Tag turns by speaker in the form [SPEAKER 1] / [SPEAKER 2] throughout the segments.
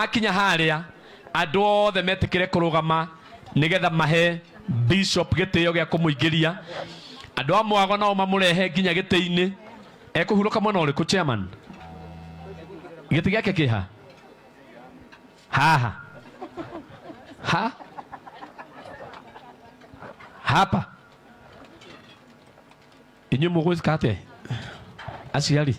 [SPEAKER 1] Makinya harĩa andũ othe metĩkĩre kũrũgama nĩgetha mahe bishop gĩtĩo gĩa kũmũingĩria. Andũ a Mwago nao mamũrehe nginya gĩtĩ-inĩ. Ekũhurũka mwena ũrĩkũ chairman? Gĩtĩ gĩake kĩha? Haha. Ha? Hapa. Inyuĩ mũgwĩka atĩa? Aciari.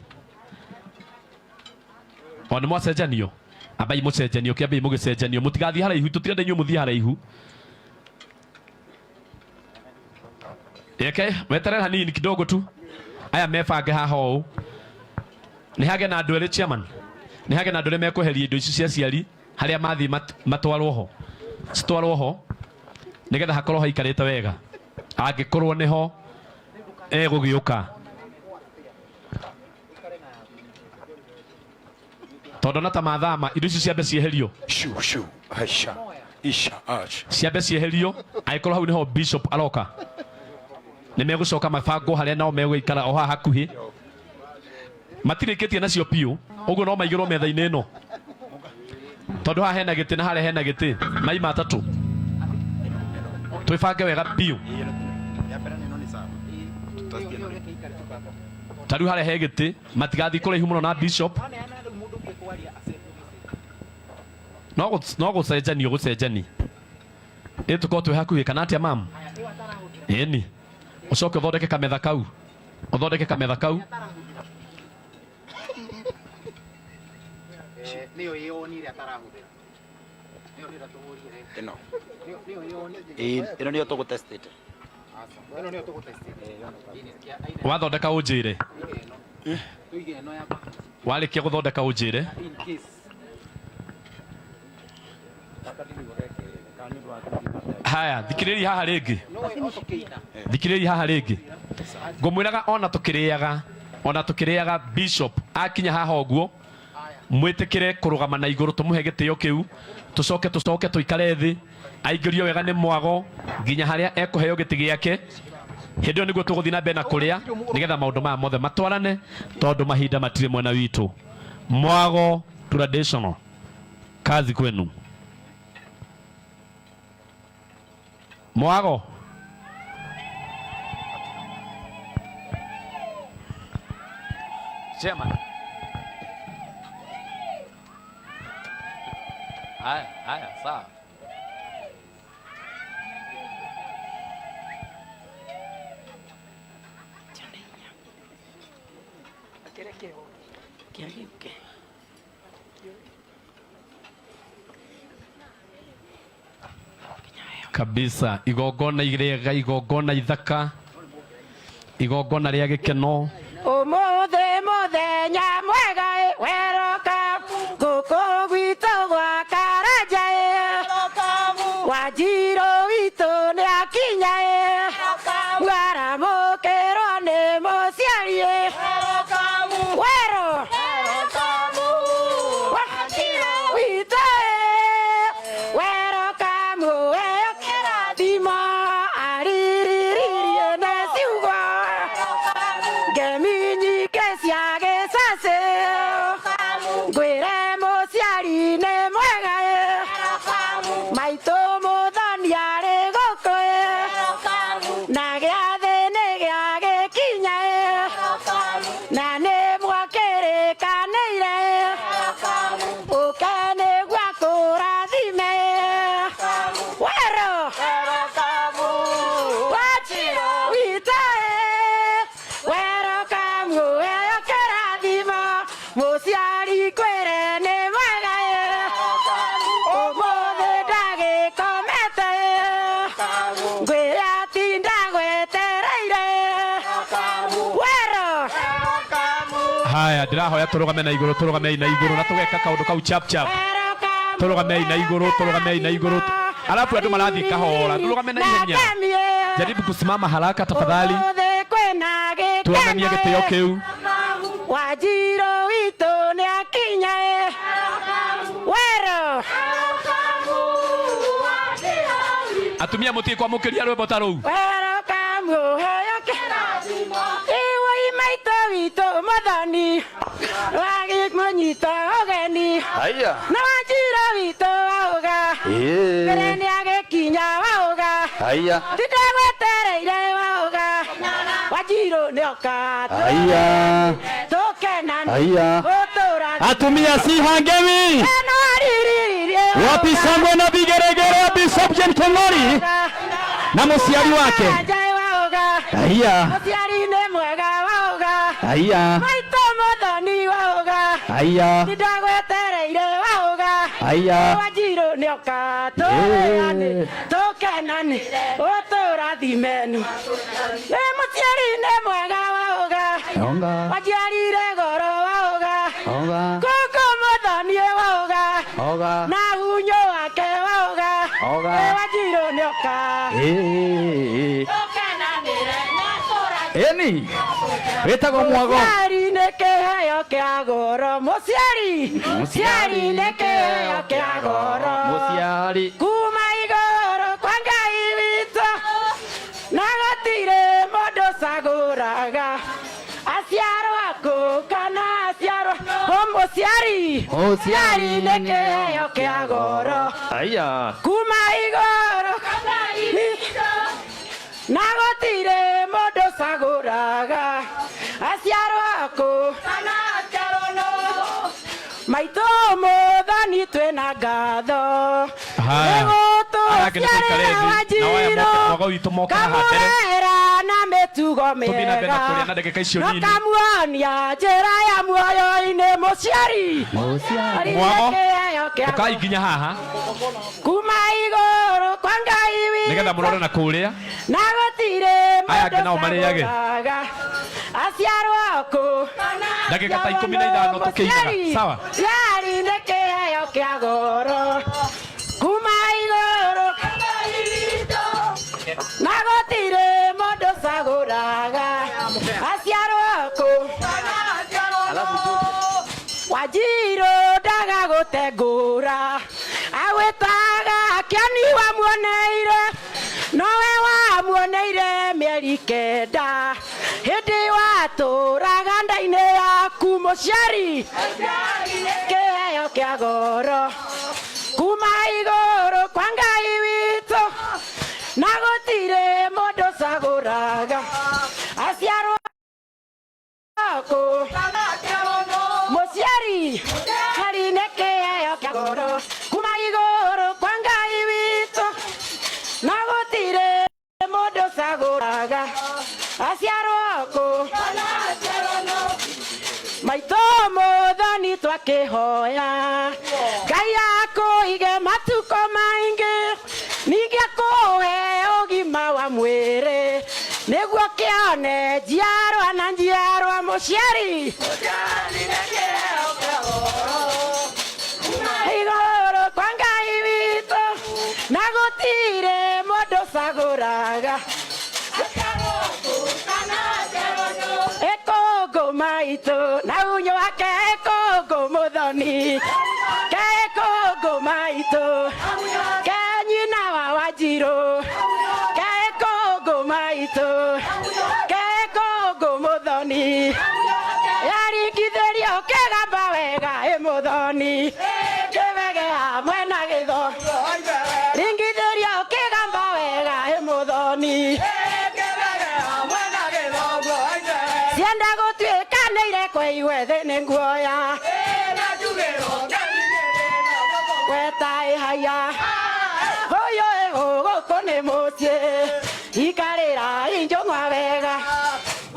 [SPEAKER 1] O nĩ mwacenjanio? Ambai mũcenjanio, kĩambei mũgĩcenjanio. Mũtigathiĩ haraihu, tũtirenda inyuĩ mũthiĩ haraihu. Reke weterere hanini kidogo tu. Aya mebange haha ũũ. Nĩ hage na andũ erĩ chairman. Nĩ hage na andũ erĩ mekweheria indo ici cia aciari harĩa mathiĩ matwarwo ho. Citwarwo ho nĩgetha hakorwo haikarĩte wega. Angĩkorwo nĩho egũgĩũka. Tondũ na ta mathama indo icio ciambe cieherio.
[SPEAKER 2] Shu shu aisha isha ash.
[SPEAKER 1] Ciambe cieherio angĩkorwo hau nĩho bishop aroka. Nĩ megũcoka mabangwo harĩa nao megũikara o haha hakuhĩ. Matirĩkĩtie nacio biũ, ũguo no maigĩrwo metha-inĩ ĩno. Tondũ haha hena gĩtĩ na harĩa hena gĩtĩ, mai matatũ. Twĩbange wega biũ. Ta rĩu harĩa he gĩtĩ, matigathiĩ kũraihu mũno na bishop. No no gũcenjanio gũcenjani. Ĩ tũkorwo twĩ hakuhĩ kana atĩa mam? Ĩni. Ũcoke ũthondeke kametha kau. Ũthondeke kametha kau.
[SPEAKER 3] Nĩyo ĩyonire atarahũthĩra. Nĩyo ndĩrenda tũhũrie.
[SPEAKER 2] Ĩno.
[SPEAKER 3] Nĩyo ĩyonire.
[SPEAKER 2] Ĩĩ, ĩno nĩyo tũgũtestĩte.
[SPEAKER 3] Ĩno nĩyo tũgũtestĩte.
[SPEAKER 1] Wathondeka ũnjĩre.
[SPEAKER 3] Tũige ĩno ya
[SPEAKER 1] Warĩkia gũthondeka ũnjĩre.
[SPEAKER 3] in case.
[SPEAKER 1] Haya, thikĩrĩria haha rĩngĩ. Thikĩrĩria haha rĩngĩ. Ngũmwĩraga ona tũkĩrĩaga, ona tũkĩrĩaga bishop akinya haha ũguo, mwĩtĩkĩre kũrũgama na igũrũ tũmũhe gĩtĩo kĩu, tũcoke tũcoke tũikare thĩ, aingĩrio wega nĩ mwago nginya harĩa ekũheo gĩtĩ gĩake. Hĩndĩ ĩyo nĩguo tũgũthiĩ na mbere na kũrĩa nĩgetha maũndũ maya mothe matwarane, tondũ mahinda matirĩ mwena witũ. Mwago traditional, kazi kwenu. Mwago. Chairman. Haya, haya, sawa. Kabisa igongona irega igongona ithaka igongona rĩa gĩkeno.
[SPEAKER 4] Ũmũthĩ mũthenya mwega ĩ, weroka gũkũ gwitũ gwa Karanja ĩ, Wanjirũ witũ nĩ akinya ĩ, mwaramũkĩrwo nĩ mũciari ĩ, wero witũ ĩ, wero kamuheo kĩrathimo aririririe na ciugo ngemi nyingĩ cia gĩcacĩ ngwĩre mũciari nĩ mwega ĩ, maitũ mũthoni arĩ gũkũ ĩ, na gĩathĩ nĩ gĩa gĩkinya ĩ, na nĩ mwakĩrĩkanĩire ĩ, ũke nĩguo akũrathime ĩ, wero Wanjirũ witũ ĩ, wero kamuheo kĩrathimo mũciari ngwĩre nĩ mwega ĩ, ũmũthĩ ndagĩkomete ĩ, ngwĩre atinda gwetereire ĩ, wero
[SPEAKER 1] Haya, ndĩrahoya tũrũgame na igũrũ, tũrũgamei na igũrũ na tũgeka kaũndũ kau chap chap. Tũrũgamei na igũrũ, tũrũgamei na igũrũ. Alafu andũ marathiĩ kahora, tũrũgame na ihenya. Jaribu kusimama haraka tafadhali, tuonanie gĩtĩo kĩu.
[SPEAKER 4] Wanjirũ witũ nĩ akinya ĩ, wero
[SPEAKER 1] Atumia mũtige kwamũkĩria rwĩmbo ta rũu.
[SPEAKER 4] Wero kamuheo kĩrathimo iwoi maitũ witũ mũthoni wagĩmũnyita ũgeni
[SPEAKER 2] Haya.
[SPEAKER 4] na Wanjirũ Mbere nĩ agĩkinya waũga.
[SPEAKER 2] Haya.
[SPEAKER 4] Tindagwetereire waũga. Wanjirũ nĩoka.
[SPEAKER 2] Haya.
[SPEAKER 4] Tũkenane.
[SPEAKER 2] Haya.
[SPEAKER 4] Gũtũra.
[SPEAKER 5] Atumia sihangemi.
[SPEAKER 4] Eno aririririe
[SPEAKER 5] Wapi shangwe na vigeregere ya Bishop Jane Keng'ori na mũciari wake.
[SPEAKER 4] Waũga.
[SPEAKER 5] Haya.
[SPEAKER 4] Mũciari nĩ mwega waũga.
[SPEAKER 5] Haya.
[SPEAKER 4] Maitũ mũthoni waũga.
[SPEAKER 5] Haya.
[SPEAKER 4] Tindagwetereire waũga.
[SPEAKER 5] Haya.
[SPEAKER 4] Wanjirũ nĩoka tũrĩane tũkenane ũtũrathimenu. Nĩ mũciari nĩ mwega waũga.
[SPEAKER 5] Onga.
[SPEAKER 4] Waciarire goro waũga.
[SPEAKER 5] Onga.
[SPEAKER 4] Kũkũ mũthoni waũga.
[SPEAKER 5] Oga.
[SPEAKER 4] Na hunyo wake waũga.
[SPEAKER 5] Oga.
[SPEAKER 4] Wanjirũ nĩoka.
[SPEAKER 5] Eh. Eni. Wĩtagwo Mwago.
[SPEAKER 4] Mũciari nĩ kĩheo kĩa goro. Mũciari. Mũciari nĩ kĩheo kĩa goro.
[SPEAKER 5] Mũciari.
[SPEAKER 4] Kuma igũrũ kwa Ngai witũ na gũtirĩ mũndũ ũcagũraga aciarwo akũ kana aciarwo o mũciari. Mũciari nĩ kĩheo kĩa goro.
[SPEAKER 5] Haya.
[SPEAKER 4] Kuma igũrũ kwa Ngai witũ na gũtirĩ mũndũ ũcagũraga aciarwo akũ kana aciarwo nũ. Maitũ mũthoni twĩna ngatho.
[SPEAKER 1] Haya. Aya angĩ nĩ tũikare thĩ, nao aya moke- mwago witũ moke haha mbere.
[SPEAKER 4] Kamũrera na mĩtugo
[SPEAKER 1] Tũthiĩ na mbere na kũrĩa
[SPEAKER 4] mĩega
[SPEAKER 1] na ndagĩka icio
[SPEAKER 4] na
[SPEAKER 1] nini.
[SPEAKER 4] kamuonia njĩra ya muoyo-inĩ mũciari. Mũciari nĩ
[SPEAKER 1] Mwago,
[SPEAKER 4] kĩheo kĩa
[SPEAKER 1] ũkai nginya haha
[SPEAKER 4] kuma igũrũ kwa Ngai witũ
[SPEAKER 1] nĩgetha mũrore na kũrĩa.
[SPEAKER 4] na gũtirĩ
[SPEAKER 1] Aya
[SPEAKER 4] mũndũ
[SPEAKER 1] angĩ nao marĩage.
[SPEAKER 4] ũcagũraga aciarwo kũ
[SPEAKER 1] Ndagĩka ta 15 tũkĩinaga. Sawa.
[SPEAKER 4] Mũciari nĩ kĩheo kĩa goro kuma igũrũ na gũtirĩ mũndũ ũcagũraga aciarwo kũ. Wanjirũ ndaga gũtengũra agwĩtaga kĩoni wamuoneire nowe wamuoneire mĩeri 9 hĩndĩ watũraga nda-inĩ yaku mũciari. Kĩheo kĩa goro kuma igũrũ kwa Ngai witũ na gũtirĩ mũndũ ũcagũraga aciarwo kũ. Mũciari hari nĩ kĩheo kĩa goro kuma igũrũ kwa Ngai witũ na gũtirĩ mũndũ ũcagũraga aciarwo kũ. Maitũ mũthoni twakĩhoya Ngai akũige matukũ maingĩ ningĩ akũhe ũgima wa mwĩrĩ nĩguo kĩone njiarwa na njiarwa mũciari. Igũrũ kwa Ngai witũ na gũtirĩ mũndũ ũcagũraga ĩkũngũ maitũ na unyo wake ĩkũngũ mũthoni ke ĩkũngũ maitũ ke nyina wa Wanjirũ ke ĩkũngũ maitũ ke ĩkũngũ mũthoni yaringithĩrio kĩgamba wega ĩ mũthoni kĩbege hamwe na gĩtho ringithĩrio kĩgamba wega ĩ mũthoni cienda gũtuĩka nĩ irekwo iwe thĩ nĩ nguoya gweta ĩhaya ũyũ ĩhũ gũkũ nĩ mũciĩ ikarĩra injũng'wa wega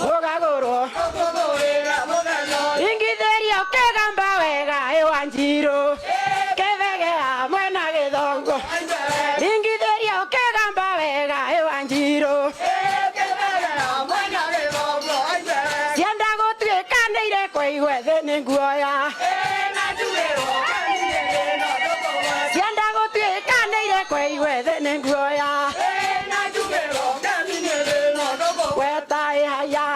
[SPEAKER 4] ũgagũrwo ringithĩrio kĩgamba wega ĩ Wanjirũ kĩbege hamwe na gĩthongo ringithĩrio kĩgamba wega ĩ Wanjirũ cienda gũtuĩka nĩ irekwo iwe thĩ nĩ nguoya cienda gũtuĩka nĩ irekwo iwe thĩ nĩ nguoya gweta ĩhaya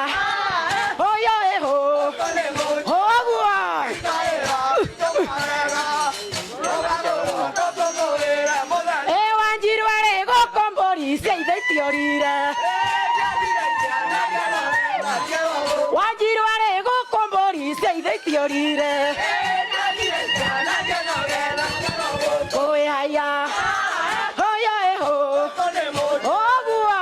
[SPEAKER 4] ũyũ ĩhũ ũguo ĩ Wanjirũ arĩ gũkũ mbũri cia ithe itiorire Wanjirũ arĩ gũkũ mbũri cia ithe itiorire. Oe haya hoyo eho oguo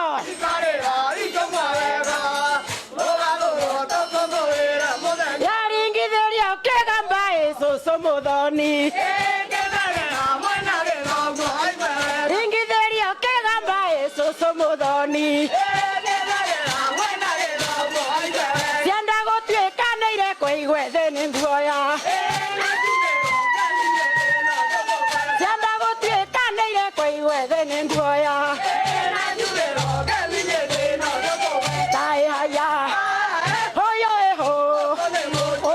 [SPEAKER 4] yaringithĩria ũkĩgamba ĩ cũcũ mũthoni ringithĩria ũkĩgamba ĩ cũcũ mũthoni cienda gũtuĩka nĩ irekwo igwe thĩ nĩ nguoya cienda gũtuĩka nĩ irekwo igwe thĩ nĩ nguoya taĩ haya hoyo ĩho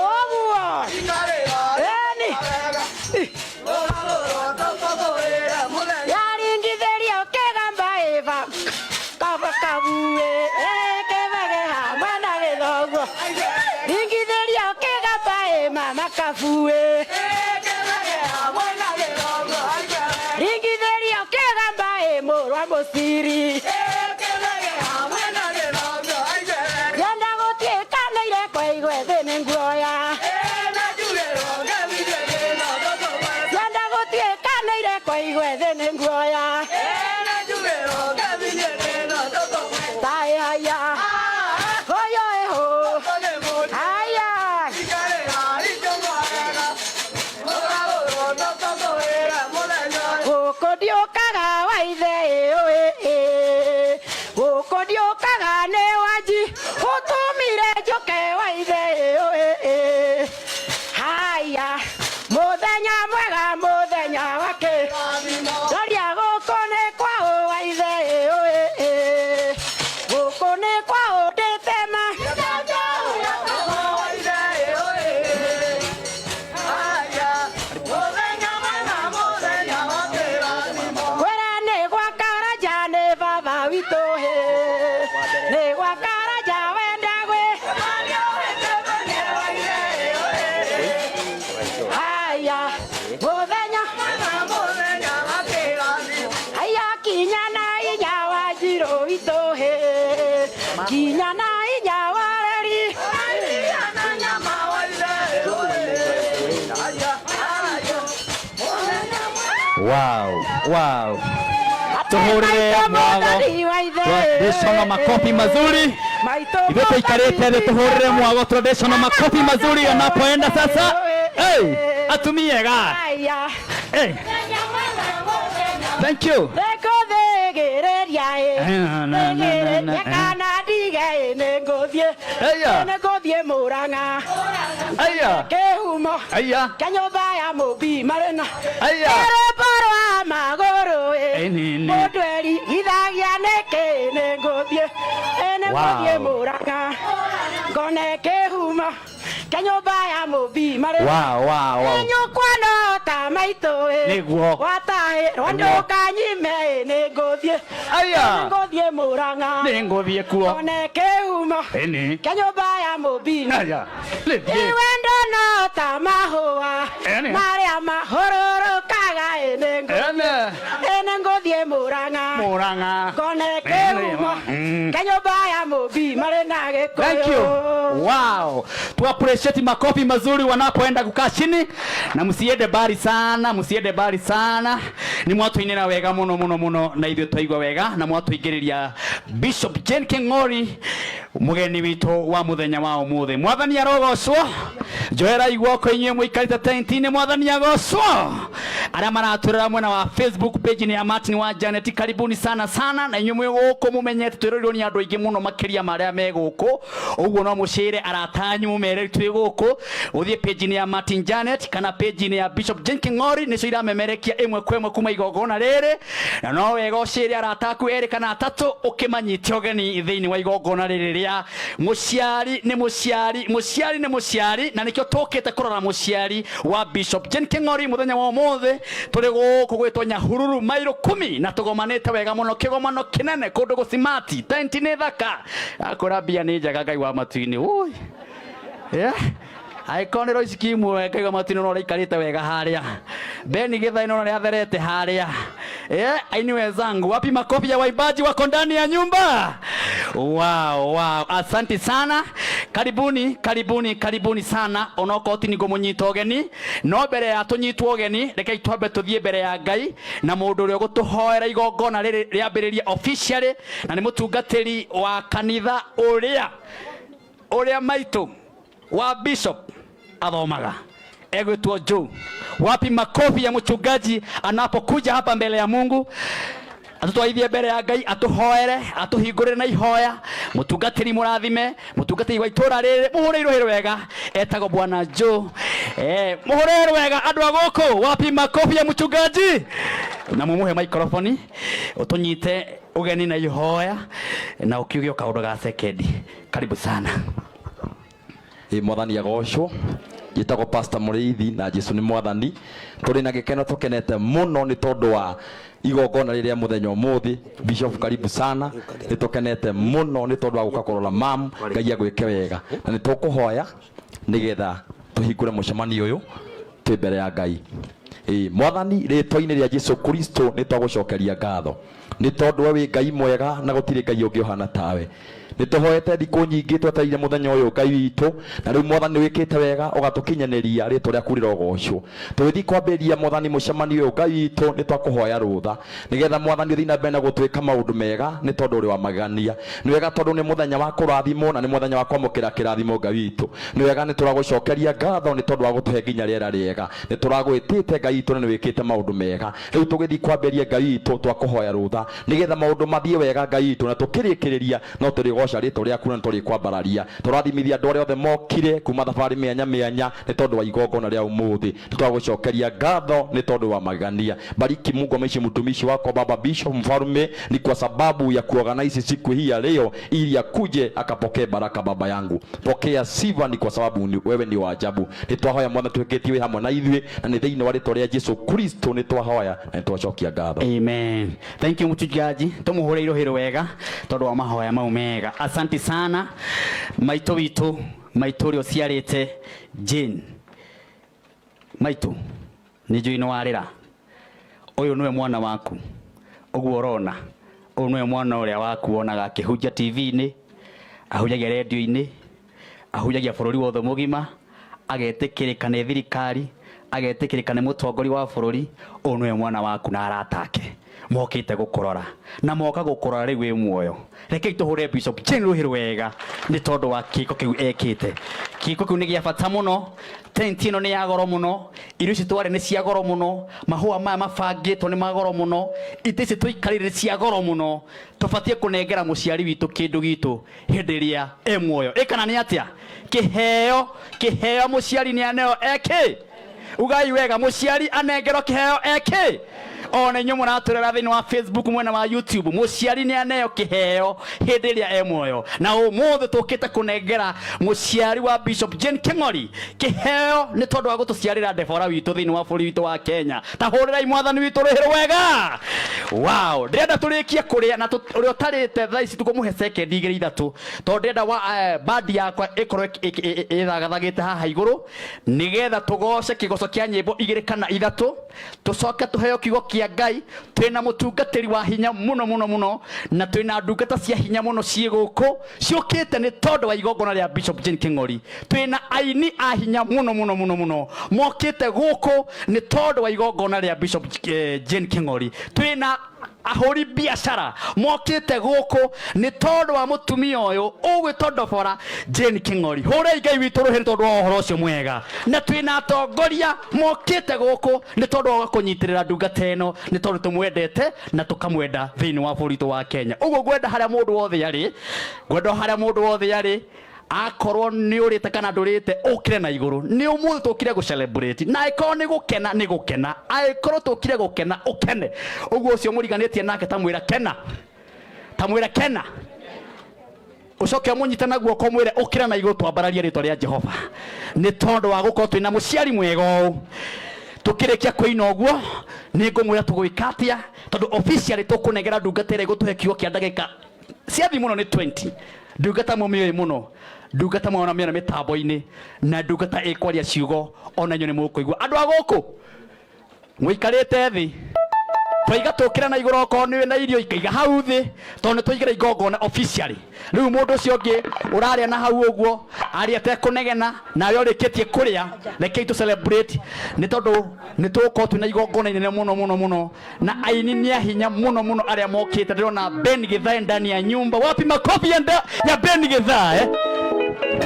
[SPEAKER 4] ũguo ĩni yaringithĩria ũkĩgamba ĩva kaba kabuĩ kĩbage hamwe na gĩthoguo ringithĩria ũkĩgamba ĩ mama kabuĩ ringithĩria ũkĩgamba ĩ mũrwa mũciri cienda gũtuĩka nĩ irekwo igwe thĩ nĩ nguoya cienda gũtuĩka nĩ irekwo igwe thĩ nĩ nguoya taĩ haya hoyo ĩho haya gũkũ ndiũkaga wa ithe ĩũ gũkũ ndiũkaga nĩ wanji ũtũmire njũke wa ithe ĩũ haya mũthenya mwega mũthenya wake ndoria gũkũ nĩ kwaũ wa ithe ĩũ gũkũ nĩ kwaũ ndĩtema kwĩra nĩ gwa Karanja nĩ baba witũ hĩ nĩ gwa Karanja wenda gwĩ haya mũthenya haya kinya na inya wa njirũ witũ hĩ kinya na inya wa reri
[SPEAKER 5] Wow, wow. Tuhurire mwago. Traditional makofi mazuri. Ithuĩ tũikarĩte thĩ tũhũrĩre mwago traditional makofi mazuri anapoenda sasa. Hey, atumie ga.
[SPEAKER 4] Haya
[SPEAKER 5] Hey. Thank you.
[SPEAKER 4] Nĩngũthĩgĩrĩria ĩ
[SPEAKER 5] Eh, na, na, na, na,
[SPEAKER 4] thĩgĩrĩria kana ndige ĩ nĩngũthiĩ
[SPEAKER 5] Aya.
[SPEAKER 4] nĩngũthiĩ Mũrang'a
[SPEAKER 5] Aya.
[SPEAKER 4] kĩhumo
[SPEAKER 5] Aya.
[SPEAKER 4] kĩa nyũmba ya mũmbi marĩ na
[SPEAKER 5] Aya.
[SPEAKER 4] rwĩmbo rwa magũrũ ĩ
[SPEAKER 5] Ĩ, nĩ, nĩ.
[SPEAKER 4] mũndũ erigithagia nĩkĩ nĩngũthiĩ ĩ nĩngũthiĩ
[SPEAKER 5] Wow.
[SPEAKER 4] Mũrang'a ngone kĩhumo kĩa nyũmba ya mũmbi marĩ na
[SPEAKER 5] Wow, wow, wow.
[SPEAKER 4] nyũkwa no ta maitũ ĩ
[SPEAKER 5] Nĩguo.
[SPEAKER 4] watahĩrwo
[SPEAKER 5] Nĩguo.
[SPEAKER 4] ndũkanyime ĩ nĩngũthiĩ
[SPEAKER 5] Aya.
[SPEAKER 4] nĩngũthiĩ Mũrang'a
[SPEAKER 5] Nĩngũthiĩ kuo.
[SPEAKER 4] ngone kĩhumo
[SPEAKER 5] Ĩni.
[SPEAKER 4] kĩa nyũmba ya mũmbi
[SPEAKER 5] Aya. Nĩthiĩ.
[SPEAKER 4] iwendo no ta mahũa
[SPEAKER 5] Ene.
[SPEAKER 4] marĩa mahũrũrũkaga ĩ nĩngũthiĩ
[SPEAKER 5] Ene.
[SPEAKER 4] ĩ nĩngũthiĩ Mũrang'a
[SPEAKER 5] Mũrang'a.
[SPEAKER 4] ngone kĩhumo
[SPEAKER 5] Mm.
[SPEAKER 4] kĩa nyũmba ya mũmbi marĩ na gĩkũyũ
[SPEAKER 5] Thank you. Wow. Tu appreciate makofi mazuri wanapoenda kukaa chini na msiende mbali sana, msiende mbali sana. Ni mwatũinĩra wega mũno mũno mũno na ithuĩ twaigua wega na mwatũingĩrĩria Bishop Jane King'ori mũgeni witũ wa mũthenya wa ũmũthĩ. Mwathani arogocwo. Njoerai guoko inyuĩ mũikarĩte tent-inĩ, mwathani agocwo. Arĩa maratũrera mwena wa Facebook page nĩ ya Martin wa Janet, karibuni sana sana na inyuĩ mwĩ gũkũ mũmenyete twĩrorerwo nĩ andũ aingĩ mũno makĩria ma arĩa me gũkũ ũguo no mũcĩre arata anyu mũmere twĩ gũkũ ũthiĩ page-inĩ ya Martin Janet kana page-inĩ ya Bishop Jane King'ori nĩcio iramemerekia ĩmwe kwa ĩmwe kuma igongona rĩrĩ na no wega ũcĩre arata aku erĩ kana atatũ ũkĩmanyite ũgeni thĩinĩ wa igongona rĩrĩ rĩa mũciari nĩ mũciari mũciari nĩ mũciari na nĩkĩo tũkĩte kũrora mũciari wa Bishop Jane King'ori mũthenya wa ũmũthĩ tũrĩ gũkũ gwĩtwo Nyahururu mairo kumi na tũgomanĩte wega mũno kĩgomano kĩnene kũndũ gũcimati tenti nĩ thaka akũra mbia nĩ njega Ngai wa matu-inĩ Ui. Yeah. Angĩkorwo nĩ Royce Kimwe Ngai wa matu-inĩ no ũraikarĩte wega harĩa Beni Gĩthai no nĩ atherete harĩa Aini wenzangu, wapi makofi ya waimbaji wako ndani ya nyumba? Wow, asante sana. Karibuni, karibuni, karibuni sana. Onokorwo ti nĩguo mũnyitwo ũgeni, no mbere ya tũnyitwo ũgeni, rekei twambe tũthiĩ mbere ya Ngai na mũndũ ũrĩa ũgũtũhoera igongona rĩrĩ rĩambĩrĩrie officially, na nĩ mũtungatĩri wa kanitha ũrĩa ũrĩa maitũ wa bishop athomaga, egwitwo Joe. Wapi makofi ya mchungaji anapokuja hapa mbele ya Mungu? Atutwarithie mbere ya Ngai, atuhoere, atuhingũrĩre na ihoya. Mũtungatĩri mũrathime, mũtungatĩri wa itũra rĩrĩ, mũhũrĩirwo hĩrĩ wega, etagwo Bwana Joe. Mũhũrĩre wega andũ a gũkũ. Wapi makofi ya mchungaji? Na mumuhe microphone ũtũnyite ũgeni na ihoya na ũkiuge o kaũndũ ga sekendi. Karibu sana.
[SPEAKER 6] Ĩ mwathani agocwo. Njĩtagwo Pastor Mũrĩithi na Jesu nĩ mwathani. Tũrĩ na gĩkeno, tũkenete mũno nĩ tondũ wa igongona rĩrĩa mũthenya ũmũthĩ. Bishop, karibu sana. Nĩ tũkenete mũno nĩ tondũ wa gũka kũrora mam. Ngai agwĩke wega, na nĩ tũkũhoya nĩgetha tũhingũre mũcemanio ũyũ twĩ mbere ya Ngai. Ĩ mwathani, rĩtwa-inĩ rĩa Jesu Kristo nĩ twagũcokeria ngatho nĩ tondũ we wĩ Ngai mwega na gũtirĩ Ngai ũngĩ ũhana tawe. Nĩ tũhoete thikũ nyingĩ twetereire mũthenya ũyũ, Ngai witũ, na rĩu mwathani nĩ wĩkĩte wega ũgatũkinyanĩria. Rĩtwa rĩaku rĩrogocwo. Tũgĩthiĩ kwambĩrĩria mwathani mũcemanio ũyũ, Ngai witũ, nĩ twakũhoya rũtha nĩgetha mwathani ũthiĩ na mbere na gũtwĩka maũndũ mega nĩ tondũ ũrĩ wa magegania. Nĩ wega tondũ nĩ mũthenya wa kũrathimwo na nĩ mũthenya wa kwamũkĩra kĩrathimo. Ngai witũ, nĩ wega, nĩ tũragũcokeria ngatho nĩ tondũ wa gũtũhe nginya rĩera rĩega. Nĩ tũragwĩtĩte, Ngai witũ, na nĩ wĩkĩte maũndũ mega. Rĩu tũgĩthiĩ kwambĩrĩria, Ngai witũ, twakũhoya rũtha nĩgetha maũndũ mathiĩ wega, Ngai witũ, na tũkĩrĩkĩrĩria no tũrĩgoca rĩtwa rĩaku na nĩtũrĩkwambararia. Tũrathimithia andũ arĩa othe mokire kuma thabarĩ mĩanya mĩanya nĩ tondũ wa igongona rĩa ũmũthĩ. Nĩtwagũcokeria ngatho nĩ tondũ wa magegania. Bariki Mungu amaishi mtumishi wako baba Bishop Mfalme, ni kwa sababu ya kuorganize siku hii ya leo ili akuje akapokee baraka. Baba yangu, pokea sifa, ni kwa sababu ni, wewe ni wa ajabu. Nĩtwahoya mwathani twĩkĩtie wĩ hamwe na ithuĩ, na nĩ thĩinĩ wa rĩtwa rĩa Jesu Kristo nĩtwahoya na nĩtwacokia ngatho.
[SPEAKER 5] Amen. Thank you mchungaji. Tumuhũrĩirwo hĩrĩ wega tondũ wa mahoya mau mega. Asante sana. Maitũ witũ, maitũ ũrĩa ũciarĩte Jane. Maitũ, nĩ njũĩ nĩ warĩra. Ũyũ nĩwe mwana waku. Ũguo ũrona. Ũyũ nĩwe mwana ũrĩa waku wonaga akĩhunjia TV-inĩ, ahunjagia redio-inĩ, ahunjagia bũrũri wothe mũgima, agetĩkĩrĩka nĩ thirikari, agetĩkĩrĩka nĩ mũtongoria wa bũrũri. Ũyũ nĩwe mwana waku na arata ake mokĩte gũkũrora, na moka gũkũrora rĩu wĩ muoyo. Rekei tũhũre Bishop Jane rũhĩ rwega nĩ tondũ wa kĩko kĩu ekĩte. Kĩko kĩu nĩ gĩa bata mũno. Tent ĩno nĩ ya goro mũno, irio ici twarĩ nĩ cia goro mũno, mahũa maya mabangĩtwo nĩ ma goro mũno, itĩ ici tũikarĩire nĩ cia goro mũno. Tũbatiĩ kũnengera mũciari witũ kĩndũ gitũ hĩndĩ ĩrĩa e muoyo. Ĩ kana nĩ atĩa? Kĩheo, kĩheo mũciari nĩ aneo eki. Ugai wega, mũciari anengerwo kĩheo eki. Ona inyuĩ mũratũrera thĩinĩ wa Facebook, mwena wa YouTube, mũciari nĩ aneo kĩheo hĩndĩ ĩrĩa e muoyo. Na ũmũthĩ tũkĩte kũnengera mũciari wa Bishop Jane Kĩng'ori kĩheo nĩ tondũ wa gũtũciarĩra Debora witũ thĩinĩ wa bũrũri witũ wa Kenya. Ta hũrĩrai mwathani witũ rũhĩ rwega. Wow, ndĩrenda tũrĩkie kũrĩa na ũrĩa ũtarĩte thaa ici tũkũmũhe sekendi igĩrĩ ithatũ, tondũ ndĩrenda wa bandi yakwa ĩkorwo ĩthagathagĩte haha igũrũ nĩgetha tũgoce kĩgoco kĩa nyĩmbo igĩrĩ kana ithatũ, tũcoke tũheo kiugo kĩa Ngai. Twĩna mũtungatĩri wa hinya mũno mũno mũno, na twĩna ndungata cia hinya mũno ciĩ gũkũ ciũkĩte nĩ tondũ wa igongona rĩa Bishop Jane Kĩng'ori. Twĩna aini a hinya mũno mũno mũno mũno mokĩte gũkũ nĩ tondũ wa igongona rĩa Bishop Jane Kĩng'ori. Twĩna ahũri biacara mokĩte gũkũ nĩ tondũ wa mũtumia ũyũ ũgwĩtwo Ndobora Jane Kĩng'ori. Hũrei Ngai witũ rũhĩ nĩ tondũ wa ũhoro ũcio mwega. Na twĩna atongoria mokĩte gũkũ nĩ tondũ wa kũnyitĩrĩra ndungata ĩno, nĩ tondũ tũmwendete na tũkamwenda thĩinĩ wa bũrũri witũ wa Kenya. Ũguo ngwenda harĩa mũndũ wothe arĩ, ngwenda harĩa mũndũ wothe arĩ, akorwo nĩ ũrĩte kana ndũrĩte, ũkĩre na igũrũ. Nĩ ũmũthĩ tũkire gũ celebrate, na angĩkorwo nĩ gũkena nĩ gũkena, angĩkorwo tũkire gũkena ũkene. Ũguo ũcio mũriganĩtie nake ta mwĩra kena, ta mwĩra kena, ũcoke ũmũnyite na guoko mwĩre ũkĩra na igũrũ, twambararie rĩtwa rĩa Jehova nĩ tondũ wa gũkorwo twĩna mũciari mwega ũũ. Tukĩrĩkia kũina ũguo nĩ ngũmwĩra tũgwĩka atĩa, tondũ officially tũkũnengera ndungata ĩrĩa ĩgũtũhe kiugo kĩa ndagĩka ciathi mũno nĩ 20. Ndungata mũmĩũĩ mũno, ndungata mwona mĩona mĩtambo-inĩ, na ndungata ĩkwaria ciugo ona inyuĩ nĩ mũkũigua. Andũ a gũkũ mũikarĩte thĩ. Twaiga tũkĩra na igũrũ okorwo nĩ na irio ikaiga hau thĩ tondũ nĩ twaigĩra igongona officially. Rĩu mũndũ ũcio ũngĩ ũrarĩa na hau ũguo arĩa atekũnegena na arĩa ũrĩkĩtie kũrĩa, rekei tũ celebrate nĩ tondũ nĩ tũgũkorwo twĩna igongona inene mũno mũno mũno na aini nĩ ahinya mũno mũno arĩa mokĩte. Ndĩrona Ben Githae ndani ya nyumba. Wapi makofi ya Ben Githae?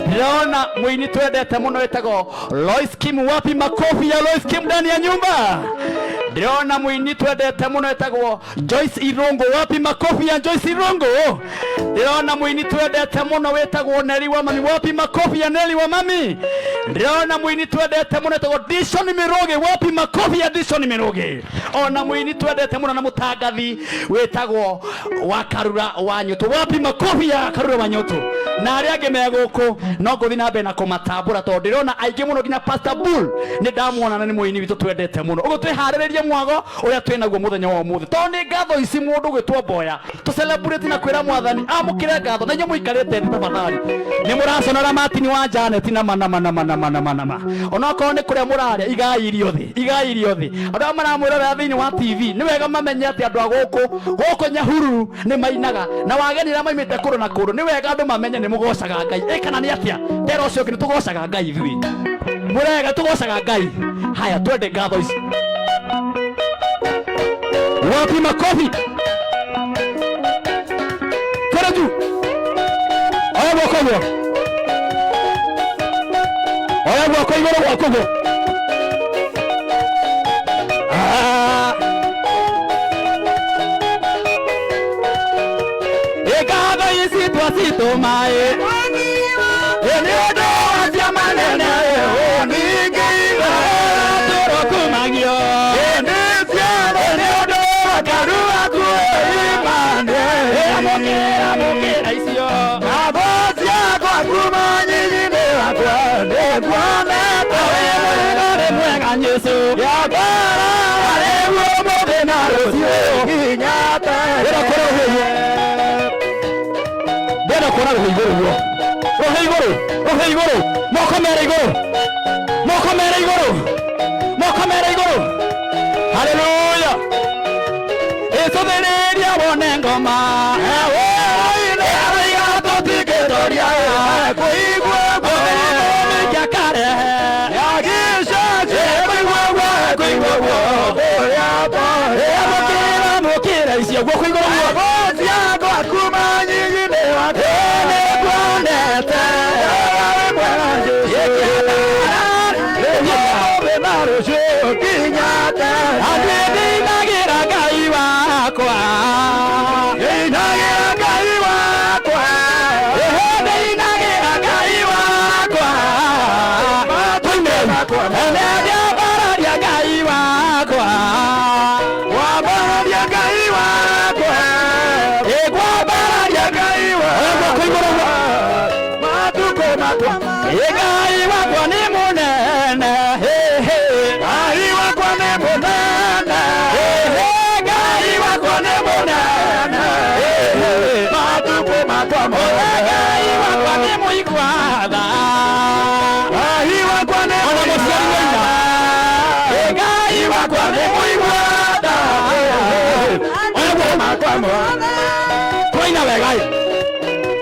[SPEAKER 5] Ndĩrona mũini twendete mũno wĩtagwo Lois Kim. Wapi makofi ya Lois Kim ndani ya nyumba? Ndĩrona mũini twendete mũno wĩtagwo Joyce Irungu. Wapi makofi ya Joyce Irungu? Ndĩrona mũini twendete mũno wĩtagwo Nelly wa Mami. Wapi makofi ya Nelly wa Mami? Ndĩrona mũini twendete mũno wĩtagwo Dishon Mirugi. Wapi makofi ya Dishon Mirugi? Ona mũini twendete mũno na mũtangathi wĩtagwo wa Karura wa Nyũtũ. Wapi makofi ya Karura wa Nyũtũ? Na arĩa angĩ me gũkũ no ngũthiĩ na mbere na kũmatambũra tondũ ndĩrona aingĩ mũno nginya Pastor Bull nĩ ndamuona na nĩ mũini witũ twendete mũno. Ũguo twĩharĩrĩrie mwago ũrĩa twĩnaguo mũthenya wa ũmũthĩ tondũ nĩ ngatho ici mũndũ gwĩtwo mboya tũ celebrate na kwĩra mwathani amũkĩre ngatho na inyuĩ mũikarĩte thĩ tafadhali nĩ mũraconora Martin wa Janet na mana mana mana mana mana ma onokorwo nĩ kũrĩa mũrarĩa igai irio thĩ igai irio thĩ andũ arĩa maramwĩrorera thĩinĩ wa TV nĩ wega mamenye atĩ andũ a gũkũ gũkũ Nyahururu nĩ mainaga na wageni arĩa maimĩte kũndũ na kũndũ nĩ wega andũ mamenye nĩ mũgocaga Ngai ĩ kana nĩ atĩa tera ũcio ũngĩ nĩ tũgocaga Ngai ithuĩ mũrega tũgocaga Ngai. Haya twende ngatho ici. Wapi makofi? Twende juu. Oya guoko guo. Oya guoko igũrũ guoko guo. Ah. Ngatho ici twacitũma ĩ nĩ ũndũ wa ciama nene ũningĩire tũrokumagio nĩ ũndũ wa karua kuimane amũkĩra mũkĩra icio ngatho ciakwa kuma nyinyi-inĩ wakwa nĩkuonete wĩ mwega wĩ mwega Jesũ yakara rĩu ũmũthĩ na rũciũ nginya tene. Ndĩrenda kuona rũhĩ igũrũ. Ndĩrenda kuona rũhĩ igũrũ guo. Rũhĩ igũrũ, rũhĩ igũrũ, moko mere igũrũ, moko mere igũrũ, moko mere igũrũ. Haleluya. Ĩcũthĩrĩria wone ngoma. Araiga tũtingĩtoria kũigua kũmĩkia karehe. Kũigua guo kũrĩa Amũkĩra mũkĩra icio guoko igũrũ guo. Ciakwa kuma nyinyi-inĩ wakwa nĩnguonete wĩ mwega Jesũ. Rĩu na rũciũ nginya tene. Atĩ ndĩinagĩra Ngai wakwa. Ndĩinagĩra Ngai wakwa. Ĩhĩ ndĩinagĩra Ngai wakwa. Tũine. Nĩndĩambararia Ngai wakwa. Wambararia Ngai wakwa. Ĩkwambararia Ngai wakwa. Guoko igũrũ guo. Matukũ makwa. Ĩ Ngai wakwa nĩ mũnene. Hĩ, hĩ. Ngai wakwa nĩ mũnene. Hĩ, hĩ. Ngai wakwa nĩ mũnene. Hĩ, hĩ. Matukũ makwa mothe. Ngai wakwa nĩ mũigua tha. Ngai wakwa nĩ Ona mũciari waina. Ĩ Ngai wakwa nĩ mũigua tha. Oya guoko makwa mothe. Tũraina wega ĩ.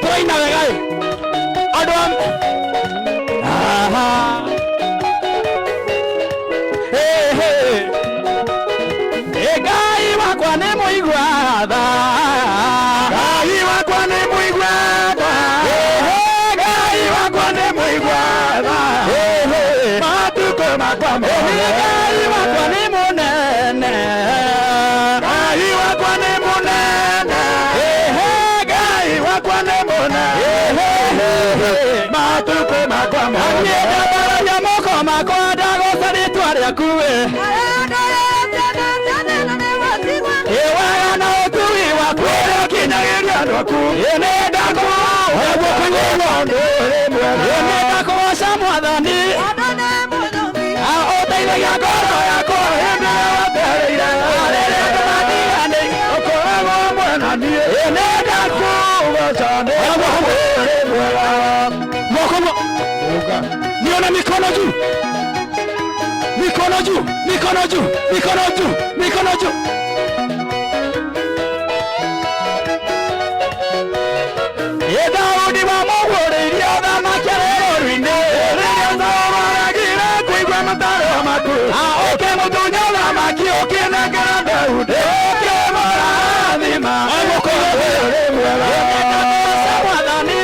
[SPEAKER 5] Tũraina wega ĩ. Andũ a Aha. Hey, hey. Ĩ Ngai wakwa nĩ mũigua tha. Ngai wakwa nĩ mũigua tha. Hey, Ngai wakwa nĩ mũigua tha. Hey, matukũ makwa mothe. Ngai wakwa nĩ mũnene. Ngai wakwa nĩ mũnene. Hey, Ngai wakwa nĩ mũnene. Matukũ makwa mothe. Niĩ ndambararia moko makwa ndagoca rĩtwa rĩaku we. Ĩ wega na ũtui waku ũrĩa ũkinyagĩria andũ aku. Ĩ nĩ ndakũgoca mwathani. Ũteithagia ngoro yakwa hĩndĩ ĩrĩa wetereire. Rĩrĩa andũ matiganĩirie ũkoragwo mwena niĩ. Ĩ nĩ ndakũgoca nĩ ũrĩ mwega. Moko nione mikono juu. Mikono juu, mikono juu, mikono juu, mikono juu.
[SPEAKER 2] Kwa mataro maku Ũkĩmũtunya ũthamaki ũkĩnengera Daudi Ũkĩmũrathima Ũrĩ mwega Mwathani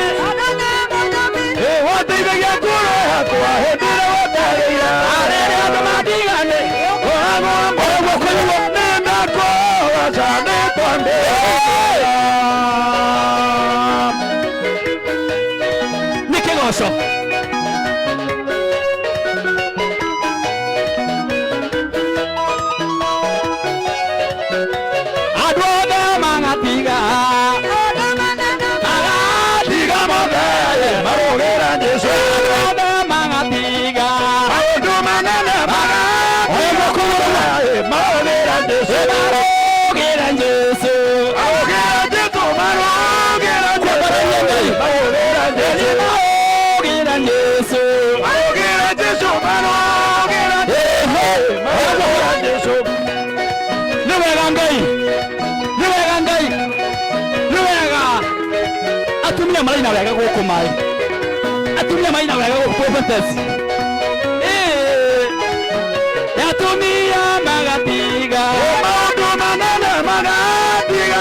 [SPEAKER 2] Wateithagia ngoro yakwa hĩndĩ ĩrĩa watarĩire Rĩrĩa andũ matigane Nĩndakũgoca nĩ tondũ
[SPEAKER 5] Nĩ kĩgoco. Andũ othe magatiga
[SPEAKER 2] Tiga mothe marũgĩra Jesũ
[SPEAKER 5] Andũ othe magatiga
[SPEAKER 2] Maũndũ manene marũgĩra Jesũ
[SPEAKER 5] Marũgĩra Jesũ
[SPEAKER 2] Marũgĩra Jesũ marũgĩra Jesũ marũgĩra Jesũ
[SPEAKER 5] Marũgĩra Jesũ
[SPEAKER 2] marũgĩra Jesũ marũgĩra Jesũ marũgĩra Jesũ
[SPEAKER 5] Nĩ wega Ngai Nĩ wega Ngai Nĩ wega Atumia maraina wega gũkũ maĩ Atumia maraina wega gũkũ prophetess Atumia magatiga
[SPEAKER 2] Maũndũ manene magatiga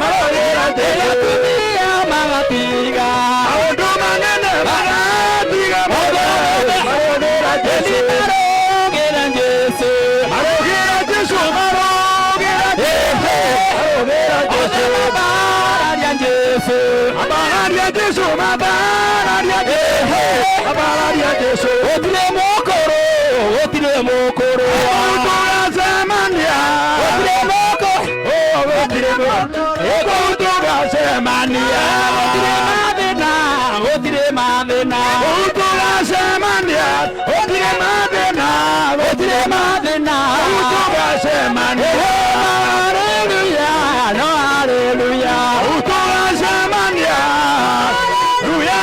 [SPEAKER 2] marũgĩra Jesũ
[SPEAKER 5] Atumia magatiga
[SPEAKER 2] Maũndũ manene magatiga marũgĩra Jesũ
[SPEAKER 5] Marũgĩra Jesũ
[SPEAKER 2] marũgĩra Jesũ marũgĩra Jesũ marũgĩra Jesũ
[SPEAKER 5] Mabararia Jesũ
[SPEAKER 2] Mabararia Jesũ mabararia Jesũ mabararia Jesũ
[SPEAKER 5] Gũtirĩ mũkũrũ gũtirĩ mũkũrũ
[SPEAKER 2] Tũgacemania
[SPEAKER 5] Gũtirĩ mũkũrũ
[SPEAKER 2] gũtirĩ mũkũrũ tũgacemania
[SPEAKER 5] Gũtirĩ mathĩna gũtirĩ mathĩna
[SPEAKER 2] Tũgacemania gũtirĩ mathĩna
[SPEAKER 5] Gũtirĩ mathĩna
[SPEAKER 2] Tũgacemania
[SPEAKER 5] Haleluya no haleluya
[SPEAKER 2] Tũgacemania Haleluya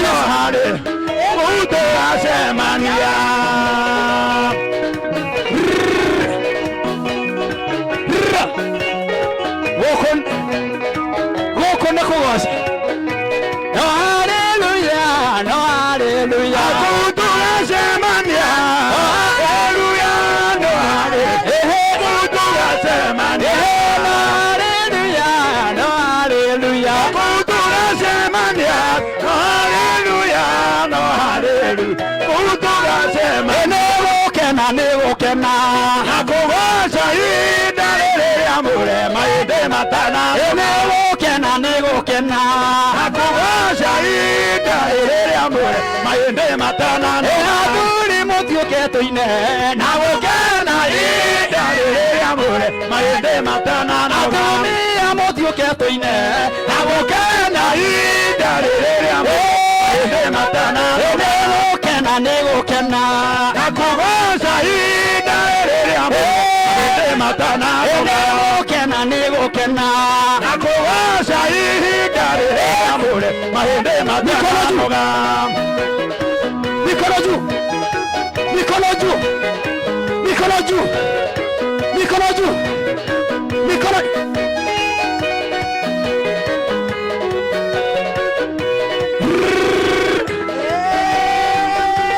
[SPEAKER 2] no haleluya Tũgacemania
[SPEAKER 5] Gũkũ nĩ kũgoca No haleluya no haleluya
[SPEAKER 2] Tũgacemania Haleluya no haleluya Tũgacemania
[SPEAKER 5] No haleluya no haleluya
[SPEAKER 2] Tũgacemania no haleluya no haleluya Tũgacemania
[SPEAKER 5] Nĩ gũkena nĩ gũkena
[SPEAKER 2] Na kũgoca ihinda rĩrĩ rĩamũre mahinda matana
[SPEAKER 5] Nĩ gũkena nĩ gũkena
[SPEAKER 2] Na kũgoca ihinda rĩrĩ rĩamũre mahinda matana
[SPEAKER 5] Athuri mũtiũke tũine
[SPEAKER 2] Na gũkena ihinda rĩrĩ rĩamũre mahinda matana
[SPEAKER 5] Atumia mũtiũke tũine
[SPEAKER 2] Na gũkena ihinda rĩrĩ rĩamũre mahinda matana
[SPEAKER 5] Nĩ gũkena nĩ gũkena
[SPEAKER 2] Na kũgoca ihinda rĩrĩ rĩamũre mahinda matana
[SPEAKER 5] Nĩ gũkena nĩ gũkena
[SPEAKER 2] Na kũgoca ihinda rĩrĩ rĩamũre mahinda matana
[SPEAKER 5] Mikono juu Mikono juu Mikono juu Mikono juu Mikono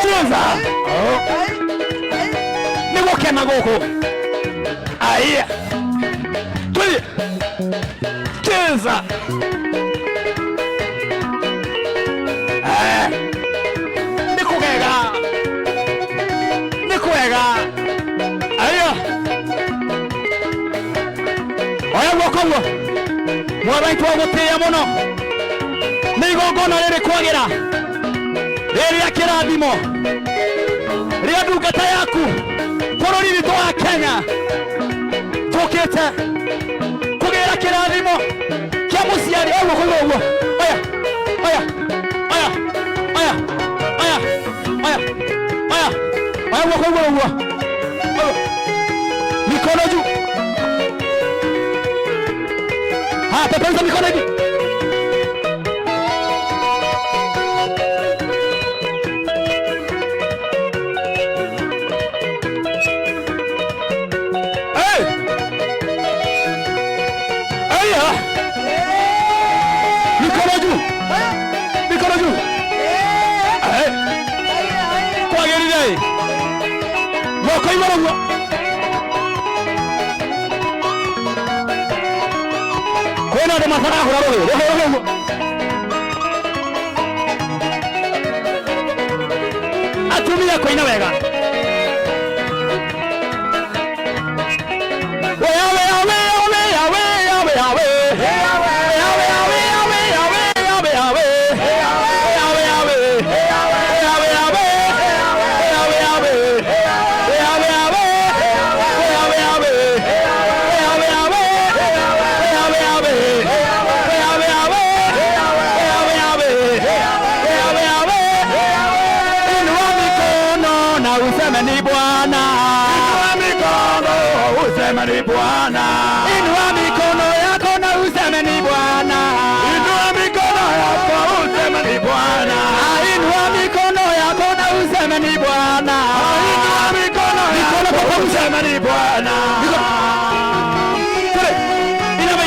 [SPEAKER 5] Cheza Nĩ gũkena gũkũ Aya Twende Cheza Nĩ kũgega Nĩ kwega Aya Oya guoko guo Mwathani twagũtĩĩa mũno Nĩ igongona rĩrĩ kwagĩra Rĩrĩa kĩrathimo Rĩa ndungata yaku bũrũri witũ wa Kenya Tũkĩte kũgĩra kĩrathimo kĩa mũciari ũguo kũigua ũguo Oya oya oya oya oya oya oya oya guoko igũrũ ũguo Mikono juu Haya, peperusha mikono hivi. Hey! Aya! Mikono juu. Mikono juu. Hey! Kwagĩrĩire. Moko igũrũ guo. Kwĩna andũ matarahũra rũhĩ, rũhĩ rũhĩ guo. Atumia kũina wega. Wea, wea, wea, wea, wea, wea, we. Wea, wea, wea, wea, wea, wea, we. Wea, wea, we. Wea, wea, we. Wea, wea, we. Wea, wea, we. Wea, wea, we. Wea, wea, we. Wea, wea, we. Wea, wea, we. Wea, wea, we. Wea, wea, we. Inua mikono na useme ni Bwana. Inua mikono useme ni Bwana. Inua mikono yako na useme ni Bwana. Inua mikono yako useme ni Bwana. Inua mikono yako na useme ni Bwana. Inua mikono yako useme ni Bwana. Tule. Inama.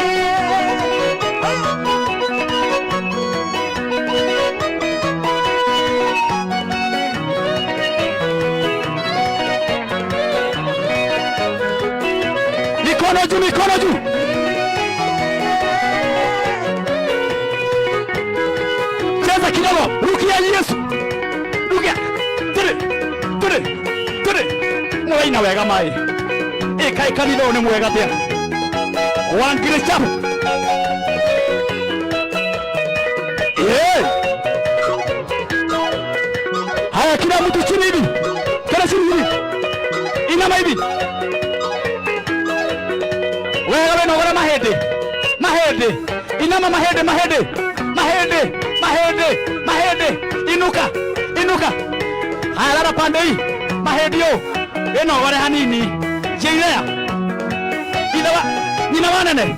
[SPEAKER 5] Mikono juu, mikono juu. Cheza kidogo, rukia Yesu. Rukia. Tule. Tule. Tule. Muraina wega mai. Ĩkai kanitha ũyũ nĩ mwega atĩa. Wangiri chapu. Eh. Haya, kila mtu chini hivi. Kila chini hivi. Inama hivi. Wega wĩnogore mahĩndĩ. Mahĩndĩ. Inama mahĩndĩ mahĩndĩ. Mahĩndĩ. Mahĩndĩ. Mahĩndĩ. Inuka. Inuka. Haya lala pande hii. Mahĩndĩ ũũ. Wĩnogore hanini. Njĩirea. Ithe wa nyina wa nene.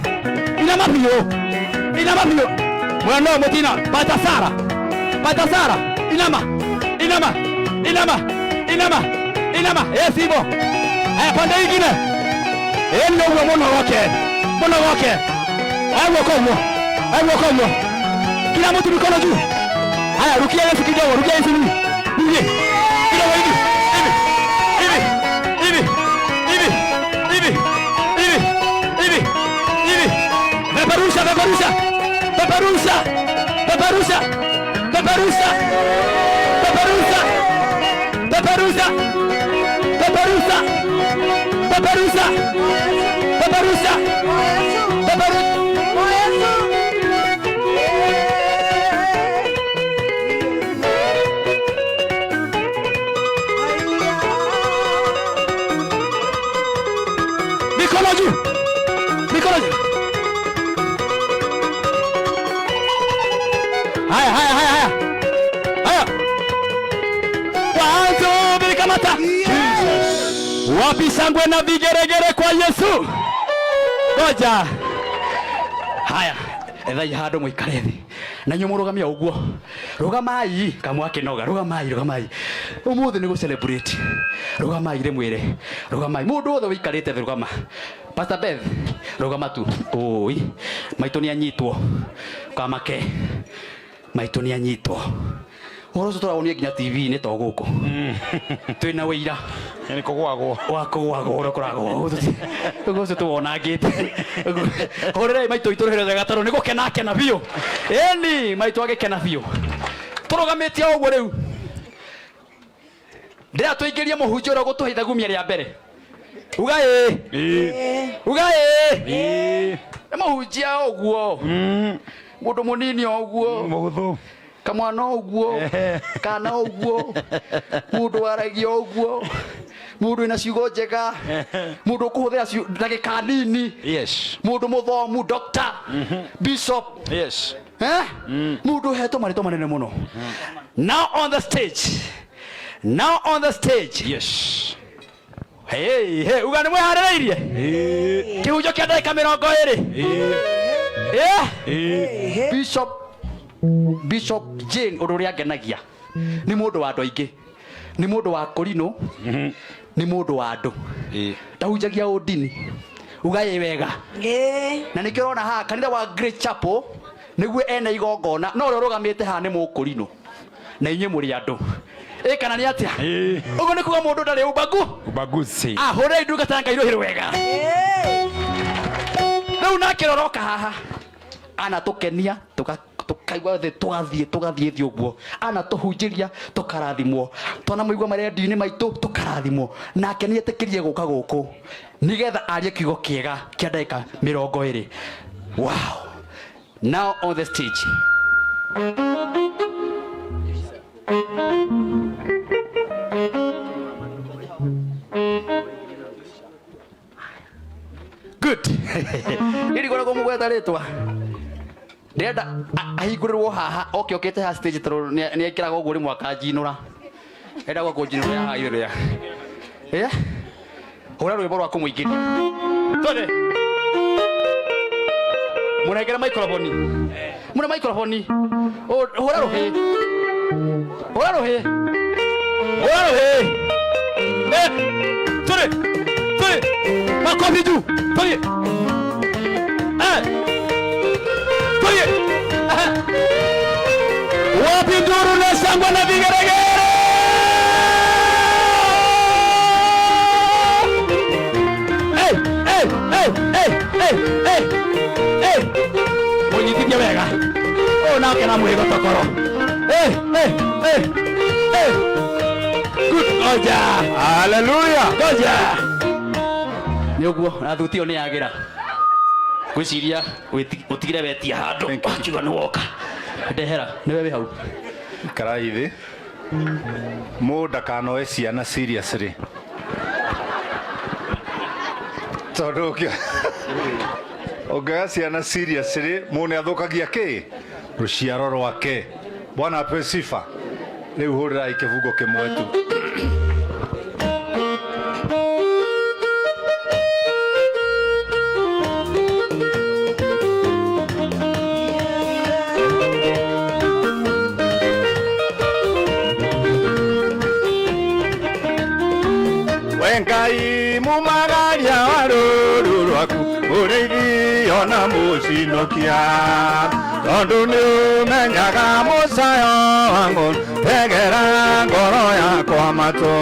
[SPEAKER 5] Inama biũ. Inama biũ. Mwena ũyũ mũtina. Pata Sara. Pata Sara. Inama. Inama. Inama. Inama. Inama. Yes, hivyo. Haya pande ingine. Ĩĩ nĩ ũguo mũno goke mũno goke aguo koguo aguo koguo kila mtu mikono juu haya rukia Yesu kidogo rukia Yesu hivi hivi kidogo hivi hivi hivi hivi hivi hivi hivi hivi hivi peperusha peperusha peperusha peperusha peperusha peperusha peperusha peperusha peperusha peperusha peperusha mikono juu mikono juu haya haya haya haya haya kwanza vikamata wapi shangwe na vigeregere kwa Yesu ngoja haya ethai handu muikare thi na inyuĩ mũrũgame o ũguo rũgamai kamwe akĩnoga rũgamai rũgamai ũmũthĩ nĩ gũ celebrate rũgamai rĩmwĩre rũgamai mũndũ wothe wĩikarĩte thĩ rũgama Pastor Beth rũgama tu ũi maitũ nĩ anyitwo kamake maitũ nĩ anyitwo ũhoro ũcio tũrawonio nginya TV-inĩ to gũkũ twĩna wĩira
[SPEAKER 7] Nĩ kũgwagwo.
[SPEAKER 5] wa kũgwagwo ũrĩa kũragwo ũguo ũcio tũwonangĩte hũrĩrai maitũ itũ rũhĩro rwega tondũ nĩ gũkena akena biũ ĩni maitũ agĩkena biũ tũrũgamĩtie o ũguo rĩu ndĩra tũingĩrie mũhunjia ũrĩa ũgũtũhe ithagumia rĩa mbere uga ĩ uga ĩ nĩ mũhunjia ũguo mũndũ mũnini o ũguo
[SPEAKER 7] Mũhũthũ.
[SPEAKER 5] kamwana ũguo kana ũguo mũndũ waragia ũguo mũndũ wĩna ciugo njega mũndũ ũkũhũthĩra ndagĩka nini
[SPEAKER 7] Yes.
[SPEAKER 5] mũndũ mũthomu doctor bishop
[SPEAKER 7] Yes.
[SPEAKER 5] eh? Mũndũ ũhetwo marĩtwa manene mũno. Now on the stage, now on the stage.
[SPEAKER 7] Yes.
[SPEAKER 5] Hey, hey, uga nĩ mwĩharĩrĩirie kĩhunjio kĩa ndagĩka mĩrongo ĩrĩ. Eh? Bishop Bishop Jane ũndũ ũrĩa angenagia nĩ mũndũ wa andũ aingĩ nĩ mũndũ wa kũrinũ nĩ mũndũ wa andũ ndahunjagia ũndini uga ĩ wega na nĩkĩo ũrona haha kanitha wa Great Chapel nĩguo ene igongona no ũrĩa ũrũgamĩte haha nĩ mũkũrinũ na inyuĩ mũrĩ andũ Ĩ kana nĩ atĩa?
[SPEAKER 7] Ĩĩ.
[SPEAKER 5] Ũguo nĩ kuga mũndũ ndarĩ umbagu.
[SPEAKER 7] Ubaguzi.
[SPEAKER 5] Ahũrei ndungata ya Ngai rũhĩ rwega. Rĩu nake roroka haha anatũkenia tukaigua thĩ tũgathiĩ tũgathiĩ thĩ ũguo, anatũhunjĩria tũkarathimwo, twanamũigua marendio-inĩ maitũ tũkarathimwo. Nake nĩ etĩkĩrie gũka gũkũ nĩgetha arie kiugo kĩega kĩa ndagĩka 20. Wow. Now on the stage. Good. Ndirigoragwo mũgweta rĩtwa. Ndĩrenda ahingũrĩrwo haha oke okĩte haha stage tondũ nĩ ekĩraga ũguo rĩmwe akanjinũra. Enda gwa kũnjinũra haha igũrũ ya. Yeah. Hũra rwĩmbo rwa kũmũingĩria. Twende. Mũnengere microphone. Mũne microphone. Hũra rũhĩ. Hũra rũhĩ. Hũra rũhĩ. Eh. Twende. Twende. Makofi juu. Twende. Eh. Twende. Eh.
[SPEAKER 2] Wapi nduru na shangwe na vigeregere? Hey, hey, hey, hey, hey, hey, hey.
[SPEAKER 5] Mũnyitithie wega. Ũyũ nake na mwĩgo tokoro. Hey, hey, hey, hey. Good. Ngoja.
[SPEAKER 2] Hallelujah.
[SPEAKER 5] Ngoja. Nĩ ũguo na thuti ĩyo nĩ yagĩra. Ngwĩciria ũtigire wetia handũ. Wakiuga nĩ woka. Ndehera, nĩwe wĩ hau.
[SPEAKER 8] Ikarai thĩ. Mũndũ ndakanoe ciana seriously. Tondũ ũngĩoya ciana seriously, mũndũ nĩ athũkagia kĩ? Rũciaro rwake. Bwana apewe sifa. Rĩu hũrĩrai kĩbungo kĩmwe tu. We Ngai mumagaria wa rũũru rwaku, mũrĩithi ona mũcinokia, tondũ nĩ ũmenyaga mũcayo wa ngoro, tegera ngoro yakwa matũ,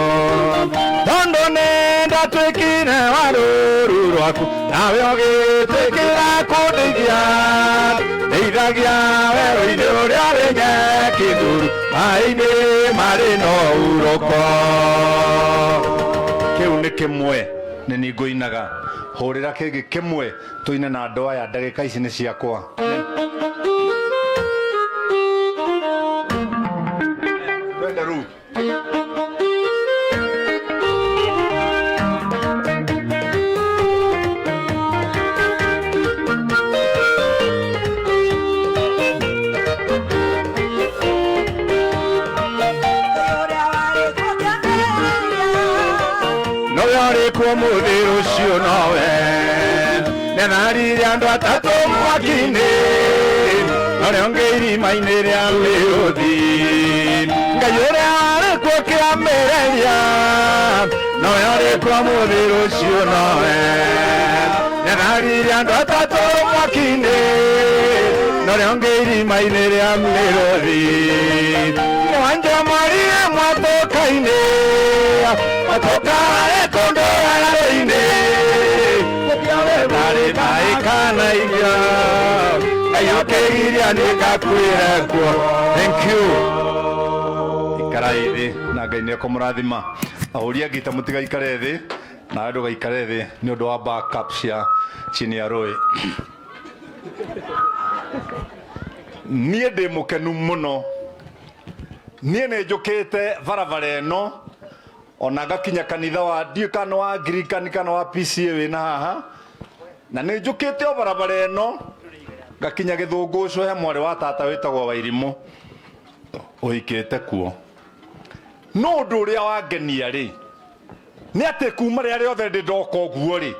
[SPEAKER 8] tondũ nĩ ndatuĩkire wa rũũru rwaku, nawe ũgĩtĩkĩra kũndeithia, ndeithagia werũ-inĩ ũrĩa wĩ nyeki nduru, maĩ-inĩ marĩ na ũhurũko. Kĩu nĩ kĩmwe nĩ niĩ ngũinaga. Hũrĩra kĩngĩ kĩmwe tũine na andũ aya, ndagĩka ici nĩ ciakwa. Twende rĩu. Nowe ũrĩ kuo mũthĩ rũciũ nowe, nĩatharire andũ atatũ mwaki-inĩ, norĩo ũngĩ irima-inĩ rĩa mĩrũthi. Ngai ũrĩa arĩ kuo kĩambĩrĩria, nowe ũrĩ kuo mũthĩ rũciũ nowe, nĩatharire andũ atatũ mwaki-inĩ, norĩo ũngĩ irima-inĩ rĩa mĩrũthi. Mwanja marire mwatũka-inĩ, matũkare kũndũ werũ-inĩ, ndarĩ maĩ kana irio, Ngai ũkĩgiria nĩngakuĩre kuo. Thank you. Ikarai thĩ na Ngai nĩekũmũrathima. Ahũri a ngita mũtigaikare thĩ, nawe ndũgaikare thĩ nĩ ũndũ wa backup cia chini ya rũĩ. Niĩ ndĩ mũkenu mũno. Niĩ nĩ njũkĩte barabara ĩno ona ngakinya kanitha wa ndiũĩ kana wa Anglican kana wa PCA wĩna haha, na nĩ njũkĩte o barabara ĩno ngakinya Gĩthũngũcũ he mwarĩ wa tata wĩtagwo Wairimũ ũhikĩte kuo. No ũndũ ũrĩa wangenia rĩ nĩ atĩ kuma rĩrĩa rĩothe ndĩ ndoka ũguo rĩ,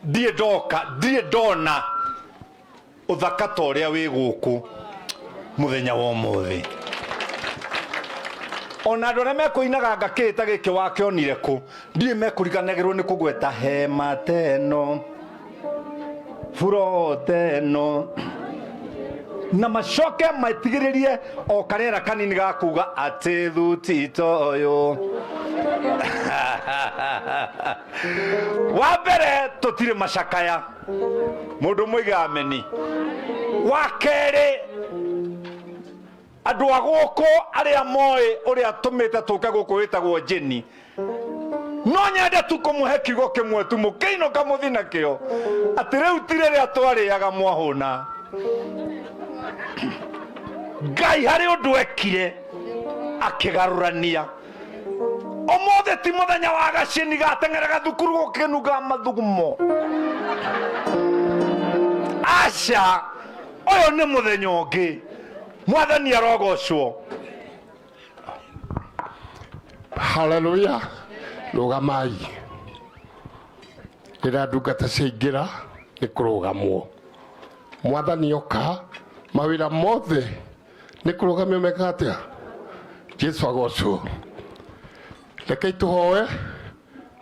[SPEAKER 8] ndirĩ ndoka, ndirĩ ndona ũthaka ta ũrĩa wĩ gũkũ mũthenya wa ũmũthĩ. Ona andũ arĩa mekũinaga ngakĩ ta gĩkĩ wakĩonire kũ, ndiũĩ mekũriganagĩrwo nĩ kũgweta hema ta ĩno, buro ta ĩno. Na macoke matigĩrĩrie o karĩera kanini ga kuga atĩ thuti toyũ. Wa mbere tũtirĩ macakaya, mũndũ mũige ameni. Wa kerĩ, andũ a gũkũ arĩa moĩ ũrĩa tũmĩte tũke gũkũ wĩtagwo Jeni, no nyende tu kũmũhe kiugo kĩmwe tu mũkĩinũka mũthi nakĩo, atĩ rĩu ti rĩrĩa twarĩaga mwahũna. Ngai harĩ ũndũ ekire akĩgarũrania. Ũmũthĩ ti mũthenya wa gacini gateng'eraga thukuru gũkĩnunga mathugumo. Aca, ũyũ nĩ mũthenya ũngĩ. Mwathani arogocwo.
[SPEAKER 7] Haleluya. Rũgamai. Rĩrĩa ndungata ciaingĩra nĩ kũrũgamwo. Mwathani oka, mawĩra mothe nĩ kũrũgamio mekaga atĩa? Jesu agocwo. Rekei tũhoe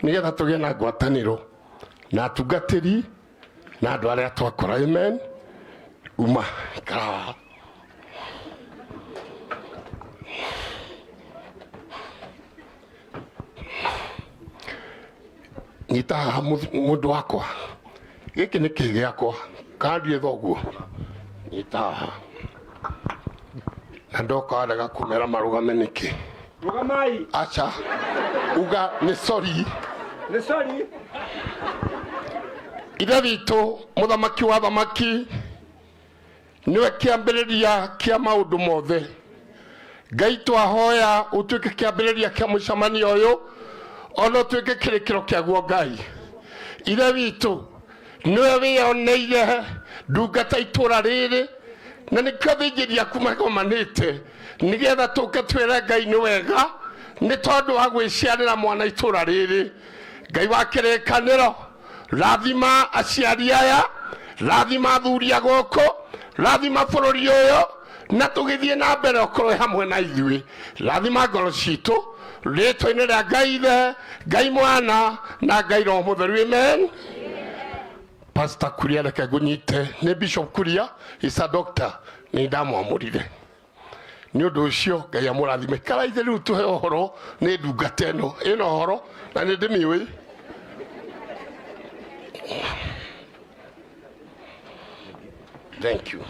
[SPEAKER 7] nĩgetha tũgĩe na ngwatanĩro na atungatĩri na andũ arĩa twakora. Amen. Uma ikara haha. Nyita haha mũndũ wakwa, gĩkĩ nĩ kĩ gĩakwa kandiĩ thoguo. Nyita haha na ndoka warega kũmera marũgame nĩkĩ?
[SPEAKER 8] Rũgamai.
[SPEAKER 7] Aca, uga nĩ sorry.
[SPEAKER 8] Nĩ sorry.
[SPEAKER 7] Ithe witũ mũthamaki wa thamaki, nĩwe kĩambĩrĩria kĩa maũndũ mothe. Ngai twahoya ũtuĩke kĩambĩrĩria kĩa mũcemanio ũyũ, ona ũtuĩke kĩrĩkĩro kĩaguo. Ngai Ithe witũ, nĩwe wĩyoneire ndungata itũra rĩrĩ, na nĩkĩo athĩnjĩri aku magomanĩte nĩgetha tũke twĩre Ngai nĩ wega nĩ tondũ wa gwĩciarĩra mwana itũra rĩrĩ. Ngai wa kĩrĩkanĩro, rathima aciari aya, rathima athuri a gũkũ, rathima bũrũri ũyũ, na tũgĩthiĩ na mbere ũkorwo hamwe na ithuĩ. Rathima ngoro citũ rĩtwa-inĩ rĩa Ngai Ithe, Ngai Mwana na Ngai Roho Mũtheru. Amen. Pastor Kuria, reke ngũnyite. Nĩ Bishop Kuria is a doctor, nĩ ndamwamũrire nĩ ũndũ ũcio. Ngai amũrathime. Karaithe rĩu tũhe ũhoro nĩ ndungata ĩno ĩna ũhoro na nĩ ndĩmĩũĩ. Thank you.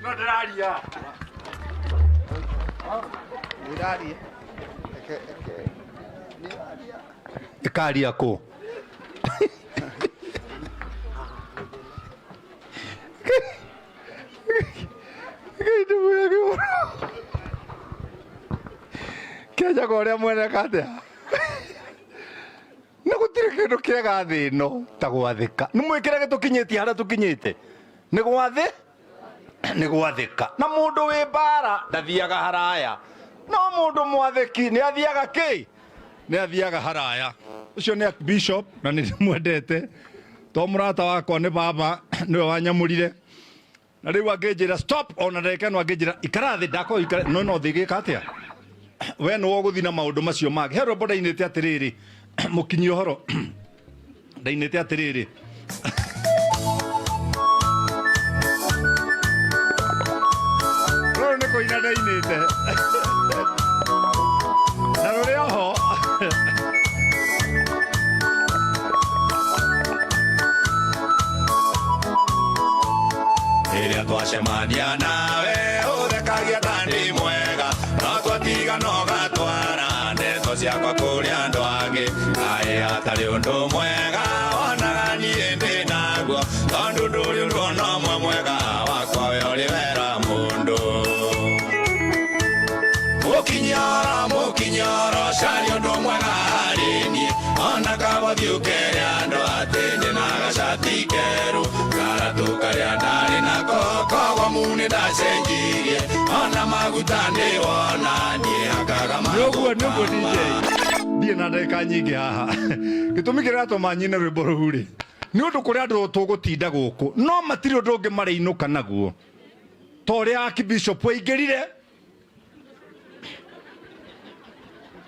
[SPEAKER 8] No ndĩraria.
[SPEAKER 3] Ndĩraria. Eke eke.
[SPEAKER 8] Ĩkaria kũ? Ngai ndĩmwĩrage ũhoro. Kĩanjaga ũrĩa mwene katea. Na gũtirĩ kĩndũ kĩega thĩ ĩno ta gwathĩka. Nĩ mwĩkĩrage tũkinyĩtie harĩa tũkinyĩte. Nĩ gwathĩ nĩ gwathĩka. Na mũndũ wĩ mbara ndathiaga haraya. No mũndũ mwathĩki nĩ athiaga kĩ? Nĩ athiaga haraya. Ũcio nĩ Bishop na nĩ ndĩmwendete. To mũrata wakwa nĩ baba nĩwe wanyamũrire. Na rĩu angĩnjĩra stop ona ndagĩka ĩno angĩnjĩra ikara thĩ ndakorwo ikara no no thĩ gĩka atĩa? We nĩwe ũgũthiĩ na maũndũ macio mangĩ. He rwĩmbo ndainĩte atĩrĩrĩ, mũkinyi ũhoro ndainĩte atĩrĩrĩ. Rũrũ nĩ kũina ndainĩte. Na rũrĩ oho.
[SPEAKER 9] Rĩrĩa twacemania nawe ũthekagia ta ndĩ mwega, no twatigana ũgatwara ndeto ciakwa kũrĩ andũ angĩ. Kaĩ hatarĩ ũndũ mwega wonaga niĩ ndĩ naguo, tondũ ndũrĩ ũndũ ona ũmwe mwega wakwa we ũrĩ wera mũndũ. Mũkinyoro mũkinyoro caria ũndũ mwega harĩ niĩ, ona kabothiũ kere andũ atĩ ndĩ na gacati keru, karatũ karĩa ndarĩ nako kogomu nĩ ndacenjirie, ona maguta ndĩwona niĩ hakaga.
[SPEAKER 8] Nĩũguo nĩũguo DJ. Ndirĩ na ndagĩka nyingĩ haha. Gĩtũmi kĩrĩa gĩatũma nyine rwĩmbo rũu rĩ, nĩ ũndũ kũrĩ andũ tũgũtinda gũkũ no matirĩ ũndũ ũngĩ marĩinũka naguo ta ũrĩa Archbishop aingĩrire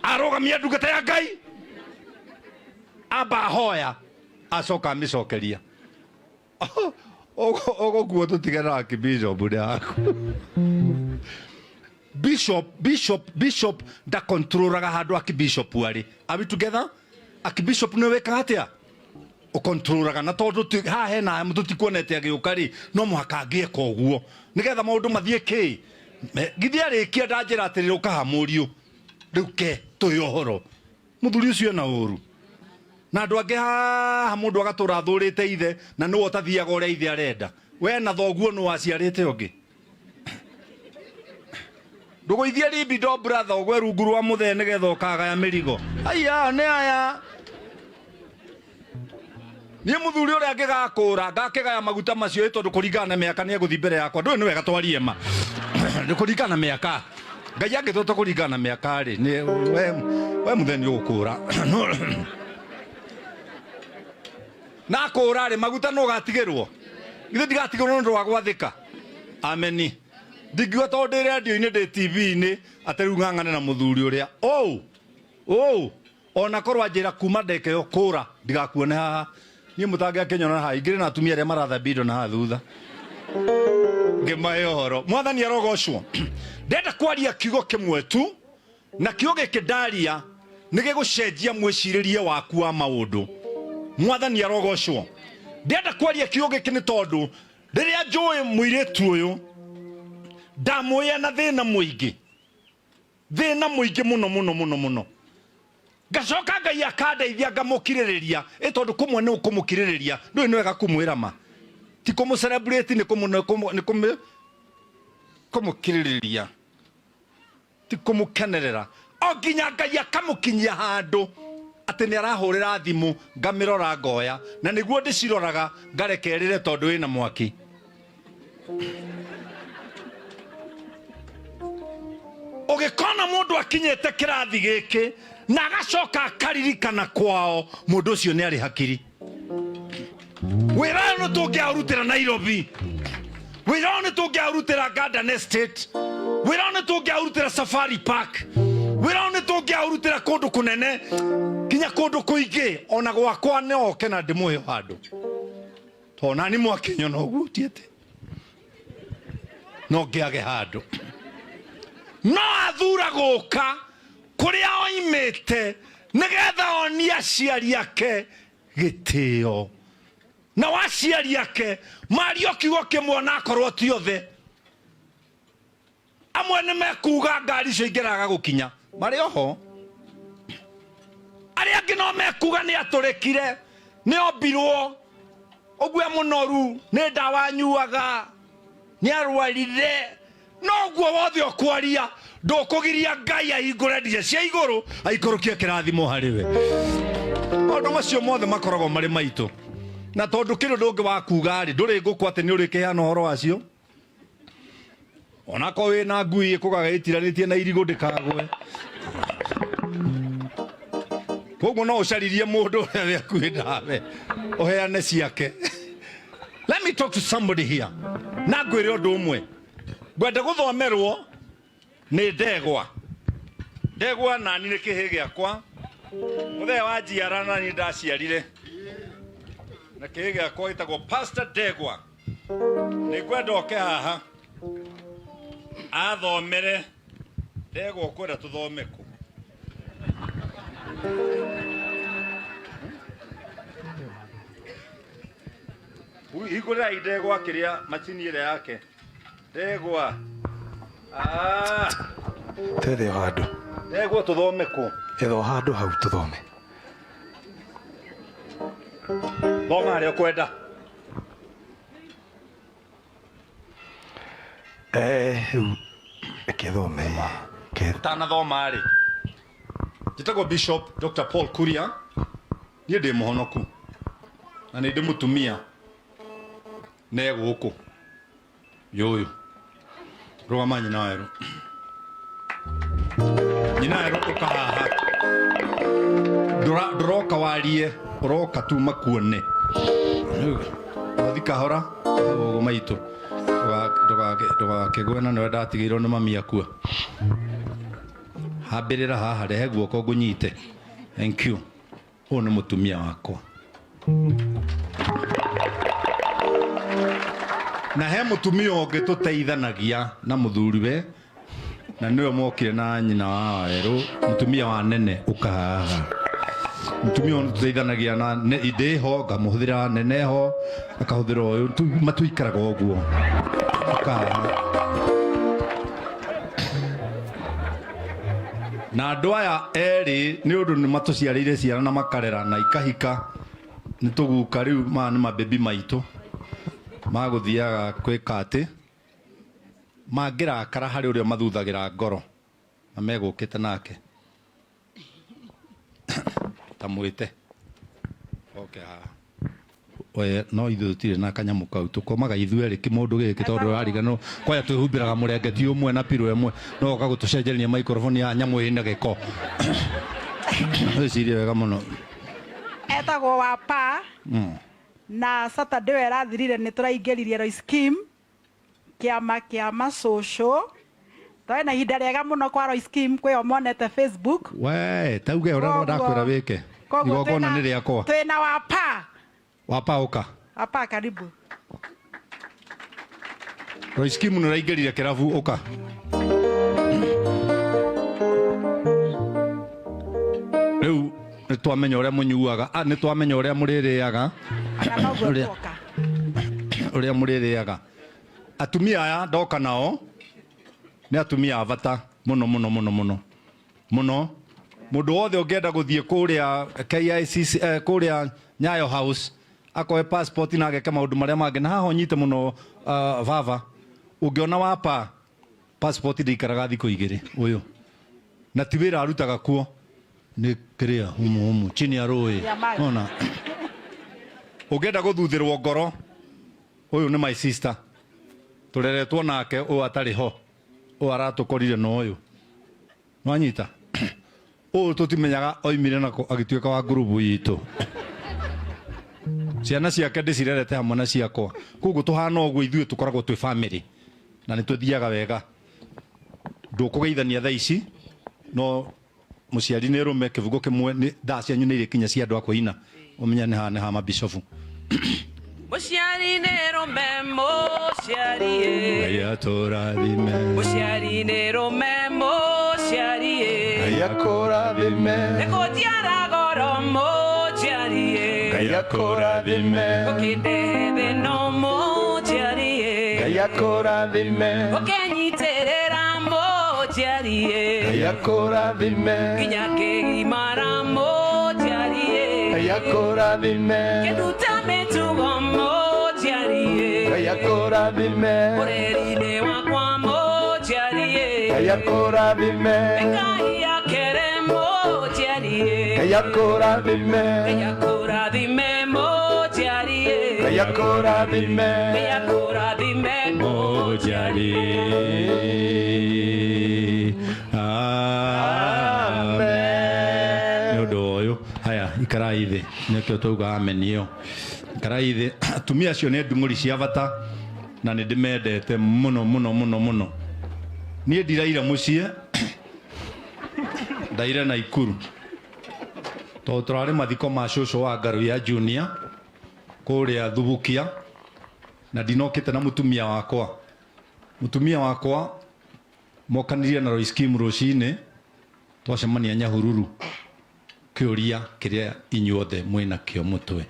[SPEAKER 8] arũgamia ndungata ya Ngai. Amba ahoya acoka amĩcokeria. Ũgũkuo tũtigana na kĩbishop nĩ haku. Bishop, bishop, bishop ndakontrolaga handũ akibishop arĩ. Are we together? Akibishop nĩ wĩkaga atĩa? Ũkontrolaga na tondũ haha hena tũtikuonete agĩũka rĩ, no mũhaka angĩeka ũguo nĩgetha maũndũ mathiĩ kĩ. Githĩ arĩkia ndanjĩra atĩrĩrĩ ũka mũriũ rĩu ke tũhe ũhoro. Mũthuri ũcio ena ũru na andũ angĩ haha mũndũ agatũra athũrĩte ithe na nĩwe ũtathiaga ũrĩa ithe arenda. We na thoguo nĩ waciarĩte ũngĩ. Ndũgũithie libido brother ũgwe rungu rwa mũthee nĩgetha ũkagaya mĩrigo. Aya nĩ aya. Niĩ mũthuri ũrĩa angĩgakũra ngakĩgaya maguta macio ĩ tondũ kũringana na mĩaka nĩ egũthiĩ mbere yakwa. Ndũĩ nĩ wega twarie ma. Nĩ kũringana na mĩaka. Ngai angĩtũta kũringana na mĩaka rĩ, nĩ we mũthee nĩ ũgũkũra. Na akũra rĩ, maguta no ũgatigĩrwo. Githĩ ndigatigĩrwo nĩ ũndũ wa gwathĩka. Ameni. Ndingiuga tondũ ndĩ radio-inĩ ndĩ TV-inĩ atĩ rĩu ng'ang'ane na mũthuri ũrĩa. Ũũ, ũũ, ona korwo anjĩra kuma ndeka ĩyo kũra ndigakuone haha. Niĩ mũtangĩakĩnyona haha, ingĩrĩ na atumia arĩa marathambia indo na haha thutha. Ngĩmahe ũhoro. Mwathani arogocwo. Ndenda kwaria kiugo kĩmwe tu, na kiugo gĩkĩ ndaria nĩ gĩgũcenjia mwĩcirĩrie waku wa maũndũ. Mwathani arogocwo. Ndenda kwaria kiugo gĩkĩ nĩ tondũ rĩrĩa njũĩ mũirĩtu ũyũ ndamũĩ na thĩna mũingĩ, thĩna mũingĩ mũno mũno mũno mũno. Ngacoka Ngai akandeithia ngamũkirĩrĩria, ĩ tondũ kũmwe nĩ ũkũmũkirĩrĩria, ndũĩ nĩ wega kũmwĩra ma, ti kũmũ celebrate, nĩ kũmũkirĩrĩria, ti kũmũkenerera, o nginya Ngai akamũkinyia handũ atĩ nĩ arahũrĩra thimũ ngamĩrora ngoya, na nĩguo ndĩciroraga ngareke ĩrĩre tondũ ĩna mwaki. Ũgĩkona mũndũ akinyĩte kĩrathi gĩkĩ na agacoka akaririkana kwao, mũndũ ũcio nĩ arĩ hakiri. Wĩra ũyũ nĩ tũngĩaũrutĩra Nairobi, wĩra ũyũ nĩ tũngĩaũrutĩra Garden Estate, wĩra ũyũ nĩ tũngĩaũrutĩra Safari Park, wĩra ũyũ nĩ tũngĩaũrutĩra kũndũ kũnene nginya kũndũ kũingĩ. Ona gwakwa no oke na ndĩmũhe handũ, tondũ nani mwakinyona ũguo tiĩte no ngĩage handũ. No athura gũka kũrĩa oimĩte nĩgetha onie aciari ake gĩtĩo, na waciari ake mario kiugo kĩmwe onakorwo ti othe. Amwe nĩ mekuga ngari icio ingĩraga gũkinya marĩ oho, arĩa angĩ no mekuga nĩ atũrĩkire, nĩ ombirwo ũguo e mũnoru, nĩ ndawa anyuaga, nĩ arwarire. No ũguo wothe ũkwaria ndũkũgiria Ngai ahingũre ndirica cia igũrũ aikũrũkie kĩrathimo harĩ we. Maũndũ macio mothe makoragwo marĩ maitũ, na tondũ kĩrĩ ũndũ ũngĩ wa kuga rĩ, ndũrĩ ngũkũ atĩ nĩ ũrĩkĩheana ũhoro wacio. Onakorwo wĩna ngui ĩkũgaga ĩtiranĩtie na irigũ ndĩkagwe. Koguo no ũcaririe mũndũ ũrĩa wĩ hakuhĩ nawe ũheane ciake. Let me talk to somebody here. Na ngwĩre ũndũ ũmwe, ngwenda gũthomerwo nĩ ndegwa. Ndegwa nani nĩ kĩhĩ gĩakwa, mũthee wa njiara nani ndaciarire, na kĩhĩ gĩakwa gĩtagwo Pastor Ndegwa. Nĩ ngwenda oke haha athomere. Ndegwa ũkwenda tũthome kũ? Hingũrĩrai ndegwa kĩrĩa macini ĩrĩa yake. Ndegwa.
[SPEAKER 10] Twethe o handũ.
[SPEAKER 8] Ndegwa tũthome kũ?
[SPEAKER 10] Etha o handũ hau tũthome.
[SPEAKER 8] Thoma harĩa ũkwenda.
[SPEAKER 10] Rĩu reke thome.
[SPEAKER 8] Ũtanathoma rĩ, njĩtagwo Bishop Dr. Paul Kuria, niĩ ndĩ mũhonoku na nĩ ndĩ mũtumia na e gũkũ yũyũ. Rũgama nyina werũ, nyina werũ ũka haha. Ndũroka warie, ũroka tu makuone. Wathi kahora ũguo maitũ, ndũgakĩgwe na nĩwe ndatigĩirwo nĩ mami akua. Hambĩrĩra haha, rehe guoko ngũnyite. Thank you. Ũyũ nĩ mũtumia wakwa. Na he mũtumia ũngĩ tũteithanagia na mũthuriwe, na nĩwe mokire na nyina wa Wawerũ, mũtumia wa nene ũka haha. Mũtumia ũyũ tũteithanagia na ndĩ ho ngamũhũthĩra nene ho akahũthĩra ũyũ, matuikaraga ũguo. Ũka haha. Na andũ aya erĩ nĩ ũndũ nĩ matũciarĩire ciana na makarera na ikahika, nĩ tũguka rĩu, maya nĩ mabebi maitũ magũthiaga kwĩka atĩ mangĩrakara harĩ ũrĩa mathuthagĩra ngoro na megũkĩte nake ta mwĩte oke haha. Oye, no ithuĩ tũtirĩ na kanyamũ kau, tũkomaga ithuerĩ kĩmũndũ gĩkĩ tondũ ũrariganĩrwo kwaya twĩhumbĩraga mũrengeti ũmwe na pillow ĩmwe, no ũka gũtũcenjeria microphone ya nyamũ ĩna gĩko. Wĩcirie wega mũno.
[SPEAKER 11] Etagwo Wapa. Na Saturday ĩyo ĩrathirire nĩ tũraingĩririe Lois Kim kĩama kĩa macũcũ. Twarĩ na ihinda rĩega mũno kwa Lois Kim, kwĩ o monete Facebook.
[SPEAKER 8] We, tauge ũrĩa ndakwĩra wĩke. Igongona nĩ rĩakwa.
[SPEAKER 11] Twĩna Wapa.
[SPEAKER 8] Wapa ũka.
[SPEAKER 11] Wapa karibu.
[SPEAKER 8] Lois Kim nĩ ũraingĩrire kĩrabu ũka. Rĩu nĩ twamenya ũrĩa mũnyuaga, nĩ twamenya ũrĩa mũrĩrĩaga. Ũrĩa mũrĩrĩaga. Atumia aya ndoka nao nĩ atumia a bata mũno mũno mũno mũno mũno. Mũndũ wothe ũngĩenda gũthiĩ kũrĩa KICC, kũrĩa Nyayo House akoe passport na ageke maũndũ marĩa mangĩ, na haha ũnyite mũno, baba, ũngĩona wapa passport ndĩikaraga thikũ igĩrĩ ũyũ, na ti wĩra arutaga kuo, nĩ kĩrĩa humu humu chini ya rũĩ. Ona ũngĩenda gũthuthĩrwo ngoro, ũyũ nĩ my sister, tũreretwo nake, ũyũ atarĩ ho, ũyũ aratũkorire na ũyũ nwanyita ũyũ tũtimenyaga oimire nako agĩtuĩka wa ngurubu itũ. Ciana ciake ndĩcirerete hamwe na ciakwa, koguo tũhana ũguo ithuĩ tũkoragwo twĩ family na nĩ tũthiaga wega. Ndũkũgeithania thaa ici, no mũciari nĩ rũme kĩbungo kĩmwe, nĩ thaa cianyu nĩ irĩkinya cia andũ a kũina, ũmenye nĩ haha nĩ ha mabishofu.
[SPEAKER 12] Mũciari nĩ rũme, mũciari ĩ.
[SPEAKER 8] Ngai atũrathime.
[SPEAKER 12] Mũciari nĩ rũme, mũciari ĩ.
[SPEAKER 8] Ngai akũrathime.
[SPEAKER 12] Nĩ kũnjiara goro, mũciari ĩ.
[SPEAKER 8] Ngai akũrathime.
[SPEAKER 12] Ũkĩndehe thĩno, mũciari ĩ.
[SPEAKER 8] Ngai akũrathime.
[SPEAKER 12] Ũkĩnyitĩrĩra, mũciari ĩ.
[SPEAKER 8] Ngai akũrathime.
[SPEAKER 12] Nginya ngĩgimara, mũciari ĩ.
[SPEAKER 8] Ngai akũrathime.
[SPEAKER 12] Kĩnduta mĩtugo, mũciari ĩ.
[SPEAKER 8] Ngai akũrathime.
[SPEAKER 12] Ũreri-inĩ wakwa, mũciari ĩ.
[SPEAKER 8] Ngai akũrathime.
[SPEAKER 12] Ngai akere, mũciari ĩ.
[SPEAKER 8] Ngai akũrathime.
[SPEAKER 12] Ngai akũrathime, mũciari ĩ.
[SPEAKER 8] Ngai akũrathime.
[SPEAKER 12] Ngai akũrathime,
[SPEAKER 8] mũciari. Amen. Nĩ ũndũ ũyũ, haya ikarai thĩ, nĩkĩo twauga amen ĩyo. Ikarai thĩ. Atumia acio nĩ ndung'ũri cia bata na nĩ ndĩmendete mũno mũno mũno mũno. Niĩ ndiraire mũciĩ, ndaire Naikuru tondũ tũrarĩ mathiko ma cũcũ wa Ngaruiya Junior kũrĩa Thubukia, na ndinokĩte na mũtumia wakwa. Mũtumia wakwa mokanirie na Lois Kim rũcinĩ, twacemania Nyahururu, kĩũria kĩrĩa inyuothe mwĩna kĩo mũtwe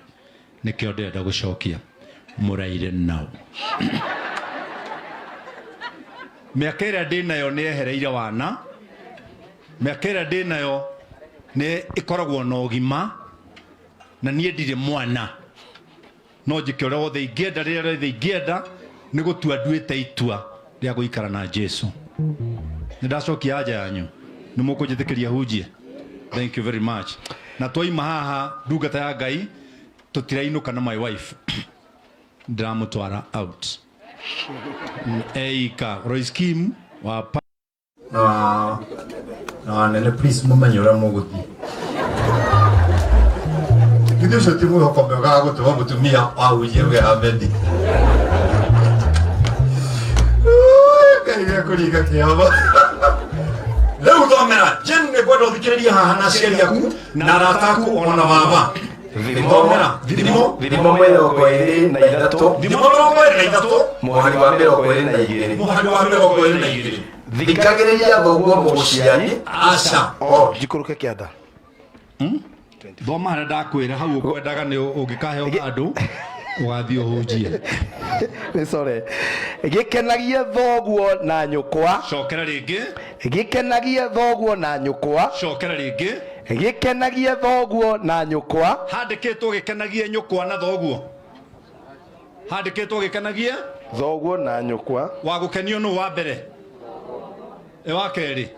[SPEAKER 8] nĩkĩo ndĩrenda gũcokia, mũraire nao. Mĩaka ĩrĩa ndĩnayo nĩ yehereire wana, mĩaka ĩrĩa ndĩnayo nĩ ĩkoragwo na ũgima, na niĩ ndirĩ mwana, no njĩke ũrĩa wothe ingĩenda, rĩrĩa rĩothe ingĩenda, nĩ gũtua nduĩte itua rĩa gũikara na Jesu. Nĩ ndacokia anja yanyu, nĩ mũkũnjĩtĩkĩria hunjie? Thank you very much. Na twaima haha ndungata ya Ngai, tũtirainũka na my wife, ndĩramũtwara out eika Royce Kim wa na wanene, please mumenye ũrĩa mũgũthiĩ. Githĩ ũcio ti mwĩhoko mwega wa gũtũma mũtumia wahunjie uge ameni? Ngai gĩakũringa kĩama. Rĩu thomera Jane, nĩ ngwenda ũthikĩrĩrie haha na aciari aku na arata aku ona baba. Thomera thimo.
[SPEAKER 10] Thimo 23.
[SPEAKER 8] Thimo 23.
[SPEAKER 10] Mũhari wa 22.
[SPEAKER 8] Mũhari wa 22.
[SPEAKER 10] Thikagĩrĩria thoguo mũgũciari.
[SPEAKER 8] Aca.
[SPEAKER 10] O njikũrũke kĩanda.
[SPEAKER 8] Thoma harĩa ndakwĩra hau ũkwendaga nĩ ũngĩkaheo handũ ũgathiĩ ũhunjie.
[SPEAKER 10] Nĩ sorry. Gĩkenagie thoguo na nyũkwa.
[SPEAKER 8] Cokera rĩngĩ.
[SPEAKER 10] Gĩkenagie thoguo na nyũkwa.
[SPEAKER 8] Cokera rĩngĩ.
[SPEAKER 10] Gĩkenagie thoguo na nyũkwa.
[SPEAKER 8] Handĩkĩtwo gĩkenagie nyũkwa na thoguo. Handĩkĩtwo gĩkenagie
[SPEAKER 10] thoguo na nyũkwa.
[SPEAKER 8] Wa gũkenio nũ wa mbere? E wa kerĩ?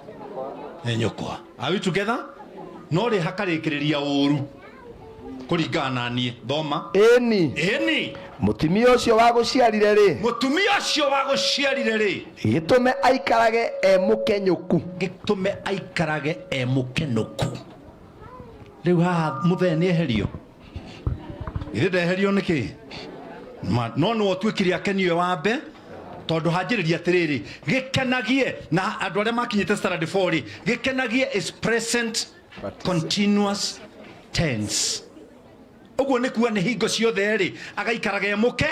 [SPEAKER 8] Nĩ nyũkwa. Are we together? No rĩ hakarĩkĩrĩria ũru kũringana na niĩ. Thoma.
[SPEAKER 10] Ĩni.
[SPEAKER 8] Ĩni.
[SPEAKER 10] Mũtumia ũcio wagũciarire rĩ.
[SPEAKER 8] Mũtumia ũcio wagũciarire rĩ.
[SPEAKER 10] Gĩtũme aikarage e mũkenyũku.
[SPEAKER 8] Gĩtũme aikarage e mũkenũku. Rĩu haha mũthee nĩ eherio. Githĩ ndeherio nĩkĩ? No nĩwe ũtuĩkire akenio wambe tondũ hanjĩrĩria atĩrĩrĩ gĩkenagie na andũ arĩa makinyĩte standard 4 rĩ, gĩkenagie is present continuous tense. Ũguo nĩ kuga nĩ hingo ciothe rĩ agaikaraga e mũke.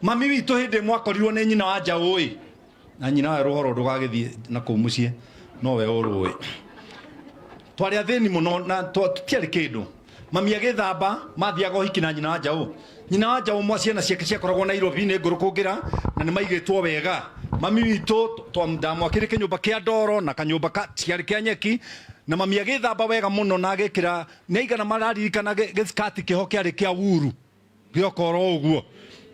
[SPEAKER 8] Mami witũ hĩndĩ ĩmwe akorirwo nĩ nyina wa njaũ ĩ, na nyina wa rũhoro ndũgagĩthiĩ na kũu mũciĩ nowe ũrũĩ. Twarĩ athĩni mũno na tũtiarĩ kĩndũ. Mami agĩthamba mathiaga ũhiki na nyina wa njaũ. Nyina wa njaũ mwa ciana ciake ciakoragwo Nairobi nĩ ngũrũ kũngĩra na nĩ maigĩtwo wega. Mami witũ ndamwakĩire kĩnyũmba kĩa ndoro na kanyũmba ciarĩ kĩa nyeki, na mami agĩthamba wega mũno na agĩkĩra nĩ aigana mararirikana gĩskati kĩho kĩarĩ kĩa wuru gĩokorwo ũguo.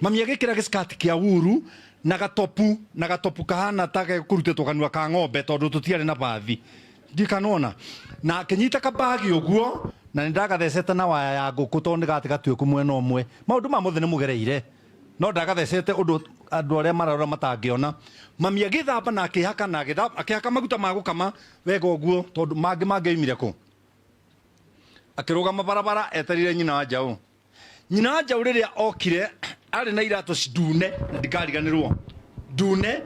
[SPEAKER 8] Mami agĩkĩra gĩskati kĩa wuru na gatopu, na gatopu kahana ta gekũrutĩtwo kanua ka ng'ombe tondũ tũtiarĩ na bathi. Ndikanona. Na akĩnyita kabagi ũguo na nĩ ndagathecete na waya ya ngũkũ tondũ nĩ gatĩ gatuĩku mwena ũmwe. Maũndũ ma mothe nĩ mũgereire. No ndagathecete ũndũ andũ arĩa mararora matangĩona. Mami agĩthamba na akĩhaka na akĩhaka maguta ma gũkama wega ũguo tondũ mangĩ mangĩoimire kũ. Akĩrũgama barabara etereire nyina wa njaũ. Nyina wa njaũ rĩrĩa okire arĩ na iratũ ndune na ndikariganĩrwo. Ndune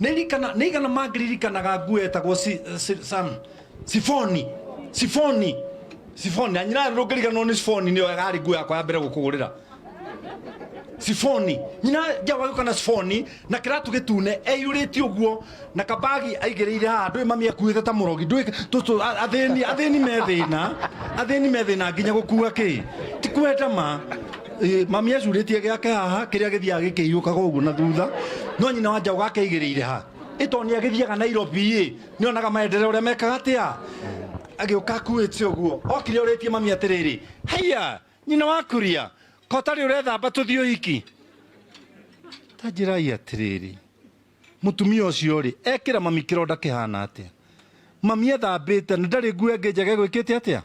[SPEAKER 8] nĩ igana mangĩririkanaga nguo etagwo sifoni. Sifoni. Sifoni. Na nyina ndũngĩriganĩrwo nĩ sifoni, nĩyo yarĩ nguo yakwa ya mbere gũkũgũrĩra. Sifoni. Nyina njaũ agĩũka na sifoni na kĩratũ gĩtune eiyũrĩtie ũguo na kabagi aigĩrĩire haha, ndũĩ mami akuĩte ta mũrogi, ndũĩ athĩni, athĩni me thĩna, athĩni me thĩna nginya gũkua kĩ. Ti kwenda ma. Mami acurĩtie gĩake haha kĩrĩa gĩthiaga gĩkĩiyũkaga ũguo na thutha, no nyina wa njaũ gake aigĩrĩire ha. Ĩ tondũ nĩ agĩthiaga Nairobi ĩ, nĩonaga maendeleo ũrĩa mekaga atĩa. Agĩũka akuĩte ũguo, okire orĩtie mami atĩrĩrĩ, haiya nyina wa kuria ko tarĩ ũrethamba tũthiĩ ũhiki. Ta njĩrai atĩrĩrĩ, mũtumia ũcio rĩ ekĩra mami kĩronda kĩhana atĩa? Mami ethambĩte na ndarĩ nguo ĩngĩ njega egwĩkĩte atĩa?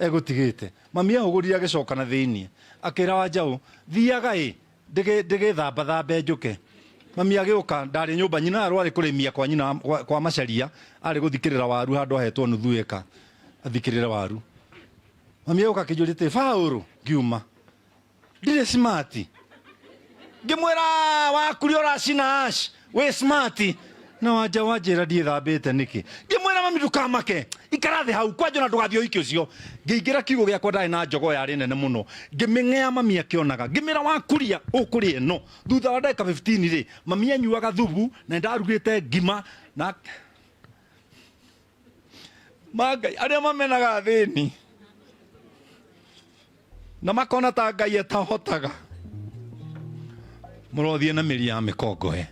[SPEAKER 8] Egũtigĩte. Mami ehũgũrire agĩcoka na thĩiniĩ akĩra wa njaũ, thiaga ĩ ndĩgĩthamba thambe njũke. Mami agĩũka, ndarĩ nyũmba, nyina arwarĩ kũrĩmia kwa nyina kwa Macharia, arĩ gũthikĩrĩra waru handũ ahetwo nuthu ĩka athikĩrĩre waru. Mami agĩũka akĩnjũria atĩrĩ, Paũlũ, ngiuma ndirĩ smart. Ngĩmwĩra wakuria ũracina ash wĩ smart. Na wanja wanjĩra ndiĩthambĩte nĩkĩ? Ngĩmwĩra mami ndũkamake, ikara thĩ hau kwanja ona ndũgathiĩ ũhiki ũcio. Ngĩingĩra kiugũ gĩakwa ndarĩ na njogoo yarĩ nene mũno, ngĩmĩng'ea mami akĩonaga, ngĩmĩra wakuria ũkũrĩa ĩno. Thutha wa ndagĩka 15 rĩ, mami anyuaga thubu na nĩndarugĩte ngima na Mangai arĩa mamenaga athĩni na makona ta Ngai atahotaga, mũrothiĩ na mĩri ya mĩkongoe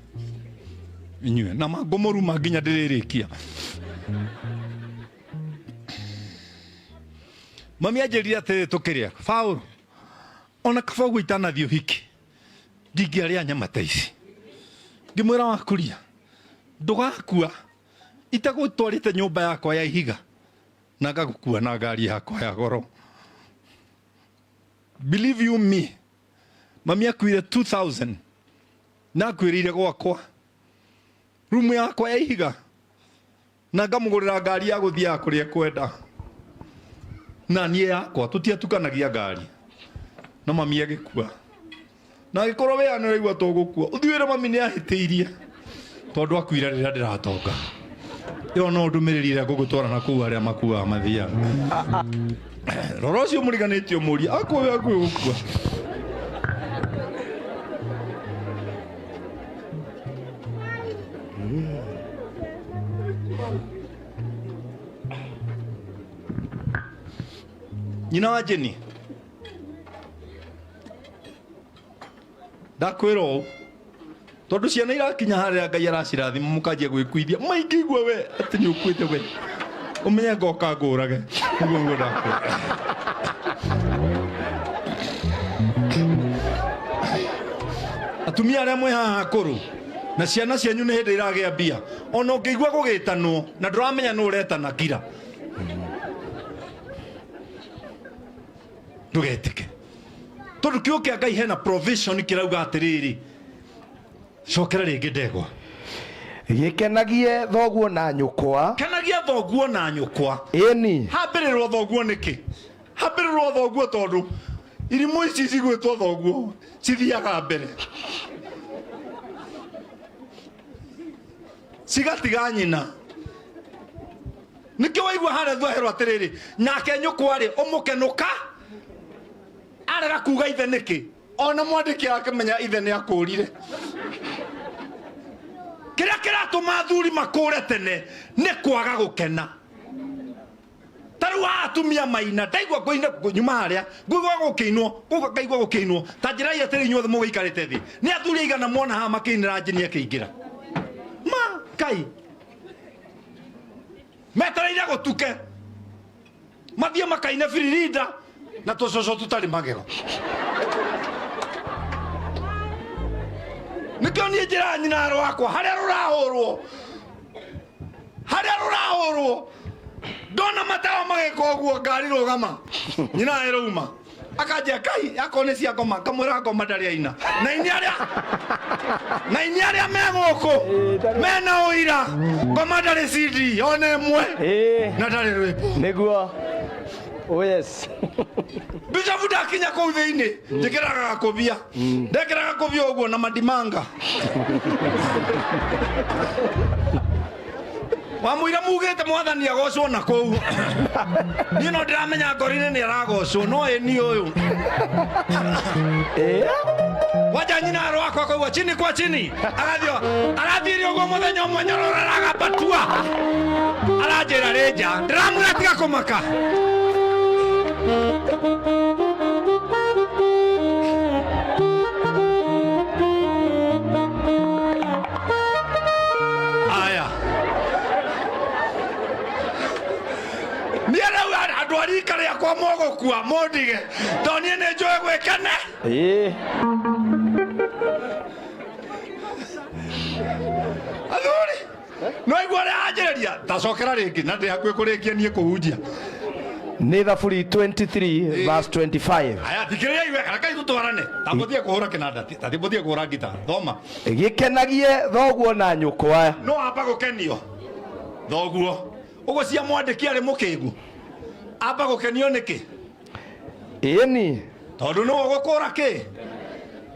[SPEAKER 8] inyuĩ na mangũmũruma nginya ndĩrĩrĩkia. Mami anjĩrire atĩrĩ tũkĩrĩa, Paũlũ, ona kaba ũguo itanathiĩ ũhiki ndingĩarĩa nyama ta ici. Ngĩmwĩra wakuria ndũgakua itagũtwarĩte nyũmba yakwa ya ihiga na ngagũkua na ngari yakwa ya goro. Believe you me, mami akuire 2000 na akuĩrĩire gwakwa rumu yakwa ya ihiga na ngamũgũrĩra ngari ya gũthiaga kũrĩa ekwenda na niĩ yakwa tũtiatukanagia ngari. Na mami agĩkua na agĩkorwo we nĩ ũraigua tũgũkua, ũthiĩ wĩre mami nĩ ahĩtĩirie tondũ akuire rĩrĩa ndĩratonga. Ĩyo no ndũmĩrĩri ĩrĩa ngũgũtwara na kũu arĩa makuaga mathiaga. Rora ũcio mũriganĩtie ũmũrie akue akue gũkua. Nyina wa Jeni ndakwĩra ũũ tondũ ciana irakinya harĩa Ngai aracirathima mũkanjia gwĩkuithia maingĩigua we atĩ nĩ ũkuĩte we ũmenye ngoka ngũrage nĩguo nĩguo ndakwĩra. Atumia arĩa mwĩ haha akũrũ na ciana cianyu nĩ hĩndĩ iragĩa mbia ona ũngĩigua gũgĩtanwo na ndũramenya nũ ũretana kira ndũgetĩke tondũ kiugo kĩa Ngai hena provision kĩrauga atĩrĩrĩ cokera rĩngĩ ndegwa.
[SPEAKER 10] Gĩkenagie thoguo na nyũkwa.
[SPEAKER 8] Kenagia thoguo na nyũkwa.
[SPEAKER 10] Ĩni.
[SPEAKER 8] Hambĩrĩrwo thoguo nĩkĩ? Hambĩrĩrwo thoguo tondũ irimũ ici cigwĩtwo thoguo cithiaga mbere cigatiga nyina. Nĩkĩo waigua harĩa thuaherwo atĩrĩrĩ nake nyũkwa rĩ ũmũkenũka arega kuga ithe nĩkĩ ona mwandĩki akĩmenya ithe nĩ akũrire. Kĩrĩa kĩratũma athuri makũre tene nĩ kwaga gũkena. Ta rĩu haha atumia maina ndaigua ngũina nyuma harĩa ngũigua gũkĩinwo ngaigua gũkĩinwo ta njĩrai atĩrĩ inyuothe mũgĩikarĩte thĩ nĩ athuri aigana mona haha makĩinĩra Jeni akĩingĩra ma kai metereire gũtuke mathiĩ makaine biririnda na tũcũcũ tũtarĩ magego. Nĩkĩo niĩ njĩraga nyina rwakwa harĩa rũrahũrwo harĩa rũrahũrwo ndona matawa magĩka ũguo ngari rũgama nyina ĩrauma akanjia kai akorwo nĩ cia ngoma ngamwĩra ngoma ndarĩ aina na ini arĩa na ini arĩa me gũkũ mena ũira ngoma ndarĩ CD ona ĩmwe na ndarĩ rwĩmbo.
[SPEAKER 10] Nĩguo. Oh yes.
[SPEAKER 8] Bishop ndakinya kũu thĩinĩ njĩkĩraga gakũbia ndekĩra gakũbia ũguo na mandimanga wamũira mugĩte mwathani agocwo na kũu niĩ no ndĩramenya ngoro-inĩ nĩ aragocwo no ĩ niĩ ũyũ wanja nyina rwakwa akaigua chini kwa chini agathiĩ arathiĩre ũguo mũthenya ũmwe nyororo aragabatua aranjĩra rĩ nja ndĩramwĩra tiga kũmaka. Aya niĩ rĩu andũ a rika rĩakwa mũgũkua mũndige tondũ niĩ nĩ njũĩ gwĩkene. Athuri no igua ũrĩa anjĩrĩria tacokera rĩngĩ na ndĩ hakuhĩ kũrĩkia niĩ kũhunjia.
[SPEAKER 10] Nĩ Thaburi 23 verse 25.
[SPEAKER 8] Aya thikĩrĩriai wega reke tũtwarane tambũthie kũhũra kĩnanda tambũthie kũhũra ngita thoma.
[SPEAKER 10] Gĩkenagie thoguo na nyũkwa.
[SPEAKER 8] No amba gũkenio thoguo ũguo cia mwandĩki arĩ mũkĩgu amba gũkenio nĩkĩ?
[SPEAKER 10] Ĩni.
[SPEAKER 8] Tondũ nĩwe ũgũkũra kĩ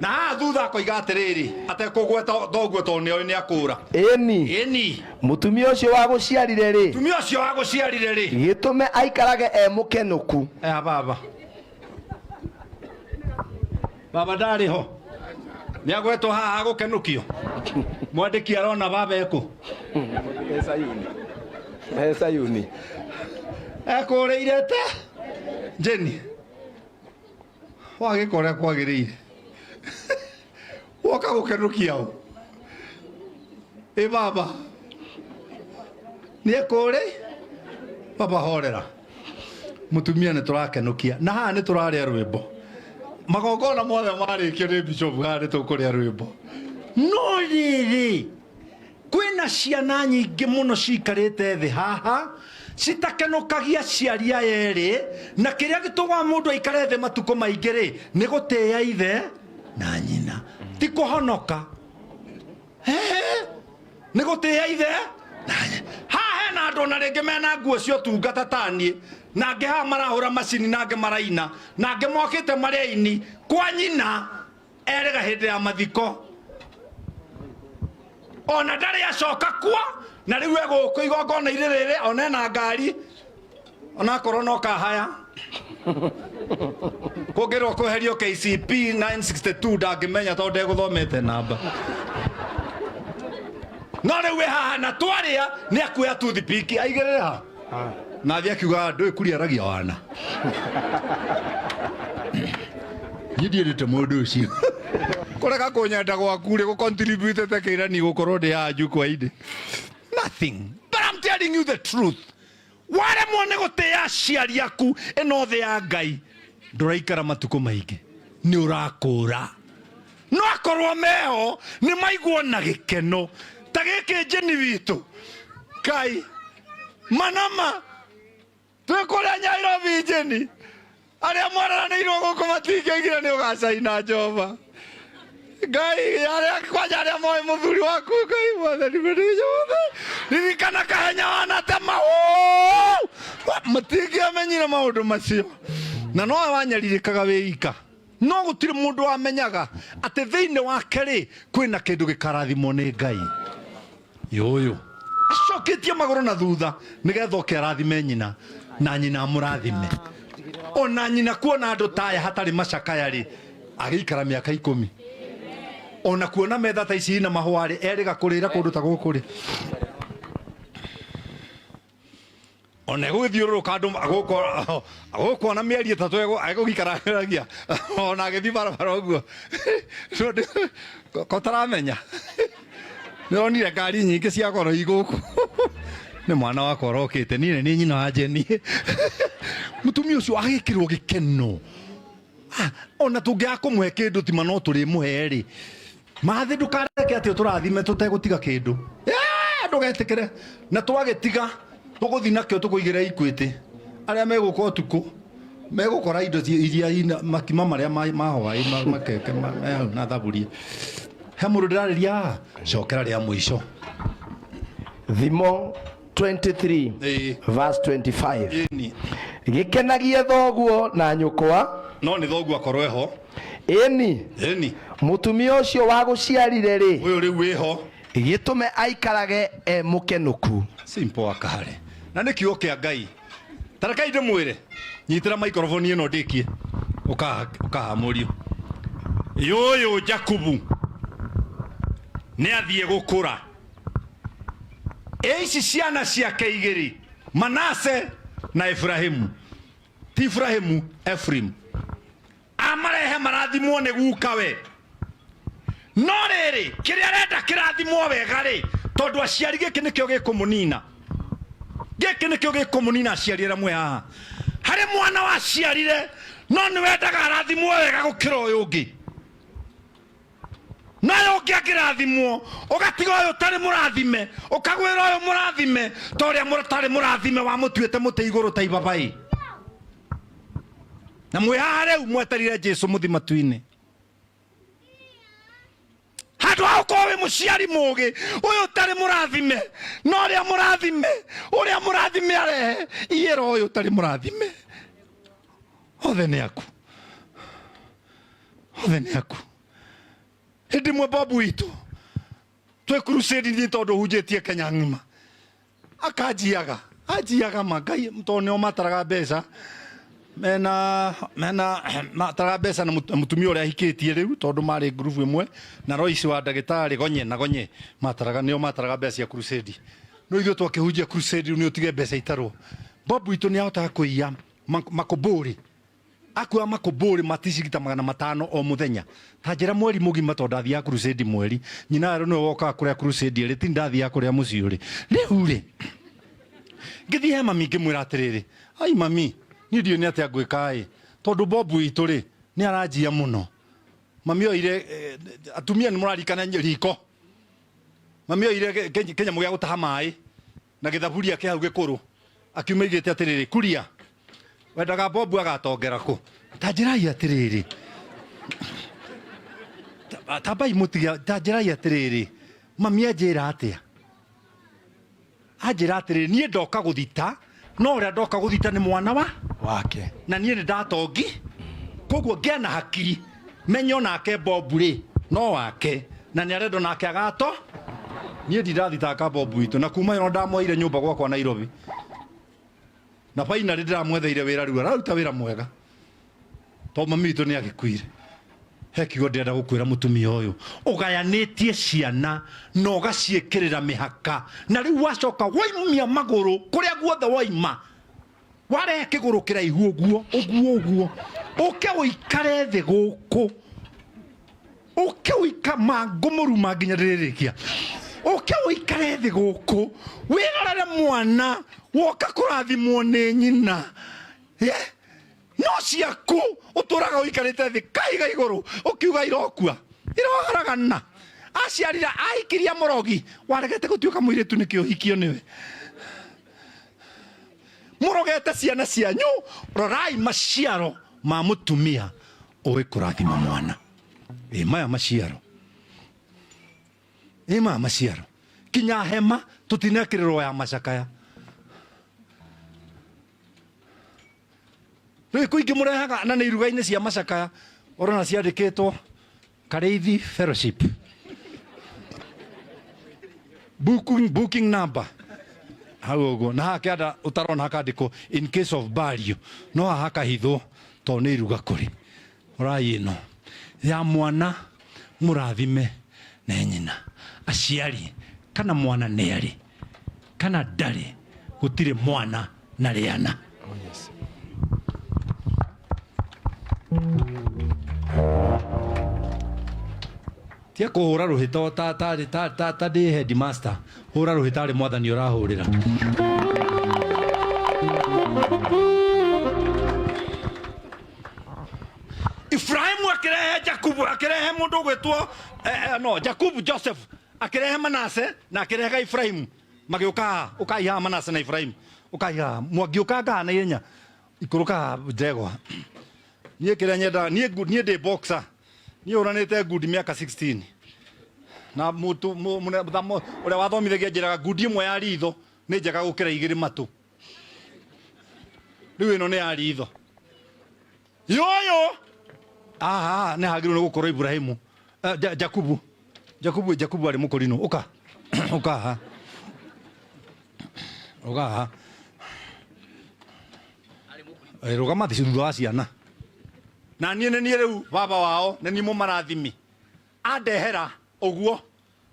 [SPEAKER 8] na haha thutha akoiga atĩrĩrĩ atekũgweta thoguo tondũ nĩoĩ nĩ akũra.
[SPEAKER 10] Ĩni.
[SPEAKER 8] Ĩni.
[SPEAKER 10] Mũtumia ũcio wagũciarire rĩ
[SPEAKER 8] Mũtumia ũcio wagũciarire rĩ
[SPEAKER 10] gĩtũme aikarage e mũkenũku.
[SPEAKER 8] Aya baba baba ndarĩ ho nĩ agwetwo haha gũkenũkio mwandĩki arona baba ekũ
[SPEAKER 10] He Sayuni.
[SPEAKER 8] Ekũrĩire te Jeni wagĩka ũrĩa kwagĩrĩire woka gũkenũkia ũ ĩ baba nĩ ekũrĩ baba horera mũtumia nĩ tũrakenũkia na haha nĩ tũrarĩa rwĩmbo magongona mothe marĩkio nĩ bishop haha nĩ tũkũrĩa rwĩmbo no rĩrĩ kwĩna ciana nyingĩ mũno cikarĩte thĩ haha citakenũkagia aciari aya erĩ na kĩrĩa gĩtũmaga mũndũ aikare thĩ matukũ maingĩ rĩ nĩ gũtĩĩa ithe na nyina ti kũhonoka nĩ gũtĩĩa ithe na nyina. Haha hena andũ ona rĩngĩ mena nguo cia ũtungata ta niĩ na angĩ haha marahũra macini na angĩ maraina na angĩ mokĩte marĩ aini kwa nyina erĩga hĩndĩ ya mathiko ona ndarĩ acoka kuo Na rĩu egũkũ igongona-inĩ rĩrĩ ona ena ngari onakorwo no kahaya kũngĩrwo kweherio KCP 962 ndangĩmenya tondũ ndegũthomete namba no rĩu wĩ haha na twarĩa nĩ akuoya toothpick aigĩrĩre ha na athiĩ akiuga ndũĩ kuria aragia wana niĩ ndiendete mũndũ ũcio kũrega kũnyenda gwaku rĩ gũcontributĩte kĩrani gũkorwo ndĩ haha njukwa-inĩ nothing but I'm telling you the truth waremwo nĩ gũtĩa aciari aku ĩno thĩ ya ngai ndũraikara matukũ maingĩ nĩ ũrakũra no akorwo meho nĩ maiguo na gĩkeno ta gĩkĩ njeni witũ kai manama twĩ kũrĩa Nyairobi njeni arĩa mwaranĩirwo gũkũ matingĩoigire nĩ ũgacaina Jehova ngai arĩa kwanja arĩa moĩ mũthuri waku ngai mwathani mwenye wothe ririkana kahenya wanatema matingĩamenyire maũndũ macio na nowe wanyarirĩkaga wĩ ika no gũtirĩ mũndũ wamenyaga atĩ thĩinĩ wake rĩ kwĩna kĩndũ gĩkarathimwo nĩ ngai yũyũ acoketie magũrũ na thutha nĩgetha oke arathime nyina na nyina amũrathime ona nyina kuona andũ taya hatarĩ macakaya rĩ agĩikara mĩaka ikũmi ona kuona metha ta ici ina mahũa rĩ erĩga kũrĩra kũndũ ta gũkũ rĩ ona egũgĩthiũrũrũka andũ gũkũ ona mĩeri ĩtatũ egũgĩikaragĩragia ona agĩthiĩ barabara ũguo ko taramenya nĩronire ngari nyingĩ cia goro igũkũ nĩ mwana wakwa ũrokĩte niĩ nĩ nyina wa Jeni mũtumia ũcio agĩkĩrwo gĩkeno ona tũngĩaga kũmũhe kĩndũ tima no tũrĩmũhe rĩ mathĩ ndũkareke atĩ ũtũrathime tũtegũtiga kĩndũ ndũgetĩkĩre na twagĩtiga tũgũthiĩ nakĩo tũkũigĩre Equity arĩa megũka ũtukũ megũkora indo iria ina makima marĩa ma hwaĩ makeke me hau na thaburia he mũndũ ndĩrarĩria haha cokera rĩa mũico
[SPEAKER 10] Thimo 23 verse 25 gĩkenagie thoguo na nyũkwa
[SPEAKER 8] no nĩ thoguo akorwo eho
[SPEAKER 10] ĩni
[SPEAKER 8] ĩni
[SPEAKER 10] mũtumia ũcio wagũciarire rĩ
[SPEAKER 8] ũyũ rĩu wĩho
[SPEAKER 10] gĩtũme aikarage e mũkenũku
[SPEAKER 8] simple akare na nĩ kiugo kĩa ngai tarekai ndĩmwĩre nyitĩra microphone ĩno ndĩkie ũkaha mũriũ yũyũ Jakubu nĩ athiĩ gũkũra ĩ ici ciana ciake igĩrĩ Manase na Efrahimu ti Ibrahimu Ephraim amarehe marathimwo nĩ gukawe no rĩrĩ kĩrĩa arenda kĩrathimwo wega rĩ tondũ aciari gĩkĩ nĩkĩo gĩkũmũnina gĩkĩ nĩkĩo gĩkũmũnina aciari arĩa mwĩ haha harĩ mwana waciarire no nĩ wendaga arathimwo wega gũkĩra ũyũ ũngĩ na ũyũ ũngĩ angĩrathimwo ũgatiga ũyũ ũtarĩ mũrathime ũkagwĩra ũyũ mũrathime ta ũrĩa ũtarĩ mũrathime wamũtuĩte mũtĩ igũrũ ta ibabaĩ na mwĩ haha rĩu mweterire Jesu mũthi matu-inĩ handũ ha ũkorwo wĩ mũciari mũgĩ ũyũ ũtarĩ mũrathime na ũrĩa mũrathime ũrĩa mũrathime arehe iyĩra ũyũ ũtarĩ mũrathime othe nĩ aku othe nĩ aku hĩndĩ ĩmwe babu witũ twĩ crusade niĩ tondũ hunjĩtie Kenya ng'ima akanjiaga anjiaga ma ngai tondũ nĩo mataraga mbeca mena mena mataraga mbeca na mũtumia ũrĩa ahikĩtie rĩu tondũ marĩ ngurubu ĩmwe na Royce wa ndagĩtarĩ gonye na gonye mataraga nĩo mataraga mbeca cia crusade no ithuĩ twakĩhunjia crusade rĩu nĩ ũtige mbeca itarwo babu witũ nĩ ahotaga kũiya makũmbũrĩ akua makũmbũrĩ maticigita 500 o mũthenya ta njĩra mweri mũgima tondũ ndathiaga crusade mweri nyina rĩu nĩwe wokaga kũrĩa crusade ĩrĩ ti ndathiaga kũrĩa mũciĩ ũrĩ rĩu rĩ ngĩthiĩ he mami ngĩmwĩra atĩrĩrĩ ai mami niĩ ndiũĩ nĩ atĩa ngwĩka ĩ tondũ bobu witũ rĩ nĩ aranjia mũno mami oire atumia nĩ mũrarikana riko mami oire kĩnyamũ gĩa gũtaha maĩ na gĩthaburia kĩ hau gĩkũrũ akiuma igĩte atĩrĩrĩ kuria wendaga bobu agatongera kũ ta njĩrai atĩrĩrĩ tambai mũtiga ta njĩrai atĩrĩrĩ mami anjĩra atĩa anjĩra atĩrĩrĩ niĩ ndoka gũthita no ũrĩa ndoka gũthita nĩ mwana wa
[SPEAKER 10] wake
[SPEAKER 8] na niĩ nĩ ndatongi koguo ngĩa na hakiri menye onake bobu rĩ no wake na nĩ arenda onake agato Niĩ ndirathitanga Bob witũ na kuma ĩno ndamwoire nyũmba gwakwa Nairobi. Na finally ndĩramwetheire wĩra rĩu araruta wĩra mwega. Tondũ mami witũ nĩ agĩkuire. He kiugo ndĩrenda gũkwĩra mũtumia ũyũ. Ũgayanĩtie ciana na ũgaciĩkĩrĩra mĩhaka. Na rĩu wacoka waumia magũrũ kũrĩa guothe waima. Warehe kĩgũrũ kĩraihu ũguo ũguo ũguo. Ũke ũikare thĩ gũkũ. Ũke ũika mangũmũruma nginya ndĩrĩrĩkia. Ũke ũikare thĩ gũkũ. Wĩrorere mwana woka kũrathimwo nĩ nyina. Yeah. No ciaku ũtũraga ũikarĩte thĩ kaiga igũrũ ũkiuga irokua iroharagana. Aciarire ahikiria mũrogi waregete gũtuĩka mũirĩtu nĩkĩ ũhikio nĩwe. Mũrogete ciana cianyu, rorai maciaro ma mũtumia ũĩ kũrathima mwana. Ĩ maya maciaro. Ĩ maya maciaro. Kinya hema tũtinekĩrĩrwo ya macakaya. Rĩu kũingĩ mũrehaga na nĩ iruga-inĩ cia macakaya ũrona ciandĩkĩtwo Karĩithi Fellowship. Booking number. Hau ũguo. Na haha kĩanda ũtarona hakandĩkwo in case of burial. No haha hakahithwo tondũ nĩ iruga kũrĩ. Rorai ĩno ya mwana mũrathime nĩ nyina. Aciari kana mwana nĩ arĩ kana ndarĩ, gũtirĩ mwana na rĩana. Tia kũhũra rũhĩ to ta ta ta ta ta ndĩ headmaster. Hũra rũhĩ tarĩ mwathani ũrahũrĩra. Ibrahimu akĩrehe Jakubu, akĩrehe mũndũ ũgwĩtwo, no, Jakubu, Joseph, akĩrehe Manase na akĩrehe Ibrahimu. Magĩũka haha, ũkai haha Manase na Ibrahimu. Ũkai haha, mwangĩũkanga haha na ihenya, ikũrũka haha ndegwa. Niĩ kĩrĩa nyendaga, niĩ ndĩ boxer. Niĩ hũranĩte ngundi mĩaka 16. Na mũtu, mũ, mũne, mũthamo, ũrĩa wathomithagia njĩraga ngundi ĩmwe ya ritho nĩ njega gũkĩra igĩrĩ matũ. Rĩu ĩno nĩ ya ritho. Yoyo! Aha, nĩ hagĩrĩirwo nĩ gũkorwo Ibrahimu. Jakubu. Jakubu, Jakubu arĩ mũkũrinũ. Ũka. Ũka haha. Ũka haha. Rũgama thĩ thutha wa ciana. Na niĩ nĩ niĩ rĩu baba wao, nĩ niĩ mũmarathimi. Andehera ũguo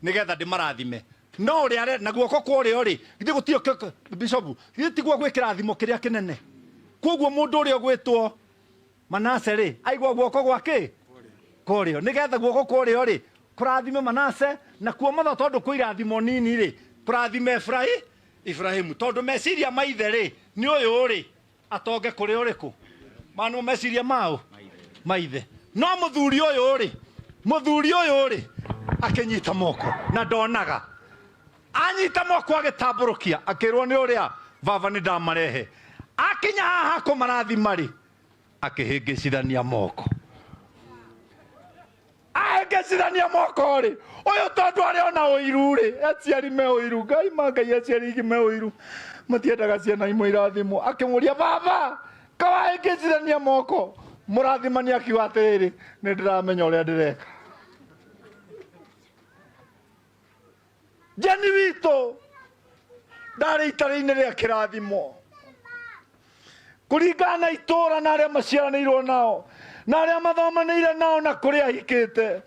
[SPEAKER 8] nĩgetha ndĩmarathime. No ũrĩa are na guoko kwa ũrĩo rĩ, githĩ gũtirĩ bishop, githĩ tiguo gwĩ kĩrathimo kĩrĩa kĩnene. Koguo mũndũ ũrĩa ũgwĩtwo Manase rĩ, aigua guoko gwa kĩ? Kwa ũrĩo. Nĩgetha guoko kwa ũrĩo rĩ, kũrathime Manase, na kuo motho tondũ kwĩ irathimo nini rĩ, kũrathime Ibrahimu. Tondũ meciria ma ithe rĩ, nĩ ũyũ rĩ, atonge kũrĩ ũrĩkũ? Maya nĩmo meciria mao? Ma ithe. No mũthuri ũyũ rĩ, mũthuri ũyũ rĩ, akĩnyita moko na ndonaga. Anyita moko agĩtambũrũkia, akĩrwo nĩ ũrĩa baba nĩ ndamarehe. Akinya haha kũmarathima rĩ, akĩhĩngĩcithania moko. Ahĩngĩcithania moko rĩ, ũyũ tondũ arĩ ona ũiru rĩ, aciari me ũiru, Ngai ma Ngai aciari aingĩ me ũiru, matiendaga ciana imwe irathimwo. Akĩmũria, baba, kawahĩngĩcithania moko? Mũrathimani akiuga atĩrĩrĩ, nĩ ndĩramenya ũrĩa ndĩreka. Jeni witũ ndarĩ itarĩ-inĩ rĩa kĩrathimo kũringana na itũũra na arĩa maciaranĩirwo nao na arĩa mathomanĩire nao na kũrĩa ahikĩte,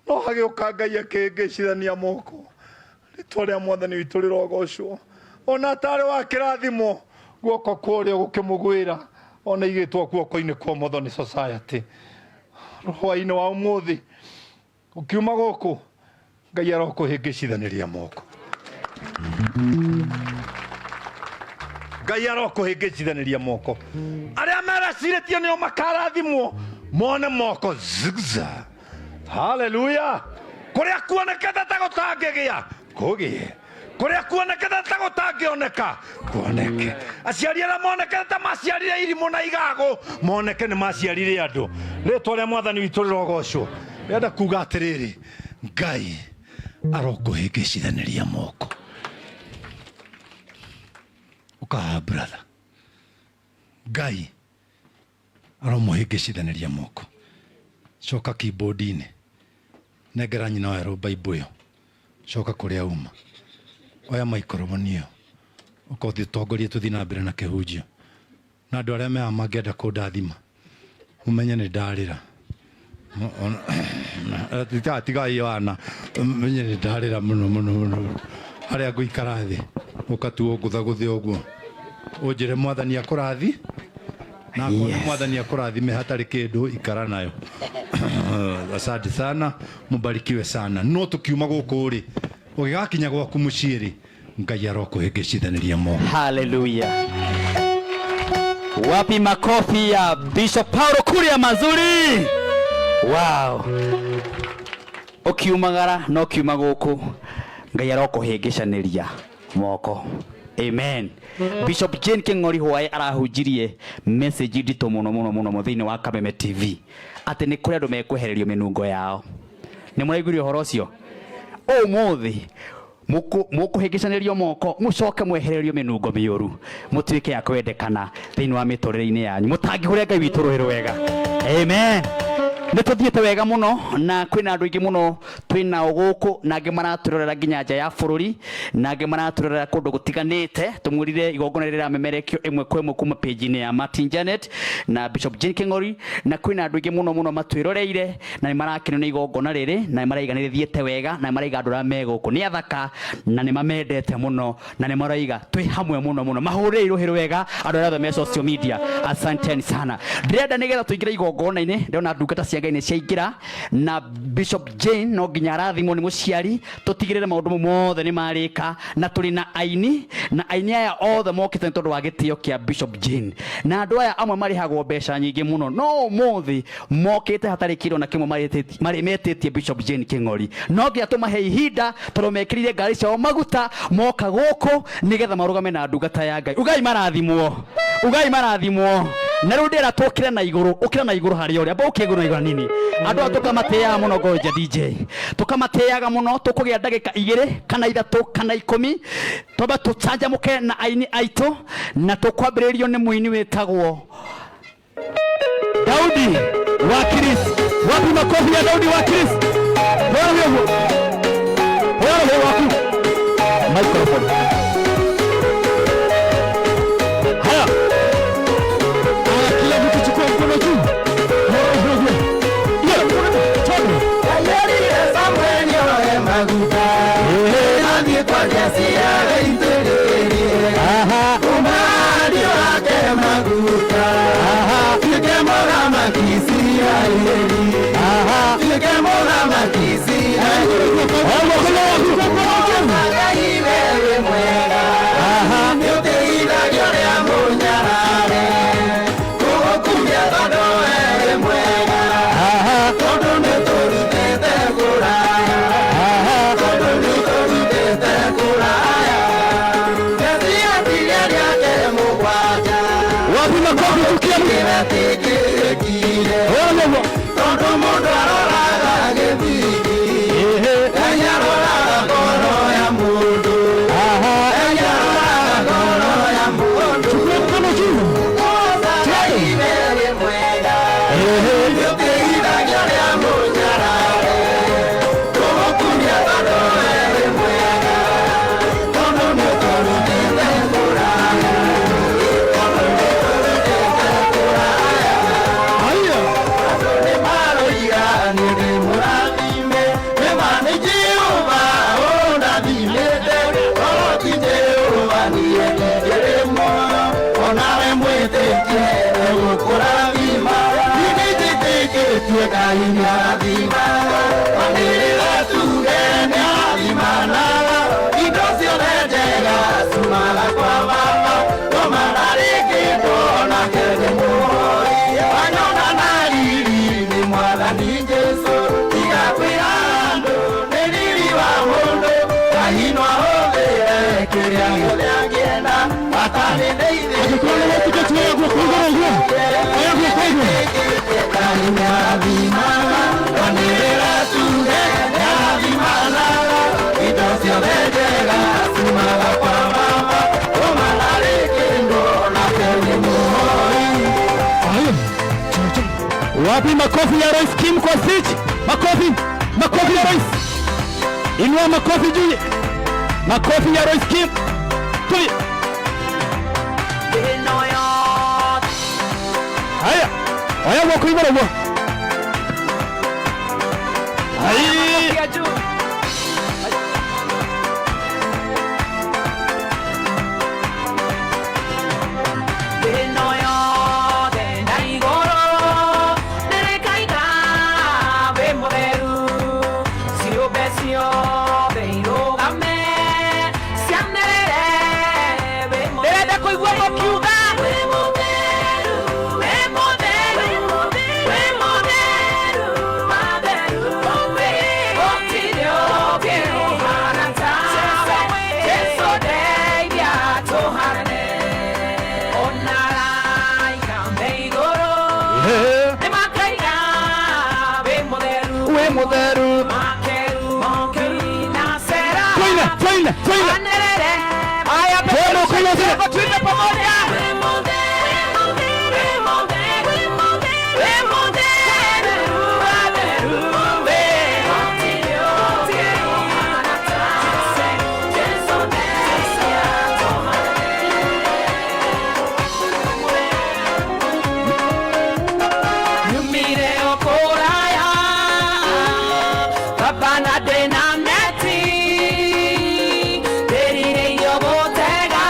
[SPEAKER 8] no hagĩũka Ngai akĩhĩngĩcithania moko. Rĩtwa rĩa Mwathani witũ rĩrogocwo. Ona atarĩ wa kĩrathimo, guoko kwa ũrĩo gũkĩmũgwĩra, ona igĩtwo guoko-inĩ kwa ũmotho nĩ society. Hwaĩ-inĩ wa ũmũthĩ ũkiuma gũkũ, Ngai arokũhĩngĩcithanĩria moko. Ngai arokũhĩngĩcithanĩria moko. Arĩa meracirĩtie nĩo makarathimwo, mone moko zigzag. Haleluya. Kũrĩa kuonekete ta gũtangĩgĩa, kũgĩe. Kũrĩa kuonekete ta gũtangĩoneka, kuoneke. Aciari arĩa monekete ta maciarire irimũ na igago, moneke nĩ maciarire andũ. Rĩtwa rĩa Mwathani witũ rĩrogocwo. Ndĩrenda kuga atĩrĩrĩ, Ngai arokũhĩngĩcithanĩria moko. Ũkaha brother. Ngai aromũhĩngĩcithanĩria moko. Coka keyboard-inĩ. Nengera nyina werũ Bible ĩyo. Coka kũrĩa uma.
[SPEAKER 13] Oya maikoroboni ĩyo ũka ũthiĩ ũtongorie tũthiĩ na mbere na kĩhunjio. Na andũ arĩa mea mangĩenda kũndathima mũmenye nĩ ndarĩra. Tigai Yohana, menye nĩ ndarĩra mũno mũno mũno. Harĩa ngũikara thĩ ũkatuo ngũthagũthe ũguo ũnjĩre mwathani akũrathi na akorwo nĩ mwathani akũrathime hatarĩ kĩndũ ikara nayo. Asante sana, mubarikiwe sana. No tũkiuma gũkũ rĩ, ũgĩgakinya gwaku mũciĩ rĩ, Ngai arokũhĩngĩcithanĩria moko.
[SPEAKER 5] Haleluya. Wapi makofi ya Bishop Paulo Kuria mazuri. Wow. Ukiumagara no kiuma guku Ngai arokuhĩngĩcanĩria moko. Amen. Bishop Jane King'ori Hwaĩ arahunjirie message nditũ mũno mũno mũno mũno thĩinĩ wa Kameme TV atĩ nĩ kũrĩ andũ mekwehererio mĩnungo yao. Nĩ mũraiguire ũhoro ũcio? Ũmũthĩ mũkũhĩngĩcanĩrio moko mũcoke mwehererio mĩnungo mĩũru mũtuĩke a kwendekana thĩinĩ wa mĩtũrĩre-inĩ yanyu mũtangĩhũrĩra Ngai witũ rũhĩ rwega. Amen. Nĩ tũthiĩte wega mũno na kwĩna andũ aingĩ mũno twĩnao gũkũ na angĩ maratũrorera nginya nja ya bũrũri na angĩ maratũrorera kũndũ gũtiganĩte. Tũmwĩrire igongona rĩrĩa rĩramemerekio ĩmwe kwa ĩmwe kuma page-inĩ ya Martin Janet na Bishop Jane King'ori, na kwĩna andũ aingĩ mũno mũno matwĩroreire na nĩ marakenio nĩ igongona rĩrĩ na nĩ maraiga nĩ rĩthiĩte wega na nĩ maraiga andũ arĩa me gũkũ nĩ athaka na nĩ mamendete mũno na nĩ maraiga twĩ hamwe mũno mũno. Mahũrĩrei rũhĩ rwega andũ arĩa othe me social media, asanteni sana. Ndĩrenda nĩgetha tũingĩre igongona-inĩ, ndĩrona ndungata cia Ngai nĩ ciaingĩra na Bishop Jane no nginya arathimwo nĩ mũciari, tũtigĩrĩre maũndũ mau mothe nĩ marĩka, na tũrĩ na aini na aini aya othe mokĩte nĩ tondũ wa gĩtĩo kĩa Bishop Jane, na andũ aya amwe marĩhagwo mbeca nyingĩ mũno no ũmũthĩ mokĩte hatarĩ kĩndũ na kĩmwe metĩtie Bishop Jane King'ori. No nginya tũmahe ihinda tondũ mekĩrire ngari ciao maguta moka gũkũ nĩgetha marũgame na ndungata ya Ngai. Ugai marathimwo, ugai marathimwo. Na rĩu ndĩrera tũkĩre na igũrũ, ũkĩra na igũrũ harĩa ũrĩ, amba ũkĩre igũrũ na igũrũ hanini. Andũ aya tũkamatĩaga mũno, ngoja DJ, tũkamatĩaga mũno, tũkũgĩa ndagĩka 2 kana 3 kana 10 twambe tũcanjamũke na aini aitũ, na tũkwambĩrĩrio nĩ mũini wĩtagwo Daudi wa Chris. Wapi makofi ya Daudi wa Chris? Wewe huyo. Wewe waku. Microphone. Haya. Haya, kila mtu chukua mkono juu. Wewe huyo. Ile mkono juu.
[SPEAKER 2] Ayeri Samuel yoe maguta. Nani kwa kiasi ya itiririe.
[SPEAKER 5] Aha.
[SPEAKER 2] Umadi wake maguta.
[SPEAKER 5] Aha.
[SPEAKER 2] Tuke mola makisi ayeri.
[SPEAKER 5] Aha.
[SPEAKER 2] Tuke mola makisi ayeri. Ngai wewe mwega.
[SPEAKER 5] Aha.
[SPEAKER 2] Nĩũteithagia ũrĩa mũnyarare. Tũgũkumia tondũ wewe mwega.
[SPEAKER 5] Aha.
[SPEAKER 2] Tondũ nĩũtũrutĩte kũraya.
[SPEAKER 5] Aha.
[SPEAKER 2] Tondũ nĩũtũrutĩte kũraya. Mesia tiria rĩake mũgwanja.
[SPEAKER 5] Wapi makofi tukia mtu?
[SPEAKER 2] Kĩretĩkĩrĩkire.
[SPEAKER 5] Wewe huyo.
[SPEAKER 2] Tondũ mũndũ aroraga gĩthigi.
[SPEAKER 5] Ehe.
[SPEAKER 2] Ngai aroraga ngoro ya mũndũ.
[SPEAKER 5] Aha.
[SPEAKER 2] Ngai aroraga ngoro ya mũndũ.
[SPEAKER 5] Chukua mkono juu.
[SPEAKER 2] Ngai wewe mwega.
[SPEAKER 5] Ehe.
[SPEAKER 2] Nĩũteithagia ũrĩa mũnyarare. Tũgũkumia tondũ wewe mwega. Tondũ nĩũtũrutĩte kũraya. Tondũ nĩũtũrutĩte kũraya.
[SPEAKER 5] Haya.
[SPEAKER 2] Andũ nĩmaroiga niĩ ndĩ mũrathime. Nĩma nĩ Jehova ũndathimĩte. Korwo ti Jehova niĩ ndingĩrĩ muoyo. Onawe mwĩtĩkie egũkũrathima. Niĩ nĩnjĩtĩkĩtie Ngai nĩarathimaga. Anĩrĩra tuge nĩarathimanaga. Indo ciothe njega ciumaga kwa Baba. Ngoma ndarĩ kĩndũ onake nĩ mũhoi. Wanyona na riri nĩ Mwathani Jesũ. Tiga kwĩra andũ nĩ riri wa mũndũ. Ngai no ahũthĩre kĩrĩa gĩothe angĩenda. Atarĩ ndeithĩtie.
[SPEAKER 5] Angĩkorwo nĩ wĩtĩkĩtie oya guoko igũrũ ũguo. Oya guoko igũrũ.
[SPEAKER 2] Ngai nĩarathimaga. Anĩrĩra tuge nĩarathimanaga. Indo ciothe njega ciumaga kwa Baba. Ngoma ndarĩ kĩndũ onake nĩ mũhoi.
[SPEAKER 5] Haya. Wapi makofi ya Rais Kim kwa stage? Makofi, makofi ya Rais. Inua makofi juu. Makofi ya Royce Kim. Tuli. Haya. Oya guoko igũrũ guo. Ai.
[SPEAKER 12] Ndĩrenda kũigua mũkiuga
[SPEAKER 5] Wĩ mũtheru. Twine, twine, twine.
[SPEAKER 12] Haya,
[SPEAKER 5] Twende ukainua zile.
[SPEAKER 12] tuimbe pamoja. Nyumire okoraya baba na ndĩna neti ndĩrirĩirio gũtega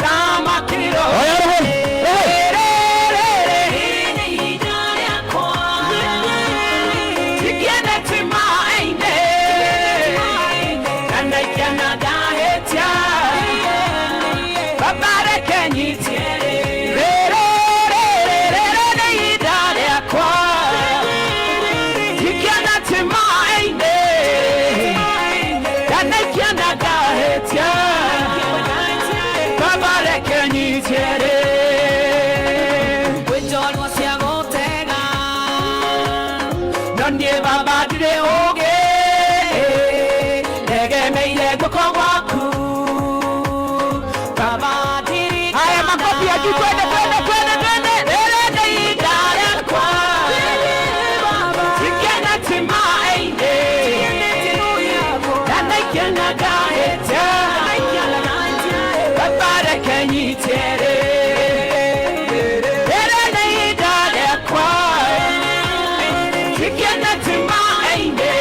[SPEAKER 12] thamakiro Tikieneti maĩ-inĩ na naikiana ngahĩtia baba reke nyitie rĩrĩ nĩ ihinda rĩakwa tikieneti maĩ-inĩ na naikiana ngahĩtia baba reke nyitie kwĩ njorua cia gũtega no niĩ baba ndirĩ ũũgĩ ndegemeire guoko gwaku baba ndirikana. Haya, makofi ya juu, twende twende twende twende. Rĩrĩ nĩ ihinda rĩakwa tikeneti maĩ-inĩ na naikiana ngahĩtia baba reke nyitie rĩrĩ nĩ ihinda rĩakwa tikeneti maĩ-inĩ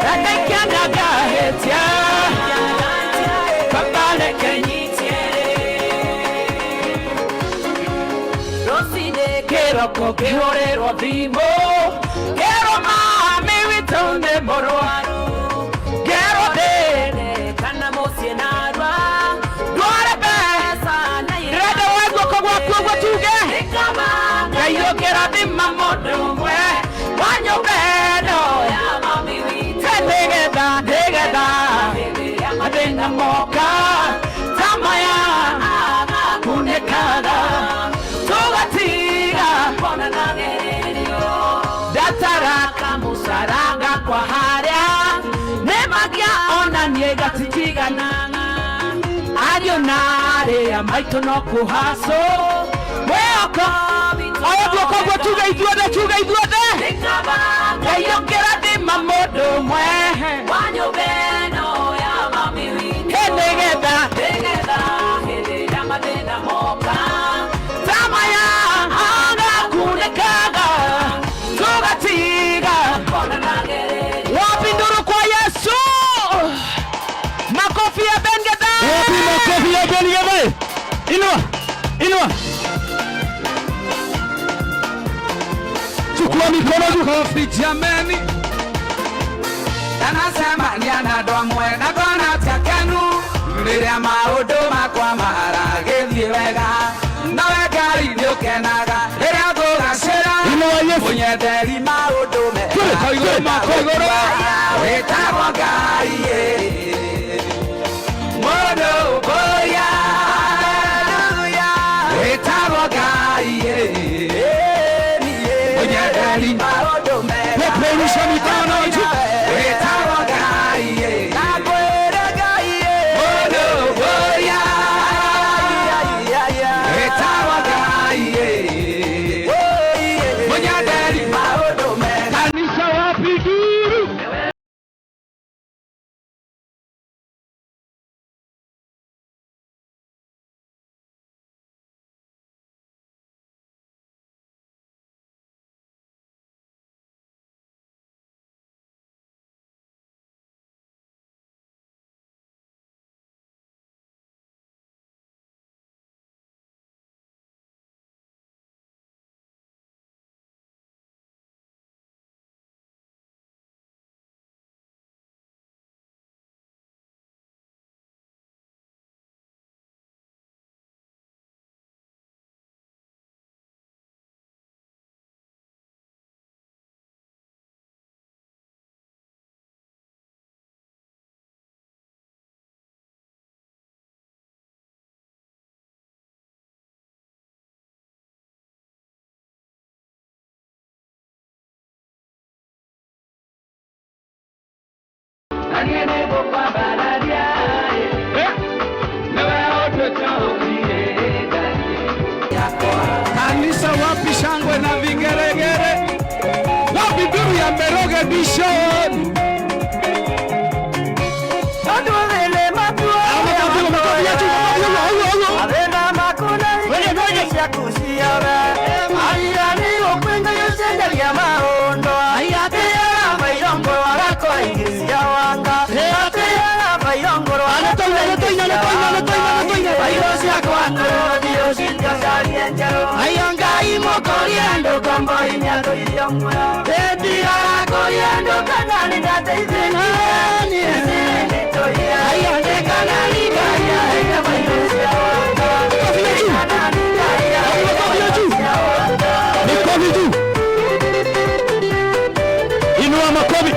[SPEAKER 12] na naikiana ngahĩtia baba reke nyitie rũcinĩ kĩroko ngĩhũrĩrwo thimũ ngerwo mami witũ nĩ mũrwaru ngerwo ndĩrĩ kana mũciĩ narua ndware mbeca na ndĩrenda woe guoko gwaku ũguo tuge Ngai ũkĩrathima mũndũ ũmwe wa nyũmba ĩno ya mami witũ nĩgetha nĩgetha mathĩna moka ta maya kunĩkaga tũgatiga ndatara kamũcara gakwa harĩa nĩmagia ona niĩ gatitiganaga ariũ na arĩa maitũ no kũhacũ mwĩhoko
[SPEAKER 5] Oya guoko guo tuge ithuothe, tuge ithuothe.
[SPEAKER 12] Ngai ũkĩrathima mũndũ ũmwe wa nyũmba ĩno ya mami witũ nĩgetha nĩgetha hĩndĩ ĩrĩa mathĩna moka ta maya agakunĩkaga tũgatiga
[SPEAKER 5] Wapi nduru kwa Yesu? Makofi ya Ben Githae. Wapi makofi ya Ben Githae? Inua, inua. Chukua mikono juu.
[SPEAKER 14] Makofi jameni. Anacemania na andũ amwe na ngona ta kenu rĩrĩa maũndũ makwa maragĩthiĩ wega nawe Ngai nĩũkenaga rĩrĩa ngũgacĩra mũnyenderi maũndũ mega wĩtagwo Ngai mũndũ ũmũya wĩtagwo Ngai mũnyenderi maũndũ mega.
[SPEAKER 5] Peperusha mikono juu.
[SPEAKER 14] Wĩtagwo Ngai mũndũ ũmũya wĩtagwo Ngai mũnyenderi maũndũ mega.
[SPEAKER 5] Kanisa wapi duru?
[SPEAKER 14] Kanisa, wapi shangwe na vigeregere? Wapi duru ya Meroge Mission?
[SPEAKER 5] Makofi juu. Inua makofi.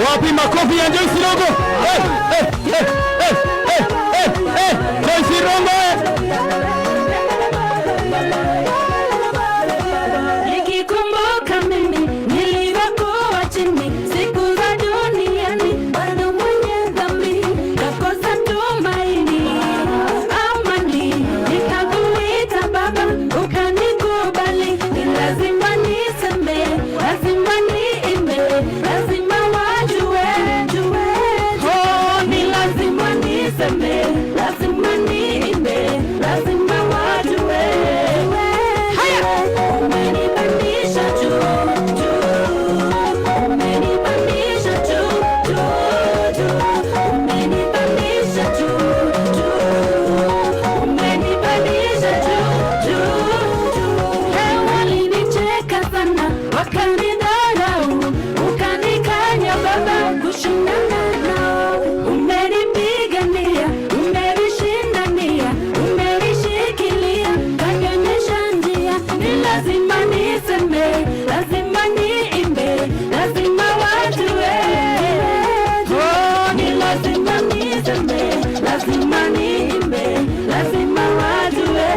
[SPEAKER 5] Wapi makofi ya Joyce Rongo? Hey, hey, hey, hey, hey, hey, hey, Joyce Rongo.
[SPEAKER 12] Nikikumbuka mimi nilivyokuwa chini siku za duniani, bado mwenye dhambi kakosa tumaini, amani nikakuita Baba ukanikubali. Ni lazima niseme, lazima niimbe, lazima wajue, jue, oh, ni lazima niseme, lazima niimbe, lazima wajue. Haya, umenipandisha juu, juu, umenipandisha juu, juu, juu, umenipandisha juu, juu, umenipandisha juu, juu, juu. Walinicheka sana wakanidharau, ukanikanya Baba kushindana nao. Umenipigania, umenishindania, umenishikilia, kanionyesha njia. Ni lazima niseme, lazima niimbe, lazima wajue. Oh, ni lazima niseme, lazima niimbe, lazima wajue.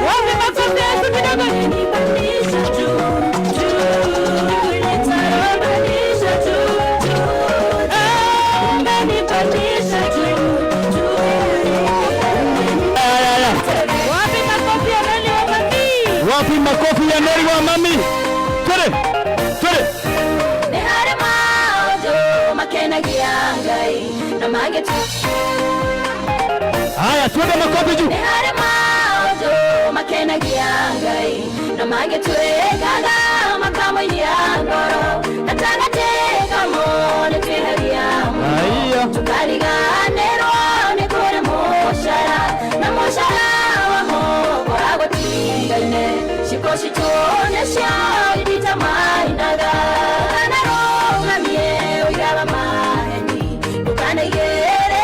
[SPEAKER 12] Wapi makofi yetu kidogo? Umenipandisha juu, juu, umenipandisha juu, juu, umenipandisha juu, juu. Wapi makofi ya Mary wa Mami?
[SPEAKER 5] Wapi makofi ya Mary wa Mami? Twende. Twende.
[SPEAKER 12] Nĩ harĩ maũndũ makenagia Ngai na mangĩ tu.
[SPEAKER 5] Haya, twende makofi juu.
[SPEAKER 12] Nĩ harĩ maũndũ makenagia Ngai na mangĩ twĩkaga makamũinia ngoro gatagatĩ kamo nĩ twĩhagia mũno tũkariganĩrwo nĩ kũrĩ mũcara na mũcara wamo ũkoragwo tinga-inĩ ciĩko
[SPEAKER 15] citũ nĩcio indita mainaga. Ndũkanarũgamie ũira wa maheni, ndũkanaigĩrĩre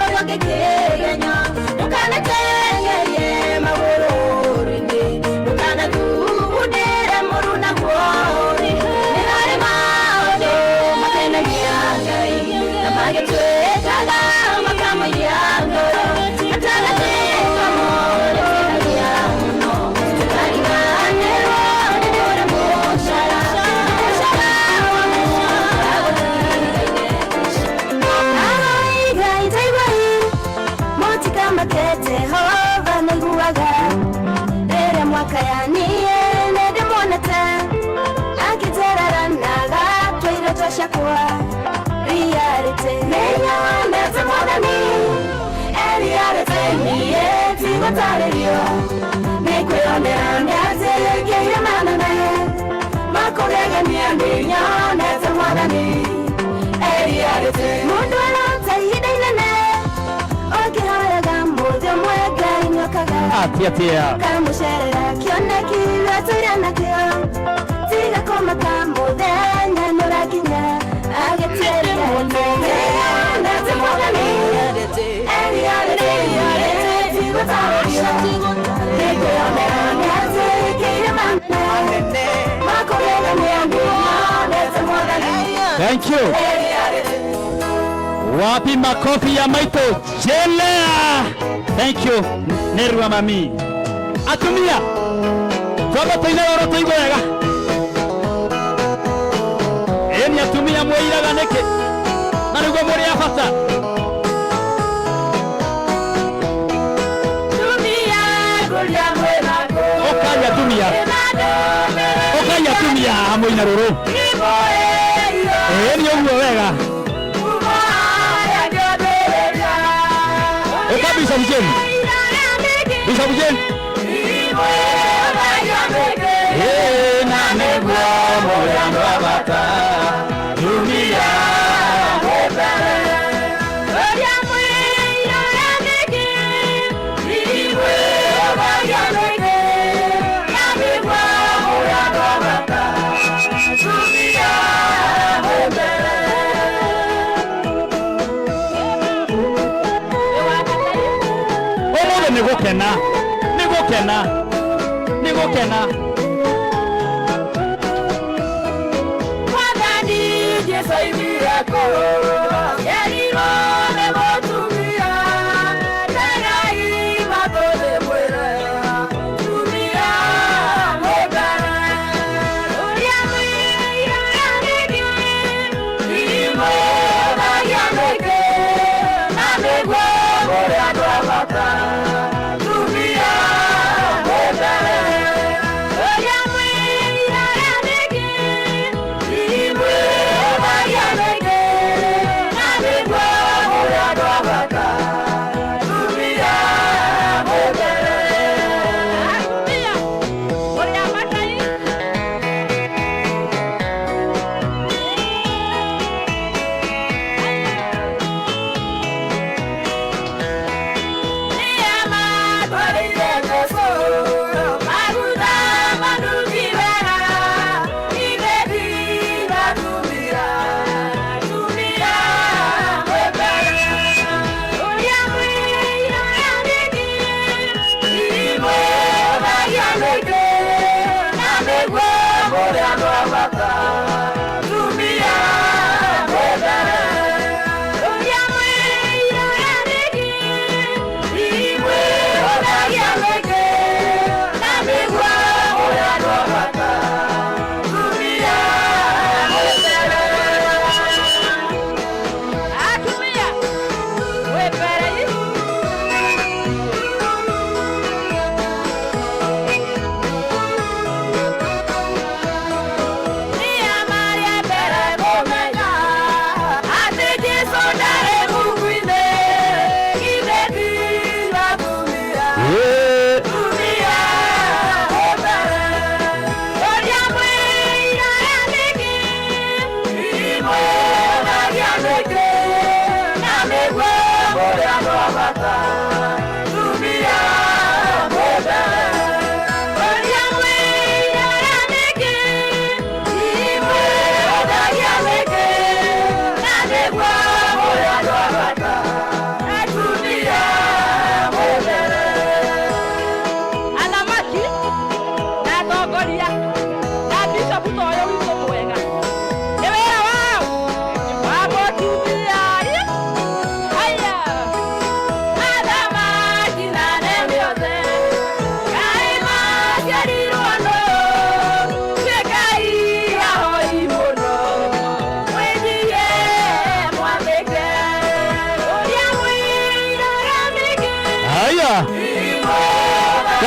[SPEAKER 15] ũrĩa ũngĩ kĩgenyo, ndũkanatengerie magũrũ-inĩ, ndũkanathugundĩre mũru naguo ũrĩ. Nĩ harĩ maũndũ makenagia Ngai na magĩtuĩkaga makamũiya ngoro, gatagatĩ kamo nĩkenagia mũno, tũkariganĩrwo nĩ kũrĩa mũcara, mũcara wa mũcara gũtigaine. Ahoi Ngai taiguai, mũtikamake Jehova nĩaiguaga rĩrĩa mwakayanie nĩndĩmuonete akĩnjerera na agatua iroto ciakwa reality. Nĩnyonete Mwathani e reality, niĩ tigũtarĩrio nĩkwĩonera nĩanjĩkĩire manene makũgegania. Nĩnyonete Mwathani e reality. Mũndũ arota ihinda inene ũkĩhoyaga mũthĩ ũmwe Ngai nĩokaga
[SPEAKER 5] Atia tia.
[SPEAKER 15] Kamũcerera kĩoneki gĩatũire nakĩo, tiga kũmaka mũthenya nĩũrakinya agĩtuĩria. Nĩnyonete Mwathani e reality, tigũtarĩrio nĩkwĩonera nĩanjĩkĩire manene makũgegania. Nĩnyonete Mwathani.
[SPEAKER 5] Thank you.
[SPEAKER 15] E reality.
[SPEAKER 5] Wapi makofi ya maito Jelea. Thank you. Nerwa mami. Atumia. Twamba tuine roro tuigue wega. Ĩni atumia mwĩiraga nĩkĩ? Na nĩguo mũrĩ a bata. Ũkai atumia. Ũkai atumia mũina rũrũ. Ĩni ũguo wega. Ũka Bishop Jane. Bishop Jane. Ĩĩ na nĩguo mũrĩ andũ a bata. Atumia. Ũmũthĩ nĩ gũkena, nĩ gũkena, nĩ gũkena.
[SPEAKER 12] Mwathani Jesũ aumire kũu, erirwo nĩ mũtumia, tegai matũ ndĩmwĩre, tumia mwĩmbere. Ũrĩa mwĩiraga mĩingĩ, imwĩthagia mĩingĩ, na nĩguo mũrĩ andũ a bata. Tumia mwĩmbere. Ũrĩa mwĩiraga mĩingĩ, imwĩthagia mĩingĩ, na nĩguo mũrĩ andũ a bata. Tumia mwĩmbere. Atumia, mũrĩ a bata ĩ. Tumia mwĩmbere. Ũrĩa mwĩiraga mĩingĩ, imwĩhũthagia mĩingĩ, na nĩguo mũrĩ andũ a bata. Tumia mwĩmbere. Atumia, mwĩmbere. Nĩ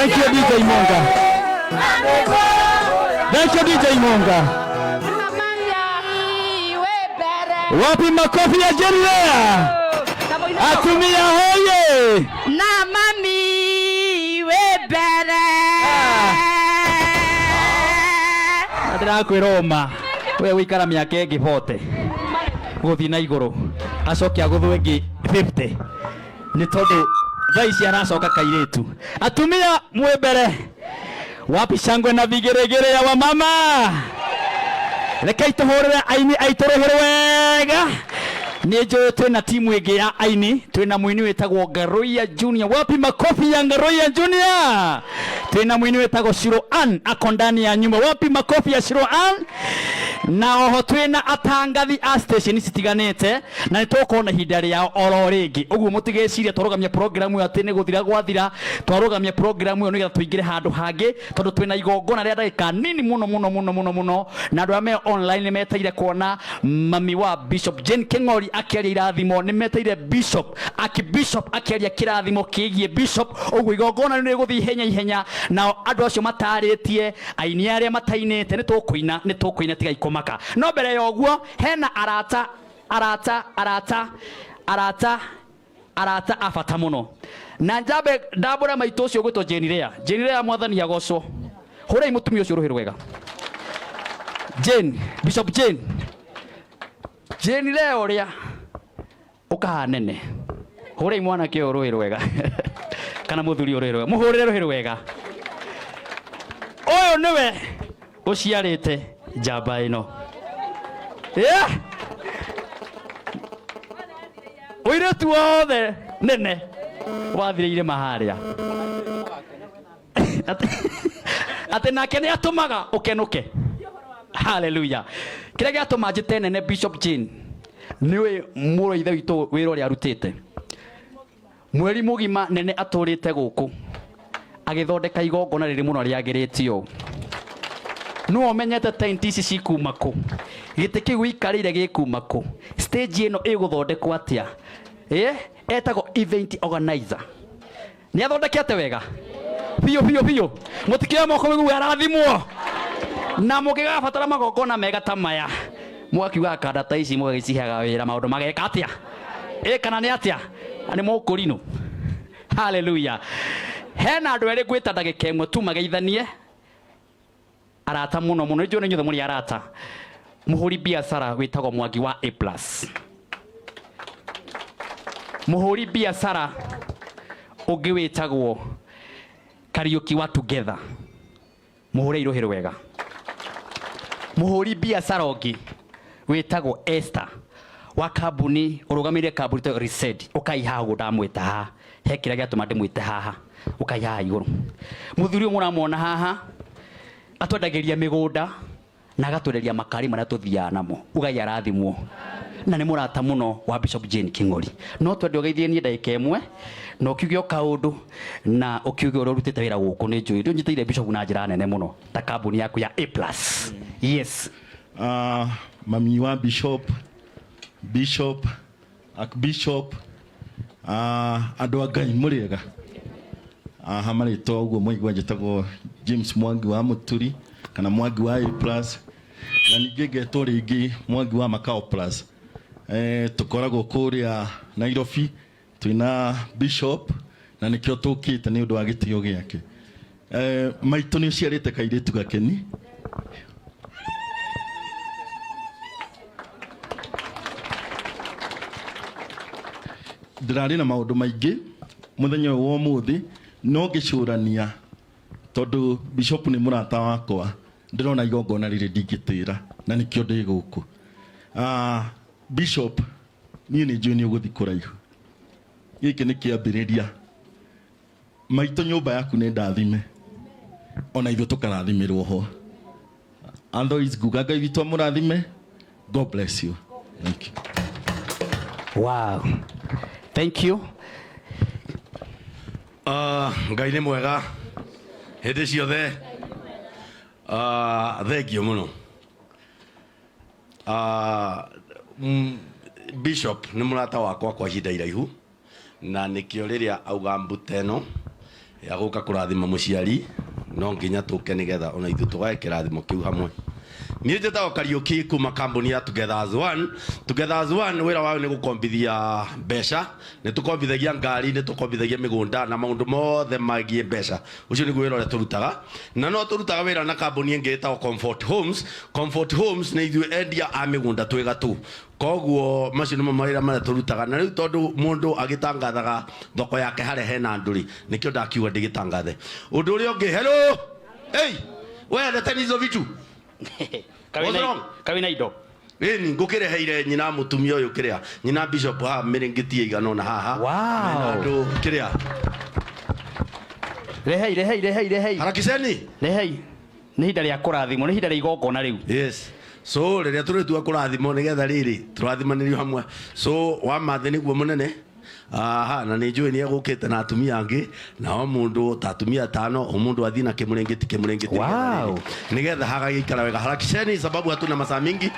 [SPEAKER 5] Thank you DJ Monga. Thank you DJ Monga. Wapi makofi ya Jane Lea? Atumia hoye.
[SPEAKER 4] Na mami we mbere.
[SPEAKER 5] Ndĩrakwĩra ũma we wĩikara mĩaka ĩngĩ 40 gũthiĩ na igũrũ acoke agũthwe ĩngĩ 50 nĩ tondũ thaa ici aracoka kairĩtu. Atumia mwĩ mbere, wapi shangwe na vigeregere ya wamama. Rekei tũhũrĩre aini aitũ rũhĩ rwega. Nĩ njũĩ twĩna timu ĩngĩ ya aini, twĩna mũini wĩtagwo Ngaruiya Junior. Wapi makofi ya Ngaruiya Junior? Twĩna mũini wĩtagwo Shiro Ann ako ndani ya nyumba. Wapi makofi ya Shiro Ann? Na oho twĩna atangathi a station citiganĩte na nĩ tũgũkorwo na ihinda rĩao oro rĩngĩ. Ũguo mũtigecirie twarũgamia programu ĩyo atĩ nĩ gũthira gwathira. Twarũgamia programu ĩyo nĩgetha tũingĩre handũ hangĩ tondũ twĩna igongona rĩa ndagĩka nini mũno mũno mũno mũno mũno, na andũ arĩa me online nĩ meteire kuona mami wa Bishop Jane King'ori akĩaria irathimo, nĩ meteire Bishop Archbishop akĩaria kĩrathimo kĩgiĩ Bishop. Ũguo igongona nĩ rĩgũthiĩ ihenya ihenya, nao andũ acio matarĩtie aini arĩa matainĩte nĩ tũkũina, nĩ tũkũina, tigai kũmaka. No mbere ya ũguo hena arata arata arata arata arata a bata mũno, na njambe ndambũre maitũ ũcio ũgwĩtwo Jane Lea. Jane Lea, mwathani agocwo. Hũrai mũtumia ũcio rũhĩ rwega. Jane, Bishop Jane, Jane Lea ũrĩa ũkahanene, hũrai mwanake ũyũ rũhĩ rwega kana mũthuri ũyũ rũhĩ rwega, mũhũrĩre rũhĩ rwega. Ũyũ nĩwe ũciarĩte njamba ĩno. Yeah. Ũirĩtu wothe nene wathire irĩma harĩa atĩ nake nĩ atũmaga ũkenũke. Haleluya. Kĩrĩa gĩatũma njĩte nene Bishop Jane nĩũĩ mũrũ wa ithe witũ wĩra ũrĩa arutĩte mweri mũgima nene atũrĩte gũkũ agĩthondeka igongona rĩrĩ mũno rĩagĩrĩte ũũ. Nĩwe ũmenyete tent ici cikuma kũ, gĩtĩ kĩu ũikarĩire gĩkuma kũ, stage ĩno ĩgũthondekwo atĩa. Etagwo event organizer. Nĩ athondekete wega biũ biũ biũ, mũtikĩoe moko mĩguo arathimwo. Na mũngĩgabatara magongona mega ta maya mũgakiuga kanda ta ici mũgagĩciheaga wĩra maũndũ mageka atĩa, kana nĩ atĩa, na nĩ mũkũrinũ. Haleluya. Hena andũ erĩ ngwĩta ndagĩka ĩmwe tu mageithanie, arata mũno mũno, nĩ njũĩ nĩ inyuothe mũrĩ arata. Mũhũri biacara wĩtagwo Mwangi wa A plus, mũhũri biacara ũngĩ wĩtagwo Kariũki wa Together, mũhũre irũhĩ rwega. Mũhũri biacara ũngĩ wĩtagwo Esther wa kambuni, ũrũgamĩrĩire kambuni ta Reset. Ũkai haha ũguo ndamwĩta haha, he kĩrĩa gĩatũma ndĩmwĩte haha, ũkai haha igũrũ. Mũthuri ũyũ mũramuona haha atwendagĩria mĩgũnda na agatwenderia makari marĩa tũthiaga namo. Ugai arathimwo. Na nĩ mũrata mũno wa Bishop Jane King'ori. No twende ũgeithie niĩ ndagĩka ĩmwe na ũkiuge o kaũndũ na ũkiuge ũrĩa ũrutĩte wĩra gũkũ. Nĩ njũĩ ndũnyitĩire Bishop na njĩra nene mũno ta kambuni yaku ya A plus. Yes.
[SPEAKER 16] Mami wa Bishop, Bishop, Archbishop, andũ a Ngai mũrĩega. Ha marĩtwa ũguo mwaigua njĩtagwo James Mwangi wa Mũturi kana Mwangi wa A plus, na ningĩ ngetwo rĩngĩ Mwangi wa Macao plus. Tũkoragwo kũrĩa Nairobi twĩna Bishop na nĩkĩo tũkĩte nĩ ũndũ wa gĩtĩo gĩake. Maitũ nĩ ũciarĩte kairĩtu gakeni. Ndĩrarĩ na maũndũ maingĩ mũthenya ũyũ wa ũmũthĩ, no ngĩcũrania tondũ Bishop nĩ mũrata wakwa, ndĩrona igongona rĩrĩ ndingĩtĩra na nĩkĩo ndĩ gũkũ. Bishop, niĩ nĩ njũĩ nĩ ũgũthiĩ kũraihu. Gĩkĩ nĩ kĩambĩrĩria. Maitũ nyũmba yaku nĩ ndathime, ona ithuĩ tũkarathimĩrwo ho. Otherwise nguga Ngai witũ amũrathime. God bless you. Thank you.
[SPEAKER 5] Wow. Thank you.
[SPEAKER 17] Ngai nĩ mwega hĩndĩ ciothe. Thengio mũno. Bishop nĩ mũrata wakwa kwa ihinda iraihu, na nĩkĩo rĩrĩa auga mbuta ĩno Ya gũka kũrathima mũciari no nginya tũke nĩgetha ona ithuĩ tũgae kĩrathimo kĩu hamwe. Niĩ njĩtagwo Kariũki kuma kambuni ya Together as One. Together as One wĩra wayo nĩ gũkombithia mbeca, nĩ tũkombithagia ngari, nĩ tũkombithagia mĩgũnda na maũndũ mothe megiĩ mbeca. Ũcio nĩguo wĩra ũrĩa tũrutaga. Na no tũrutaga wĩra na kambuni ĩngĩ ĩtagwo Comfort Homes. Comfort Homes nĩ ithuĩ endia a mĩgũnda twĩ gatũ. Koguo macio nĩmo mawĩra marĩa tũrutaga. Na rĩu tondũ mũndũ agĩtangathaga thoko yake harĩa hena andũ rĩ, nĩkĩo ndakiuga ndĩgĩtangathe. Ũndũ ũrĩa ũngĩ, hello! Hey! We leteni hizo vitu. What's wrong?
[SPEAKER 5] Kawina indo.
[SPEAKER 17] Ĩni ngũkĩreheire nyina mũtumia ũyũ kĩrĩa nyina bishop haha mĩrĩngĩti ĩigana ũna haha.
[SPEAKER 5] Wow.
[SPEAKER 17] Mena andũ kĩrĩa.
[SPEAKER 5] Rehei, rehei, rehei, rehei.
[SPEAKER 17] Harakisheni.
[SPEAKER 5] Rehei. Nĩ ihinda rĩa kũrathimwo, nĩ ihinda rĩa igongona rĩu.
[SPEAKER 17] Yes. So rĩrĩa tũrĩtua kũrathimwo nĩgetha rĩrĩ tũrathimanĩrio hamwe. So wa mathĩ nĩguo mũnene. Aha, na nĩ njũĩ nĩ egũkĩte na atumia angĩ na o mũndũ ta atumia atano o mũndũ athiĩ na kĩmũrĩngĩti kĩmũrĩngĩti
[SPEAKER 5] Wow.
[SPEAKER 17] nĩgetha hagagĩikara wega. Harakisheni sababu hatuna masaa mingi.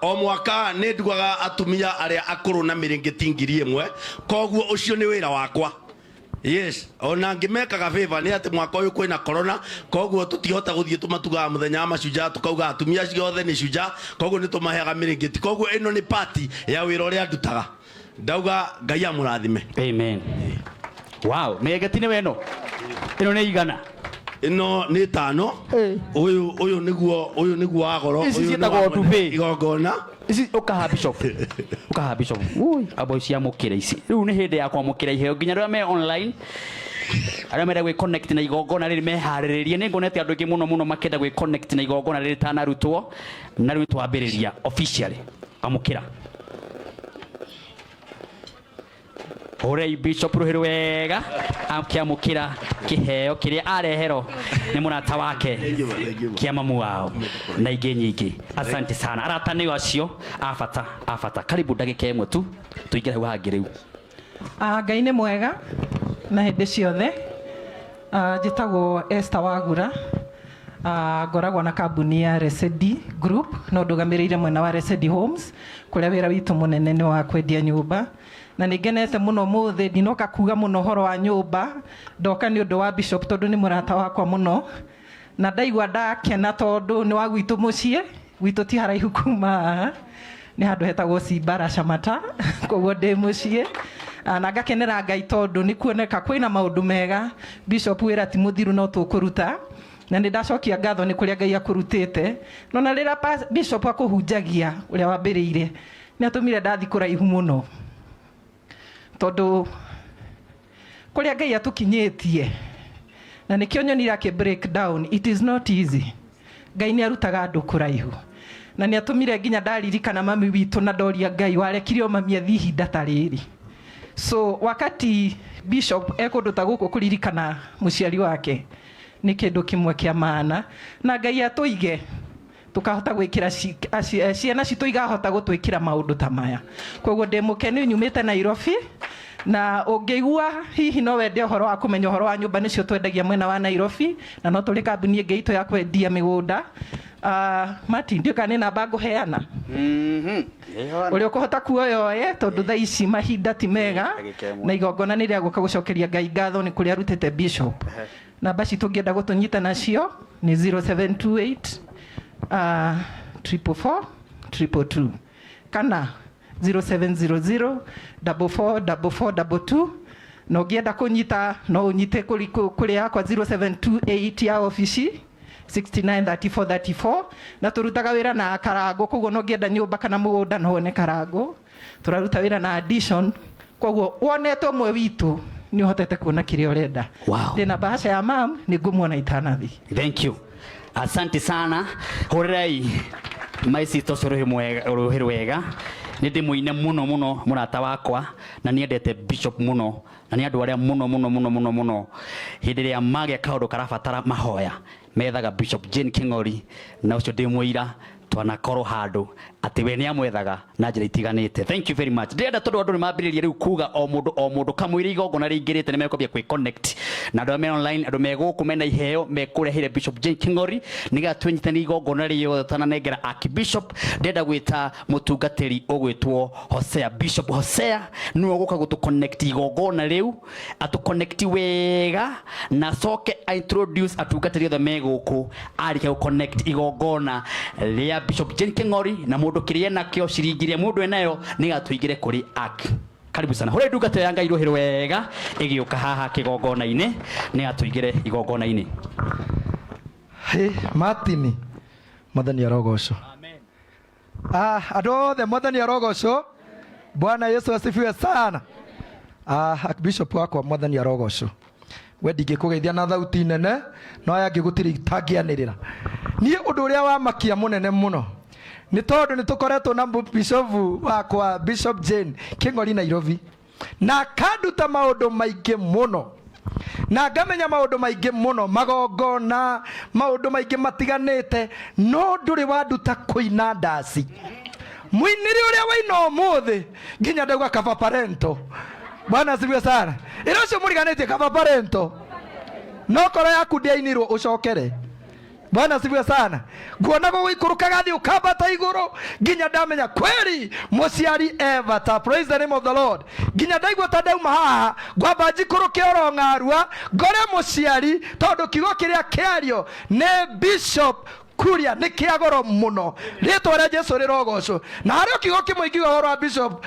[SPEAKER 17] O mwaka nĩ ndugaga atumia arĩa akũrũ na mĩrĩngĩti 1,000 koguo ũcio nĩ wĩra wakwa. Yes, ona ngĩmekaga favor nĩ atĩ mwaka ũyũ kwĩna corona koguo tũtihota gũthiĩ tũmatugaga mũthenya wa mashujaa tukauga atumia acio othe nĩ shujaa koguo nĩ tũmaheaga mĩrĩngĩti koguo ĩno nĩ party ya wĩra ũrĩa ndutaga ndauga Ngai amũrathime.
[SPEAKER 5] Amen. Wow, mĩrĩngĩti nĩ ĩno. Ĩno nĩ igana.
[SPEAKER 17] Ĩno nĩ ĩtano. Ũyũ ũyũ nĩguo ũyũ nĩguo wa goro.
[SPEAKER 5] Ici
[SPEAKER 17] ũyũ nĩ
[SPEAKER 5] ciĩtagwo
[SPEAKER 17] wa
[SPEAKER 5] duvet.
[SPEAKER 17] Igongona.
[SPEAKER 5] Ici ũkaha bishop. Ũkaha bishop. Ui, abo ciamũkĩra ici. Rĩu nĩ hĩndĩ ya kwamũkĩra iheo nginya arĩa me online. Arĩa marenda gwĩ connect na igongona rĩrĩ meharĩrĩrie. Nĩ nguonete andũ aingĩ mũno mũno makĩenda gwĩ connect na igongona rĩrĩ rĩtanarutwo. Na rĩu twambĩrĩria officially. Amũkĩra. Hũrei bishop rũhĩ rwega akĩamũkĩra kĩheo kĩrĩa areherwo nĩ mũrata wake kĩa mamu wao na ingĩ nyingĩ. Asante sana arata nĩo acio a bata a bata. Karibu ndagĩka ĩmwe tu tũingĩre hau hangĩ rĩu.
[SPEAKER 18] Ngai nĩ mwega na hĩndĩ ciothe. Njĩtagwo Esther Wagura. Ngoragwo na kambuni ya Resedi Group no ndũgamĩrĩire mwena wa Resedi Homes kũrĩa wĩra witũ mũnene nĩ wa kwendia nyũmba. Na nĩ ngenete mũno mũthĩ ndinoka kuga mũno ũhoro wa nyũmba ndoka nĩ ũndũ wa bishop tondũ nĩ mũrata wakwa mũno na ndaigua ndakena tondũ nĩ wa gwitũ mũciĩ gwitũ ti haraihu kuma haha nĩ handũ hetagwo Cimbara Camata koguo ndĩ mũciĩ. Na ngakenera Ngai tondũ nĩ kuoneka kwĩna maũndũ mega bishop wĩra ti mũthiru no tũkũruta na nĩ ndacokia ngatho nĩ kũrĩa Ngai akũrutĩte no na rĩrĩa bishop akũhunjagia ũrĩa wambĩrĩire nĩ atũmire ndathi kũraihu mũno tondũ kũrĩa Ngai atũkinyĩtie na nĩkĩo nyonire akĩ break down it is not easy. Ngai nĩ arutaga andũ kũraihu na nĩ atũmire nginya ndaririkana mami witũ na ndoria Ngai warekire o mami athiĩ ihinda ta rĩrĩ. So wakati bishop ekũndũ ta gũkũ kũririkana mũciari wake nĩ kĩndũ kĩmwe kĩa maana na Ngai atũige tukahota gwikira ciana citũ igahota gũtwĩkĩra maũndũ ta maya. Koguo ndĩ mũkenu nyumĩte Nairobi na ũngĩigua hihi no wende ũhoro wa kũmenya ũhoro wa nyũmba nĩcio twendagia mwena wa Nairobi na no tũrĩ kambuni ĩngĩ itũ ya kwendia mĩgũnda. Martin, ndiũĩ kana nĩ namba ngũheana. Ũrĩa ũkũhota kuoya oye tondũ thaa ici mahinda ti mega na igongona nĩ rĩa gũka gũcokeria Ngai ngatho nĩ kũrĩa arutĩte bishop. Namba citũ ũngĩenda gũtũnyita nacio nĩ 0728 444 222 kana 0700 44 44 22 na ũngĩenda kũnyita no ũnyite kũrĩ yakwa 0728 ya obici 69 34 34 na tũrutaga wĩra na Karango koguo no ũngĩenda nyũmba kana mũgũnda no wone Karango. Tũraruta wĩra na addition koguo wonete ũmwe witũ nĩ ũhotete kuona kĩrĩa ũrenda.
[SPEAKER 5] Wow.
[SPEAKER 18] Ndĩna bahasha ya mam nĩ ngũmuona itanathi.
[SPEAKER 5] Thank you. Asante sana. Hũrĩrai my sister ũcio rũhĩ rwega. Nĩ ndĩmũine mũno mũno mũrata wakwa na nĩendete bishop mũno na nĩ andũ arĩa mũno mũno mũno mũno mũno hĩndĩ ĩrĩa magĩa kaũndũ karabatara mahoya methaga Bishop Jane King'ori na ũcio ndĩ mũira Twanakorwo handũ atĩ we nĩ amwethaga na njĩra itiganĩte. Thank you very much. Ndĩrenda tondũ andũ nĩ mambĩrĩria rĩu kuga o mũndũ o mũndũ kamũira igongona rĩingĩrĩte nĩ mekwambia kwĩ connect na andũ arĩa me online, andũ me gũkũ mena iheo mekũreheire Bishop Jane King'ori nĩgetha twĩnyitanie igongona rĩothe tũtananengera Archbishop. Ndĩrenda gwĩta mũtungatĩri ũgwĩtwo Hosea, Bishop Hosea nĩwe ũgũka gũtũ connect igongona rĩu, atũ connect wega na acoke a introduce atungatĩri othe me gũkũ arĩkia gũ connect igongona rĩa Bishop Jane King'ori na mũndũ kĩrĩa enakĩo ciringi ĩrĩa mũndũ enayo nĩgetha tũingĩre kũrĩ Ark. Karibu sana. Hũra ndungata ya Ngai rũhĩ wega ĩgĩũka haha kĩgongona-inĩ nĩgetha tũingĩre igongona-inĩ.
[SPEAKER 10] Hĩ, Martin, Mwathani arogocwo. Ah, andũ othe Mwathani arogocwo. Bwana Yesu asifiwe sana. Ah, Archbishop wakwa Mwathani arogocwo. We ndingĩkũgeithia na thauti nene no aya angĩ gũtirĩ itangĩanĩrĩra. Niĩ ũndũ ũrĩa wamakia mũnene mũno nĩ tondũ nĩ tũkoretwo na bishop wakwa Bishop Jane Kĩng'ori Nairobi na akanduta maũndũ maingĩ mũno na ngamenya maũndũ maingĩ mũno, magongona, maũndũ maingĩ matiganĩte, no ndũrĩ wanduta kũina ndaci. Mũinĩre ũrĩa waina ũmũthĩ nginya ndauga kaba parento. Bwana asifiwe sana. Ĩra ũcio mũriganĩtie kaba parento, no koro yaku ndĩainirwo ũcokere. Bwana asifiwe sana. Nguona gũgũikũrũkaga thĩ ũkambata igũrũ nginya ndamenya kweli mũciari e bata. Praise the name of the Lord. Nginya ndaigua ta ndauma haha ngwamba njikũrũke oro ng'arua ngore mũciari, tondũ kiugo kĩrĩa kĩario nĩ Bishop Kuria nĩ kĩa goro mũno. Rĩtwa rĩa Jesu rĩrogocwo. Na harĩ o kiugo kĩmwe ingiuga ũhoro wa Bishop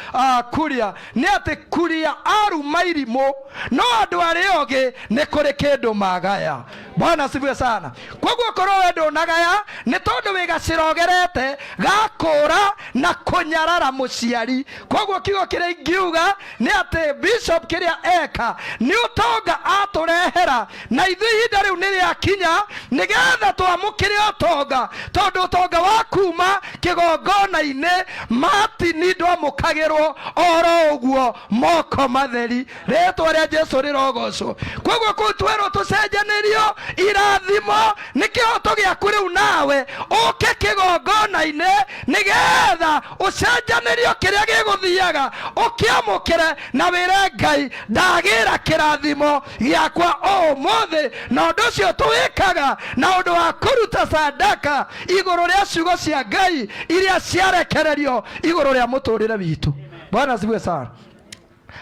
[SPEAKER 10] Kuria nĩ atĩ Kuria aruma irimũ, no andũ arĩa ogĩ nĩ kũrĩ kĩndũ magaya. Bwana asifiwe sana. Koguo korwo we ndũnagaya nĩ tondũ wĩ gacĩra ũgerete gakũra na kũnyarara mũciari. Koguo kiugo kĩrĩa ingiuga nĩ atĩ Bishop kĩrĩa eka nĩ ũtonga atũrehera, na ithuĩ ihinda rĩu nĩ rĩakinya nĩgetha twamũkĩre ũtonga, tondũ ũtonga wa kuma kĩgongona-inĩ Martin ndwamũkagĩrwo oro ũguo moko matheri. Rĩtwa rĩa Jesu rĩrogocwo. Koguo kũu twerwo tũcenjanĩrio irathimo nĩ kĩhoto gĩaku rĩu nawe ũke kĩgongona-inĩ nĩgetha ũcenjanĩrio kĩrĩa gĩgũthiaga ũkĩamũkĩre na wĩre Ngai ndagĩra kĩrathimo gĩakwa ũmũthĩ. Na ũndũ ũcio tũwĩkaga na ũndũ wa kũruta sadaka igũrũ rĩa ciugo cia Ngai iria ciarekererio igũrũ rĩa mũtũrĩre witũ. Bwana asifiwe sana.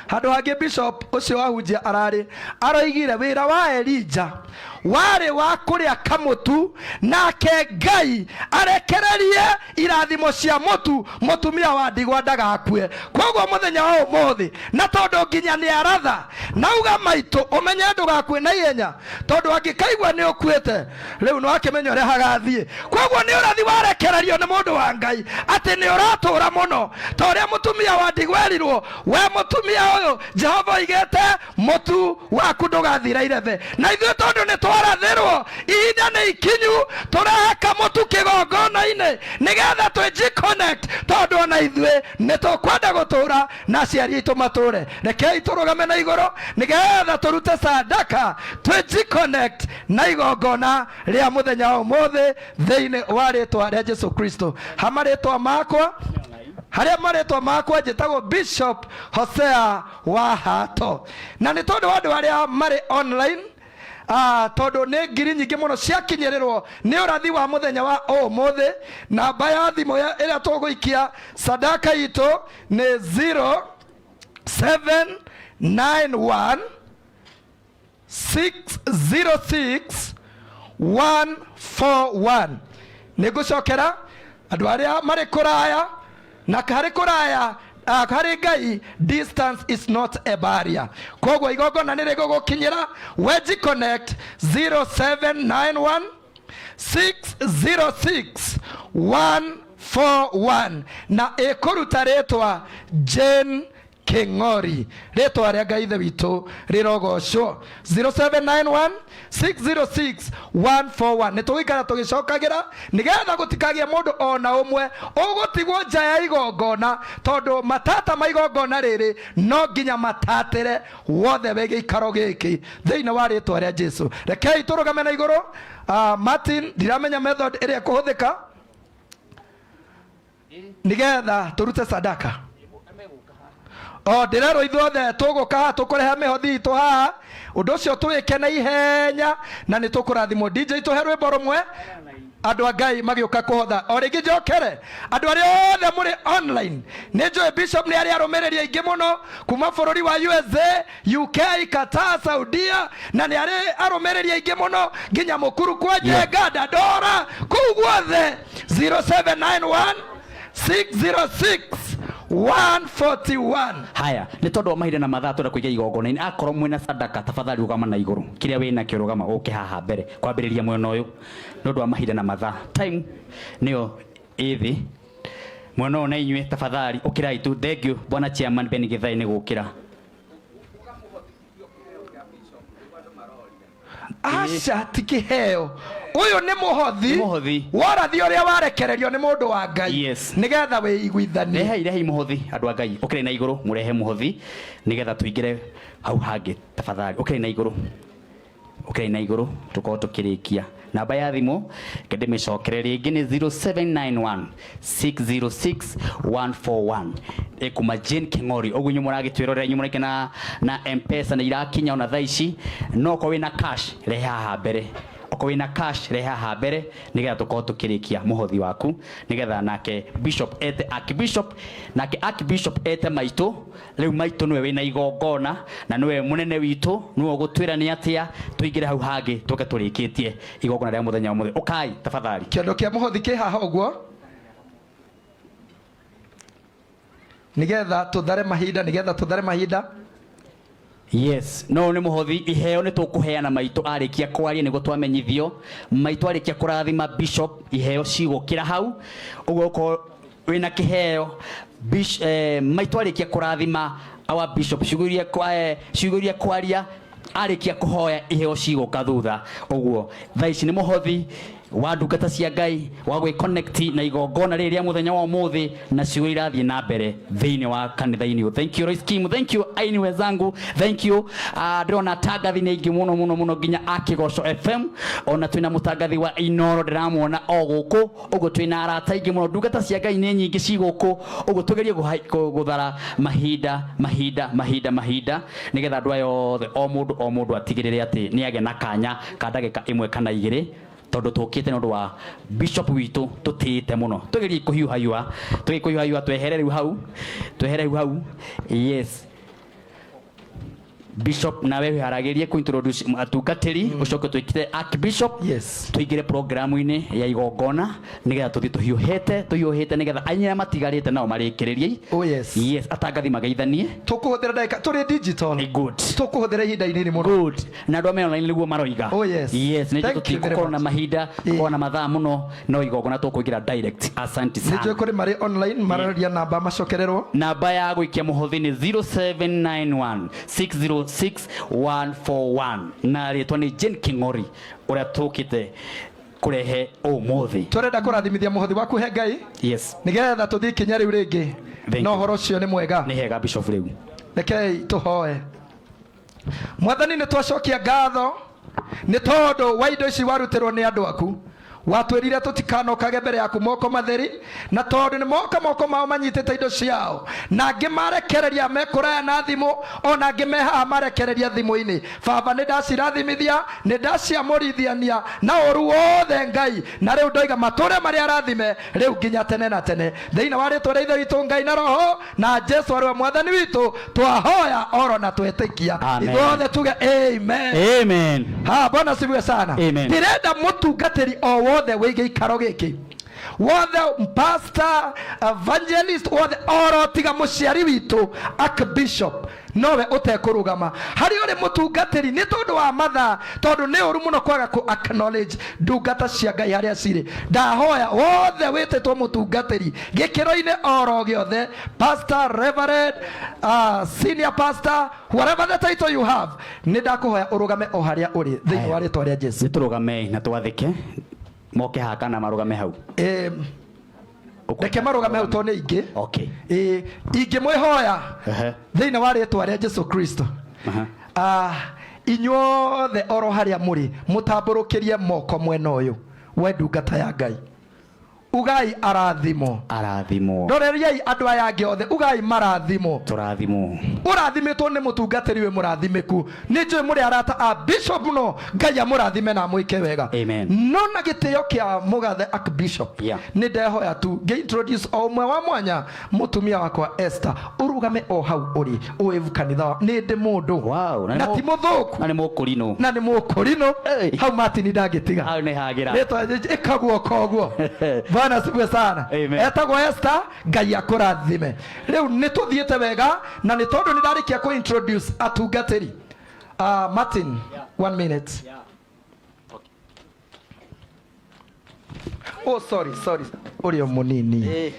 [SPEAKER 10] Handũ hangĩ Bishop ũcio wahunjia ararĩ aroigire wĩra wa Elijah warĩ wa kũrĩa kamũtu, nake Ngai arekererie irathimo cia mũtu mũtumia wa ndigwa ndagakue. Koguo mũthenya wa ũmũthĩ, na tondũ nginya nĩ aratha nauga maitũ ũmenye ndũgakue na ihenya, tondũ angĩkaigua nĩ ũkuĩte rĩu no akĩmenya ũrĩa hagathiĩ. Koguo nĩ ũrathi warekererio nĩ mũndũ wa Ngai atĩ nĩ ũratũra mũno, ta ũrĩa mũtumia wa ndigwa erirwo, we mũtumia ũyũ Jehova oigĩte mũtu waku ndũgathira irebe. Na ithuĩ tondũ nĩ twarathĩrwo ihinda nĩ ikinyu, tũrehe kamũtu kĩgongona-inĩ nĩgetha twĩnji connect, tondũ ona ithuĩ nĩ tũkwenda gũtũra na aciari aitũ matũre. Rekei tũrũgame na igũrũ nĩgetha tũrute sadaka twĩnji connect na igongona rĩa mũthenya wa ũmũthĩ thĩinĩ wa rĩtwa rĩa Jesu Kristo. Ha marĩtwa makwa, harĩa marĩtwa makwa njĩtagwo Bishop Hosea wa Hato, na nĩ tondũ wa andũ arĩa marĩ online, tondũ nĩ ngiri nyingĩ mũno ciakinyĩrĩrwo nĩ ũrathi wa mũthenya wa ũmũthĩ. Namba ya thimũ ĩrĩa tũgũikia sadaka itũ nĩ zero seven nine one six zero six one four one. Nĩ ngũcokera andũ arĩa marĩ kũraya na harĩ kũraya, harĩ Ngai distance is not a barrier. Koguo igongona nĩ rĩgũgũkinyĩra. Weji connect zero seven nine one six zero six one four one na ĩkũruta rĩtwa Jane King'ori. Rĩtwa rĩa Ngai Ithe witũ rĩrogocwo. Zero seven nine one six zero six one four one. Nĩ tũgũikara tũgĩcokagĩra nĩgetha gũtikagĩe mũndũ ona ũmwe ũgũtigwo nja ya igongona, tondũ matata ma igongona rĩrĩ no nginya matatĩre wothe wĩ gĩikaro gĩkĩ thĩinĩ wa rĩtwa rĩa Jesu. Rekei tũrũgame na igũrũ. Martin, ndiramenya method ĩrĩa ĩkũhũthĩka. Nigetha turute sadaka. O ndĩrerwo ithuothe tũgũka haha tũkũrehe mĩhothi itũ haha ũndũ ũcio tũwĩke na ihenya na nĩ tũkũrathimwo. DJ tũhe rwĩmbo rũmwe andũ a Ngai magĩũka kũhotha. O rĩngĩ njokere andũ arĩa othe mũrĩ online, nĩ njũĩ bishop nĩ arĩ arũmĩrĩri aingĩ mũno kuma bũrũri wa USA, UK, Qatar, Saudia, na nĩ arĩ arũmĩrĩri aingĩ mũno nginya Mũkuru kwa Njenga, Dandora, kũu guothe. 0791 606 141.
[SPEAKER 5] Haya, nĩ tondũ wa mahinda na mathaa twenda kũiga igongona-inĩ. Akorwo mwĩna sadaka, tafadhali rũgama na igũrũ. Kĩrĩa wĩnakĩo rũgama ũke haha mbere kwambĩrĩria mwena ũyũ, nĩ ũndũ wa mahinda na mathaa. Time nĩyo ĩ thĩ. Mwena ũyũ na inyuĩ tafadhali ũkĩrai tu. Thank you bwana chairman Ben Githai nĩ gũkĩra.
[SPEAKER 10] Aca, ti kĩheo, ũyũ nĩ mũhothi worathi ũrĩa warekererio nĩ mũndũ wa Ngai.
[SPEAKER 5] Yes.
[SPEAKER 10] Nĩgetha wĩiguithanie.
[SPEAKER 5] Rehai, rehai mũhothi andũ a Ngai, ũkĩrai na igũrũ mũrehe mũhothi nĩgetha tũingĩre hau hangĩ. Tafadhali ũkĩrai na igũrũ, ũkĩrai na igũrũ tũkorwo tũkĩrĩkia. Namba ya thimũ reke ndĩmĩcokere rĩngĩ nĩ 0791 606 141, ĩkuma Jane King'ori. Ũguo inyuĩ mũragĩtwĩrorera, inyuĩ mũraingĩ na M-Pesa nĩ irakinya ona thaa ici, no okorwo wĩna cash rehe haha mbere, okorwo wĩna cash rehe haha mbere nĩgetha tũkorwo tũkĩrĩkia mũhothi waku, nĩgetha nake bishop ete archbishop, nake archbishop ete maitũ. Rĩu maitũ nĩwe wĩna igongona na nĩwe mũnene witũ, nĩwe ũgũtwĩra nĩ atĩa tũingĩre hau hangĩ tũke tũrĩkĩtie igongona rĩa mũthenya wa ũmũthĩ. Ũkai tafadhali.
[SPEAKER 10] Kĩondo kĩa mũhothi kĩ haha ũguo nĩgetha tũthare mahinda, nĩgetha tũthare mahinda.
[SPEAKER 5] Yes, no nĩ mũhothi, iheo nĩ tũkũheana maitũ arĩkia kwaria nĩguo twamenyithio. Maitũ arĩkia kũrathima bishop, iheo cigũkĩra hau. Ũguo ũkorwo wĩna kĩheo, maitũ arĩkia kũrathima our bishop, ciugo iria kwaria arĩkia kũhoya, iheo cigũka thutha. Ũguo thaa ici nĩ mũhothi wa ndungata cia Ngai wa gwĩ-connect na igongona rĩrĩ rĩa mũthenya wa ũmũthĩ na ciugo irathiĩ na mbere thĩinĩ wa kanitha-inĩ ũyũ. Thank you Royce Kim, thank you aini wenzangu, thank you. Ndĩrona atangathi nĩ aingĩ mũno mũno mũno nginya a Kĩgoco FM, ona twĩna mũtangathi wa Inoro ndĩramuona o gũkũ. Ũguo twĩna arata aingĩ mũno, ndungata cia Ngai nĩ nyingĩ ci gũkũ. Ũguo tũgerie gũthara mahinda mahinda mahinda mahinda nĩgetha andũ aya othe o mũndũ o mũndũ atigĩrĩre atĩ nĩ agĩa na kanya ka ndagĩka ĩmwe kana igĩrĩ, tondũ tũkĩte nĩ ũndũ wa bishop witũ tũtĩĩte mũno. Tũgerie kũhiũhahiũha, tũgerie kũhiũhahiũha, twehere rĩu hau, twehere rĩu hau. Yes, bishop nawe wĩharagĩrie kũ introduce atungatĩri, ũcoke twĩkire archbishop.
[SPEAKER 10] Yes.
[SPEAKER 5] Tũingĩre programu-inĩ ya igongona nĩgetha tũthiĩ tũhiũhĩte, tũhiũhĩte nĩgetha arĩa matigarĩte nao marĩkĩrĩrie.
[SPEAKER 10] Oh yes.
[SPEAKER 5] Yes, atangathi mageithanie.
[SPEAKER 10] Tũkũhũthĩra ndagĩka, tũrĩ digital.
[SPEAKER 5] Good.
[SPEAKER 10] Tũkũhũthĩra ihinda inini mũno.
[SPEAKER 5] Good. Na andũ me online nĩguo maroiga.
[SPEAKER 10] Oh yes.
[SPEAKER 5] Yes, nĩ
[SPEAKER 10] Thank you very
[SPEAKER 5] tũtigũkorwo na
[SPEAKER 10] much.
[SPEAKER 5] mahinda, tũkorwo na mathaa mũno, no igongona tũkũingĩra direct. Asante
[SPEAKER 10] Nĩ njũĩ
[SPEAKER 5] sana.
[SPEAKER 10] kũrĩ marĩ online mararia namba macokererwo.
[SPEAKER 5] Namba ya gũikia mũhothi nĩ 0791 606 141 na rĩtwa nĩ Jane King'ori ũrĩa tũkĩte kũrehe ũmũthĩ.
[SPEAKER 10] Tũrenda kũrathimithia mũhothi waku he Ngai.
[SPEAKER 5] Yes.
[SPEAKER 10] Nĩgetha tũthiĩ ikinya rĩu rĩngĩ.
[SPEAKER 5] Thank
[SPEAKER 10] Na
[SPEAKER 5] you.
[SPEAKER 10] ũhoro ũcio nĩ mwega.
[SPEAKER 5] Nĩ hega bishop rĩu.
[SPEAKER 10] Rekei tũhoe. Mwathani, nĩ twacokia ngatho nĩ tondũ wa indo ici warutĩrwo nĩ andũ aku. Watwĩrire tũtikanokage mbere yaku moko matheri, na tondũ nĩ moka moko mao manyitĩte indo ciao, na angĩ marekereria me kũraya na thimũ, ona angĩ me haha marekereria thimũ-inĩ. Baba, nĩ ndacirathimithia, nĩ ndaciamũrithiania na ũru wothe Ngai, na rĩu ndoiga matũre marĩa arathime rĩu nginya tene na tene, thĩinĩ wa rĩtwa rĩa Ithe witũ Ngai na Roho na Jesu arĩ we Mwathani witũ, twahoya oro na twetĩkia.
[SPEAKER 5] Amen.
[SPEAKER 10] Ithuothe tuge amen.
[SPEAKER 5] Amen.
[SPEAKER 10] Ha, Bwana asifiwe sana.
[SPEAKER 5] Amen.
[SPEAKER 10] Ndĩrenda mũtungatĩri o wothe wĩ gĩikaro gĩkĩ wothe, pastor, evangelist, wothe oro tiga mũciari witũ archbishop nowe ũtekũrũgama harĩ ũrĩ mũtungatĩri nĩ tondũ wa mathaa, tondũ nĩ ũru mũno kwaga kũ acknowledge ndungata cia Ngai harĩa cirĩ. Ndahoya wothe wĩtĩtwo mũtungatĩri gĩkĩro-inĩ oro gĩothe, pastor, reverend, senior pastor, whatever the title you have, nĩ ndakũhoya ũrũgame o harĩa ũrĩ thĩinĩ wa rĩtwa rĩa Jesu.
[SPEAKER 5] Nĩ tũrũgamei na twathĩke, moke haha kana marũgame hau.
[SPEAKER 10] Reke marũgame hau tondũ nĩ aingĩ.
[SPEAKER 5] Okay.
[SPEAKER 10] Ingĩmwĩhoya
[SPEAKER 5] Ehe.
[SPEAKER 10] thĩinĩ wa rĩtwa rĩa Jesu Kristo,
[SPEAKER 5] Aha.
[SPEAKER 10] Inyuothe oro harĩa mũrĩ mũtambũrũkĩrie moko mwena ũyũ we ndungata ya Ngai. Ugai arathimo.
[SPEAKER 5] Arathimwo.
[SPEAKER 10] Roreriai andũ aya angĩ othe, ugai marathimo.
[SPEAKER 5] Tũrathimwo.
[SPEAKER 10] Ũrathimĩtwo nĩ mũtungatĩri wĩ mũrathimĩku. Nĩ njũĩ mũrĩ arata a bishop mũno, Ngai amũrathime na amwĩke wega.
[SPEAKER 5] Amen.
[SPEAKER 10] No na gĩtĩo kĩa mũgathe archbishop,
[SPEAKER 5] Yeah.
[SPEAKER 10] nĩ ndehoya tu ngĩ introduce o ũmwe wa mwanya, mũtumia wakwa Esther, ũrũgame o hau ũrĩ ũwĩvu kanitha wa nĩ ndĩ mũndũ.
[SPEAKER 5] Wow,
[SPEAKER 10] na ti mũthũku.
[SPEAKER 5] Na nĩ mũkũrinũ.
[SPEAKER 10] Na nĩ mũkũrinũ. Hau Martin ndangĩtiga.
[SPEAKER 5] Hau nĩ hagĩra.
[SPEAKER 10] Rĩtwa ĩkagwo koguo. Bwana asifiwe sana.
[SPEAKER 5] Amen.
[SPEAKER 10] Etagwo Esther, Ngai akũrathime. Rĩu nĩ tũthiĩte wega na nĩ tondũ nĩ ndarĩkia kũ introduce atungatĩri. Martin, 1 minute. Oh, sorry, sorry. Ũrĩa mũnini.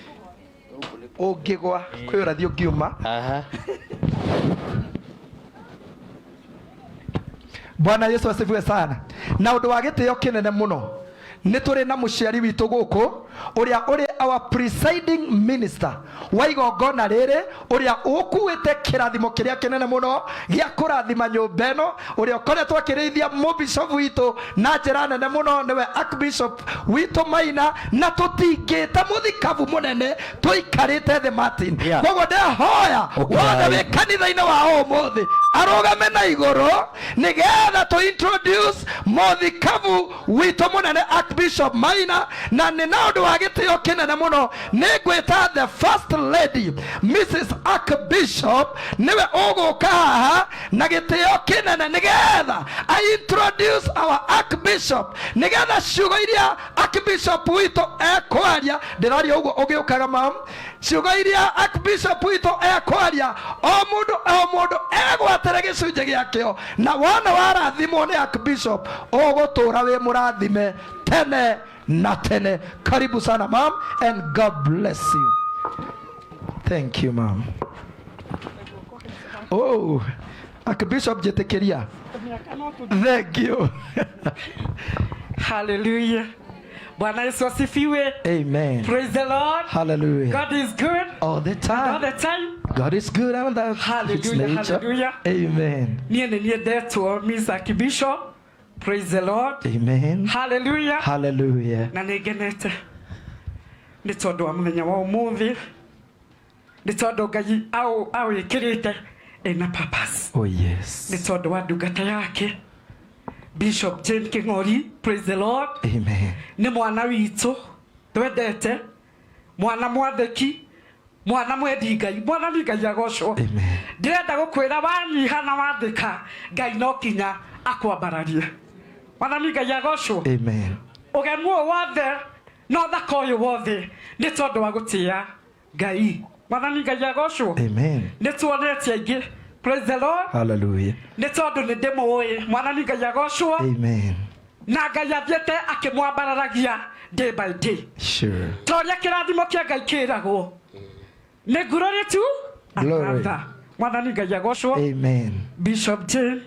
[SPEAKER 10] Ũngĩgwa kwĩ ũrathi ũngiuma. Bwana Yesu asifiwe sana. Na ũndũ wa gĩtĩo kĩnene mũno, nĩ tũrĩ na mũciari witũ gũkũ ũrĩa ũrĩ our presiding minister wa igongona rĩrĩ, ũrĩa ũkuĩte kĩrathimo kĩrĩa kĩnene mũno gĩa kũrathima nyũmba ĩno, ũrĩa ũkoretwo akĩrĩithia mũbishop witũ na njĩra nene mũno, nĩwe archbishop witũ Maina, na tũtingĩta mũthikabu mũnene tũikarĩte thĩ Martin.
[SPEAKER 5] Yeah.
[SPEAKER 10] Koguo ndehoya
[SPEAKER 5] Okay.
[SPEAKER 10] wothe wĩ kanitha-inĩ wa ũmũthĩ arũgame na igũrũ nĩgetha tũ introduce mũthikabu witũ mũnene Archbishop Maina, na nĩ na ũndũ wa gĩtĩo kĩnene mũno nĩ ngwĩta the first lady Mrs Archbishop nĩwe ũgũka haha na gĩtĩo kĩnene nĩgetha I introduce our Archbishop, nĩgetha ciugo iria Archbishop witũ ekwaria, ndĩraria ũguo ũgĩũkaga mam, ciugo iria Archbishop witũ ekwaria, o mũndũ o mũndũ egwatĩre gĩcunjĩ gĩakĩo, na wona warathimwo nĩ Archbishop ũgũtũra wĩ mũrathime tene na tene. Karibu sana mam, and God bless you. Thank you mam. Oh, Archbishop njĩtĩkĩria. Thank you.
[SPEAKER 19] Hallelujah. Bwana Yesu asifiwe.
[SPEAKER 10] Amen.
[SPEAKER 19] Praise the Lord.
[SPEAKER 10] Hallelujah.
[SPEAKER 19] God is good.
[SPEAKER 10] All the time.
[SPEAKER 19] All the time.
[SPEAKER 10] God is good and that's his
[SPEAKER 19] Hallelujah,
[SPEAKER 10] nature.
[SPEAKER 19] hallelujah.
[SPEAKER 10] Amen.
[SPEAKER 19] Niĩ nĩ niĩ ndetwo Miss Archbishop. Praise the Lord.
[SPEAKER 10] Amen.
[SPEAKER 19] Hallelujah.
[SPEAKER 10] Hallelujah.
[SPEAKER 19] Na nĩ ngenete nĩ tondũ wa mũthenya wa ũmũthĩ, nĩ tondũ Ngai awĩkĩrĩte ĩna purpose.
[SPEAKER 10] Oh yes.
[SPEAKER 19] Nĩ tondũ wa ndungata yake Bishop Jane King'ori. Praise the Lord.
[SPEAKER 10] Amen.
[SPEAKER 19] Nĩ mwana witũ twendete, mwana mwathĩki, mwana mwendi Ngai, mwana ni Ngai agocwo. Ndĩrenda gũkwĩra wanyiha na wathĩka, Ngai no kinya akwambararie. Mwana ni Ngai agocwo.
[SPEAKER 10] Amen.
[SPEAKER 19] Ũgemu ũyũ wothe na ũthaka ũyũ wothe nĩ tondũ wa gũtĩĩa Ngai. Mwana ni Ngai agocwo.
[SPEAKER 10] Amen.
[SPEAKER 19] Nĩ tuonete aingĩ. Praise the Lord.
[SPEAKER 10] Hallelujah.
[SPEAKER 19] Nĩ tondũ nĩ ndĩmũĩ. Mwana ni Ngai agocwo.
[SPEAKER 10] Amen.
[SPEAKER 19] Na Ngai athiĩte akĩmwambararagia day by day.
[SPEAKER 10] Sure.
[SPEAKER 19] Ta ũrĩa kĩrathimo kĩa Ngai kĩragwo. Nĩ glory to
[SPEAKER 10] Glory.
[SPEAKER 19] another. Mwathani Ngai agocwo.
[SPEAKER 10] Amen.
[SPEAKER 19] Bishop Jane,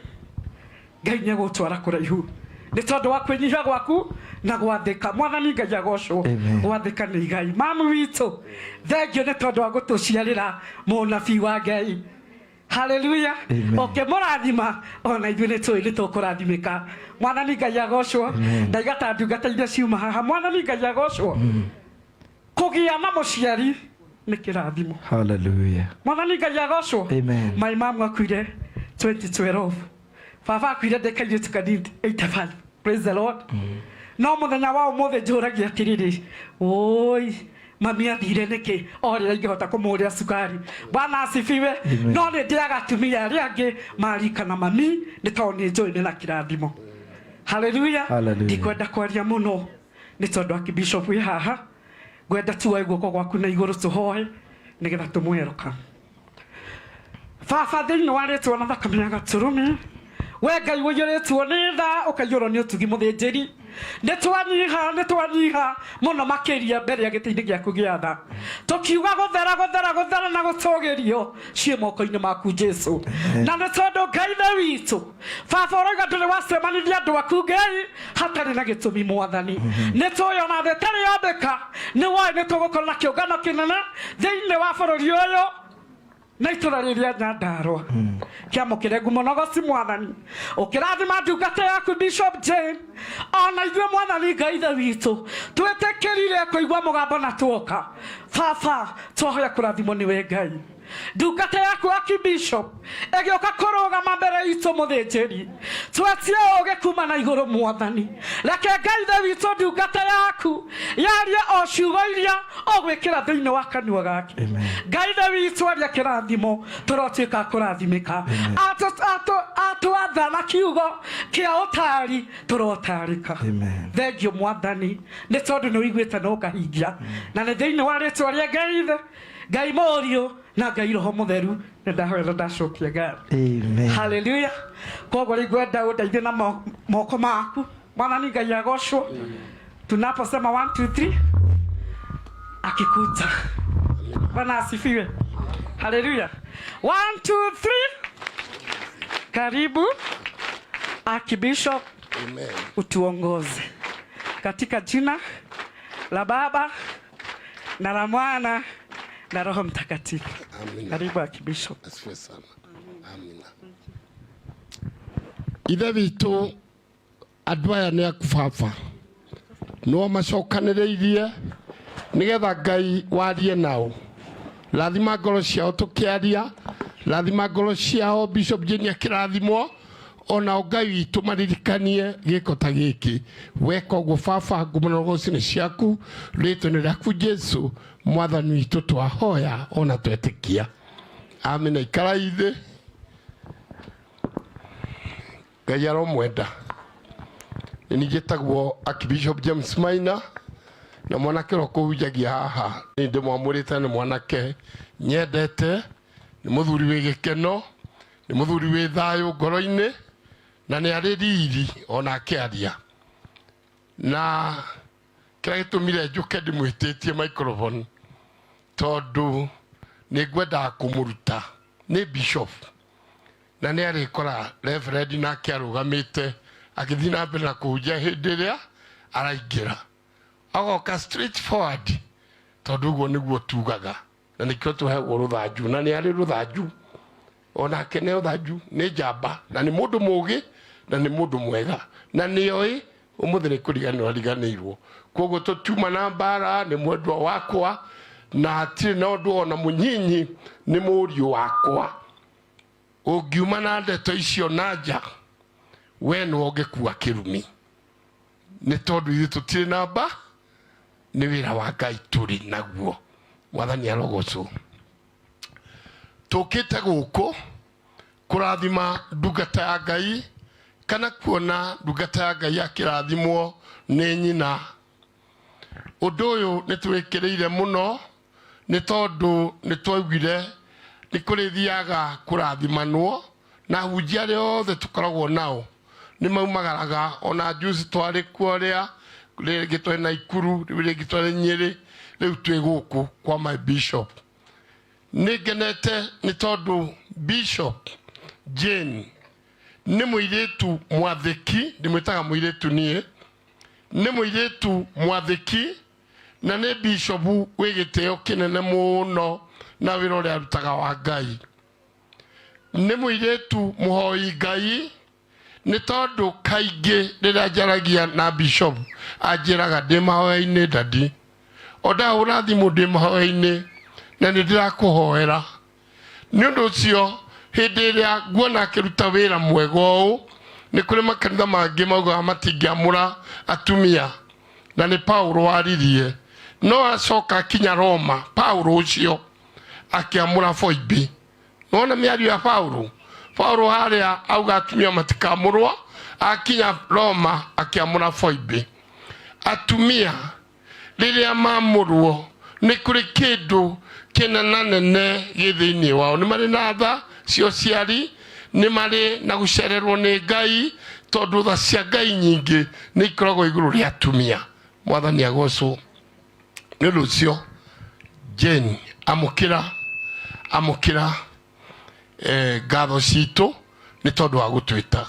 [SPEAKER 19] Ngai nĩ egũtwara kũraihu nĩ tondũ wa kwĩnyihia gwaku na gwathĩka. Mwathani Ngai agocwo. Gwathĩka nĩ igai. Mamu witũ, thengio nĩ tondũ wa gũtũciarĩra mũnabii wa Ngai. Hallelujah.
[SPEAKER 10] Amen.
[SPEAKER 19] Ũkĩmũrathima ona ithuĩ nĩ tũĩ nĩ tũkũrathimĩka. Mwathani Ngai agocwo.
[SPEAKER 10] Amen.
[SPEAKER 19] Ndaiga ta ndungata iria ciuma haha. Mwathani Ngai agocwo. Kũgĩa na mũciari nĩ kĩrathimo.
[SPEAKER 10] Hallelujah.
[SPEAKER 19] Mwathani Ngai agocwo.
[SPEAKER 10] Amen.
[SPEAKER 19] My mom akuire 2012. Baba akuire ndĩ kairĩtu kanini 85. Praise the Lord. No mũthenya wa ũmũthĩ njũragia atĩrĩrĩ, oi mami athire nĩkĩ? O rĩrĩa ingĩhota kũmũgũrĩra cukari. Bwana asifiwe.
[SPEAKER 10] Amen.
[SPEAKER 19] No nĩ ndĩaga atumia arĩa angĩ marikana mami nĩ tondũ nĩ njũĩ nĩ na kĩrathimo. Hallelujah.
[SPEAKER 10] Hallelujah.
[SPEAKER 19] Ndikwenda kwaria mũno nĩ tondũ Archbishop wĩ haha. Ngwenda tuoe guoko gwaku na igũrũ tũhoe nĩgetha tũmwerũka. Baba, thĩinĩ wa rĩtwa na thakame ya gatũrũme, we Ngai ũiyũrĩtwo nĩ tha ũkaiyũrwo nĩ ũtugi mũthĩnjĩri, nĩ twanyiha, nĩ twanyiha mũno makĩria mbere ya gĩtĩ-inĩ gĩaku gĩa tha, tũkiuga gũthera, gũthera, gũthera na gũtũgĩrio ciĩ moko-inĩ maku Jesu. Na nĩ tondũ Ngai Ithe witũ, Baba ũroiga ndũrĩ wacemanithia andũ aku Ngai hatarĩ na gĩtũmi Mwathani. Nĩ tũĩ ona thĩ ĩtarĩ yombĩka, nĩ woĩ nĩ tũgũkorwo na kĩũngano kĩnene thĩinĩ wa bũrũri ũyũ na itũra rĩrĩa Nyandarua. Kĩamũkĩre ngumo na ũgoci Mwathani. Ũkĩrathima ndungata yaku Bishop Jane, ona ithuĩ Mwathani Ngai Ithe witũ Twĩtĩkĩrire kũigua mũgambo na tuoka. Baba, twahoya kũrathimwo nĩwe Ngai. Ndungata yaku Archbishop ĩgĩũka kũrũgama mbere itũ mũthĩnjĩri, twetie ũũgĩ kuma na igũrũ Mwathani. Reke Ngai Ithe witũ ndungata yaku yarie o ciugo iria ũgwĩkĩra thĩinĩ wa kanua gake. Ngai Ithe witũ aria kĩrathimo tũrotuĩka a kũrathimĩka. Atwatha na kiugo kĩa ũtaari tũrotarĩka. Thengiũ Mwathani nĩ tondũ nĩ ũiguĩte na ũkahingia, na nĩ thĩinĩ wa rĩtwa rĩa Ngai Ithe, Ngai Mũriũ na Ngai Roho Mũtheru nĩ ndahoya na ndacokia ngatho.
[SPEAKER 10] Amen.
[SPEAKER 19] Haleluya. Koguo rĩu ngwenda ũndeithie na moko maku. Mwathani Ngai agocwo. Tunaposema 1 2 3 akikuta. Bwana asifiwe. Haleluya. 1 2 3 Karibu Archbishop.
[SPEAKER 7] Amen.
[SPEAKER 19] Utuongoze katika jina la Baba na la Mwana na Roho Mtakatifu.
[SPEAKER 7] Amina.
[SPEAKER 19] Karibu Archbishop.
[SPEAKER 7] Asifiwe sana. Amina. Ithe witũ, andũ aya nĩ aku baba, no macokanĩrĩirie nĩgetha Ngai warie nao. Rathima ngoro ciao tũkĩaria, rathima ngoro ciao Bishop Jane akĩrathimwo, onao Ngai witũ maririkanie gĩko ta gĩkĩ. Weka ũguo baba, ngumo na ũgoci nĩ ciaku, rĩtwa-inĩ rĩaku Jesu Mwathani witũ twahoya ona twetĩkia. Amina. Ikarai thĩ. Ngai aromwenda. Nĩ niĩ njĩtagwo Archbishop James Maina, na mwanake ũrĩa ũkũhunjagia haha nĩ ndĩmwamũrĩte, nĩ mwanake nyendete, nĩ mũthuri wĩ gĩkeno, nĩ mũthuri wĩ thayũ ngoro-inĩ, na nĩ arĩ riri ona akĩaria. Na kĩrĩa gĩtũmire njũke ndĩmwĩtĩtie microphone tondũ nĩ ngwendaga kũmũruta, nĩ bishop na nĩ arĩkora reverend nake arũgamĩte agĩthiĩ na mbere na kũhunjia hĩndĩ ĩrĩa araingĩra, agoka straight forward, tondũ ũguo nĩguo tugaga na nĩkĩo tũheagwo rũthanju, na nĩ arĩ rũthanju onake, nĩ rũthanju, nĩ njamba na nĩ mũndũ mũũgĩ na nĩ mũndũ mwega na nĩ oĩ ũmũthĩ nĩ kũriganĩrwo ariganĩirwo. Koguo tũtiuma na mbara, nĩ mwendwa wakwa na hatirĩ na ũndũ ona mũnyinyi, nĩ mũriũ wakwa. Ũngiuma na ndeto icio na nja, we nĩwe ũngĩkua kĩrumi, nĩ tondũ ithuĩ tũtirĩ na mba, nĩ wĩra wa Ngai tũrĩ naguo. Mwathani arogocwo. Tũkĩte gũkũ kũrathima ndungata ya Ngai kana kuona ndungata ya Ngai akĩrathimwo nĩ nyina. Ũndũ ũyũ nĩ twĩkĩrĩire mũno nĩ tondũ nĩ twaugire nĩ kũrĩthiaga kũrathimanwo na ahunjia arĩa othe tũkoragwo nao nĩ maumagaraga. Ona juzi twarĩ kuo rĩa rĩngĩ twarĩ Naikuru, rĩu rĩngĩ twarĩ Nyĩrĩ, rĩu twĩ gũkũ kwa my bishop. Nĩ ngenete nĩ tondũ Bishop Jane nĩ mũirĩtu mwathĩki, ndĩmwĩtaga mũirĩtu niĩ, nĩ mũirĩtu mwathĩki na nĩ bishop wĩ gĩtĩo kĩnene mũno na wĩra ũrĩa arutaga wa Ngai. Nĩ mũirĩtu mũhoi Ngai, nĩ tondũ kaingĩ rĩrĩa njaragia na bishop anjĩraga ndĩ mahoya-inĩ, dadi, o ndahũra thimũ ndĩ mahoya-inĩ na nĩ ndĩrakũhoera. Nĩ ũndũ ũcio hĩndĩ ĩrĩa nguona akĩruta wĩra mwega ũũ, nĩ kũrĩ makanitha mangĩ maugaga matingĩamũra atumia, na nĩ Paulo waririe, no acoka akinya Roma, Paulo ũcio akĩamũra Foibi. Nĩwona mĩario ya Paulo, Paulo harĩa auga atumia matikamũrwo, akinya Roma akĩamũra Foibi. Atumia rĩrĩa mamũrwo nĩ kũrĩ kĩndũ kĩnenanene gĩ thĩinĩ wao, nĩ marĩ na tha cia ũciari, nĩ marĩ na gũcererwo nĩ Ngai, tondũ tha cia Ngai nyingĩ nĩ ikoragwo igũrũ rĩa atumia. Mwathani agocwo. Nĩ ũndũ ũcio Jane, amũkĩra, amũkĩra ngatho citũ nĩ tondũ wa gũtwĩta.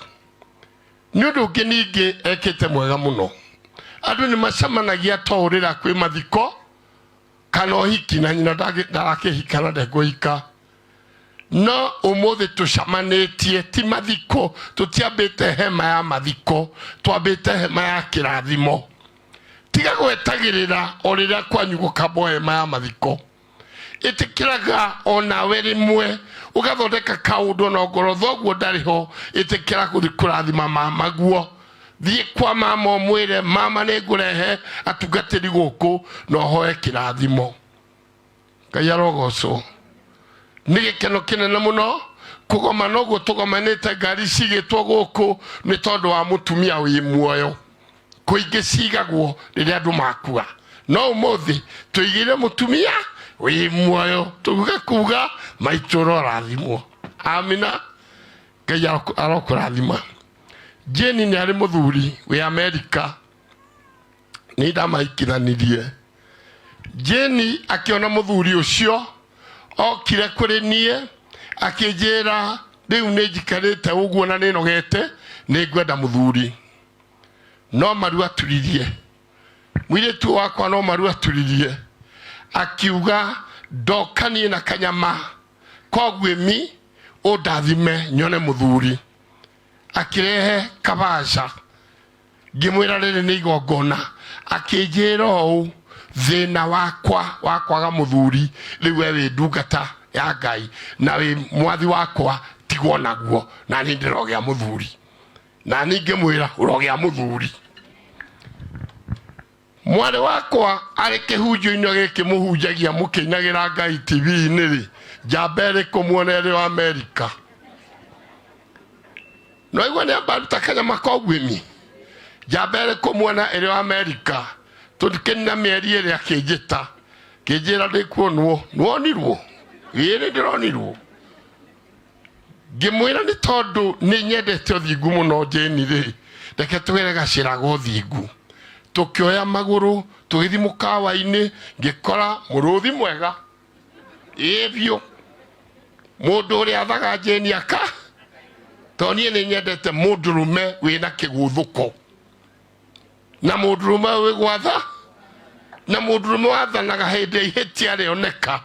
[SPEAKER 7] Nĩ ũndũ ũngĩ ningĩ ekĩte mwega mũno, andũ nĩ macemanagia to rĩrĩa kwĩ mathiko kana ũhiki, na nyina ndarakĩhika na ndekũhika, no ũmũthĩ tũcamanĩtie ti mathiko, tũtiambĩte hema ya mathiko, twambĩte hema ya kĩrathimo. Tiga gwetagĩrĩra o rĩrĩa kwanyu gũkambwo hema ya mathiko. Ĩtĩkĩraga onawe rĩmwe ũgathondeka kaũndũ ona ongorwo thoguo ndarĩ ho, ĩtĩkĩra gũthiĩ kũrathima mama guo. Thiĩ kwa mama ũmwĩre mama nĩ ngũrehe atungatĩri gũkũ na ũhoe kĩrathimo. Ngai arogocwo. Nĩ gĩkeno kĩnene mũno kũgomana ũguo tũgomanĩte ngari cigĩtwo gũkũ nĩ tondũ wa mũtumia wĩ muoyo. Kũingĩ cigagwo rĩrĩa andũ makua, no ũmũthĩ tũigĩire mũtumia wĩ muoyo tuge kuga maitũ ũrorathimwo. Amina. Ngai arokũrathima. Jane nĩ arĩ mũthuri wĩ Amerika, nĩ ndamahikithanirie. Jane akĩona mũthuri ũcio okire kũrĩ niĩ akĩnjĩra rĩu nĩ njikarĩte ũguo na nĩ nogete, nĩ ngwenda mũthuri. No maru aturirie mũirĩtu wakwa, no maru aturirie akiuga ndoka niĩ na kanyama koguo ĩmi ũndathime nyone mũthuri. Akĩrehe kabaca, ngĩmwĩra rĩrĩ nĩ igongona, akĩnjĩra ũũ thĩna wakwa wa kwaga mũthuri rĩu we wĩ ndungata ya Ngai na wĩ mwathi wakwa, tigwo naguo na niĩ ndĩrogĩa mũthuri. Na niĩ ngĩmwĩra ũrogĩa mũthuri. Mwarĩ wakwa arĩ kĩhunjio-inĩ gĩkĩ mũhunjagia mũkĩinagĩra Ngai TV-inĩ rĩ, njamba ĩrĩkũ muona ĩrĩ wa Amerika? No igua nĩ amba ruta kanyama koguĩmi. Njamba ĩrĩkũ muona ĩrĩ wa Amerika? Tũkĩnina mĩeri ĩrĩ akĩnjĩta kĩnjĩra ndĩkuonwo, nĩwonirwo? Ĩĩ nĩ ndĩronirwo. Ngĩmwĩra nĩ tondũ nĩ nyendete ũthingu mũno Jane rĩ, reke tũgere gacĩra ga ũthingu. Tũkĩoya magũrũ tũgĩthiĩ mũkawa-inĩ, ngĩkora mũrũthi mwega ĩĩ biũ, mũndũ ũrĩa athaga Jane aka, tondũ niĩ nĩ nyendete mũndũrũme wĩna kĩgũthũko na mũndũrũme wĩ gwatha na mũndũrũme wathanaga hĩndĩ ya ihĩtia rĩoneka,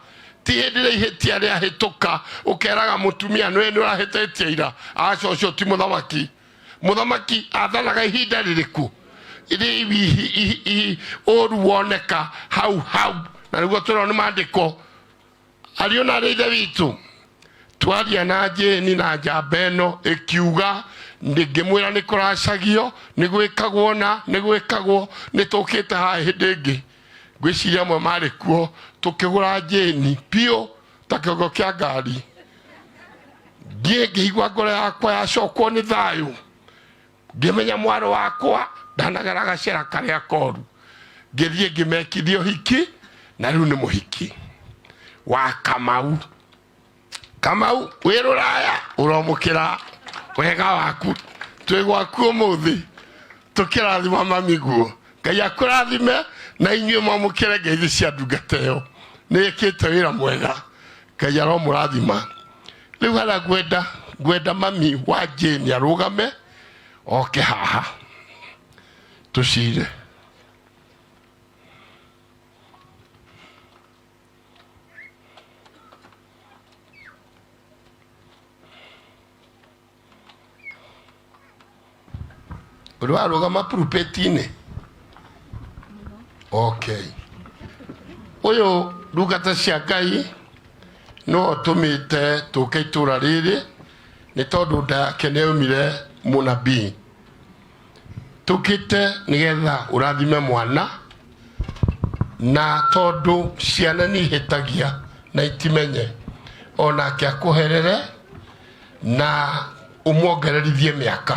[SPEAKER 7] ti hĩndĩ ĩrĩa ihĩtia rĩahĩtũka ũkeraga mũtumia nĩwe nĩ ũrahĩtĩtie ira. Aca, ũcio ti mũthamaki. Mũthamaki athanaga ihinda rĩrĩkũ? Rĩu ũru woneka hau hau, na nĩguo tũrona nĩ maandĩko ariũ na arĩ ithe witũ. Twaria na Jane na njamba ĩno ĩkiuga, ngĩmwĩra nĩ kũracagio, nĩ gwĩkagwo na nĩ gwĩkagwo, nĩ tũkĩte haha hĩndĩ ĩngĩ, ngwĩciria amwe marĩ kuo, tũkĩgũra Jane biũ ta kĩongo kĩa ngari. Niĩ ngĩigua ngoro yakwa yacokwo nĩ thayũ, ngĩmenya mwarĩ wakwa ndanagera gacĩra karĩa koru. Ngĩthiĩ ngĩmekithia ũhiki, na rĩu nĩ mũhiki wa Kamau. Kamau wĩ rũraya, ũromũkĩra wega waku, twĩ gwaku ũmũthĩ tũkĩrathima mami guo. Ngai akũrathime na inyuĩ mwamũkĩre ngeithi cia ndungata ĩyo, nĩ ĩkĩte wĩra mwega, Ngai aromũrathima. Rĩu harĩa ngwenda mami wa Jane arũgame oke haha tũcire. Ũrĩ warũgama pulpit-inĩ? Okay. Ũyũ ndungata cia Ngai nĩwe ũtũmĩte tũke itũra rĩrĩ nĩ tondũ nda yake nĩ yaumire mũnabii. Tũkĩte nĩgetha ũrathime mwana, na tondũ ciana nĩ ihĩtagia na itimenye, onake akũherere na ũmuongererithie mĩaka,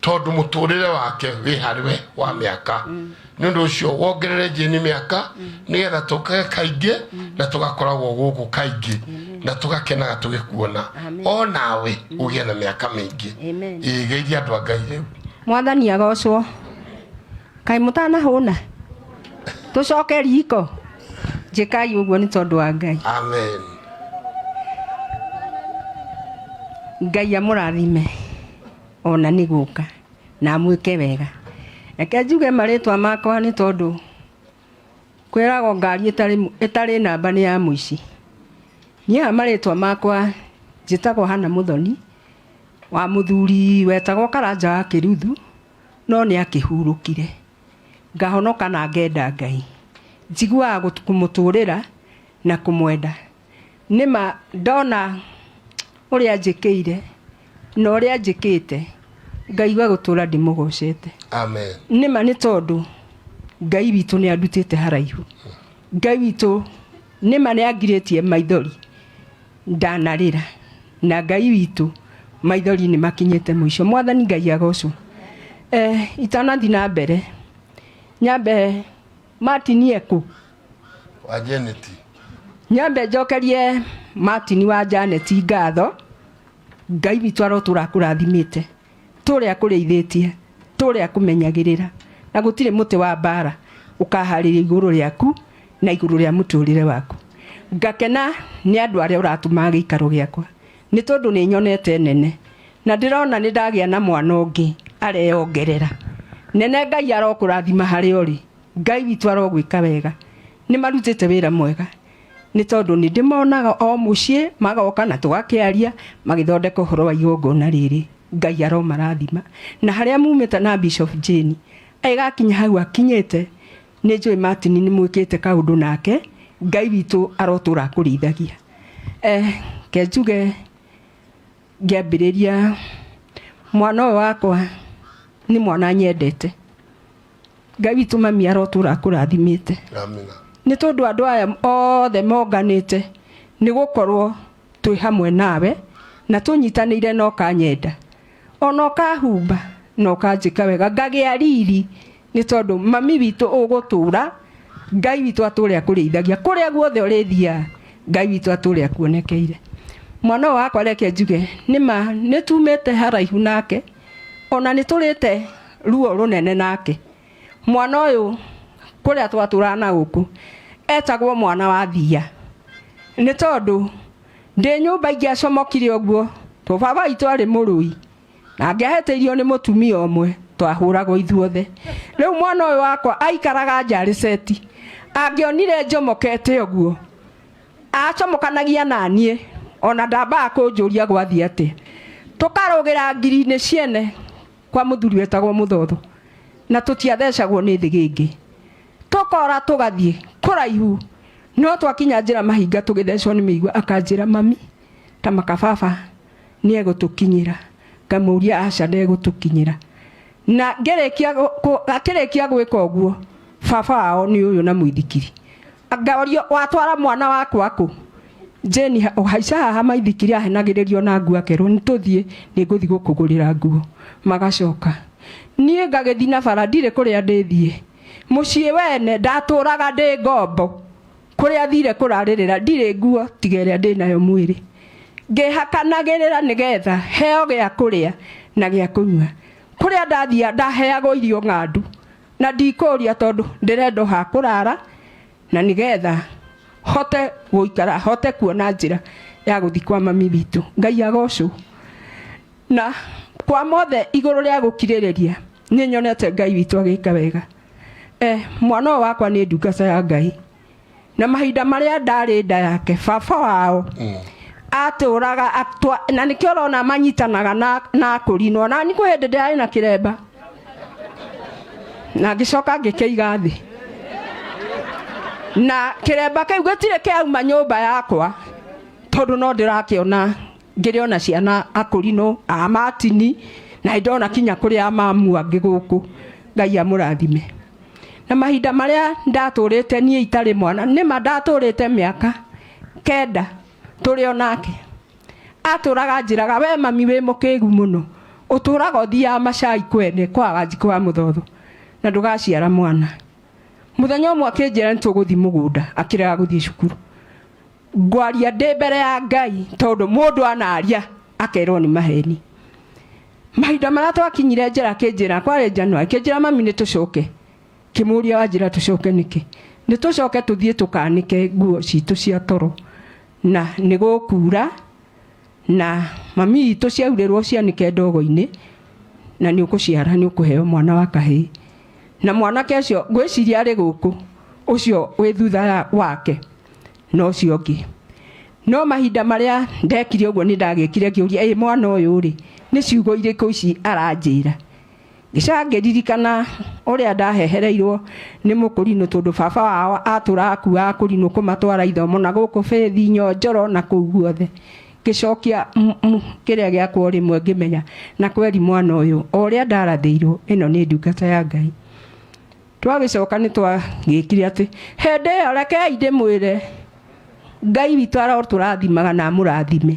[SPEAKER 7] tondũ mũtũrĩre wake wĩ harĩwe wa mĩaka. Nĩ ũndũ ũcio wongerere Jane mĩaka nĩgetha tũkage kaingĩ na tũgakoragwo gũkũ kaingĩ na tũgakenaga tũgĩkuona, o nawe ũgĩe na mĩaka mĩingĩ. Ĩĩ, geithia andũ a Ngai rĩu.
[SPEAKER 4] Mwathani agocwo. Kaĩ mũtanahũna tũcoke riko? Njĩkai ũguo nĩ tondũ wa Ngai.
[SPEAKER 7] Amen.
[SPEAKER 4] Ngai amũrathime ona nĩ gũka na amwĩke wega. Reke njuge marĩtwa makwa nĩ tondũ kwĩragwo ngari ĩtarĩ namba nĩ ya mũici. Niĩ haha marĩtwa makwa njĩtagwo Hana Mũthoni wa mũthuri wetagwo Karanja wa Kĩruthu, no nĩ akĩhurũkire.
[SPEAKER 20] Ngahonoka na ngenda Ngai. Njiguaga kũmũtũrĩra na kũmwenda. Nĩma ndona ũrĩa anjĩkĩire na ũrĩa anjĩkĩte, ngaigua gũtũra ndĩmũgocete.
[SPEAKER 7] Amen.
[SPEAKER 20] Nĩma nĩ tondũ Ngai witũ nĩ andutĩte haraihu. Ngai witũ nĩma nĩ angirĩtie maithori ndanarĩra, na Ngai witũ maithori nĩ makinyĩte mũico. Mwathani Ngai agocwo. Itanathi na mbere nyambe Martin ekũ
[SPEAKER 7] wa Janet,
[SPEAKER 20] nyambe njokerie Martin wa Janet ngatho. Ngai witũ arotũra akũrathimĩte, tũrĩa akũrĩithĩtie, tũrĩa akũmenyagĩrĩra, na gũtirĩ mũtĩ wa mbara ũkaharĩria igũrũ rĩaku na igũrũ rĩa mũtũrĩre waku. Ngakena nĩ andũ arĩa ũratũma gĩikaro gĩakwa, nĩ tondũ nĩ nyonete nene na ndĩrona nĩ ndagĩa na mwana ũngĩ areyongerera nene. Ngai arokũrathima harĩa ũrĩ, Ngai witũ arogwĩka wega. Nĩ marutĩte wĩra mwega, nĩ tondũ nĩ ndĩmonaga o mũciĩ magoka na tũgakĩaria magĩthondeka ũhoro wa igongona rĩrĩ. Ngai aromarathima na harĩa mumĩte na Bishop Jane ĩgakinya hau akinyĩte. Nĩ njũĩ Martin nĩ mwĩkĩte kaũndũ nake, Ngai witũ arotũra akũrĩithagia. Ke njuge ngĩambĩrĩria mwana ũyũ wakwa nĩ mwana nyendete. Ngai witũ mami arotũra akũrathimĩte.
[SPEAKER 7] Amina.
[SPEAKER 20] Nĩ tondũ andũ aya othe monganĩte nĩ gũkorwo twĩ hamwe nawe na tũnyitanĩire na ũkanyenda, ona ũkahumba na ũkanjĩka wega, ngagĩa riri nĩ tondũ mami witũ ũgũtũra. Ngai witũ atũre akũrĩithagia kũrĩa guothe ũrĩthiaga, Ngai witũ atũre akuonekeire. Mwana ũyũ wakwa reke njuge nĩma nĩ tumĩte haraihu nake, ona nĩ tũrĩte ruo rũnene nake. Mwana ũyũ kũrĩa twatũraga na gũkũ etagwo mwana wa thia, nĩ tondũ ndĩ nyũmba ingĩacomokire ũguo to baba witũ arĩ mũrũi na angĩahĩtĩirio nĩ mũtumia ũmwe twahũragwo ithuothe. Rĩu mwana ũyũ wakwa aikaraga nja rĩceti, angĩonire njomokete ũguo acomokanagia na niĩ, ona ndambaga kũnjũria gwathiĩ atĩa. Tũkarũgĩra ngiri-inĩ ciene kwa mũthuri wetagwo Mũthotho, na tũtiathecagwo nĩ thĩgĩngĩ. Tũkora tũgathiĩ kũraihu, no twakinya njĩra mahinga tũgĩthecwo nĩ mĩigua, akanjĩra mami ta makababa nĩ egũtũkinyĩra. Ngamũria aca ndegũtũkinyĩra. Na akĩrĩkia gwĩka ũguo, baba wao nĩ ũyũ na mũithikiri. Ngaũrio watwara mwana wakwa kũ? Jane haica haha maithikiri ahenagĩrĩrio na nguo akerwo nĩ tũthiĩ, nĩ ngũthiĩ gũkũgũrĩra nguo. Magacoka niĩ ngagĩthiĩ na bara, ndirĩ kũrĩa ndĩthiĩ. Mũciĩ wene ndatũraga ndĩ ngombo, kũrĩa thire kũrarĩrĩra ndirĩ nguo tiga ĩrĩa ndĩnayo mwĩrĩ. Ngĩhakanagĩrĩra nĩgetha heo gĩa kũrĩa na gĩa kũnyua. Kũrĩa ndathia ndaheagwo irio ng'andu na ndikũria tondũ ndĩrenda ha kũrara na nĩgetha hote gũikara, hote kuona njĩra ya gũthiĩ kwa mami witũ. Ngai agocwo. Na kwa mothe igũrũ rĩa gũkirĩrĩria nĩ nyonete Ngai witũ agĩka wega. Mwana ũyũ wakwa nĩ ndungata ya Ngai, na mahinda marĩa ndarĩ nda yake baba wao atũraga na nĩkĩo ũrona manyitanaga na akũrinwo. Na nĩ kwĩ hĩndĩ ndĩrarĩ na kĩremba na ngĩcoka ngĩkĩiga thĩ, na kĩremba kĩu gĩtirĩ kĩauma nyũmba yakwa tondũ no ndĩrakĩona ngĩrĩona ciana akũrinũ a Martini na ndona kinya kũrĩa mamu angĩ gũkũ. Ngai amũrathime. Na mahinda marĩa ndatũrĩte niĩ itarĩ mwana, nĩma ndatũrĩte mĩaka 9 tũrĩ o nake. Atũraga njĩraga we mami wĩ mũkĩgu mũno, ũtũraga ũthiaga macai kwene kwa Wanjikũ wa Mũthotho na ndũgaciara mwana. Mũthenya ũmwe akĩnjĩra nĩ tũgũthiĩ mũgũnda, akĩrega gũthiĩ cukuru. Ngwaria ndĩ mbere ya Ngai tondũ mũndũ anaria akerwo nĩ maheni. Mahinda marĩa twakinyire njĩra akĩnjĩra kwarĩ January, akĩnjĩra mami nĩ tũcoke. Kĩmũria wanjĩra tũcoke nĩkĩ? Nĩ tũcoke tũthiĩ tũkanĩke nguo citũ cia toro na nĩ gũkura, na mami witũ ciaurĩrwo cianĩke ndogo-inĩ na nĩ ũkũciara, nĩ ũkũheo mwana wa kahĩĩ. Na mwanake ũcio ngwĩciria arĩ gũkũ, ũcio wĩ thutha wake na ũcio ũngĩ. No mahinda marĩa ndekire ũguo nĩ ndagĩkire ngĩũria, ĩ mwana ũyũ rĩ, nĩ ciugo irĩkũ ici aranjĩra? Ngĩcoka ngĩririkana ũrĩa ndahehereirwo nĩ mũkũrinũ tondũ baba wao atũraga akuaga kũrinũ kũmatwara ithomo na gũkũ bĩthi nyonjoro na kũu guothe. Ngĩcokia kĩrĩa gĩakwa o rĩmwe ngĩmenya na kweri mwana ũyũ o ũrĩa ndarathĩirwo ĩno nĩ ndungata ya Ngai. Twagĩcoka nĩ twagĩkire atĩ hĩndĩ ĩyo rekei ndĩmwĩre Ngai witũ arotũrathimaga na amũrathime.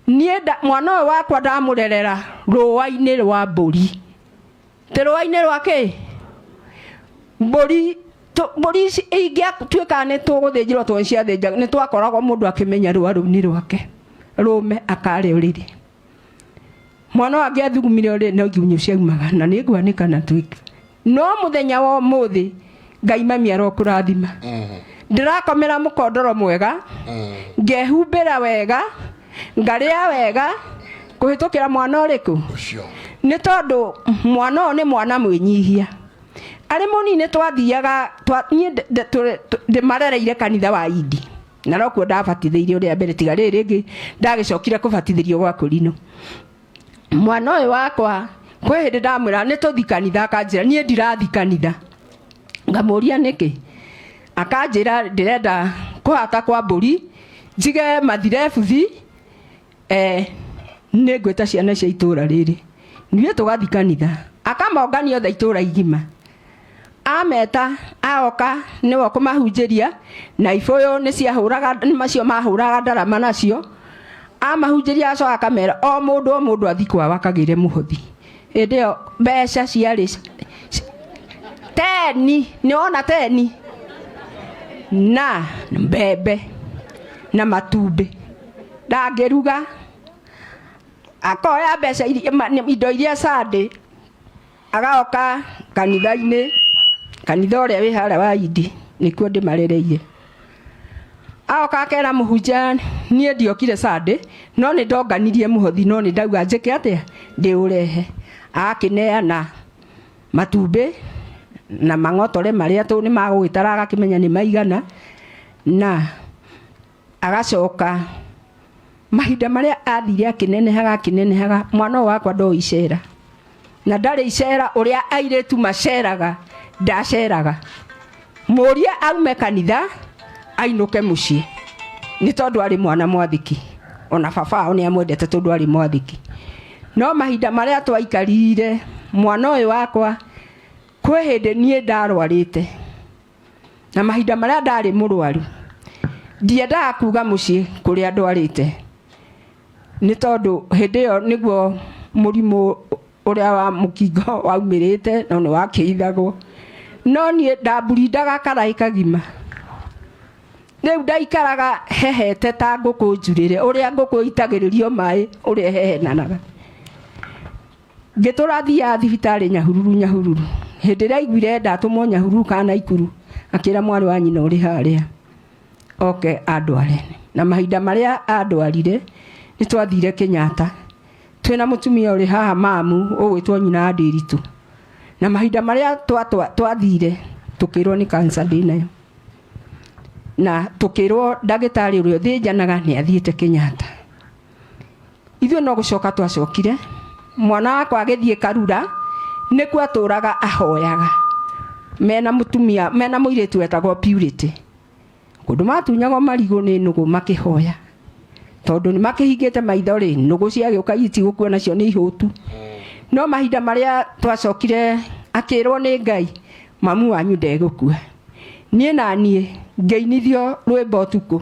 [SPEAKER 20] Niĩ mwana ũyũ wakwa ndamũrerera rũa-inĩ rwa mbũri. Ti rũa-inĩ rwa kĩ? Mbũri mbũri ici ingĩatuĩka nĩ tũgũthĩnjĩrwo tondũ ciathĩnja nĩ twakoragwo mũndũ akĩmenya rũa rũu nĩ rwake rũme akarĩa ũrĩrĩ. Mwana ũyũ angĩathugumire ũrĩrĩ no igunyũ ciaumaga na nĩ ngwanĩka na twĩke. No mũthenya wa ũmũthĩ Ngai mami arokũrathima. Ndĩrakomera mũkondoro mwega, ngehumbĩra wega, ngarĩa wega, kũhĩtũkĩra mwana ũrĩkũ? Nĩ tondũ mwana ũyũ nĩ mwana mwĩnyihia. Arĩ mũnini nĩ twathiaga, niĩ ndĩmarereire kanitha wa Indi. Na nokuo ndabatithĩirio rĩa mbere tiga rĩrĩ rĩngĩ ndagĩcokire kũbatithĩrio gwa Kũrinũ. Mwana ũyũ wakwa kwĩ hĩndĩ ndamwĩra nĩ tũthi kanitha akanjĩra niĩ ndirathi kanitha. Ngamũria nĩkĩ? Akanjĩra ndĩrenda kũhata kwa mbũri njige mathirebuthi, nĩ ngwĩta ciana cia itũũra rĩrĩ niĩ tũgathi kanitha. Akamongania othe itũũra igima. Ameta aoka nĩwe ũkũmahunjĩria na ibũyũ nĩ ciahũraga, nĩ macio mahũraga ndarama nacio. Amahunjĩria acoka akamera o mũndũ o mũndũ athi kwao akagĩre mũhothi. Hĩndĩ ĩyo mbeca ciarĩ teni, nĩ wona teni na mbembe na matumbĩ. Ndangĩruga akoya mbeca indo iria Sunday agoka kanitha-inĩ, kanitha ũrĩa wĩ harĩa wa Indi nĩkuo ndĩmarereire. Agoka akera mũhunjia niĩ ndiokire Sunday no nĩ ndonganirie mũhothi no nĩ ndauga njĩke atĩa ndĩũrehe. Agakĩneana matumbĩ na mang'otore marĩa tũ nĩ magũgĩtara agakĩmenya nĩ maigana na agacoka mahinda marĩa athire akĩnenehaga akĩnenehaga mwana ũyũ wakwa ndoĩ icera na ndarĩ icera ũrĩa airĩtu maceraga ndaceraga. Mũrie aume kanitha ainũke mũciĩ nĩ tondũ arĩ mwana mwathĩki ona baba wao nĩ amwendete tondũ arĩ mwathĩki. No mahinda marĩa twaikarire mwana ũyũ wakwa kwĩ hĩndĩ niĩ ndarwarĩte na mahinda marĩa ndarĩ mũrwaru ndiendaga kuga mũciĩ kũrĩa ndwarĩte nĩ tondũ hĩndĩ ĩyo nĩguo mũrimũ ũrĩa wa mũkingo waumĩrĩte no nĩ wakĩithagwo. No niĩ ndamburindaga karaĩ kagima. Rĩu ndaikaraga hehete ta ngũkũ njurĩre ũrĩa ngũkũ itagĩrĩrio maĩ ũrĩa hehenanaga. Ngĩtũra thiaga thibitarĩ Nyahururu Nyahururu. Hĩndĩ ĩrĩa aiguire ndatũmwo Nyahururu kana Naikuru akĩra mwarĩ wa nyina ũrĩ harĩa oke andware. Na mahinda marĩa andwarire nĩ twathire Kenyatta twĩna mũtumia ũrĩ haha mamu ũgwĩtwo nyina wa Ndĩritũ. Na mahinda marĩa twathire tũkĩrwo nĩ cancer ndĩnayo. Na tũkĩrwo ndagĩtarĩ ũrĩa ũthĩnjanaga nĩ athiĩte Kenyatta. Ithuĩ no gũcoka twacokire mwana wakwa agĩthiĩ Karura nĩkuo atũraga ahoyaga mena mũtumia mena mũirĩtu wetagwo Purity. Kũndũ matunyagwo marigũ nĩ nũgũ makĩhoya tondũ nĩ makĩhingĩte maitho rĩ nũgũ ciagĩũka itigũkua nacio nĩ ihũtu. No mahinda marĩa twacokire akĩrwo nĩ Ngai mamu wanyu ndegũkua. Niĩ na niĩ ngĩinithio rwĩmbo ũtukũ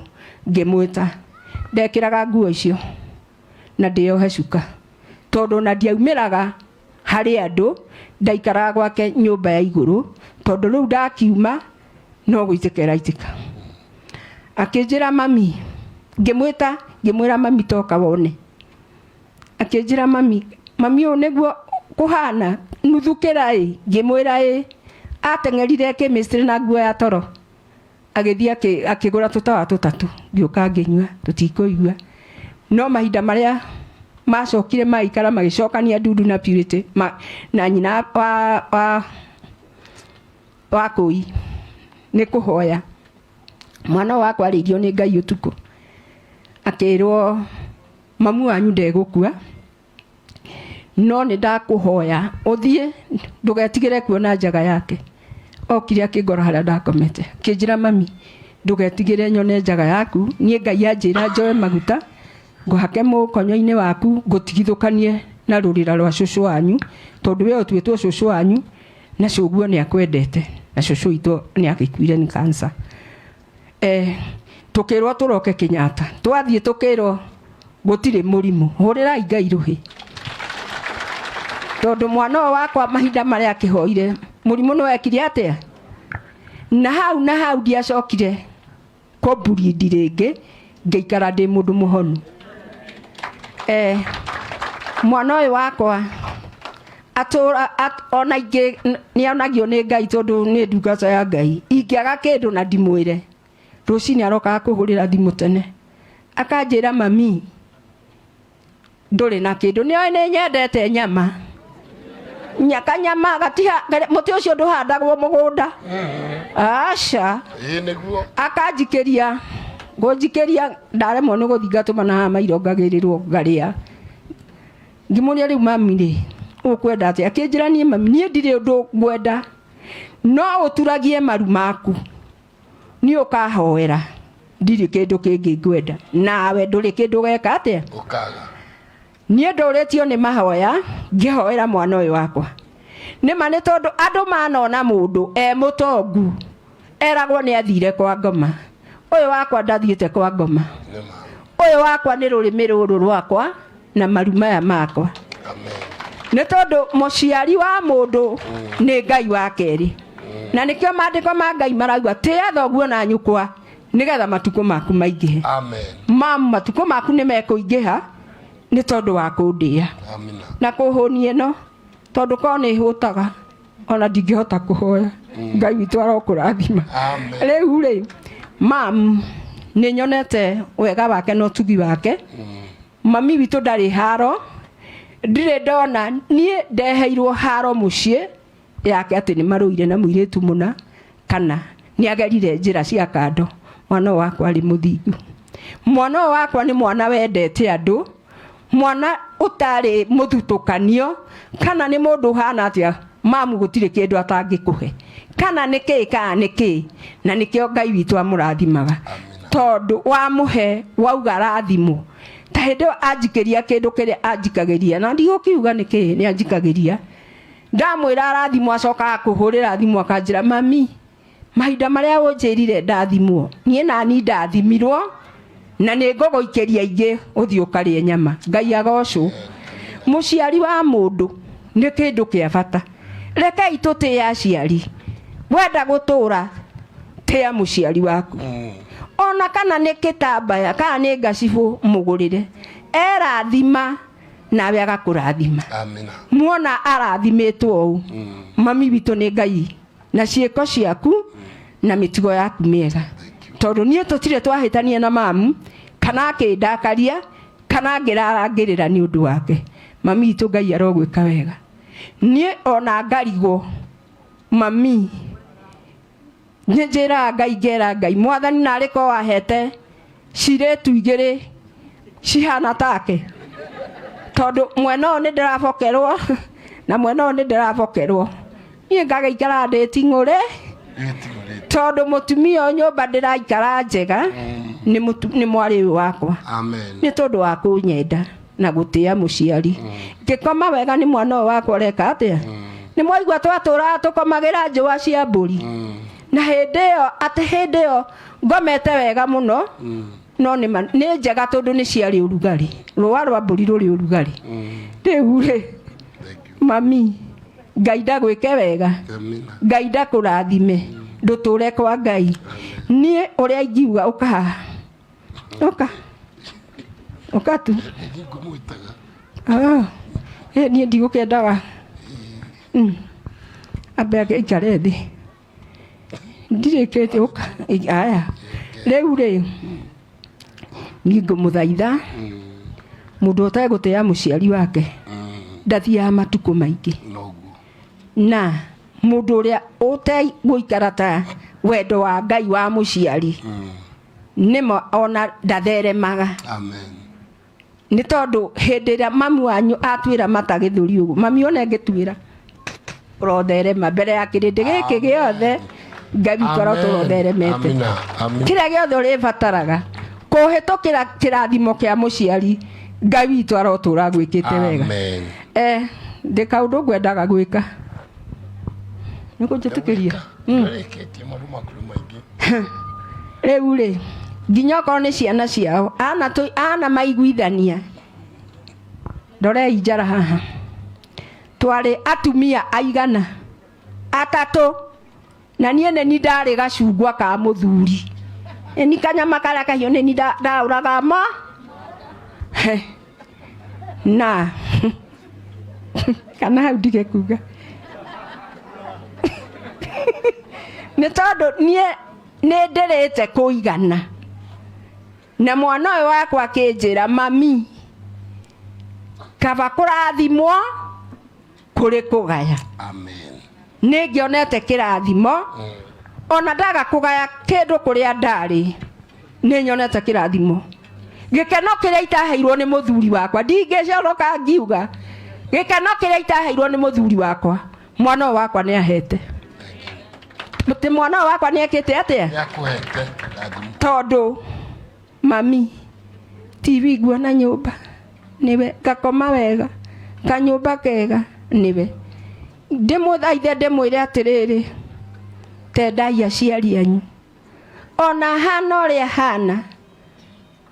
[SPEAKER 20] ngĩmwĩta ndekĩraga nguo icio na ndĩyohe cuka tondũ na ndiaumĩraga harĩ andũ ndaikaraga gwake nyũmba ya igũrũ tondũ rĩu ndakiuma no gũitĩka ĩraitĩka. Akĩnjĩra mami, ngĩmwĩta ngĩmwĩra mami toka wone. Akĩnjĩra mami, mami ũyũ nĩguo kũhana nuthu kĩraĩ, ngĩmwĩra ĩ. Ateng'erire chemistry na nguo ya toro agĩthiĩ akĩgũra tũtawa tũtatũ ngĩũka ngĩnyua tũtikũigua. No mahinda marĩa macokire maikara magĩcokania ndundu na Purity na nyina wa Kũi nĩ kũhoya. Mwana wakwa arĩirio nĩ Ngai ũtukũ akĩrwo mamu wanyu ndegũkua No nĩ ndakũhoya ũthiĩ ndũgetigĩre kuona njaga yake. Okire akĩngora harĩa ndakomete, akĩnjĩra mami ndũgetigĩre nyone njaga yaku, niĩ Ngai anjĩra njoe maguta ngũhake mũkonyo-inĩ waku ngũtigithũkanie na rũrĩra rwa cũcũ wanyu, tondũ we ũtuĩtwo cũcũ wanyu na cũguo nĩ akwendete na cũcũ witũ nĩ agĩkuire nĩ cancer. Tũkĩrwo tũroke Kenyatta, twathiĩ tũkĩrwo gũtirĩ mũrimũ, hũrĩrai Ngai rũhĩ, tondũ mwana ũyũ wakwa mahinda marĩa akĩhoire mũrimũ nĩ wekire atĩa, na hau na hau ndiacokire kũmburindi rĩngĩ, ngĩikara ndĩ mũndũ mũhonu. Mwana ũyũ wakwa atũra ona ingĩ nĩonagio nĩ Ngai tondũ nĩ ndungata ya Ngai, ingĩaga kĩndũ na ndimwĩre, rũcinĩ arokaga kũhũrĩra thimũ tene akanjĩra mami ndũrĩ na kĩndũ, nĩoĩ nĩ nyendete nyama, nyakanyama gatiha mũtĩ ũcio ndũhandagwo mũgũnda, aca.
[SPEAKER 7] Ĩĩ nĩguo.
[SPEAKER 20] Akanjikĩria ngũnjikĩria ndaremwo nĩ gũthiĩ ngatũma na haha mairo ngagĩrĩrwo ngarĩa. Ngĩmũria rĩu mami rĩ ũkwenda atĩa, akĩnjĩra niĩ mami niĩ ndirĩ ũndũ ngwenda, no ũturagie maru maku niĩ ũkahoera, ndirĩ kĩndũ kĩngĩ ngwenda, nawe ndũrĩ kĩndũ ũgeka atĩa.
[SPEAKER 7] Ũkaga.
[SPEAKER 20] Niĩ ndũrĩtio nĩ mahoya ngĩhoera mwana ũyũ wakwa. Nĩ ma nĩ tondũ andũ manona mũndũ e mũtongu eragwo nĩ athire kwa ngoma, ũyũ wakwa ndathiĩte kwa ngoma, ũyũ wakwa nĩ rũrĩmĩ rũrũ rwakwa na maru maya makwa. Nĩ tondũ mũciari wa mũndũ nĩ Ngai wa kerĩ, na nĩkĩo maandĩko ma Ngai marauga tĩĩa thoguo na nyũkwa nĩgetha matukũ maku maingĩhe.
[SPEAKER 7] Amen.
[SPEAKER 20] Mamu matukũ maku nĩ mekũingĩha nĩ tondũ wa kũndĩa na kũhũnia ĩno, tondũ korwo nĩ hũtaga ona ndingĩhota kũhoya. Ngai witũ arokũrathima. Rĩu rĩ mam nĩ nyonete wega wake na ũtugi wake. Mami witũ ndarĩ haro, ndirĩ ndona niĩ ndeheirwo haro mũciĩ yake atĩ nĩ marũire na mũirĩtu mũna kana nĩ agerire njĩra cia kando. Mwana ũyũ wakwa arĩ mũthingu, mwana ũyũ wakwa nĩ mwana wendete andũ, mwana ũtarĩ mũthutũkanio, kana nĩ mũndũ ũhana atĩa mamu gũtirĩ kĩndũ atangĩkũhe, kana nĩ kĩĩ kana nĩ kĩĩ, na nĩkĩo Ngai witũ amũrathimaga, tondũ wamũhe wauga rathimwo. Ta hĩndĩ ĩyo anjikĩria kĩndũ kĩrĩa anjikagĩria, na ndigũkiuga nĩ kĩĩ nĩ anjikagĩria, ndamwĩra arathimwo acokaga kũhũrĩra thimũ akanjĩra mami mahinda marĩa ũnjĩrire ndathimwo niĩ nani ndathimirwo na nĩ ngũgũikĩria ingĩ ũthiĩ ũkarĩe nyama. Ngai agocwo. Mũciari wa mũndũ nĩ kĩndũ kĩa bata, rekei tũtĩe aciari, wenda gũtũra tĩa mũciari waku, ona kana nĩ kĩtambaya kana nĩ ngacibũ mũgũrĩre, erathima nawe agakũrathima.
[SPEAKER 7] Amina.
[SPEAKER 20] Muona arathimĩtwo ũũ, mami witũ nĩ Ngai na ciĩko ciaku na mĩtugo yaku mĩega, tondũ niĩ tũtirĩ twahĩtania na mamu kana akĩndakaria kana ngĩrarangĩrĩra nĩ ũndũ wake. Mami witũ Ngai arogwĩka wega. Niĩ ona ngarigwo mami nĩ njĩraga Ngai ngera Ngai mwathani narĩ ko wahete cirĩtu igĩrĩ cihana take, tondũ mwena ũyũ nĩ ndĩrabokerwo na mwena ũyũ nĩ ndĩrabokerwo, niĩ ngagĩikara ndĩting'ũre tondũ mũtumia ũyũ nyũmba ndĩraikara njega nĩ mwarĩ ũyũ wakwa.
[SPEAKER 7] Amen.
[SPEAKER 20] Nĩ tondũ wa kũnyenda na gũtĩa mũciari. Ngĩkoma wega nĩ mwana ũyũ wakwa ũreka atĩa, nĩ mwaigua twatũraga tũkomagĩra njũa cia mbũri, na hĩndĩ ĩyo atĩ hĩndĩ ĩyo ngomete wega mũno, no nĩ njega tondũ nĩ ciarĩ ũrugarĩ, rũa rwa mbũri rũrĩ ũrugarĩ. Rĩu rĩ mami Ngai ndagwĩke wega, Ngai ndakũrathime, ndũtũre kwa Ngai. Niĩ ũrĩa ingiuga ũka haha, ũka ũka tu, niĩ ndigũkĩendaga ambe aikare thĩ, ndirĩkĩtie ũka aya. Rĩu rĩ niĩ ngũmũthaitha mũndũ ũtegũtĩa mũciari wake ndathiaga matukũ maingĩ, na mũndũ ũrĩa ũtegũikara ta wendo wa Ngai wa mũciari nĩmo ona ndatheremaga.
[SPEAKER 7] Amen.
[SPEAKER 20] Nĩ tondũ hĩndĩ ĩrĩa mami wanyu atuĩra mata gĩthũri ũguo, mami ona ĩngĩtuĩra ũrotherema mbere ya kĩrĩndĩ gĩkĩ gĩothe, Ngai witũ arotũra ũtheremete.
[SPEAKER 7] Amina. Amina.
[SPEAKER 20] Kĩrĩa gĩothe ũrĩbataraga kũhĩtũkĩra kĩrathimo kĩa mũciari, Ngai witũ arotũra gwĩkĩte wega.
[SPEAKER 7] Amen.
[SPEAKER 20] Ndĩ kaũndũ ngwendaga gwĩka, nĩ kũnjĩtĩkĩria?
[SPEAKER 7] Ndũrĩkĩtie maũndũ maku nĩ maingĩ.
[SPEAKER 20] Rĩu rĩ, nginya okorwo nĩ ciana ciao ana ana maiguithania, ndorei njara haha, twarĩ atumia aigana atatũ, na niĩ nĩ ni ndarĩ gacungwa ka mũthuri, nĩ ni kanyama karĩa kahiũ nĩ ni ndaũraga ma. He. Na kana hau ndige kuga nĩ tondũ niĩ nĩ ndĩrĩte kũigana, na mwana ũyũ wakwa akĩnjĩra, mami, kaba kũrathimwo kũrĩ kũgaya.
[SPEAKER 7] Amen.
[SPEAKER 20] Nĩ ngĩonete kĩrathimo, ona ndaga kũgaya kĩndũ kũrĩa ndarĩ, nĩ nyonete kĩrathimo. Gĩkeno kĩrĩa itaheirwo nĩ mũthuri wakwa, ndingĩconoka ngiuga gĩkeno kĩrĩa itaheirwo nĩ mũthuri wakwa, mwana ũyũ wakwa nĩ ahete. Ti mwana ũyũ wakwa nĩ ekĩte atĩa?
[SPEAKER 7] Nĩakũhete kĩrathimo.
[SPEAKER 20] Tondũ mami, TV nguona nyũmba nĩwe, ngakoma wega, kanyũmba kega nĩwe. Ndĩmũthaithe ndĩmwĩre atĩrĩrĩ, tendai aciari anyu, ona hana ũrĩa hana,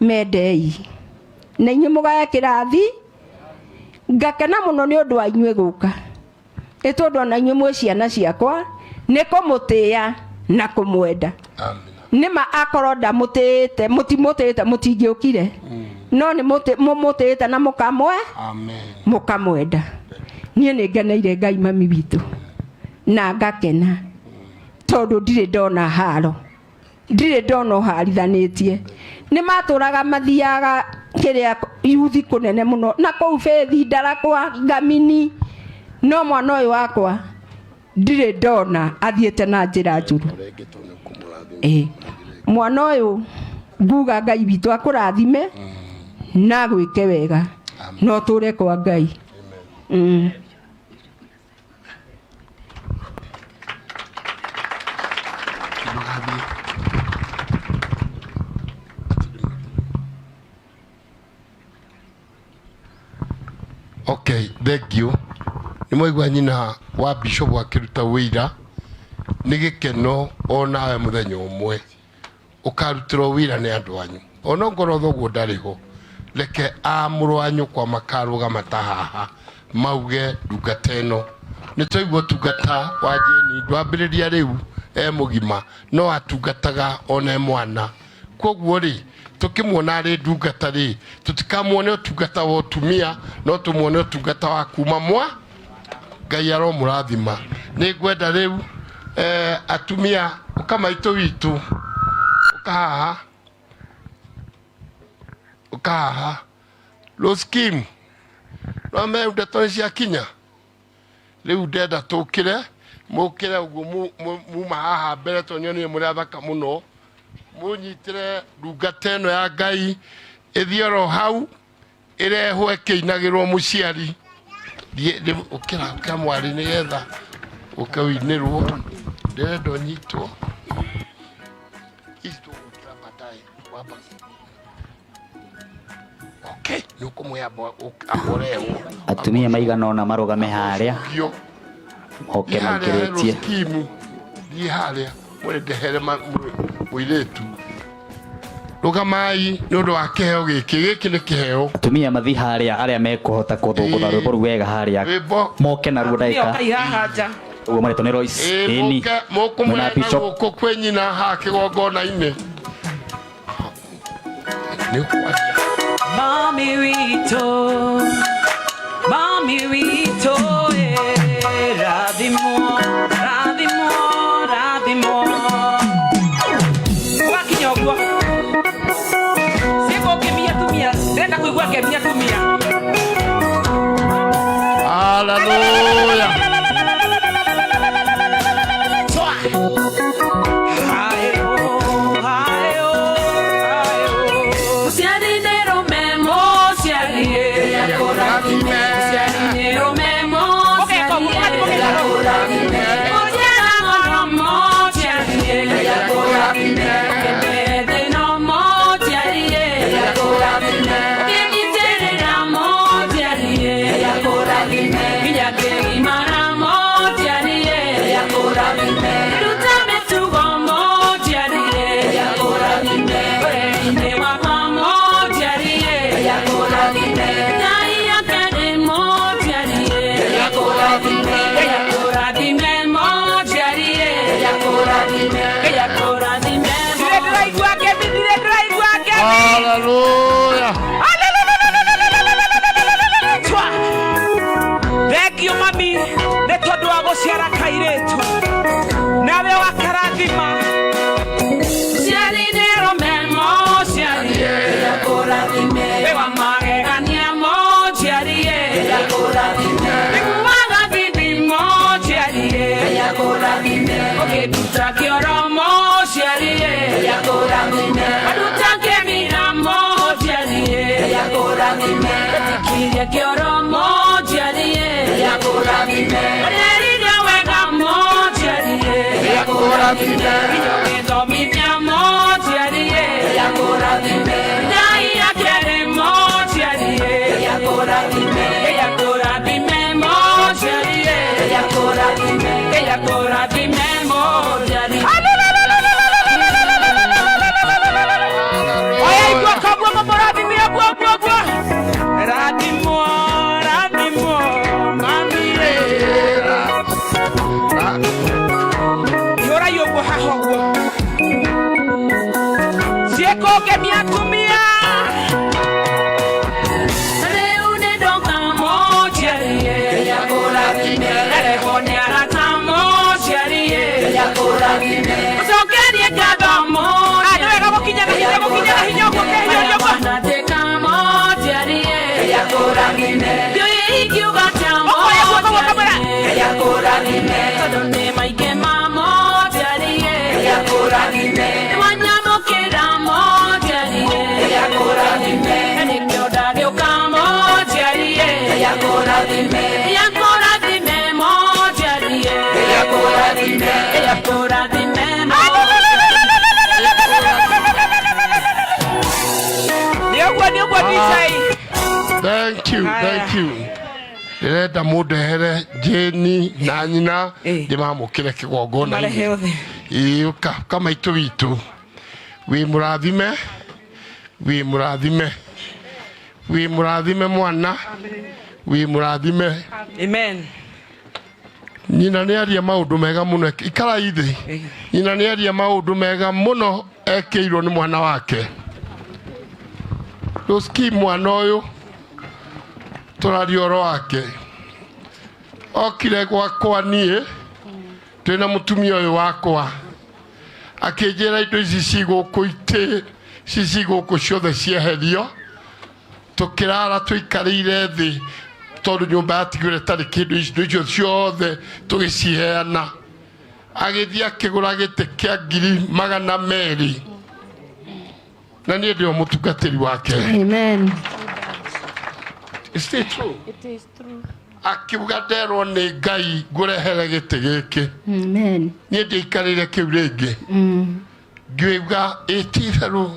[SPEAKER 20] mendei na inyuĩ mũgae kĩrathi. Ngakena mũno nĩ ũndũ wa inyuĩ gũka, nĩ tondũ ona inyuĩ mwĩ ciana ciakwa, nĩ kũmũtĩĩa na kũmwenda. Nĩma akorwo ndamũtĩĩte, mũtimũtĩĩte, mũtingĩũkire, no nĩ mũmũtĩĩte na mũkamwe
[SPEAKER 7] Amen.
[SPEAKER 20] mũkamwenda. Niĩ nĩ ngeneire Ngai mami witũ na ngakena, tondũ ndirĩ ndona haro, ndirĩ ndona ũharithanĩtie. Nĩ matũraga mathiaga kĩrĩa yuthi kũnene mũno na kũu Faith Ndarakwa Ngamini, no mwana ũyũ wakwa ndirĩ ndona athiĩte na njĩra njũru. Mwana ũyũ nguga Ngai witũ akũrathime na agwĩke wega na ũtũre kwa Ngai.
[SPEAKER 7] Okay, thank you. Nĩ mwaigua nyina wa bishop akĩruta wĩira, nĩ gĩkeno onawe mũthenya ũmwe ũkarutĩrwo wĩra nĩ andũ anyu, ona ngorwo thoguo ndarĩ ho, reke a mũrũ wa nyũkwa makarũgama ta haha mauge ndungata ĩno nĩ twaigua ũtungata wa Jane ndwambĩrĩria rĩu e mũgima, no atungataga ona e mwana. Koguo rĩ, tũkĩmuona arĩ ndungata rĩ, tũtikamuone ũtungata wa ũtumia, no tũmuone ũtungata wa kuma mwa Ngai aromũrathima. Nĩ ngwenda rĩu atumia ũka maitũ witũ, ũka haha, ũka haha. Rose Kim, no me ndeto nĩ ciakinya. Rĩu ndenda tũkĩre, mũkĩre ũguo muma haha mbere, tondũ nyonire mũrĩ athaka mũno. Mũnyitĩre ndungata ĩno ya Ngai ĩthiĩ oro hau ĩrehwo ĩkĩinagĩrwo mũciari. Thiĩ, ũkĩra, ũkĩra mwarĩ nĩgetha ũke ũinĩrwo. Ndĩrenda ũnyitwo. Ici tũgũkĩra baadaye, wamba. Okay, nĩ ũkũmũhe amborehwo.
[SPEAKER 5] Atumia maigana ũna marũgame harĩa, moke
[SPEAKER 7] Thiĩ harĩa
[SPEAKER 5] maingĩrĩtie.
[SPEAKER 7] Rose Kim, thiĩ harĩa mwĩre ndehere mũirĩtu. Rũgamai nĩ ũndũ wa kĩheo gĩkĩ, gĩkĩ nĩ kĩheo.
[SPEAKER 5] Atumia mathi harĩa, arĩa mekũhota kũthũngũtha rwĩmbo rũu wega harĩa,
[SPEAKER 7] Rwĩmbo.
[SPEAKER 5] moke naruo ndagĩka.
[SPEAKER 19] Ũkai haha nja.
[SPEAKER 5] Ũguo marĩtwo nĩ Royce. Ĩni.
[SPEAKER 7] Mũke mũkũmũhe
[SPEAKER 5] Mwena
[SPEAKER 7] na
[SPEAKER 5] Bishop.
[SPEAKER 7] gũkũ kwĩ nyina haha kĩgongona-inĩ. Nĩ ũkwaria.
[SPEAKER 12] Mami witũ, mami witũ, rathimwo, rathimwo, rathimwo. Wakinya ũguo. Ciĩko ngĩmia atumia, ndĩrenda kũigua ngĩmia atumia.
[SPEAKER 7] Hallelujah.
[SPEAKER 12] Mũciari nĩ rũme, mũciari
[SPEAKER 14] akũrathime.
[SPEAKER 12] Ũgĩthomithia mũciari ĩ.
[SPEAKER 14] Ngai akũrathime.
[SPEAKER 12] Ngai akĩarĩ mũciari ĩ.
[SPEAKER 14] Ngai akũrathime.
[SPEAKER 12] Ngai akũrathime mũciari ĩ.
[SPEAKER 14] Ngai akũrathime.
[SPEAKER 12] Ngai akũrathime mũciari. Oya iguoko guo mũmũrathime ũguo ũguo ũguo. Rathimwo, rathimwo, mami ĩ. Ihũrai ũguo haha ũguo. Ciĩkũngemia atumia. Rĩu nĩ ndoka mũciari ĩ.
[SPEAKER 14] Ngai akũrathime.
[SPEAKER 12] Ndarehwo nĩ arata mũciari ĩ.
[SPEAKER 14] Ngai akũrathime.
[SPEAKER 12] Ũcokerie ngatho mũciari. Nĩ wega gũkinya na hinya, gũkinya na hinya ũguo, kehia ũguo. Wanatĩka mũciari ĩ.
[SPEAKER 14] Ngai akũrathime.
[SPEAKER 12] Ndiũĩ ingiuga atĩa
[SPEAKER 14] Ũkoya guoko
[SPEAKER 12] mũciari ĩ.
[SPEAKER 14] Ngai akũrathime.
[SPEAKER 12] Tondũ nĩ maingĩ ma mũciari ĩ.
[SPEAKER 14] Ngai akũrathime.
[SPEAKER 12] Nĩ wanyamũkĩra mũciari ĩ.
[SPEAKER 14] Ngai akũrathime.
[SPEAKER 12] Na nĩkĩo ndagĩũka mũciari ĩ.
[SPEAKER 14] Ngai akũrathime.
[SPEAKER 12] Ngai akũrathime mũciari ĩ.
[SPEAKER 14] Ngai akũrathime.
[SPEAKER 12] Ngai akũrathime mũciari. Nĩ ũguo, nĩ ũguo DJ.
[SPEAKER 7] Thank you, thank you. Ndĩrenda mũndehere Jane na nyina ndĩmamũkĩre kĩgongona-inĩ.
[SPEAKER 12] Marehe othe.
[SPEAKER 7] Ĩĩ, ũka ũka maitũ witũ wĩ mũrathime, wĩ mũrathime, wĩ mũrathime mwana, wĩ mũrathime.
[SPEAKER 12] Amen.
[SPEAKER 7] Nyina nĩ aria maũndũ mega mũno, ikarai thĩ. Nyina nĩ aria maũndũ mega mũno ekĩirwo nĩ mwana wake. Rũski mwana ũyũ tũraria ũhoro wake okire gwakwa niĩ twĩna mũtumia ũyũ wakwa akĩnjĩra indo ici ci gũkũ itĩ ici ci gũkũ ciothe cieherio tũkĩrara tũikarĩire thĩ tondũ nyũmba yatigire ĩtarĩ kĩndũ indo icio ciothe tũgĩciheana agĩthiĩ akĩgũra gĩtĩ kĩa 200,000 na niĩ ndĩo mũtungatĩri wake.
[SPEAKER 20] Amen.
[SPEAKER 7] Is it true?
[SPEAKER 20] It is true.
[SPEAKER 7] Akiuga nderwo nĩ Ngai ngũrehere gĩtĩ gĩkĩ.
[SPEAKER 20] Amen.
[SPEAKER 7] Niĩ ndiaikarĩire kĩu rĩngĩ. Ngiuga ĩ ti itherũ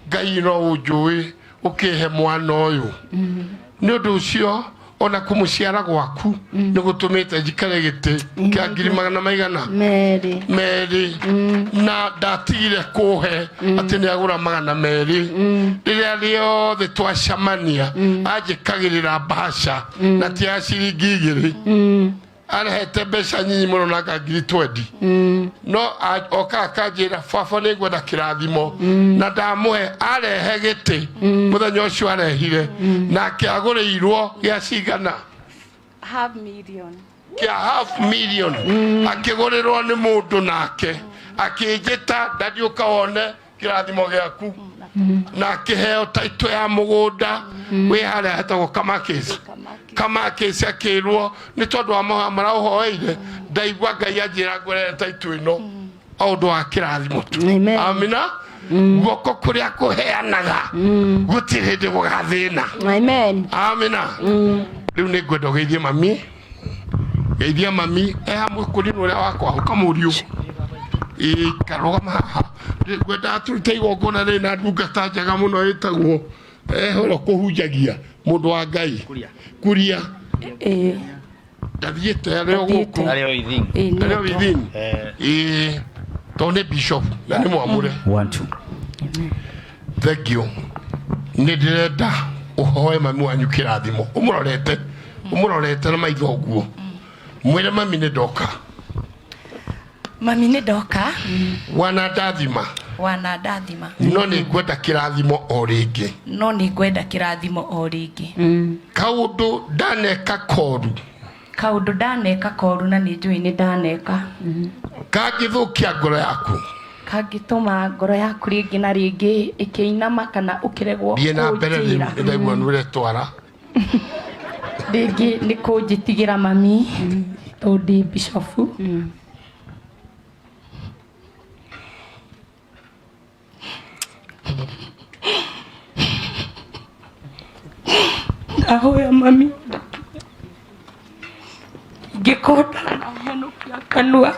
[SPEAKER 7] Ngai no ũnjũĩ ũkĩhe mwana ũyũ. Nĩ ũndũ ũcio ona kũmũciara gwaku nĩ gũtũmĩte njikare gĩtĩ kĩa ngiri magana maigana
[SPEAKER 20] Merĩ.
[SPEAKER 7] merĩ na ndatigire kũhe atĩ nĩ agũra 200 rĩrĩa rĩothe twacemania anjĩkagĩrĩra mbaca na ti ya ciringi 2 arehete mbeca nyinyi mũno na anga ngiri 20 no oka akanjĩra baba nĩ ngwenda kĩrathimo na ndamũhe arehe gĩtĩ mũthenya ũcio arehire nake agũrĩirwo gĩa cigana
[SPEAKER 21] Half million.
[SPEAKER 7] Kĩa half million akĩgũrĩrwo nĩ mũndũ nake akĩnjĩta ndadiũka wone kĩrathimo gĩaku na akĩheo taito ya mũgũnda wĩ harĩa hetagwo Kamakis Kamakis akĩrwo nĩ tondũ wa mahoya maraũhoeire ndaigua Ngai anjĩra ngũrere taito ĩno o ũndũ wa kĩrathimo tu. Amina. Guoko kũrĩa kũheanaga gũtirĩ hĩndĩ gũgathĩna.
[SPEAKER 20] Amen.
[SPEAKER 7] Amina. Rĩu nĩ ngwenda ũgeithie mami, geithia mami e hamwe kũrinũ ũrĩa wakwa ũkamũriũ ĩĩ karũgama haha. Ngwenda tũrute igongona rĩrĩ na ndungata njega mũno ĩtagwo ehoro kũhunjagia mũndũ wa Ngai kuria ndathiĩte arĩ o gũkũ
[SPEAKER 16] Arĩ o Ithing.
[SPEAKER 7] Arĩ o Ithing ĩĩ tondũ nĩ bishop na nĩ mwamũre.
[SPEAKER 5] One, two.
[SPEAKER 7] Thank you. Nĩ ndĩrenda ũhoe mami wanyu kĩrathimo ũmũrorete ũmũrorete na maitho ũguo mwĩre mami nĩ ndoka.
[SPEAKER 21] Mami nĩ ndoka.
[SPEAKER 7] Wana ndathima.
[SPEAKER 21] Wana ndathima.
[SPEAKER 7] No nĩ ngwenda kĩrathimo o rĩngĩ.
[SPEAKER 21] No nĩ ngwenda kĩrathimo o rĩngĩ.
[SPEAKER 7] Kaũndũ ndaneka koru.
[SPEAKER 21] Kaũndũ ndaneka koru na nĩ njũĩ nĩ ndaneka.
[SPEAKER 7] Kangĩthũkia ngoro yaku.
[SPEAKER 21] Kangĩtũma ngoro yaku rĩngĩ na rĩngĩ ĩkĩinama kana ũkĩregwo
[SPEAKER 7] Thiĩ na mbere rĩu
[SPEAKER 21] kũnjĩra.
[SPEAKER 7] nĩndaigua nĩ ũretwara.
[SPEAKER 21] Rĩngĩ nĩ kũnjĩtigĩra mami tondũ ndĩ bishofu. Ndahoya mami ingĩkorwo ndanahenũkia kanua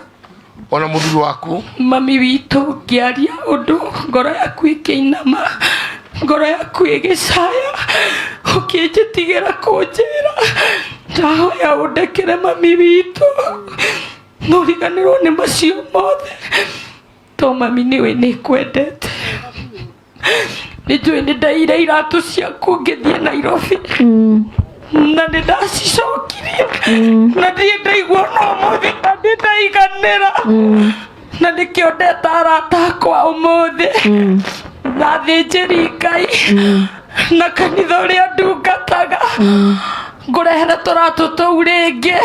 [SPEAKER 7] Ona mũthuri waku.
[SPEAKER 21] Mami witũ, ngĩaria ũndũ ngoro yaku ĩkĩinama, ngoro yaku ĩgĩcaya, ũkĩnjĩtigĩra kũnjĩra. Ndahoya ũndekere mami witũ, no ũriganĩrwo nĩ macio mothe, to mami nĩwe nĩngwendete. Nĩ njũĩ nĩ ndaire iratũ ciaku ngĩthiĩ Nairobi na nĩ ndacicokirie, na ndirĩ ndaigua no mũthĩ na nĩ ndaiganĩra, na nĩkĩo ndeta arata akwa ũmũthĩ na athĩnjĩri Ngai na kanitha ũrĩa ndungataga, ngũrehere tũratũ tũu rĩngĩ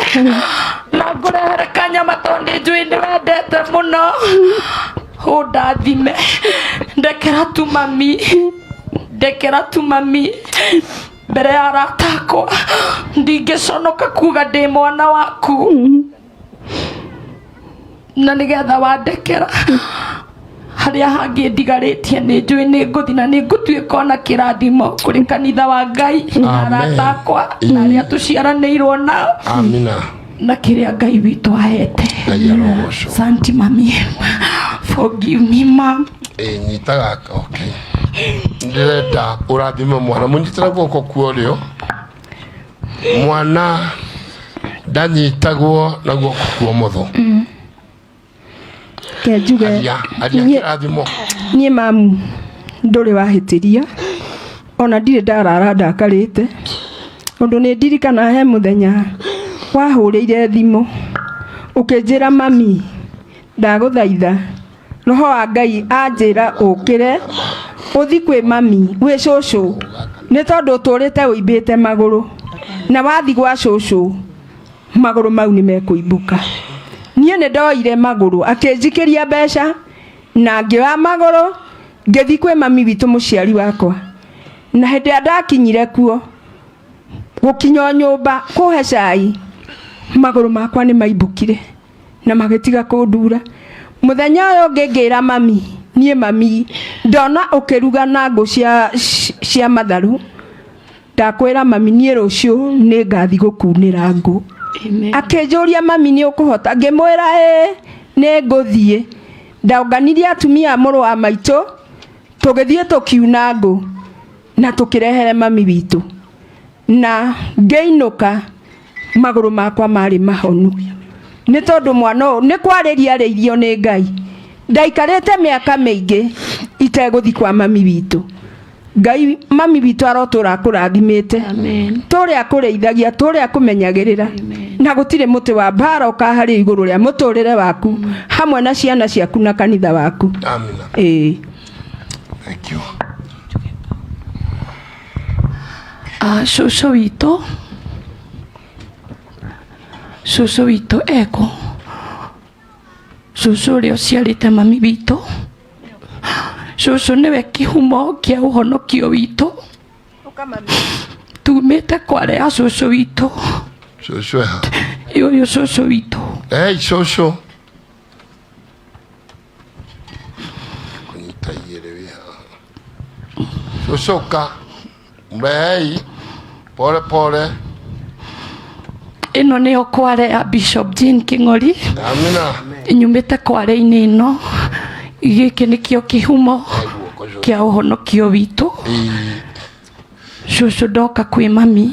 [SPEAKER 21] na ngũrehere kanyama tondũ nĩ njũĩ nĩ wendete mũno. Ũndathime, ndekera tu mami, ndekera tu mami mbere ya arata akwa, ndingĩconoka kuga ndĩ mwana waku, na nĩgetha wandekera harĩa hangĩ ndigarĩtie nĩ njũĩ nĩ ngũthiĩ na nĩ ngũtuĩka ona kĩrathimo kũrĩ kanitha wa Ngai na arata akwa na arĩa tũciaranĩirwo nao.
[SPEAKER 7] Amina.
[SPEAKER 21] Na kĩrĩa Ngai witũ ahete.
[SPEAKER 7] Ngai arogocwo.
[SPEAKER 21] Santi mami, forgive me mom.
[SPEAKER 7] Ĩ nyita gaka, okay. Ndĩrenda ũrathime mwana, mũnyitĩre guoko kwa ũrĩo. Mwana ndanyitagwo na guoko kwa ũmotho.
[SPEAKER 20] Ke njuge,
[SPEAKER 7] Aria, aria kĩrathimo.
[SPEAKER 20] Niĩ mamu ndũrĩ wahĩtĩria, ona ndirĩ ndarara ndakarĩte, ũndũ nĩ ndirikana he mũthenya wahũrĩire thimũ ũkĩnjĩra mami ndagũthaitha roho wa Ngai anjĩra ũkĩre ũthi kwĩ mami gwĩ cũcũ, nĩ tondũ ũtũrĩte ũimbĩte magũrũ, na wathi gwa cũcũ magũrũ mau nĩ mekũimbũka. Niĩ nĩ ndoire magũrũ, akĩnjikĩria mbeca na ngĩoya magũrũ ngĩthi kwĩ mami witũ mũciari wakwa, na hĩndĩ ĩrĩa ndakinyire kuo gũkinya o nyũmba kũhe cai, magũrũ makwa nĩ maimbũkire na magĩtiga kũndura. Mũthenya ũyũ ũngĩ ngĩra mami, niĩ mami ndona ũkĩruga na ngũ cia matharũ, ndakwĩra mami niĩ rũciũ nĩ ngathi gũkunĩra ngũ. Akĩnjũria mami nĩ ũkũhota, ngĩmwĩra ĩĩ nĩ ngũthiĩ. Ndaũnganirie atumia a mũrũ wa maitũ, tũgĩthiĩ tũkiuna ngũ na tũkĩrehere mami witũ, na ngĩinũka magũrũ makwa marĩ mahonu, nĩ tondũ mwana ũyũ nĩ kwarĩria arĩirio nĩ Ngai. Ndaikarĩte mĩaka mĩingĩ itegũthiĩ kwa mami witũ. Ngai mami witũ arotũra akũrathimĩte, tũrĩa akũrĩithagia, tũrĩa akũmenyagĩrĩra, na gũtirĩ mũtĩ wa mbara ũkaharĩ igũrũ rĩa mũtũrĩre waku hamwe na ciana ciaku na kanitha waku.
[SPEAKER 7] Amina.
[SPEAKER 20] Ĩĩ.
[SPEAKER 7] Thank you.
[SPEAKER 21] Cũcũ witũ, cũcũ witũ eko, cũcũ ũrĩa ũciarĩte mami witũ, cũcũ nĩwe kĩhumo kĩa ũhonokio witũ. Tumĩte kware ya cũcũ witũ.
[SPEAKER 7] Cũcũ eha?
[SPEAKER 21] Ũyũ cũcũ witũ.
[SPEAKER 7] Ei, cũcũ. Kũnyita igĩrĩ wĩ haha. Cũcũ ũka. Mrehei. Pole pole.
[SPEAKER 21] Ĩno nĩyo kware ya Bishop Jane Kĩng'ori.
[SPEAKER 7] Amina.
[SPEAKER 21] Nyumĩte kware-inĩ ĩno. Gĩkĩ nĩkĩo kĩhumo kĩa ũhonokio witũ. Cũcũ ndoka kwĩ mami,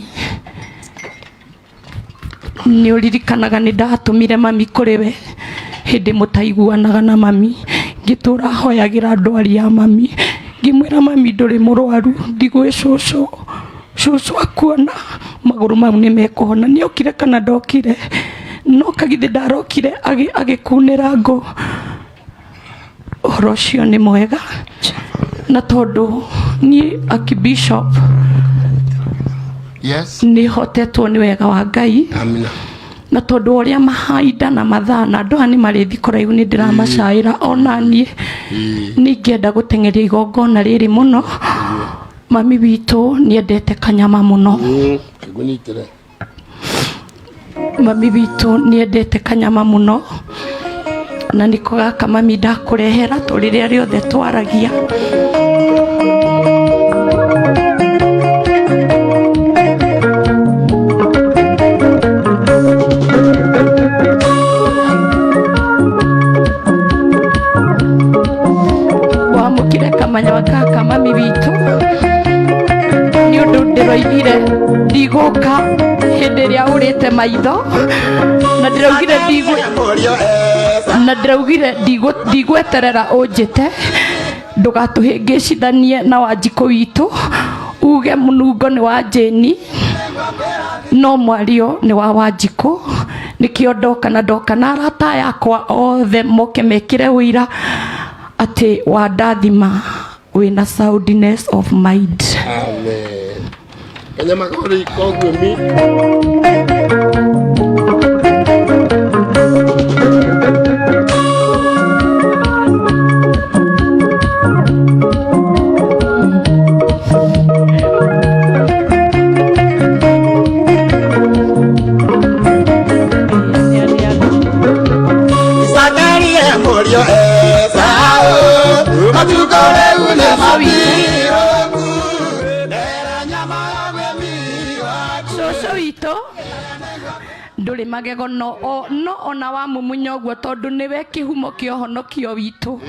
[SPEAKER 21] nĩ ũririkanaga nĩ ndatũmire mami kũrĩ we hĩndĩ mũtaiguanaga na mami, ngĩtũra hoyagĩra ndwari ya mami, ngĩmwĩra mami ndũrĩ mũrwaru, ndigwĩ cũcũ, cũcũ akuona magũrũ mau nĩ mekũhona. Nĩ okire kana ndokire? No kagithĩ ndarokire agĩkunĩra ngũ. Ũhoro ũcio nĩ mwega, na tondũ niĩ Archbishop
[SPEAKER 7] Yes.
[SPEAKER 21] nĩ hotetwo nĩ wega wa Ngai.
[SPEAKER 7] Amina.
[SPEAKER 21] Na tondũ ũrĩa mahainda na mathaa na andũ aya nĩ marĩthi kũraihu, nĩ ndĩramacaĩra ona niĩ nĩ ingĩenda gũteng'eria igongona rĩrĩ mũno. Mami witũ nĩendete kanyama mũno.
[SPEAKER 7] Ngũnyitĩre.
[SPEAKER 21] Mami witũ nĩendete kanyama mũno, na nĩko gaka mami ndakũrehera to rĩrĩa rĩothe twaragia. Kamanyama gaka mami witũ, nĩ ũndũ ndĩroigire ndigũka hĩndĩ ĩrĩa ũrĩte maitho, na ndĩraugire ndigũ na ndĩraugire ndigweterera ũnjĩte ndũgatũhĩngĩcithanie na Wanjikũ witũ, uge mũnungo nĩ wa Jane no mwario nĩ wa Wanjikũ. Nĩkĩo ndoka na ndoka na arata yakwa othe moke mekĩre ũira atĩ wandathima wĩna soundness of mind.
[SPEAKER 7] Amen. Kanyama kori koguo mi.
[SPEAKER 9] Sakaria mũriũ Esau, matukũ rĩu nĩ mathiru.
[SPEAKER 21] Cũcũ witũ ndũrĩ magego no no ona wa mumunya ũguo, tondũ nĩwe kĩhumo kĩa ũhonokio witũ.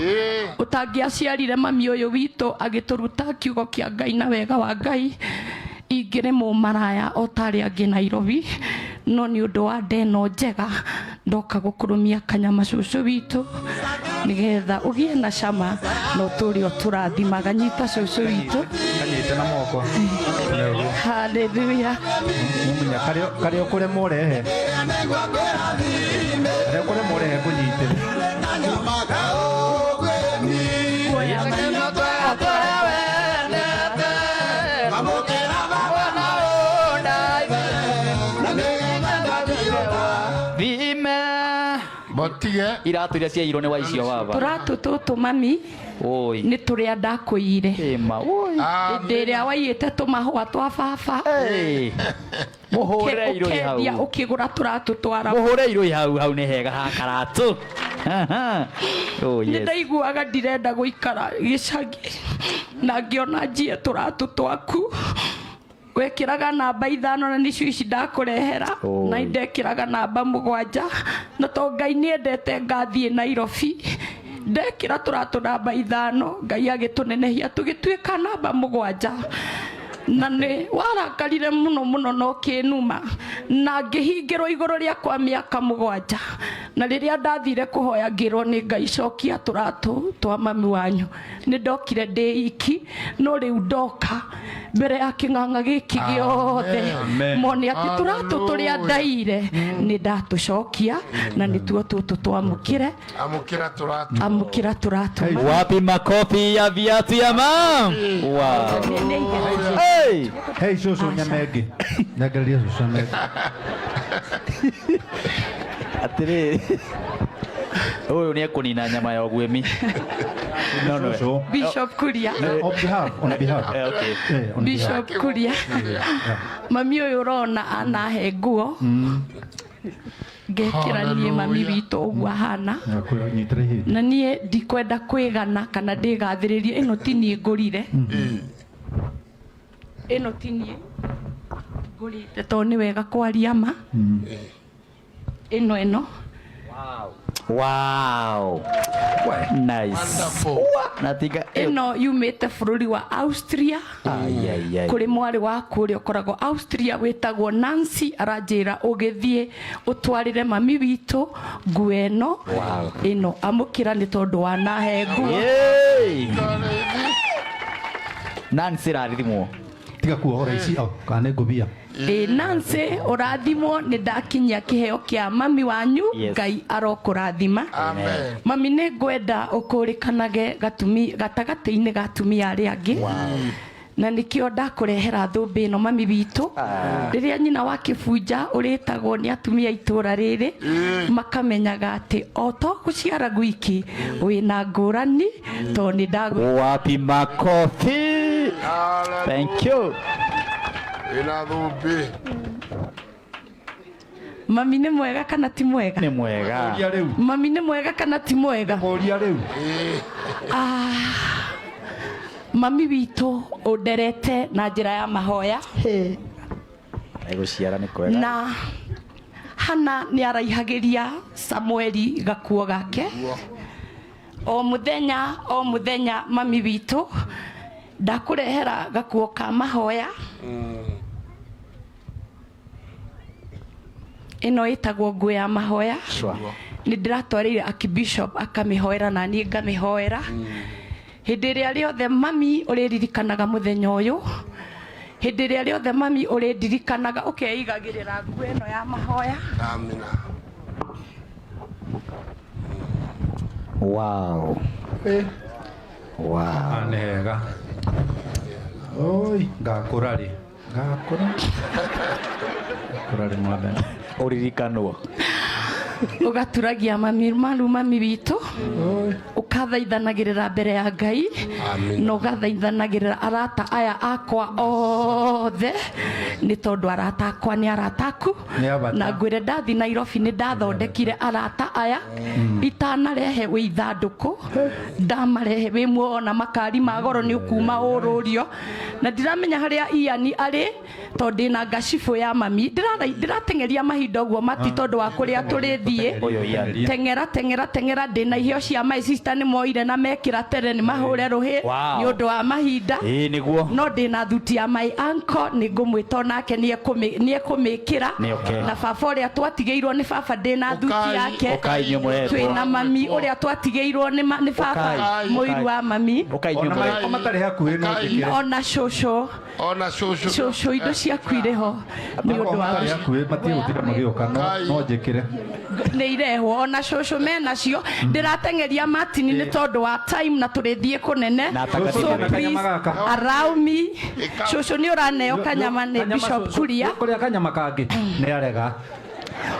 [SPEAKER 21] Ũtangĩaciarire mami ũyũ witũ agĩtũruta kiugo kĩa Ngai na wega wa Ngai, ingĩrĩ mũmaraya o ta arĩa angĩ Nairobi. No nĩ ũndũ wa ndeno njega ndoka gũkũrũmia kanyama cũcũ witũ, nĩgetha ũgĩe na cama na ũtũre ũtũrathimaga. Nyita cũcũ witũ.
[SPEAKER 10] Kanyite na moko.
[SPEAKER 21] Haleluya.
[SPEAKER 10] Mumunya karĩa ũkũremwo ũrehe, karĩa ũkũremwo ũrehe ngũnyitĩre.
[SPEAKER 5] Thime
[SPEAKER 7] botige
[SPEAKER 5] iratũ iria ciairwo nĩ waicio baba.
[SPEAKER 21] Tũratũ tũtũ mami
[SPEAKER 5] Oi.
[SPEAKER 21] nĩ tũrĩa ndakũire
[SPEAKER 5] Ĩma, oi.
[SPEAKER 21] Hĩndĩ ĩrĩa waiyĩte tũmahũa twa baba.
[SPEAKER 5] Hey. Mũhũre irũi hau.
[SPEAKER 21] Ũkendia ũkĩgũra tũratũ twara.
[SPEAKER 5] Mũhũre irũi hau, hau nĩ hega ha karatũ. Oh,
[SPEAKER 21] Nĩ
[SPEAKER 5] yes.
[SPEAKER 21] ndaiguaga ndirenda gũikara gĩcagi na ngĩona njie tũratũ twaku wekĩraga namba 5 na nĩcio ici ndakũrehera.
[SPEAKER 5] Oi.
[SPEAKER 21] Na ndekĩraga namba 7, na to Ngai nĩendete ngathiĩ Nairobi ndekĩra tũratũ namba 5, Ngai agĩtũnenehia tũgĩtuĩka namba 7. Na nĩ warakarire mũno mũno na ũkĩnuma na ngĩhingĩrwo igũrũ rĩakwa mĩaka 7. Na rĩrĩa ndathire kũhoya ngĩrwo nĩ Ngai cokia tũratũ twa mami wanyu, nĩ ndokire ndĩ iki, no rĩu ndoka mbere ya kĩng'ang'a gĩkĩ gĩothe
[SPEAKER 10] Amen.
[SPEAKER 21] mone atĩ tũratũ tũrĩa ndaire nĩ ndatũcokia, na nĩtuo tũtũ twamũkĩre.
[SPEAKER 7] Amũkĩra tũratũ.
[SPEAKER 21] Amũkĩra tũratũ.
[SPEAKER 5] Wapi makofi ya viatu ya mam? Wow. Hey.
[SPEAKER 10] Hey, cũcũ nyama ĩngĩ, nyengereria cũcũ nyama ĩngĩ.
[SPEAKER 5] Atiriri. Ũyũ nĩ ekũnina nyama ya ũguĩmi. No, no.
[SPEAKER 10] Cũcũ.
[SPEAKER 21] Bishop Kuria.
[SPEAKER 10] On behalf, on behalf.
[SPEAKER 5] Eh, okay.
[SPEAKER 10] Eh, on behalf.
[SPEAKER 21] Bishop Kuria, mami ũyũ ũrona anahe nguo ngekĩra niĩ mami witũ ũguo ahana.
[SPEAKER 10] Nyitĩra ihĩndĩ.
[SPEAKER 21] Na niĩ ndikwenda kwĩgana kana ndĩgathĩrĩrie, ĩno ti niĩ ngũrire, ĩno ti niĩ ngũrĩte, tondũ nĩ wega kwaria ma. Ĩno ĩno.
[SPEAKER 5] Wow. Nice. Na tiga
[SPEAKER 21] Ĩno yumĩte bũrũri wa Austria.
[SPEAKER 5] Ai ai ai.
[SPEAKER 21] Kũrĩ mwarĩ waku ũrĩa ũkoragwo Austria wĩtagwo Nancy, aranjĩra ũgĩthiĩ ũtwarĩre mami witũ nguo ĩno.
[SPEAKER 5] Wow.
[SPEAKER 21] Ĩno amũkĩra nĩ tondũ wanahe nguo.
[SPEAKER 5] Yay. Nancy rathimwo.
[SPEAKER 10] Tiga kuohora ici o kana nĩ ngũbia.
[SPEAKER 21] Ĩ Nancy ũrathimwo, nĩ ndakinyia kĩheo kĩa mami wanyu.
[SPEAKER 5] Yes.
[SPEAKER 21] Ngai arokũrathima.
[SPEAKER 7] Amen.
[SPEAKER 21] Mami, nĩ ngwenda ũkũrĩkanage gatumi gatagatĩ-inĩ ga atumia arĩa angĩ, na nĩkĩo ndakũrehera thũmbĩ ĩno mami witũ. Rĩrĩa nyina wa kĩbunja ũrĩtagwo nĩ atumia itũra rĩrĩ, makamenyaga atĩ o to gũciara gwiki wĩna ngũrani, tondũ nĩ ndagũ
[SPEAKER 5] Wapi makofi? Thank you.
[SPEAKER 7] Ĩna thũmbĩ.
[SPEAKER 21] Mami nĩ mwega kana ti mwega?
[SPEAKER 5] Nĩ mwega.
[SPEAKER 10] Kũria rĩu.
[SPEAKER 21] Mami nĩ mwega kana ti mwega?
[SPEAKER 10] Kũria rĩu.
[SPEAKER 21] Ah, mami witũ ũnderete na njĩra ya mahoya.
[SPEAKER 5] Gũciara nĩ kwega.
[SPEAKER 21] Na Hana nĩ araihagĩria Samueli gakuo gake. O muthenya o muthenya mami witũ ndakũrehera gakuo ka mahoya. Ĩno ĩtagwo nguo ya mahoya. Nĩ ndĩratwarĩire archbishop akamĩhoera na niĩ ngamĩhoera. Hĩndĩ ĩrĩa rĩothe mami ũrĩririkanaga mũthenya ũyũ, hĩndĩ ĩrĩa rĩothe mami ũrĩndirikanaga ũkeigagĩrĩra nguo ĩno ya mahoya.
[SPEAKER 7] Amina.
[SPEAKER 5] Wow. Wow.
[SPEAKER 13] Nĩ hega. Oi, ngakũra rĩ. Ngakũra. Ngakũra rĩ mwathani.
[SPEAKER 5] Ũririkanwo.
[SPEAKER 21] Ũgaturagia mami maru mami witũ, ũkathaithanagĩrĩra mbere ya Ngai na ũgathaithanagĩrĩra arata aya akwa othe, nĩ tondũ arata akwa nĩ arata aku.
[SPEAKER 13] Nĩ a bata.
[SPEAKER 21] Na ngwĩre ndathi Nairobi nĩ ndathondekire arata aya itanarehe wĩ ithandũkũ, ndamarehe wĩ muona makari ma goro nĩ ũkuma ũrũrio, na ndiramenya harĩa Ian arĩ tondũ ndĩna ngacibũ ya mami. Ndĩrateng'eria mahinda ũguo mati tondũ wa kũrĩa tũrĩthiĩ.
[SPEAKER 5] Ũyũ Ian.
[SPEAKER 21] Teng'era teng'era teng'era, ndĩna iheo cia my sister nĩ moire na mekĩra tere nĩ mahũre rũhĩ
[SPEAKER 5] Wow.
[SPEAKER 21] nĩ ũndũ wa mahinda.
[SPEAKER 5] Ĩĩ nĩguo.
[SPEAKER 21] No ndĩna thuti ya my uncle nĩ ngũmwĩta onake nĩ ekũmĩkĩra.
[SPEAKER 5] Nĩ okay.
[SPEAKER 21] Na baba ũrĩa twatigĩirwo nĩ baba ndĩna thuti yake.
[SPEAKER 5] Ũkai inyuĩ mũretwo.
[SPEAKER 21] Twĩna mami ũrĩa twatigĩirwo nĩ baba
[SPEAKER 13] Ũkai.
[SPEAKER 21] mũiru wa mami.
[SPEAKER 5] Ũkai inyuĩ
[SPEAKER 13] Ona
[SPEAKER 5] mũretwo.
[SPEAKER 13] matarĩ hakuhĩ no njĩkĩre.
[SPEAKER 21] Ona cũcũ.
[SPEAKER 7] Ona cũcũ.
[SPEAKER 21] Cũcũ indo ciaku irĩ ho nĩ ũndũ wa
[SPEAKER 13] Matarĩ hakuhĩ matiĩ gũtinda magĩũka no njĩkĩre.
[SPEAKER 21] Nĩ irehwo ona cũcũ menacio. Ndĩrateng'eria Martin nĩ tondũ wa time na tũrĩthiĩ kũnene.
[SPEAKER 5] Na atangathĩte
[SPEAKER 21] So
[SPEAKER 5] na
[SPEAKER 21] please allow me. Cũcũ nĩ ũraneo kanyama nĩ Bishop Kuria.
[SPEAKER 13] Kũrĩa kanyama kangĩ nĩ arega.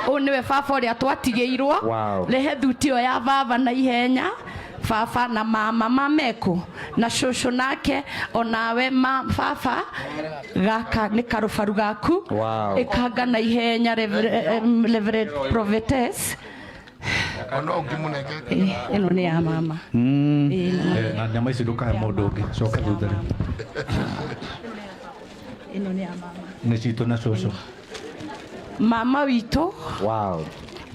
[SPEAKER 21] Ũyũ nĩwe baba ũrĩa twatigĩirwo.
[SPEAKER 5] Wow.
[SPEAKER 21] Rehe thuti ĩyo ya baba na ihenya. Baba na mama mamekũ na cũcũ nake onawe ma baba gaka nĩ karũbaru gaku.
[SPEAKER 5] Wow.
[SPEAKER 21] Ĩkanga na ihenya Reverend Prophetess.
[SPEAKER 7] Ona ũngĩmũnengere.
[SPEAKER 21] Ĩno nĩ ya mama. Ĩĩ,
[SPEAKER 13] Na nyama ici ndũkahe mũndũ ũngĩ. Coka thutha rĩu.
[SPEAKER 21] Ĩno nĩ ya mama.
[SPEAKER 13] Nĩ citũ na cũcũ.
[SPEAKER 21] Mama witũ.
[SPEAKER 5] Wow.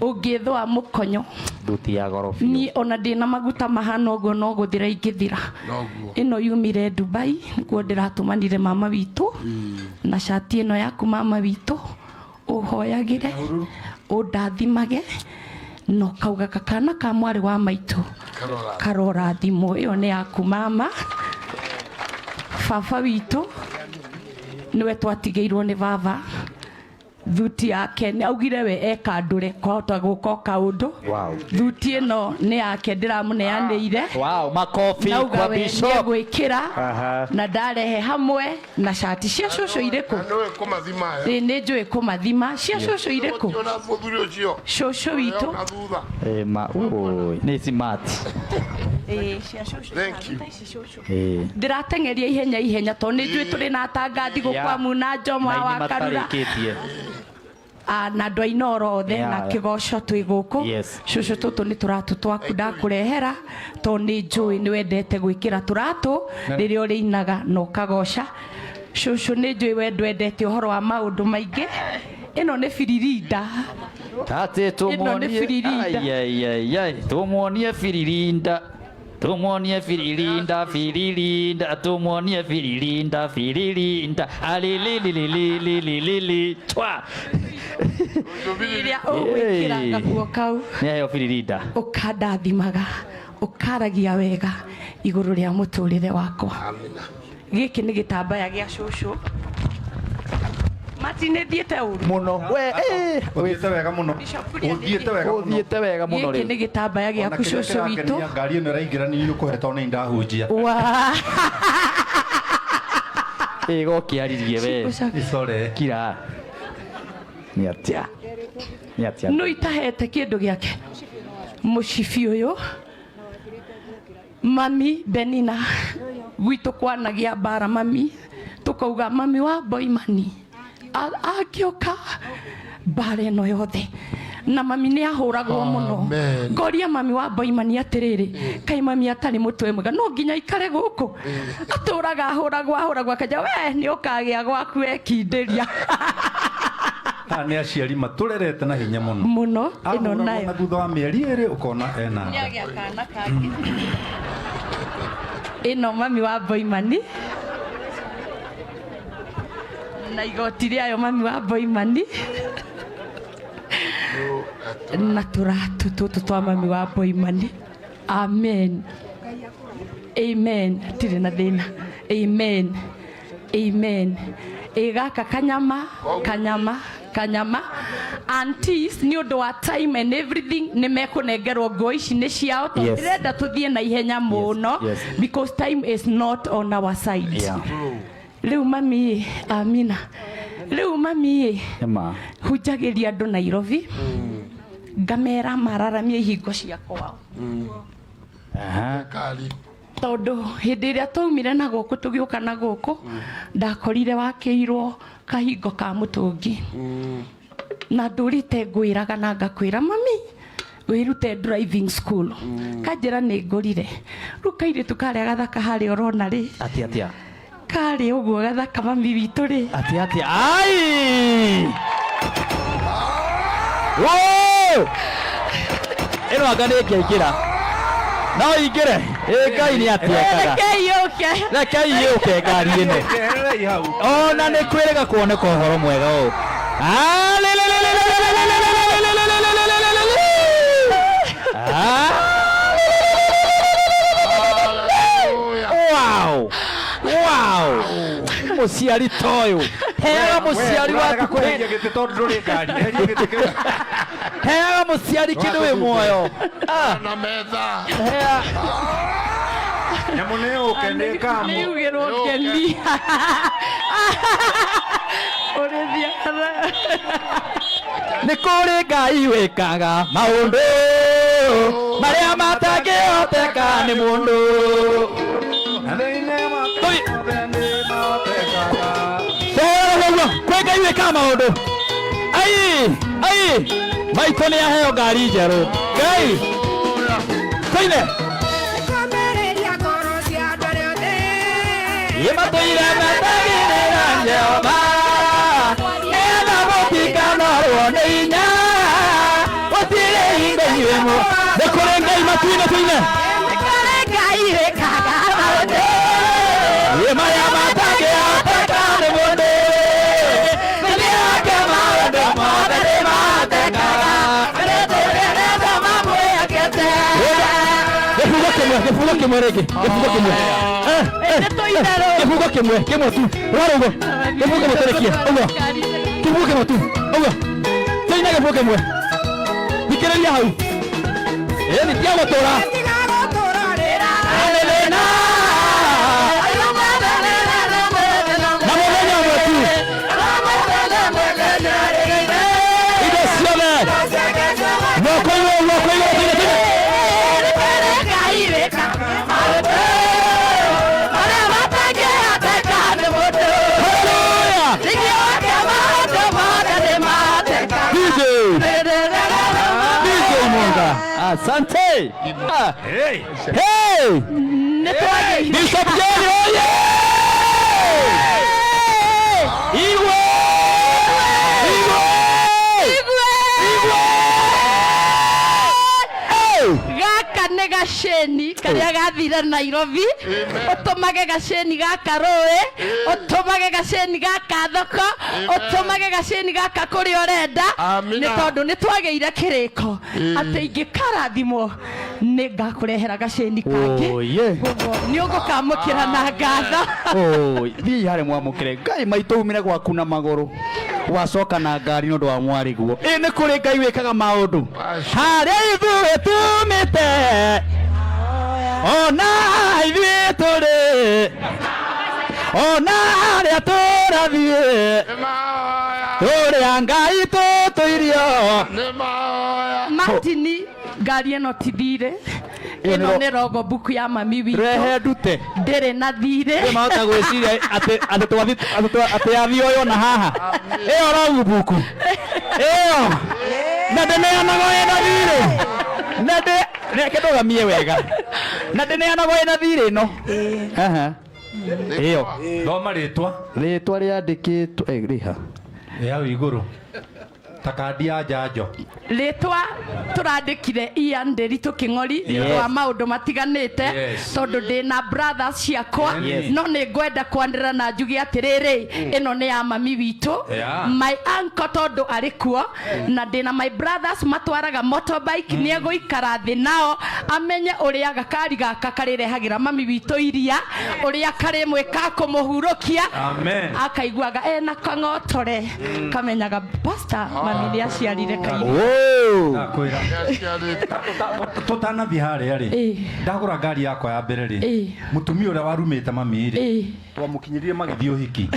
[SPEAKER 21] Ũngĩthũa mũkonyo.
[SPEAKER 5] Thuti ya goro biũ.
[SPEAKER 21] Niĩ ona ndĩna maguta mahana ũguo no gũthira ingĩthira. Ĩno yumire Dubai nĩguo ndĩratũmanire mama witũ na cati ĩno yaku mama witũ ũhoyagĩre ũndathimage na ũkaugaga kana ka mwarĩ wa maitũ karorathimwo. Ĩyo nĩ yaku mama. Baba witũ nĩwe twatigĩirwo nĩ baba. Thuti yake nĩ augire we ekandũre kwahota gũka o kaũndũ.
[SPEAKER 5] Wow.
[SPEAKER 21] Thuti ĩno nĩ yake ndĩramũneanĩire.
[SPEAKER 5] Wow, makofi
[SPEAKER 21] Nauga
[SPEAKER 5] kwa
[SPEAKER 21] we
[SPEAKER 5] Bishop.
[SPEAKER 21] nĩegwĩkĩra
[SPEAKER 5] Aha.
[SPEAKER 21] na ndarehe hamwe na cati cia cũcũ irĩkũ.
[SPEAKER 7] Nĩũĩ kũmathima aya.
[SPEAKER 21] Ĩ, nĩ njũĩ kũmathima. Cia cũcũ irĩkũ.
[SPEAKER 7] Ona mũthuri ũcio.
[SPEAKER 21] Cũcũ witũ.
[SPEAKER 7] Ona thutha.
[SPEAKER 5] Eh, ma oi, nĩ smart.
[SPEAKER 21] Ĩ, cia cũcũ.
[SPEAKER 7] Thank you.
[SPEAKER 5] Ĩ.
[SPEAKER 21] Ndĩrateng'eria ihenya ihenya tondũ nĩ njũĩ tũrĩ na atangathi
[SPEAKER 5] Yeah.
[SPEAKER 21] gũkwa Muna Njoma
[SPEAKER 5] Na
[SPEAKER 21] wa
[SPEAKER 5] inyuĩ
[SPEAKER 21] Karura.
[SPEAKER 5] matarĩkĩtie.
[SPEAKER 21] Na andũ a Inooro othe
[SPEAKER 5] Yeah,
[SPEAKER 21] na
[SPEAKER 5] yeah.
[SPEAKER 21] kĩgoco twĩ gũkũ.
[SPEAKER 5] Yes.
[SPEAKER 21] Cũcũ tũtũ nĩ tũratũ twaku ndakũrehera tondũ nĩ njũĩ nĩ wendete gwĩkĩra tũratũ rĩrĩa ũrĩinaga na ũkagoca. Cũcũ nĩ njũĩ we ndwendete ũhoro wa maũndũ maingĩ. Ĩno nĩ biririnda.
[SPEAKER 5] Tate
[SPEAKER 21] Ĩno nĩ
[SPEAKER 5] tũmuonie.
[SPEAKER 21] biririnda.
[SPEAKER 5] Ai ai ai ai, tũmuonie biririnda. Tũmuonie biririnda, biririnda, tũmuonie biririnda, biririnda. Alililililililili. Twa.
[SPEAKER 21] Rĩrĩa ũgwĩkĩra
[SPEAKER 5] Hey.
[SPEAKER 21] gakuo kau.
[SPEAKER 5] Nĩ aheo biririnda.
[SPEAKER 21] Ũkandathimaga, ũkaragia wega igũrũ rĩa mũtũrĩre wakwa. Gĩkĩ nĩ gĩtambaya gĩa cũcũ. Martin nĩ thiĩte ũru.
[SPEAKER 5] Mũno. We, eh.
[SPEAKER 13] Ũthiĩte wega mũno. Ũthiĩte wega mũno.
[SPEAKER 5] Ũthiĩte wega mũno
[SPEAKER 21] Gĩkĩ nĩ
[SPEAKER 5] rĩu.
[SPEAKER 21] gĩtambaya
[SPEAKER 13] Ona
[SPEAKER 21] gĩaku
[SPEAKER 13] kĩrĩa
[SPEAKER 21] cũcũ witũ.
[SPEAKER 13] kĩrangenia, ngari ĩno ĩraingĩra nĩ ũkũhe tondũ nĩ ndahunjia.
[SPEAKER 21] Wa.
[SPEAKER 5] Ĩ gokĩaririe we.
[SPEAKER 13] Icore.
[SPEAKER 5] Kira. Nĩ atĩa? Nĩ atĩa?
[SPEAKER 21] Nũ itahete kĩndũ gĩake? Mũcibi ũyũ. Mami Benina gwitũ kwanagia mbara mami tukauga mami wa Boimani angĩũka mbara ĩno yothe na mami nĩ ahũragwo mũno.
[SPEAKER 7] Amen.
[SPEAKER 21] Ngoria mami wa Boimani atĩrĩrĩ, kaĩ mami atarĩ mũtwe mwega no nginya aikare gũkũ atũraga ahũragwo ahũragwo akanja we nĩ ũkagĩa gwaku ekindĩria.
[SPEAKER 13] Aya nĩ aciari matũrerete na hinya mũno.
[SPEAKER 21] Mũno ĩno
[SPEAKER 13] Ahũragwo
[SPEAKER 21] nayo.
[SPEAKER 13] na thutha wa mĩeri ĩrĩ ũkona ena nda.
[SPEAKER 21] Nĩagĩa kana kangĩ. Ĩno mami wa Boimani na igoti rĩayo mami wa Boimani na tũratũ tũtũ twa mami wa Boimani. Amen, amen, tirĩ na thĩna. Amen, amen. Ĩ gaka kanyama kanyama kanyama aunties nĩ ũndũ wa time and everything nĩ mekũnengerwo nguo ici nĩ ciao tondũ
[SPEAKER 5] Yes.
[SPEAKER 21] ndĩrenda tũthiĩ na ihenya mũno
[SPEAKER 5] yes.
[SPEAKER 21] because time is not on our side.
[SPEAKER 5] Yeah.
[SPEAKER 21] Rĩu mami ĩ, amina, rĩu mami ĩ,
[SPEAKER 5] Ema.
[SPEAKER 21] hunjagĩria andũ Nairobi ngamera mararamie ihingo cia kwao
[SPEAKER 5] Aha.
[SPEAKER 21] tondũ hĩndĩ ĩrĩa twaumire na gũkũ tũgĩũka na gũkũ ndakorire wakĩirwo kahingo ka mũtũngi na ndũrĩte ngwĩraga na ngakwĩra mami wĩrute driving school kanjĩra nĩ ngũrire rĩu kairĩtu karĩa gathaka harĩa ũrona rĩ
[SPEAKER 5] Atia atia.
[SPEAKER 21] karĩ ũguo gathaka mami witũ rĩ
[SPEAKER 5] Atia atia. Ai! Woo! Ĩno anga nĩ ĩngĩaingĩra. No ingĩre. Ĩ Ngai nĩ atĩekaga.
[SPEAKER 21] Rekei yũke.
[SPEAKER 5] Rekei yũke ngari ĩno.
[SPEAKER 13] Ehererai hau.
[SPEAKER 5] Ona nĩ kwĩrĩga kuoneka ũhoro mwega ũũ. Ah, le, le, le, le, le, le, le, le, le, le, le, le, le, le, le, le, le, le. Ah, wow! Wow! Mũciari ta ũyũ. Heaga mũciari waku
[SPEAKER 13] kweheria gĩtĩ tondũ ndũrĩ ngari. Eheria gĩtĩ kĩu.
[SPEAKER 5] Heaga mũciari kĩndũ wĩ muoyo. Ah.
[SPEAKER 7] Na metha.
[SPEAKER 5] Hea.
[SPEAKER 13] Nyamũ nĩ yũke nĩ ĩkamũ.
[SPEAKER 21] Nĩugĩrwo ngemi ũrĩthiaga
[SPEAKER 5] Nĩ kũrĩ Ngai wĩkaga maũndũ marĩa matangĩhoteka nĩ mũndũ. Tũhũre ũguo, kwĩ Ngai wĩkaga maũndũ. Ai, ai, maitũ nĩ aheo ngari njerũ. Ngai, tũine. Ĩmatũire metagĩrĩra Jehova, nĩgetha mũtikanorwo nĩ hinya. Gũtirĩ hingo inyuĩ nĩ kũrĩ Ngai matu-inĩ tũine.
[SPEAKER 21] Nĩ Ngai wĩkaga maũndũ
[SPEAKER 5] Ĩ marĩa matangĩhoteka nĩ mũndũ. Thĩinĩ wake maũndũ mothe nĩmahotekaga. Gĩbungo kĩmwe, gĩbungo kĩmwe rĩngĩ, gĩbungo kĩmwe. Eh, eh, gĩbungo kĩmwe, kĩmwe tu. Rora ũguo. Gĩbungo kĩmwe tũrĩkie, ũguo. Gĩbungo kĩmwe tu, ũguo. Tũine gĩbungo kĩmwe. Thikĩrĩria hau. Ĩni tiga gũtũra. Nĩ Na mũthenya ũmwe tu. Indo ciothe. Guoko igũrũ, guoko igũrũ, tũine, tũine. DJ. DJ Munga. Asante. Ah.
[SPEAKER 13] Hey.
[SPEAKER 5] Hey. Bishop Jerry oye! Igwe! Igwe! Igwe! Hey!
[SPEAKER 21] Gaka nĩ gaceni karĩa gathire Nairobi ũtũmage gaceni gaka rũĩ ũtũmage gaceni gaka thoko ũtũmage gaceni gaka kũrĩa ũrenda nĩ tondũ nĩ twagĩire kĩrĩko atĩ ingĩkarathimwo nĩ ngakũrehera gaceni kangĩ
[SPEAKER 5] Oye.
[SPEAKER 21] Koguo nĩ ũgũkamũkĩra na ngatho.
[SPEAKER 5] Oi, thiĩ harĩ mwamũkĩre Ngai maitũ umire gwaku na magũrũ wacoka na ngari nĩ ũndũ wa mwarĩguo. Ĩ nĩ kũrĩ Ngai wĩkaga maũndũ harĩa ithuĩ tumĩte ona ithuĩ tũrĩ ona harĩa tũrathiĩ tũrĩ a Ngai tũtũirio.
[SPEAKER 21] Martini ngari ĩno ti thirĩ
[SPEAKER 5] Ĩyo nĩ
[SPEAKER 21] ĩno nĩ rogo buku ya mami witũ
[SPEAKER 5] Rehe ndute.
[SPEAKER 21] Ndĩrĩ na thirĩ.
[SPEAKER 5] Ĩ mahota gwĩciria atĩ atĩ twathi atĩ atĩ yathi ũyũ na haha ĩyo rogu buku ĩyo na ndĩneanagwo ĩna thirĩ na ndĩ reke ndũgamie wega na ndĩneanagwo ĩna thirĩ ĩno. Aha. Ĩyo
[SPEAKER 13] Thoma rĩtwa.
[SPEAKER 5] Rĩtwa rĩandĩkĩtwo rĩha
[SPEAKER 13] Ĩ hau igũrũ ta kandi ya njanjo.
[SPEAKER 21] Rĩtwa tũrandĩkire Ian Nderitu Kĩng'ori nĩ ũndũ wa maũndũ matiganĩte.
[SPEAKER 13] Yes.
[SPEAKER 21] Tondũ ndĩna brothers ciakwa.
[SPEAKER 13] Yes.
[SPEAKER 21] No nĩ ngwenda kwanĩrĩra na njuge atĩrĩrĩ, ĩno nĩ ya mami witũ.
[SPEAKER 13] Yeah.
[SPEAKER 21] My uncle tondũ arĩ kuo na ndĩna my brothers matwaraga motorbike, nĩ egũikara thĩ nao amenye ũrĩa gakari gaka karĩrehagĩra mami witũ iria, ũrĩa karĩmwĩka kũmũhurũkia.
[SPEAKER 13] Amen.
[SPEAKER 21] Akaiguaga ena kang'otore, kamenyaga pastor mami nĩ aciarire kairĩtu.
[SPEAKER 13] Ndakwĩra tũtanathiĩ harĩa rĩ, ndagũra ngari yakwa ya mbere rĩ, mũtumia ũrĩa warumĩte mami rĩ, twamũkinyirie magĩthiĩ ũhiki,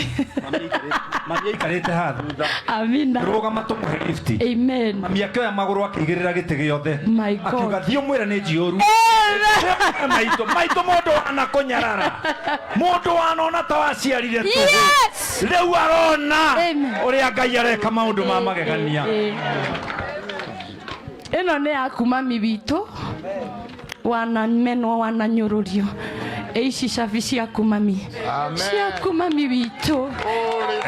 [SPEAKER 13] mami aikarĩte haha thutha.
[SPEAKER 21] Amina.
[SPEAKER 13] Rũgama tũmũhe lift.
[SPEAKER 21] Amen.
[SPEAKER 13] Mami akĩoya magũrũ akĩigĩrĩra gĩtĩ gĩothe.
[SPEAKER 21] My God.
[SPEAKER 13] Akiuga thiĩ ũmwĩre nĩ njiyũru. Maitũ maitũ, mũndũ wana kũnyarara, mũndũ wanona ta waciarire tũhũ.
[SPEAKER 21] Yes!
[SPEAKER 13] Rĩu arona ũrĩa Ngai areka maũndũ ma magegania.
[SPEAKER 21] Ĩno nĩ yaku mami witũ, wanamenwo wananyũrũrio. Ĩ ici cabi ciaku mami, ciaku mami witũ.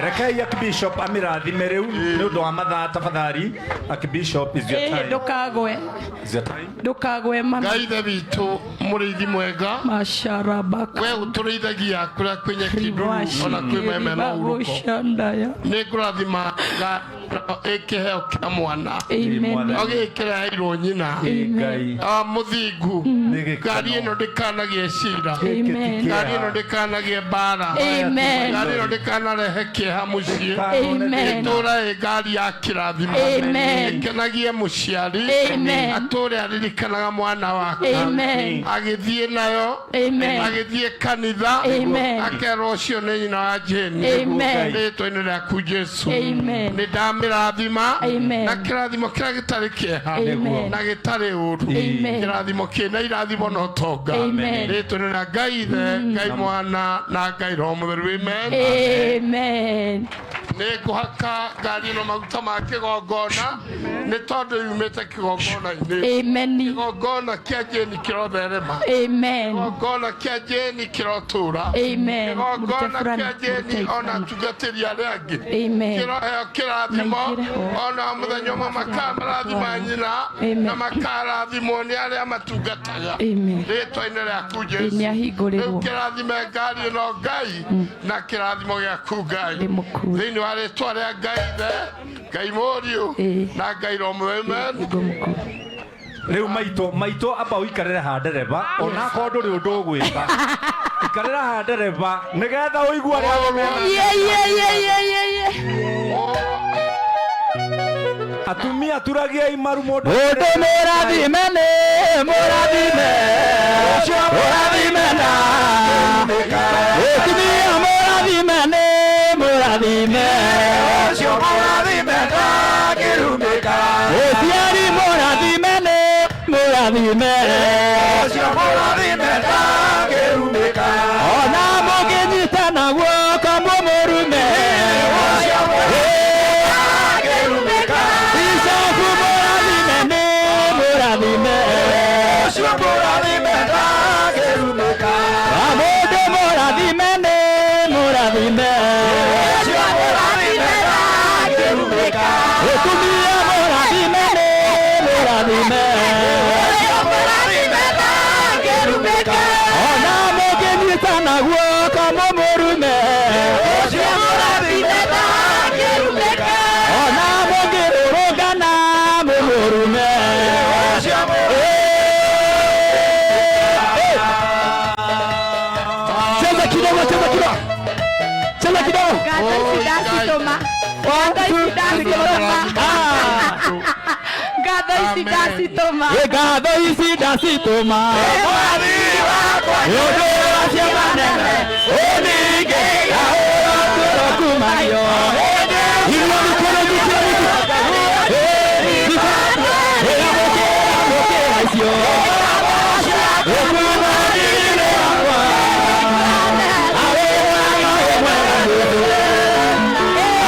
[SPEAKER 13] Rekei Archbishop amĩrathime rĩu nĩ ũndũ wa mathaa, tafadhali. Archbishop, is your
[SPEAKER 21] Ĩhĩ,
[SPEAKER 13] time.
[SPEAKER 21] ndũkagwe.
[SPEAKER 13] Is your time.
[SPEAKER 21] Ndũkagwe mami.
[SPEAKER 7] Ngai ithe witũ mũrĩithi mwega,
[SPEAKER 21] macarabaka,
[SPEAKER 7] we ũtũrĩithagia kũrĩa kwĩ nyeki nduru ona kwĩ meme na ũrũko.
[SPEAKER 21] Ribashandaya.
[SPEAKER 7] Nĩ ngũrathima ĩkĩheo kĩa mwana.
[SPEAKER 21] Amen.
[SPEAKER 7] Ogĩkĩreheirwo nyina.
[SPEAKER 13] Ngai.
[SPEAKER 7] Ah, mũthingu, ngari ĩno ndĩkanagĩe cira.
[SPEAKER 21] Amen.
[SPEAKER 7] Ngari ĩno ndĩkanagĩe mbara.
[SPEAKER 21] Amen.
[SPEAKER 7] Ngari ĩno ndĩkanarehe kĩeha mũciĩ.
[SPEAKER 21] Amen.
[SPEAKER 7] Ĩtũũra ĩ ngari ya kĩrathimo.
[SPEAKER 21] Amen.
[SPEAKER 7] Ĩkenagie mũciari.
[SPEAKER 21] Amen.
[SPEAKER 7] Atũũre aririkanaga mwana wake.
[SPEAKER 21] Amen.
[SPEAKER 7] Agĩthiĩ nayo.
[SPEAKER 21] Amen.
[SPEAKER 7] Agĩthiĩ kanitha.
[SPEAKER 21] Amen.
[SPEAKER 7] Akerwo ũcio nĩ nyina wa Jane.
[SPEAKER 21] Amen.
[SPEAKER 7] Rĩtwa-inĩ rĩaku Jesu.
[SPEAKER 21] Amen.
[SPEAKER 7] Nĩ ndamĩrathima
[SPEAKER 21] Amen.
[SPEAKER 7] na kĩrathimo kĩrĩa gĩtarĩ kĩeha
[SPEAKER 21] Amen.
[SPEAKER 7] na gĩtarĩ ũru.
[SPEAKER 21] Amen.
[SPEAKER 7] Kĩrathimo kĩna irathimo na ũtonga.
[SPEAKER 21] Amen.
[SPEAKER 7] Rĩtwa-inĩ rĩa Ngai Ithe, Ngai Mwana na Ngai Roho Mũtheru. Amen.
[SPEAKER 21] Amen.
[SPEAKER 7] Nĩ ngũhaka ngari ĩno maguta ma kĩgongona nĩ tondũ yumĩte kĩgongona-inĩ.
[SPEAKER 21] Amen.
[SPEAKER 7] Kĩgongona kĩa Jane kĩrotherema.
[SPEAKER 21] Amen.
[SPEAKER 7] Kĩgongona kĩa Jane kĩrotũra.
[SPEAKER 21] Amen.
[SPEAKER 7] Kĩgongona
[SPEAKER 21] Mũrute
[SPEAKER 7] kĩa
[SPEAKER 21] burana,
[SPEAKER 7] Jane
[SPEAKER 21] mũrute
[SPEAKER 7] ona atungatĩri arĩa angĩ
[SPEAKER 21] Amen.
[SPEAKER 7] kĩroheo kĩrathimo, ona mũthenya ũmwe makamarathima nyina
[SPEAKER 21] Amen.
[SPEAKER 7] na makarathimwo nĩ arĩa matungataga.
[SPEAKER 21] Amen.
[SPEAKER 7] Rĩtwa-inĩ rĩaku Jesu.
[SPEAKER 21] Nĩ ahingũrĩrwo.
[SPEAKER 7] Rĩu kĩrathime ngari ĩno Ngai na kĩrathimo gĩaku Ngai thĩinĩ wa rĩtwa rĩa Ngai Ithe, Ngai Mũriũ na Ngai Roho Mũtheru. Amen.
[SPEAKER 13] Rĩu maitũ maitũ, amba ũikarĩre ha ndereba onakorwo ndũrĩ ũndũ ũgwĩka, ikarĩra ha ndereba nĩgetha ũigue arĩa angĩ mena.
[SPEAKER 21] Ye, ye, ye, ye, ye, ye.
[SPEAKER 13] Atumia turagiai maru mũndũ.
[SPEAKER 2] Mũndũ mũrathime nĩ mũrathime, mũrathime na mũtumia mũrathime nĩ mũrathime,
[SPEAKER 9] ũcio mũrathime ndangĩrumĩka.
[SPEAKER 2] Mũciari mũrathime nĩ mũrathime,
[SPEAKER 9] ũcio mũrathime ndangĩrumĩka.
[SPEAKER 2] Ona mũngĩnyitana guoko mũmũrume,
[SPEAKER 9] ũcio ndangĩrumĩka.
[SPEAKER 2] Icoku mũrathime nĩ mũrathime,
[SPEAKER 9] ũcio mũrathime ndangĩrumĩka.
[SPEAKER 2] Mũndũ mũrathime nĩ mũrathime,
[SPEAKER 9] ũcio mũrathime ndangĩrumĩka.
[SPEAKER 2] Mũtumia mũrathime nĩ mũrathime,
[SPEAKER 9] ũcio mũrathime ndangĩrumĩka.
[SPEAKER 2] Ona mũngĩnyitana guoko mũmũrume,
[SPEAKER 9] ũcio mũrathime ndangĩrumĩka.
[SPEAKER 2] Ona mũngĩrũrũngana mũmũrume.
[SPEAKER 9] Ũcio
[SPEAKER 2] Cheza kidogo, cheza kidogo, cheza kidogo.
[SPEAKER 21] Ngatho ici ndacitũma. Ngatho ici ndacitũma. Ngatho ici ndacitũma.
[SPEAKER 2] Ngatho ici ndacitũma ũndũ wa ciama nene ũninge ahũrwo Inua mikono juu kila mtu. Amũkĩra, amũkĩra icio. Ũkumanire wakwa. Arĩ mwega, wĩ mwega Jesũ.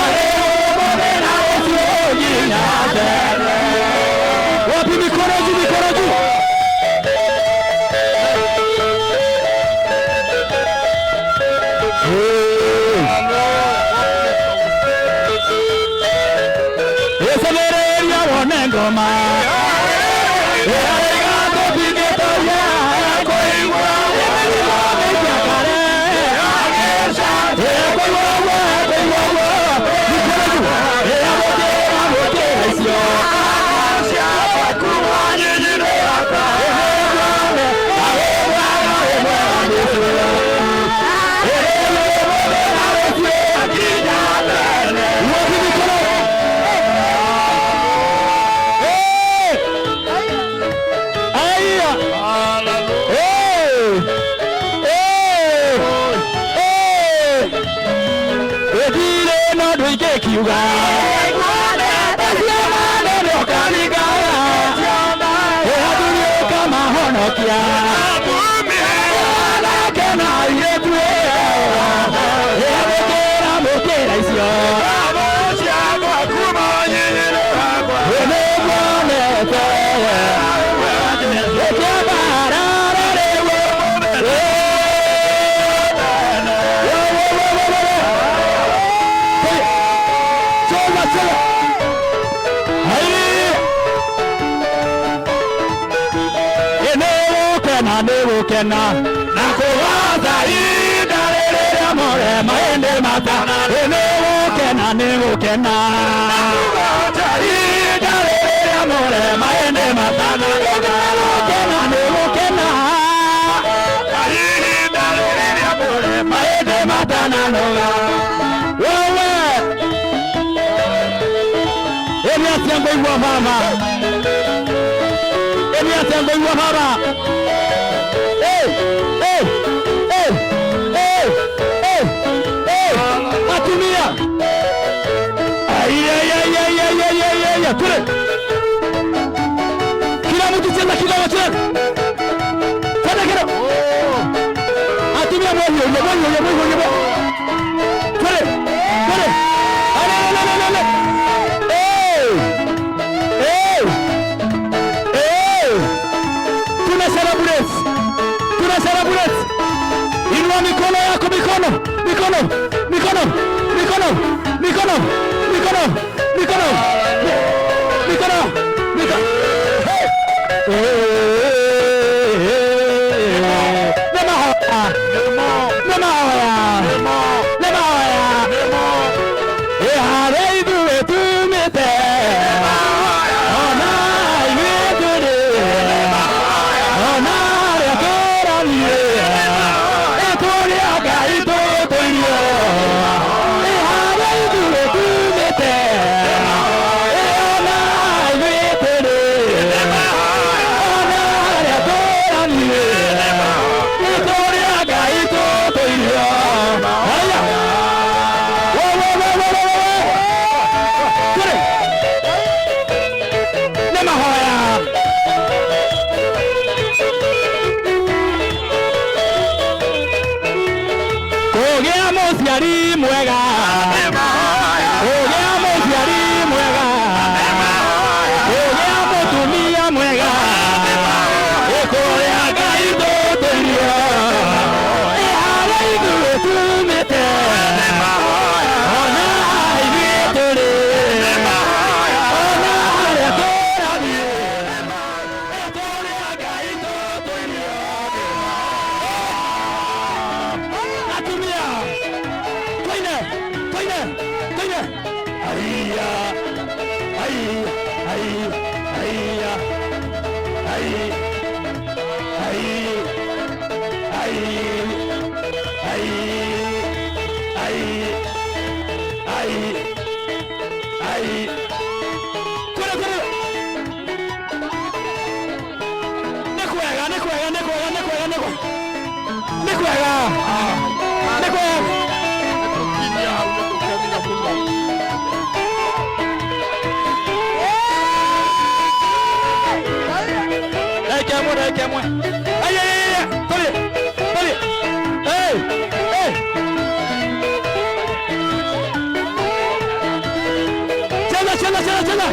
[SPEAKER 2] Arĩ ũmũthĩ na ũcio nginya tene. Wapi mikono juu, mikono juu. Akiuga ũkamahonokia anake na airĩtu ĩgũkĩra mũkĩra icio nĩguonete ĩkĩambarara rĩu. Cheza, cheza. Hai. Nĩgũkena nĩgũkena na kũgatha ihinda rĩrĩa mũrema ĩndĩ matana. Nĩgũkena nĩgũkena ihinda rĩrĩa mũrema ĩndĩ matana. Nĩgũkena nĩgũkena ihinda rĩrĩa mũrema ĩndĩ matana noga wewe ĩni atĩa ngũigua baba ĩni atĩa ngũigua baba. Hey, hey, hey, hey, hey, hey, atumia. Ai, ai, ai, ai, ai, ai, ai, ai, ai, tule. Kila mtu cheza kidogo cheza. Cheza kidogo. Atumia mwenye, mwenye, mwenye, mwenye. Tule, tule. Ale, ale, ale, ale. Hey! Hey! Hey! Tuna celebrate. Tuna celebrate. Inua mikono yako, mikono, mikono, mikono, mikono, mikono, mikono, mikono, mikono, mikono. Nemahoya, nemahoya, nemahoya. Ehare ithuĩ tumĩte, ona ithuĩ tũrĩ, ona arĩa tũraniĩ, ĩtũrĩa Ngai tũtũirio. Ehare ithuĩ tumĩte, ona ithuĩ tũrĩ, ona arĩa tũraniĩ, ĩtũrĩa Ngai tũtũirio. Haya. Wo, wo, wo, wo, wo, wo, wo. Tũrĩ. Nĩ mahoya. Kũgĩa mũciari mwega. Kũgĩa mũciari mwega. Kũgĩa mũtumia mwega. Ĩkũrĩa Ngai tũtũirio. Ĩ harĩa ithuĩ tumĩte. Ona ithuĩ tũrĩ. Ona harĩa tũrathiĩ. Ĩtũrĩa Ngai tũtũirio. Atumia. Twine, twine, twine. Aiya, ai, ai, aiya, ai, ai, ai, ai, ai, ai, ai. Twine, twine. Nĩ kwega, nĩ kwega, nĩ kwega, nĩ kwega, nĩ kwega. Nĩ kwega. Nĩ kwega. Dakika ya moja, dakika ya moja. Ai, ai, ai, ai, tulia, tulia. Hey, hey. Cheza, cheza, cheza, cheza.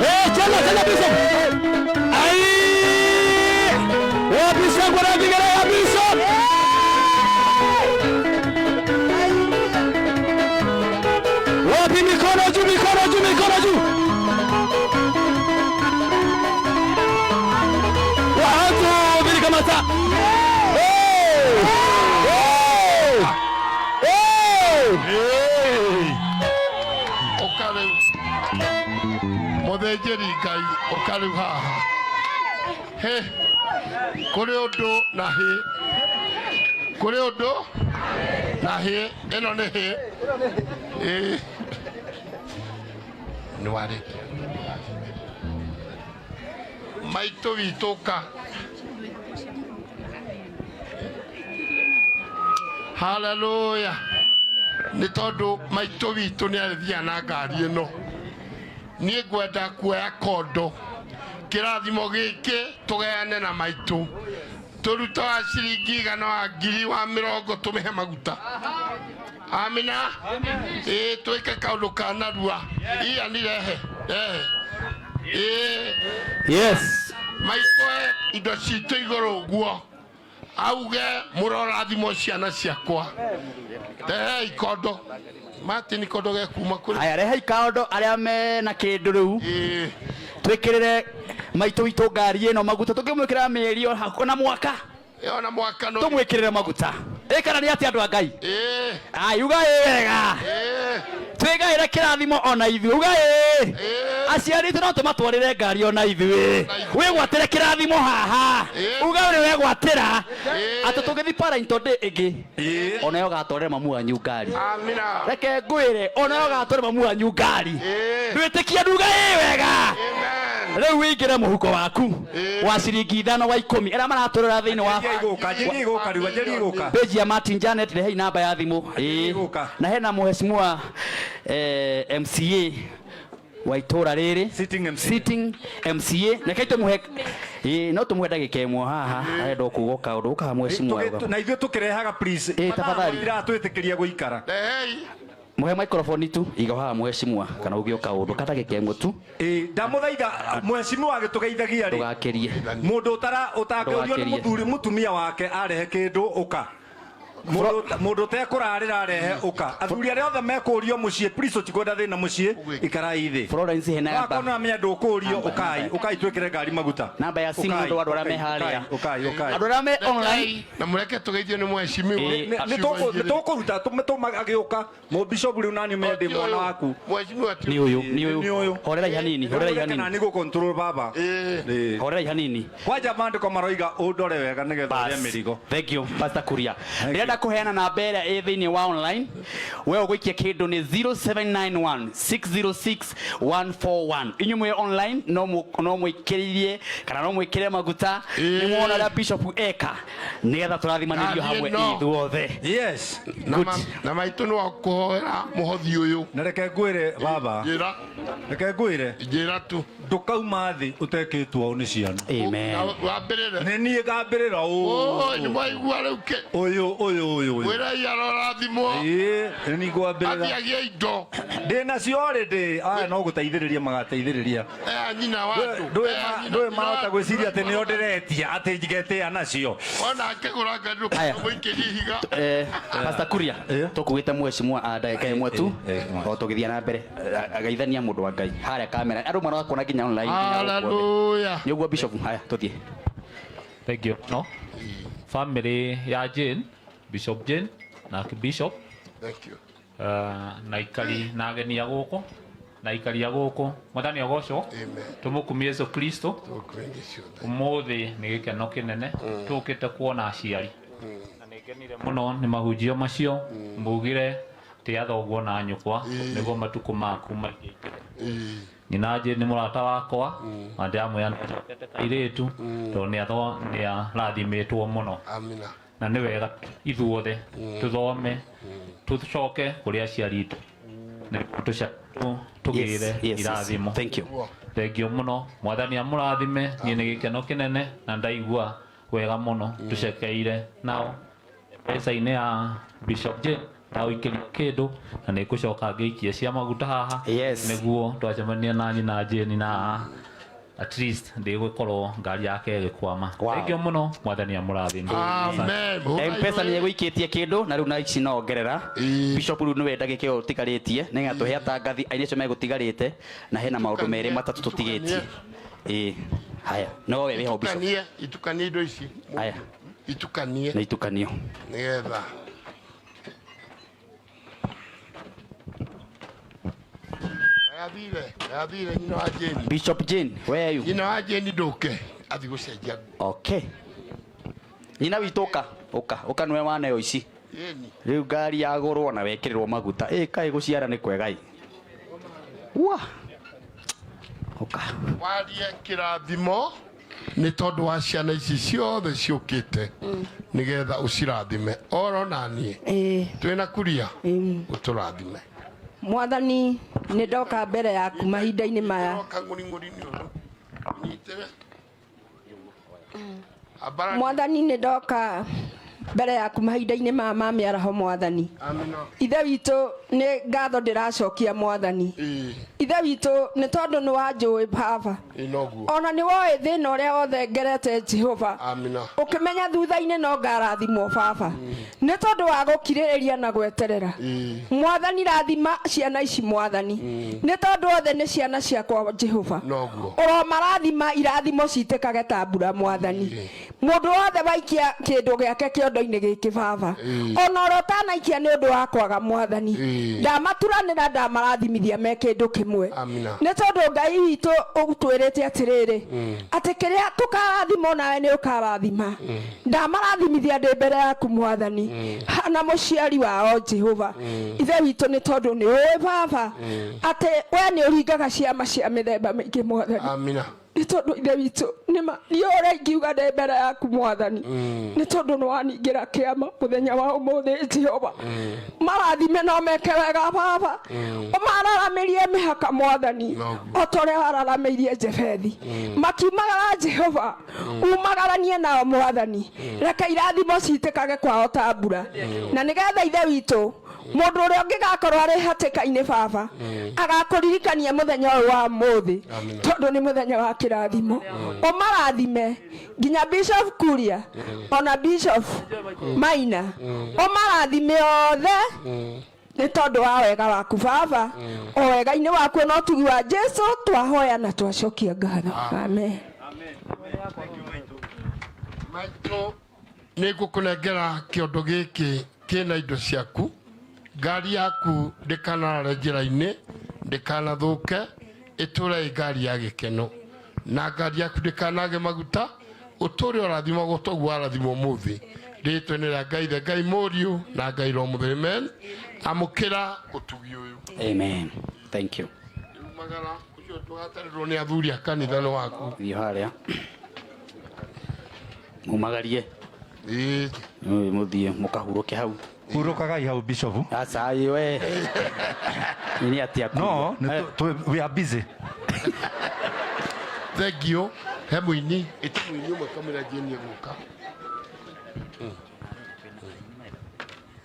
[SPEAKER 2] Eh, cheza, cheza Bishop. Ai! Wa Bishop kwa vigere ya Bishop. Wapi mikono juu, mikono juu, mikono juu. Watu vile kama saa. Hey! Hey! Hey!
[SPEAKER 7] Ũka rĩu mũthĩnjĩri Ngai ũka rĩu haha hĩ kũrĩ ũndũ na hĩ kũrĩ ũndũ na hĩ ĩno nĩ hĩ ĩĩ nĩ warĩkia maitũ witũ ka haleluya. Nĩ tondũ maitũ witũ nĩ arĩthiaga na ngari ĩno. Niĩ ngwenda kuoya kondo kĩrathimo gĩkĩ tũgayane na maitũ, tũrute wa ciringi igana, wa ngiri, wa mĩrongo, tũmĩhe maguta. Amina. Ĩĩ, twĩke kaũndũ ka narua. Iya ni rehe rehe. Ĩĩ.
[SPEAKER 5] Yes.
[SPEAKER 7] Maitũ e indo citũ igũrũ ũguo, auge mũrorathimwo ciana ciakwa. Rehei kondo. Martin, kondo gekuma kũrĩ.
[SPEAKER 5] Aya, rehei kaondo arĩa mena kĩndũ rĩu, twĩkĩrĩre maitũ witũ ngari ĩno maguta. Tũngĩmwĩkĩra mĩeri ona mwaka.
[SPEAKER 7] Ona mwaka no.
[SPEAKER 5] Tũmwĩkĩrĩre maguta. Ĩkana nĩ atĩ andũ a Ngai. Ai, uga ĩ wega. Twĩgaĩre kĩrathimo ona ithuĩ. Uga ĩ. Aciari aitũ no tũmatwarĩre ngari ona ithuĩ. Wĩgwatĩre kĩrathimo haha. Uga ũrĩ wegwatĩra. Atĩ tũngĩthiĩ parental day ĩngĩ. Ona yo gatwarĩre mamu wanyu ngari.
[SPEAKER 7] Amina.
[SPEAKER 5] Reke ngwĩre, ona yo gatwarĩre mamu wanyu ngari. Ndwĩtĩkia, nduga ĩ wega. Rĩu wĩingĩre mũhuko waku wa ciringi 5, wa 10, arĩa maratũrĩra thĩinĩ wa
[SPEAKER 13] Anjĩrie igũka rĩu, anjĩrie igũka.
[SPEAKER 5] Page ya Martin Janet, rehei namba ya thimũ. Ĩĩ. Na hena mheshimiwa MCA wa itũra rĩrĩ, sitting MCA, reke tũmũhe, ĩĩ, no tũmũhe ndagĩka ĩmwe haha, arenda kuuga kaũndũ. Ũkaha, mheshimiwa.
[SPEAKER 13] Na ithuĩ tũkĩrehaga, please.
[SPEAKER 5] Ĩĩ, tafadhali.
[SPEAKER 13] Iratwĩtĩkĩria gũikara.
[SPEAKER 5] Mũhe microphone tu iga haha, mheshimiwa, kana uge kaũndũ ka ndagĩka ĩmwe tu.
[SPEAKER 13] Ĩĩ, ndamũthaitha mheshimiwa agĩtũgeithagia rĩ.
[SPEAKER 5] Ndũgakĩrie.
[SPEAKER 13] Mũndũ ũtara ũtangĩũrio nĩ
[SPEAKER 5] Ndũgakĩrie.
[SPEAKER 13] mũthuri mũtumia wake arehe kĩndũ, ũka. Mũndũ ũtekũrarĩra arehe, ũka. Athuri arĩa othe mekũrio mũciĩ, please, ũtikwenda thĩna mũciĩ, ikarai thĩ.
[SPEAKER 5] Florence, he namba.
[SPEAKER 13] Wakorwo nĩwamenya ndũkũrio, ũkai, ũkai twĩkĩre ngari maguta.
[SPEAKER 5] Namba ya simu.
[SPEAKER 13] Ũkai,
[SPEAKER 5] Andũ arĩa me
[SPEAKER 13] ũkai,
[SPEAKER 5] harĩa.
[SPEAKER 13] ũkai, ũkai.
[SPEAKER 5] Andũ arĩa me online.
[SPEAKER 7] Na mũreke tũgeithio nĩ mheshimiwa.
[SPEAKER 13] Nĩ tũkũruta tũma agĩũka mũbishopu rĩu nani ũmenye ndĩ mwana waku.
[SPEAKER 7] Mheshimiwa.
[SPEAKER 5] Nĩ ũyũ, nĩ ũyũ. Horerai hanini, horerai hanini.
[SPEAKER 13] Nani gũ control baba.
[SPEAKER 5] Horerai hanini.
[SPEAKER 13] Kwanja maandĩko maroiga ũndore wega nĩgetha ũrĩe mĩrigo.
[SPEAKER 5] Thank you, Pastor Kuria. Ndĩrenda kũheana namba ĩrĩa ĩ thĩinĩ wa online. We ũgũikia kĩndũ nĩ 0791 606 141. Inyuĩ mwĩ online no mwĩkĩrĩrie kana no mwĩkĩre maguta. Nĩ muona ũrĩa Bishop eka nĩgetha tũrathimanĩrio hamwe
[SPEAKER 7] Ngari ĩno.
[SPEAKER 5] ithuothe.
[SPEAKER 13] Yes.
[SPEAKER 7] Na maitũ nĩ wakũhoera mũhothi ũyũ.
[SPEAKER 13] Na reke ngwĩre baba.
[SPEAKER 7] Njĩra.
[SPEAKER 13] Reke ngwĩre.
[SPEAKER 7] Njĩra tu.
[SPEAKER 13] Ndũkauma thĩ ũtekĩtwo ũũ nĩ ciana.
[SPEAKER 5] Amen.
[SPEAKER 7] Wambĩrĩre.
[SPEAKER 13] Nĩ niĩ ngambĩrĩra ũũ.
[SPEAKER 7] Oi, nĩ mwaigua rĩu kĩ.
[SPEAKER 13] Ũyũ ũyũ ũyũ ũyũ.
[SPEAKER 7] Mwĩrei arorathimwo.
[SPEAKER 13] Ĩĩ, nĩ niĩ ngwambĩrĩra.
[SPEAKER 7] Athiĩ agĩe indo.
[SPEAKER 13] Ndĩ nacio already. Aya no gũteithĩrĩria magateithĩrĩria.
[SPEAKER 7] Ea nyina wa andũ.
[SPEAKER 13] Ndũĩ mahota gwĩciria atĩ nĩo ndĩretia atĩ ngetĩa nacio.
[SPEAKER 7] Ona akĩgũra ngari
[SPEAKER 5] Aya.
[SPEAKER 7] ndũkamũikĩrie ihiga.
[SPEAKER 5] Pastor Kuria, tũkugĩte mheshimiwa a ndagĩka ĩmwe tu o tũgĩthiĩ na mbere. Agaithania mũndũ wa Ngai harĩa kamera, andũ marakuona nginya online, nginya gũkũ othe.
[SPEAKER 7] Hallelujah.
[SPEAKER 5] Nĩ ũguo, Bishop. Haya, tũthiĩ.
[SPEAKER 1] Thank you. No. Family ya Jane, Bishop Jane na Archbishop.
[SPEAKER 7] Thank you.
[SPEAKER 1] Na ikari na ageni a gũkũ na ikari a gũkũ, mwathani agocwo, tũmũkumie Yesu Kristo. Ũmũthĩ nĩ gĩkeno kĩnene tũkĩte kuona aciari, na nĩ ngenire mũno nĩ mahunjio macio mugire tĩa thoguo na nyũkwa nĩguo matukũ maku maingĩ. Nyina Jane nĩ mũrata wakwa na ndĩramwĩra nĩ acokete kairĩtu tondũ nĩ arathimĩtwo mũno.
[SPEAKER 7] Amina.
[SPEAKER 1] Na nĩ wega ithuothe tũthome tũcoke kũrĩ aciari itũ nĩguo tũgĩre
[SPEAKER 5] Yes.
[SPEAKER 1] irathimo.
[SPEAKER 5] Thank you.
[SPEAKER 1] Thengiũ mũno, mwathani amũrathime. Niĩ nĩ gĩkeno kĩnene na ndaigua wega mũno tũcekeire nao mbeca-inĩ ya Bishop Jane ndagũikĩria kĩndũ na nĩ ngũcoka ngĩikie cia maguta haha.
[SPEAKER 5] Yes.
[SPEAKER 1] Nĩguo twacemania na nyina Jane na at least ndĩgũkorwo ngari yake ĩgĩkwama.
[SPEAKER 5] Wow.
[SPEAKER 1] Thengiũ mũno, mwathani amũrathime.
[SPEAKER 5] Mpesa nĩ ĩgũikĩtie kĩndũ na rĩu na ici no ongerera. Bishop, rĩu nĩwe ndagĩka ĩyo ũtigarĩtie nĩgetha tũhe atangathi aini acio megũtigarĩte, na hena maũndũ merĩ matatũ tũtigĩtie. Ĩĩ, haya, no we wĩho, Bishop.
[SPEAKER 7] Itukanie, itukanie indo ici.
[SPEAKER 5] Haya.
[SPEAKER 7] Itukanie.
[SPEAKER 5] Nĩ itukanio.
[SPEAKER 7] Nĩgetha. Yathire, yathire nyina wa Jane.
[SPEAKER 5] Bishop Jane, where are you?
[SPEAKER 7] Nyina wa Jane ndũke, athiĩ gũcenjia nguo.
[SPEAKER 5] Okay. Nyina witũ, ũka, ũka, ũka, nĩwe waneo ici.
[SPEAKER 7] Ĩni.
[SPEAKER 5] Rĩu ngari yagũrwo na wekĩrĩrwo maguta. Ĩ kaĩ gũciara nĩ kwega ĩ. Wa. Ũka.
[SPEAKER 7] Warie kĩrathimo. Nĩ tondũ wa ciana ici ciothe ciũkĩte nĩgetha ũcirathime oro naniĩ twĩna kuria ũtũrathime.
[SPEAKER 20] Mwathani, nĩ ndoka mbere yaku mahinda-inĩ maya. Mwathani, nĩ ndoka mbere yaku mahinda-inĩ maya ma mĩaraho. Mwathani Ithe witũ, nĩ ngatho ndĩracokia. Mwathani Ithe witũ, nĩ tondũ nĩ wanjũĩ, Baba.
[SPEAKER 7] Noguo.
[SPEAKER 20] Ona nĩ woĩ thĩna ũrĩa wothe ngerete, Jehova.
[SPEAKER 7] Amina.
[SPEAKER 20] Ũkĩmenya thutha-inĩ no ngarathimwo, Baba, nĩ tondũ wa gũkirĩrĩria na gweterera. Mwathani, rathima ciana ici. Mwathani, nĩ tondũ othe nĩ ciana ciakwa, Jehova.
[SPEAKER 7] Noguo.
[SPEAKER 20] Ũromarathima, irathimo citĩkage ta mbura. Mwathani, mũndũ wothe waikia kĩndũ gĩake kĩondo-inĩ gĩkĩ, Baba, ona ũrĩa ũtanaikia nĩ ũndũ wa kwaga, Mwathani, ndamaturanĩra, ndamarathimithia me kĩndũ kĩmwe.
[SPEAKER 7] Amina.
[SPEAKER 20] Nĩ tondũ Ngai witũ ũtwĩrĩte atĩrĩrĩ, atĩ kĩrĩa tũkarathimwo nawe nĩ ũkarathima. Ndamarathimithia ndĩ mbere yaku, Mwathani, na mũciari wao, Jehova Ithe witũ, nĩ tondũ nĩ ũĩ, Baba, atĩ we nĩ ũringaga ciama cia mĩthemba mĩingĩ, Mwathani.
[SPEAKER 7] Amina.
[SPEAKER 20] Nĩ tondũ Ithe witũ nĩma niĩ ũrĩa ingiuga ndĩ mbere yaku, Mwathani, nĩ tondũ nĩ waningĩra kĩama mũthenya wa ũmũthĩ. Jehova, marathime no meke wega, Baba. Ũmararamĩrie mĩhaka, Mwathani, o ta ũrĩa wararamĩirie Jebethi makiumagara. Jehova, umagaranie nao. Mwathani, reke irathimo citĩkage kwao ta mbura, na nĩgetha Ithe witũ, mũndũ ũrĩa ũngĩgakorwo arĩ hatĩka-inĩ, Baba, agakũririkania mũthenya ũyũ wa mũthĩ, tondũ nĩ mũthenya wa kĩrathimo. Ũmarathime nginya Bishop Kuria ona Bishop Maina, ũmarathime othe nĩ tondũ wa wega waku, Baba, o wega-inĩ waku na ũtugi wa Jesu twahoya na twacokia ngatho, amen.
[SPEAKER 7] Maitũ, nĩ ngũkũnengera kĩondo gĩkĩ kĩna indo ciaku. Ngari yaku ndĩkanarare njĩra-inĩ, ndĩkanathũke, ĩtũre ĩ ngari ya gĩkeno, na ngari yaku ndĩkanage maguta, ũtũre ũrathimagwo toguo warathimwo ũmũthĩ. Rĩtwa-inĩ rĩa Ngai the Ngai Mũriũ na Ngai Roho Mũtheru, amen. Amũkĩra ũtugi ũyũ.
[SPEAKER 5] Amen, thank you.
[SPEAKER 7] Magara ũcio ndũgatarĩrwo nĩ athuri a kanitha nĩ waku.
[SPEAKER 5] Thiĩ harĩa mumagarie mũthiĩ mũkahurũke hau.
[SPEAKER 13] Hurũkagai hau, Bishop.
[SPEAKER 5] Aca we nĩ atia?
[SPEAKER 13] No nĩ we are busy.
[SPEAKER 7] Thank you. He mũini ĩti mũini ũmwe kamũira Jane egũka.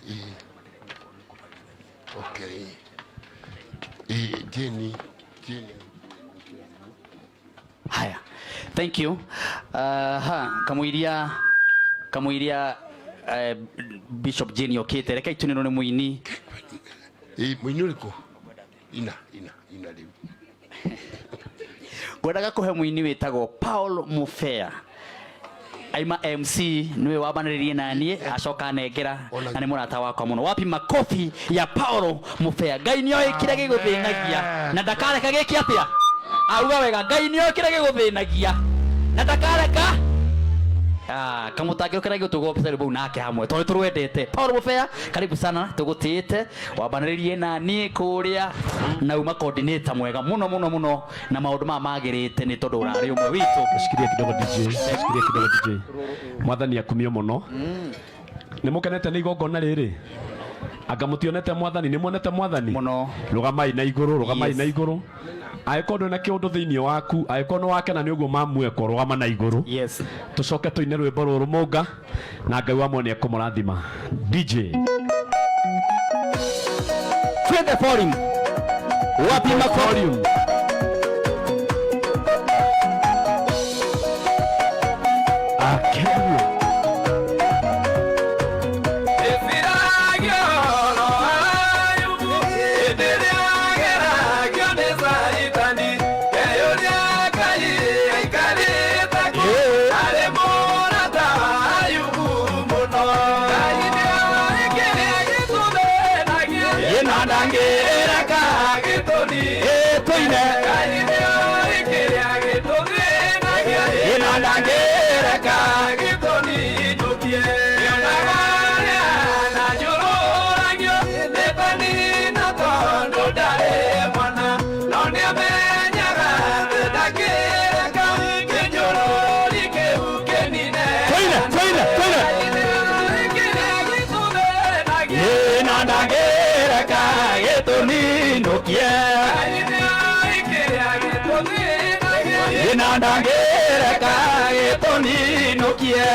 [SPEAKER 7] Ĩĩ. Okay. Ĩĩ, Jane, Jane.
[SPEAKER 5] Haya, thank you. Ha kamũiria Bishop Jane okĩte, reke itũnĩrwo nĩ mũini.
[SPEAKER 7] Ĩĩ, mũini ũrĩkũ? Ina, ina, ina rĩu.
[SPEAKER 5] Ngwendaga kũhe mũini wĩtagwo Paul Mufea, aima MC niwe wambanĩrĩrie naniĩ acoka anengera, na nĩ mũrata wakwa mũno. Wapi makofi ya Paulo Mufea? Ngai nĩoĩ kĩrĩa gĩgũthĩnagia na ndakareka gĩke atĩa. Auga wega, Ngai nĩoĩ kĩrĩa gĩgũthĩnagia na ndakareka. Ah, kamũtangĩro kĩrĩa gĩgũtũgwo rwĩmbo nake hamwe tondũ tũrwendete. Paul Mufea, karibu sana, tũgũtĩĩte wambanĩrĩrie na niĩ kũrĩa na uma coordinator mwega mũno mũno mũno, na maũndũ maya magĩrĩte nĩ tondũ ũrarĩ ũmwe witũ.
[SPEAKER 6] Shikilia kidogo DJ, shikilia kidogo DJ. Mwathani akumio mũno. Nĩ mũkenete nĩ igongona rĩrĩ? Anga mũtionete Mwathani? Nĩ muonete Mwathani?
[SPEAKER 5] Mũno.
[SPEAKER 6] Rũgamai na igũrũ, rũgamai na igũrũ. Angĩkorwo ndũrĩ na kĩũndũ thĩinĩ waku, angĩkorwo nĩ wakena nĩ ũguo mamuekwo, rũgama na igũrũ.
[SPEAKER 5] Yes.
[SPEAKER 6] Tũcoke tũine rwĩmbo rũrũ mũnga na Ngai wa mwene ekũmũrathima. DJ.
[SPEAKER 5] Twende volume. Wapi makofi?
[SPEAKER 6] Volume. Akerio.
[SPEAKER 2] Tũine ĩno ndangĩreka Ĩna ndangĩreka gĩtũninũkie. Ĩna ndangĩreka gĩtũninũkie.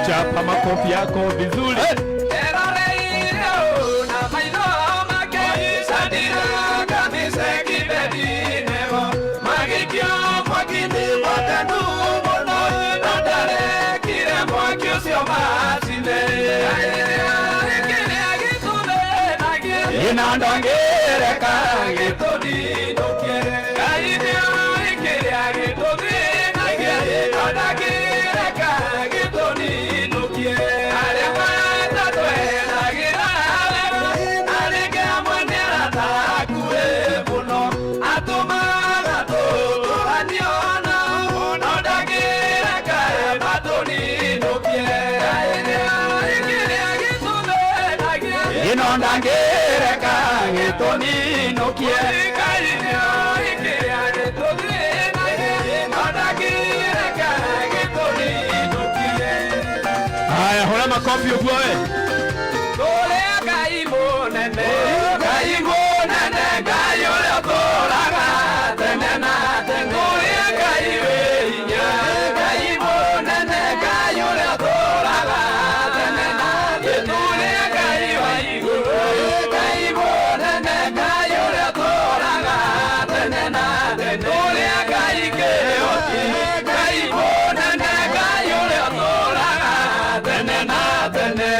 [SPEAKER 6] Chapa makofi yako vizuri.
[SPEAKER 2] Ĩna ndangĩreka gĩtũninũkie. Ngai nĩoĩ kĩrĩa gĩtũthĩnagia, ĩna ndangĩreka gĩtũninũkie. Arĩa matatwenagĩra wega, arĩa amwe nĩ arata hakuhĩ mũno, atũmaga tũtũranio nao, no ndangĩreka matũninũkie. Ngai nĩoĩ kĩrĩa gĩtũthĩnagia, ĩno ndangĩreka gĩtũninũkie. Ngai nĩoĩ kĩrĩa gĩtũthĩnagia, ĩno ndangĩreka gĩtũninũkie.
[SPEAKER 6] Haya, hũra makofi ũguo we.
[SPEAKER 2] Tũrĩa Ngai mũnene, Ngai mũnene, Ngai ũrĩa ũtũũraga tene na tene. Tũrĩa Ngai wĩ hinya, Ngai mũnene, Ngai ũrĩa ũtũũraga tene na tene. Tũrĩa Ngai wa igũrũ, Ngai mũnene, Ngai ũrĩa ũtũũraga tene na tene. Tũrĩa Ngai kĩhoti, Ngai mũnene, Ngai ũrĩa ũtũũraga tene na tene.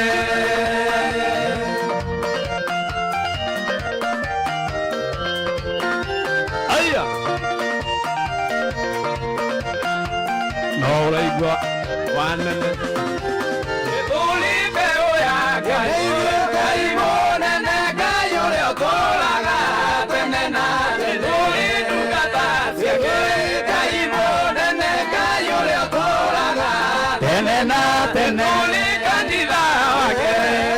[SPEAKER 6] Aya. No ũraigua wanene.
[SPEAKER 2] Tũrĩ mbeũ ya Ngai, Ngai mũnene, Ngai ũrĩa ũtũũraga tene na tene. Tũrĩ ndungata ciake, Ngai mũnene, Ngai ũrĩa ũtũũraga tene na tene. Tũrĩ kanitha wake,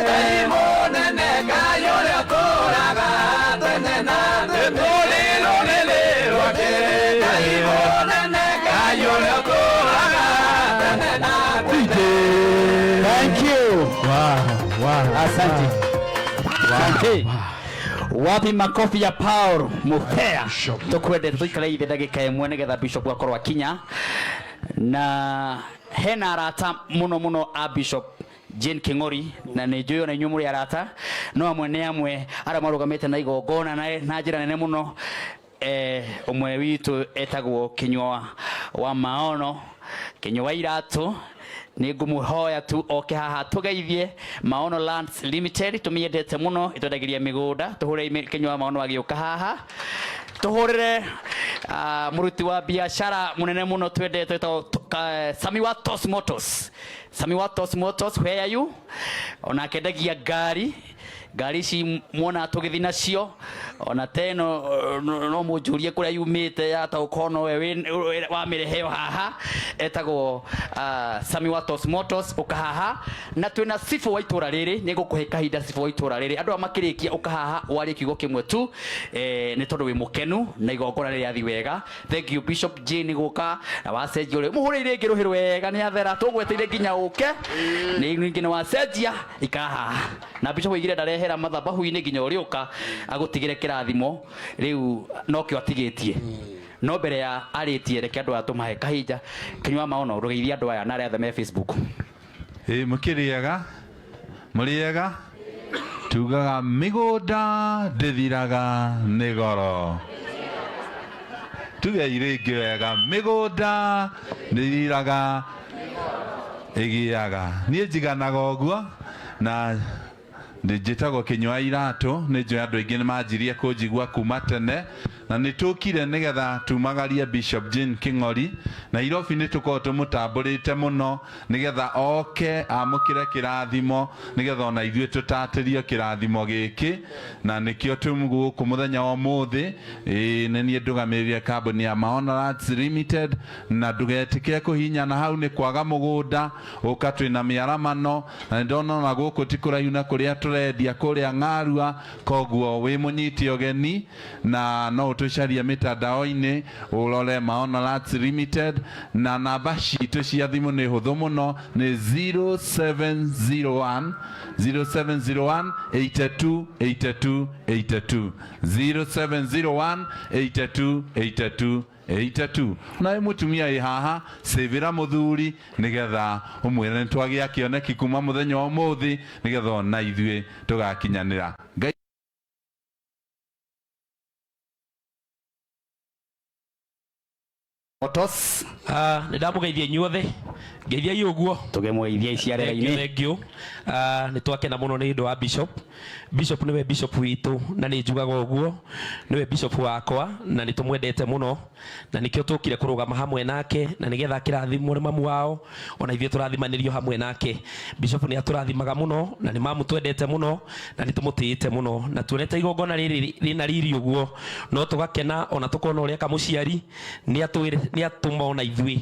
[SPEAKER 2] Ngai mũnene, Ngai ũrĩa ũtũũraga tene na tene. Tũrĩ rũrĩrĩ rwake, Ngai mũnene, Ngai ũrĩa ũtũũraga tene na tene.
[SPEAKER 5] Thank you.
[SPEAKER 6] Wow, wow.
[SPEAKER 5] Asante. Asante. Wapi makofi ya Paul Mupea. Tukwendete tuikare ithe ndagika ĩmwe nĩgetha bishop akorwo akinya na hena arata muno muno a bishop Jane King'ori na nĩ njũĩ ona inyuĩ mũrĩ arata no amwe nĩ amwe arĩa marũgamĩte na igongona na njĩra nene mũno. Ũmwe witũ etagwo Kinyua wa Maono, Kinyua wa Iratũ. Nĩ ngũmũhoya tu oke haha tũgeithie Maono Lands Limited, tũmĩendete mũno, ĩtwendagĩria mĩgũnda. Tũhũre Kinyua wa Maono agĩũka haha, tũhũrĩre mũruti wa biacara mũnene mũno twendete wĩtagwo Sami wa Tos Motors. Sami wa Tos Motors, where are you? Onake endagia ngari, ngari ici mwona tũgĩthiĩ nacio, ona teno no mũnjũrie kũrĩa yumĩte yataũkwo nowe wamĩreheo haha. Etagwo Sami wa Tos Motors, ũka haha. Na twĩna cibũ wa itũra rĩrĩ, nĩ ngũkũhe kahinda cibũ wa itũra rĩrĩ, andũ aya makĩrĩkia ũka haha warie kiugo kĩmwe tu, nĩ tondũ wĩ mũkenu na igongona rĩrĩa rĩrathiĩ wega. Thank you Bishop Jane gũka na wacenjia ũrĩa mũhũrĩire rĩngĩ rũhĩ rwega nĩ athera, tũgweteire nginya ũke nĩ ningĩ nĩ wacenjia ikara haha. Na Bishop oigire ndarehera mathabahu-inĩ nginya ũrĩũka agũtigĩre kĩrathimo rĩu nokĩo atigĩtie. No mbere ya arĩtie, reke andũ aya tũmahe kahinda. Kinyua Maono, rũgeithie andũ aya na arĩa othe me Facebook.
[SPEAKER 13] Ĩ mũkĩrĩega, mũrĩega, tugaga mĩgũnda ndĩthiraga nĩ goro. Tugei rĩngĩ wega, mĩgũnda ndĩthiraga ĩgĩaga. Niĩ njiganaga ũguo na njĩtagwo Kinyua Iratũ, nĩ njũĩ andũ aingĩ nĩ manjirie kũnjigua kuma tene, na nĩ tũkire nĩgetha tumagarie Bishop Jane King'ori. Nairobi nĩ tũkoragwo tũmũtambũrĩte mũno nĩgetha oke amũkĩre kĩrathimo, nĩgetha ona ithuĩ tũtatĩrio kĩrathimo gĩkĩ, na nĩkĩo twĩ gũkũ mũthenya wa ũmũthĩ. Ĩĩ, nĩ niĩ ndũgamĩrĩire kambuni ya Maono Lands Limited, na ndũgetĩkĩre kũhinyana hau nĩ kwaga mũgũnda, ũka twĩna mĩaramano, na nĩ ndona ona gũkũ ti kũraihu na kũrĩa tũre
[SPEAKER 3] tũrendia kũrĩa Ng'arua, koguo wĩ mũnyite ũgeni na no ũtũcarie mĩtandao-inĩ ũrore Maono Lands Limited, na namba citũ cia thimũ nĩ hũthũ mũno, nĩ 0701 0701 82 82 82 0701 82 82 82. Nawe mutumia ĩ haha cĩvĩra mũthuri nĩgetha ũmwĩre nĩ twagĩa kĩoneki kuma mũthenya wa ũmũthĩ, nĩgetha ona ithuĩ tũgakinyanĩra. Ngai
[SPEAKER 5] Motors.
[SPEAKER 6] Nĩ ndamũgeithia inyuothe, ngeithiai ũguo
[SPEAKER 5] tũkĩmũgeithia iciarĩra-inĩ.
[SPEAKER 6] Thank you. Nĩ twakena mũno nĩ ũndũ wa Bishop. Bishop nĩwe Bishop witũ na nĩ njugaga ũguo, nĩwe Bishop wakwa na nĩ tũmwendete mũno, na nĩkĩo tũkire kũrũgama hamwe nake na nĩgetha kĩrathimwo nĩ mamu wao, ona ithuĩ tũrathimanĩrio hamwe nake. Bishop nĩ atũrathimaga mũno na nĩ mamu twendete mũno na nĩ tũmũtĩĩte mũno, na tuonete igongona rĩrĩ rĩna riri ũguo no tũgakena ona tũkona ũrĩa kamũciari nĩ atũma ona ithuĩ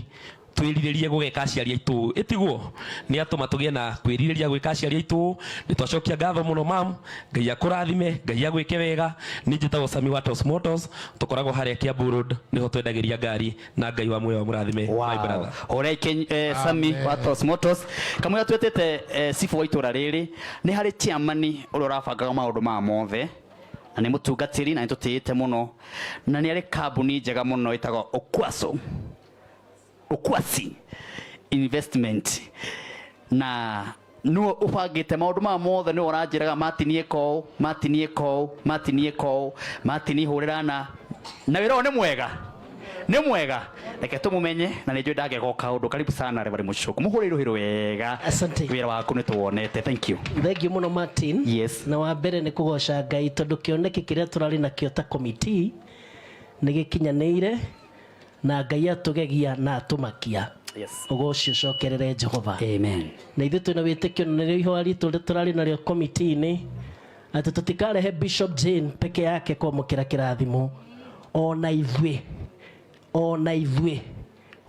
[SPEAKER 6] twĩrirĩrie gũgeka aciari aitũ, ĩtiguo nĩ atũma tũgĩe na kwĩrirĩria gwĩka aciari aitũ. Nĩ twacokia ngatho mũno mam, Ngai akũrathime, Ngai agwĩke wega. Niĩ njĩtagwo Sami wa Tos Motors, tũkoragwo harĩa Kiambu Road, nĩho twendagĩria ngari, na Ngai wa muoyo amũrathime, my brother.
[SPEAKER 5] Hũrai Sami wa Tos Motors. Kamũira twĩtĩte cibũ wa itũra rĩrĩ, nĩ harĩ chairman ũrĩa ũrabangaga maũndũ maya mothe, na nĩ mũtungatĩri na nĩ tũtĩĩte mũno, na nĩ arĩ kambuni njega mũno ĩtagwo Okwaso, Okwasi Investment, na nĩwe ũbangĩte maũndũ maya mothe, nĩwe ũranjĩraga matinie kou, matinie kou, matinie kou, matinie hũrĩra na wĩra ũyũ nĩ mwega, nĩ mwega, reke tũmũmenye na nĩ njũĩ ndangĩaga kaũndũ. Karibu sana Reverend Mũcuku, mũhũre rũhĩ rwega.
[SPEAKER 22] Asante.
[SPEAKER 5] Wĩra waku nĩ tũwonete. Thank you.
[SPEAKER 22] Thank you mũno Martin.
[SPEAKER 5] Yes.
[SPEAKER 22] Na wa mbere nĩ kũgoca Ngai tondũ kĩoneki kĩrĩa tũrarĩ nakĩo ta committee nĩ gĩkinyanĩire na Ngai atũgegia na atũmakia.
[SPEAKER 5] Yes.
[SPEAKER 22] Ũgoci ũcokerere Jehova.
[SPEAKER 5] Amen.
[SPEAKER 22] Na ithuĩ twĩna wĩtĩkio na nĩrĩo ihoya ritũ rĩrĩa tũrarĩ narĩo committee-inĩ atĩ tũtikarehe Bishop Jane peke yake kwamũkĩra kĩrathimo, ona ithuĩ, ona ithuĩ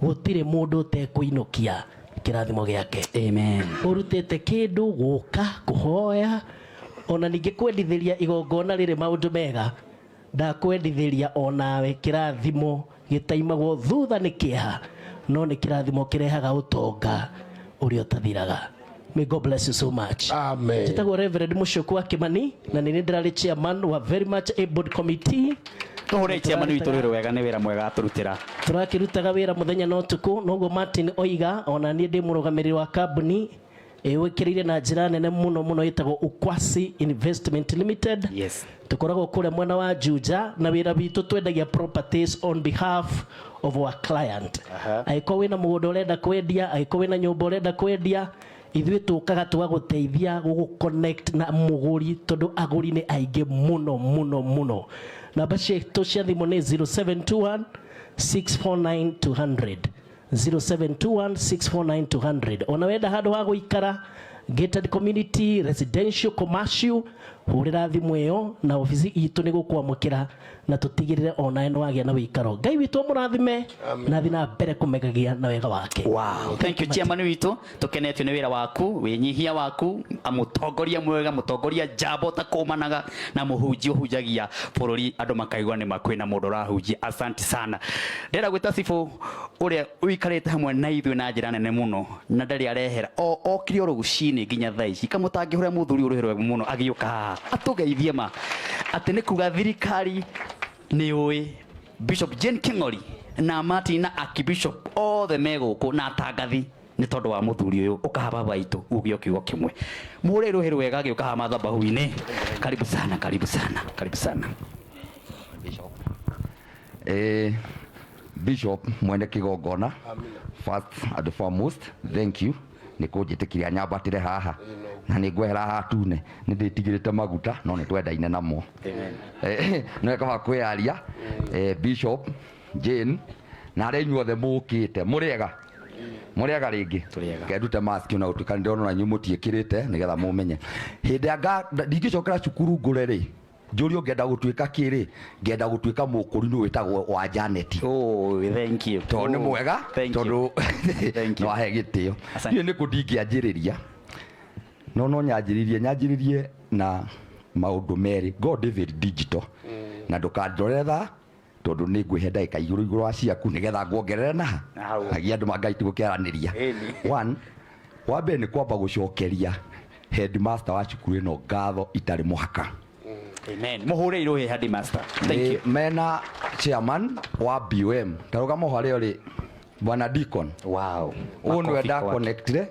[SPEAKER 22] gũtirĩ mũndũ ũtekũinũkia kĩrathimo gĩake.
[SPEAKER 5] Amen.
[SPEAKER 22] Ũrutĩte kĩndũ gũka kũhoya ona ningĩ kwendithĩria igongona rĩrĩ maũndũ mega, ndakwendithĩria onawe kĩrathimo gĩtaimagwo thutha nĩ kĩeha, no nĩ kĩrathimo kĩrehaga ũtonga ũrĩa ũtathiraga. May God bless you so much.
[SPEAKER 7] Amen.
[SPEAKER 22] Njĩtagwo Reverend Mũcuku wa Kĩmani na nĩ niĩ ndĩrarĩ chairman wa very much able committee.
[SPEAKER 5] Tũhũre chairman witũ rũhĩ rwega, nĩ wĩra mwega atũrutĩra.
[SPEAKER 22] Tũrakĩrutaga wĩra mũthenya na ũtukũ, noguo Martin oiga, ona niĩ ndĩ mũrũgamĩrĩri wa kambuni ĩwĩkĩrĩire na njĩra nene mũno mũno ĩtagwo Ukwasi Investment Limited.
[SPEAKER 5] Yes.
[SPEAKER 22] Tũkoragwo kũrĩa mwena wa Juja na wĩra witũ twendagia properties on behalf of our client. Angĩkorwo wĩna mũgũnda ũrenda kwendia, angĩkorwo wĩna nyũmba ũrenda kwendia, ithuĩ tũkaga tũgagũteithia gũgũ-connect na mũgũri tondũ agũri nĩ aingĩ mũno mũno mũno. Namba citũ cia thimũ nĩ 0721 649 200. 0721 649 200. Ona wenda handũ ha gũikara gated community, residential, commercial, hũrĩra thimũ ĩyo na obici itũ nĩ gũkwamũkĩra na tũtigĩrĩre onawe nĩ wagĩa na wĩikaro. Ngai witũ amũrathime na athiĩ na mbere kũmegagia na wega wake.
[SPEAKER 5] Wow. Thank you chairman witũ, tũkenetio nĩ wĩra waku, wĩnyihia waku, mũtongoria mwega, mũtongoria njamba ũtakũmanaga na mũhunjia ũhunjagia bũrũri andũ makaigua nĩ ma kwĩna mũndũ ũrahunjia. Asante sana. Ndĩrenda gwĩta cibũ ũrĩa ũikarĩte hamwe na ithuĩ na njĩra nene mũno na ndarĩ arehera o okire o rũcinĩ nginya thaa ici, kamũtangĩhũra mũthuri ũrũhĩ rwega mũno agĩũka haha atũgeithie ma atĩ nĩ kuga thirikari nĩ ũĩ Bishop Jane King'ori na Martin na Archbishop othe me gũkũ na atangathi nĩ tondũ wa mũthuri ũyũ ũkaha baba itũ uge o kiugo kĩmwe. Mũhũre rũhĩ rwega agĩũka haha mathabahu-inĩ. Karibu sana, karibu sana, karibu sana.
[SPEAKER 23] Bishop. Bishop mwene kĩgongona, first and foremost thank you nĩ kũnjĩtĩkĩria nyambatĩre haha na nĩ ngwehera haha tune, nĩ ndĩtigĩrĩte maguta no nĩ twendaine namo. Nĩ kaba kwĩyaria. Bishop Jane na arĩa inyuothe mũkĩte mũrĩega, mũrĩega rĩngĩ, kendute mask ona gũtuĩka nĩndĩrona ona inyuĩ mũtiĩkĩrĩte nĩgetha mũmenye. Hĩndĩ ya ndingĩcokera cukuru ngũre rĩ, njũrio ngenda gũtuĩka kĩ rĩ, ngenda gũtuĩka mũkũrinũ wĩtagwo wa Janet.
[SPEAKER 5] Oh, thank you.
[SPEAKER 23] Tondũ nĩ
[SPEAKER 5] Oh,
[SPEAKER 23] mwega,
[SPEAKER 5] thank you.
[SPEAKER 23] tondũ
[SPEAKER 5] Thank you.
[SPEAKER 23] no ahe gĩtĩo.
[SPEAKER 5] Asante.
[SPEAKER 23] Niĩ nĩ kũ ndingĩanjĩrĩria, no no nyanjĩrĩrie, nyanjĩrĩrie na maũndũ merĩ. God is very digital. Na ndũkandorere thaa tondũ nĩ ngwĩhe ndagĩka igũrũ igũrũ wa ciaku nĩgetha nguongerere na ha agia andũ ma Ngai tũgũkĩaranĩria. One, wa mbere nĩ kwamba gũcokeria headmaster wa cukuru ĩno ngatho itarĩ mũhaka.
[SPEAKER 5] Amen. Muhure iruhi headmaster. Thank
[SPEAKER 23] Nĩ
[SPEAKER 5] you.
[SPEAKER 23] Mena chairman wa BOM tarũgama ho harĩa ũrĩ, bwana Deacon.
[SPEAKER 5] Wow.
[SPEAKER 23] Ũyũ nĩwe
[SPEAKER 5] Makobi
[SPEAKER 23] nda
[SPEAKER 5] kwake.
[SPEAKER 23] connectire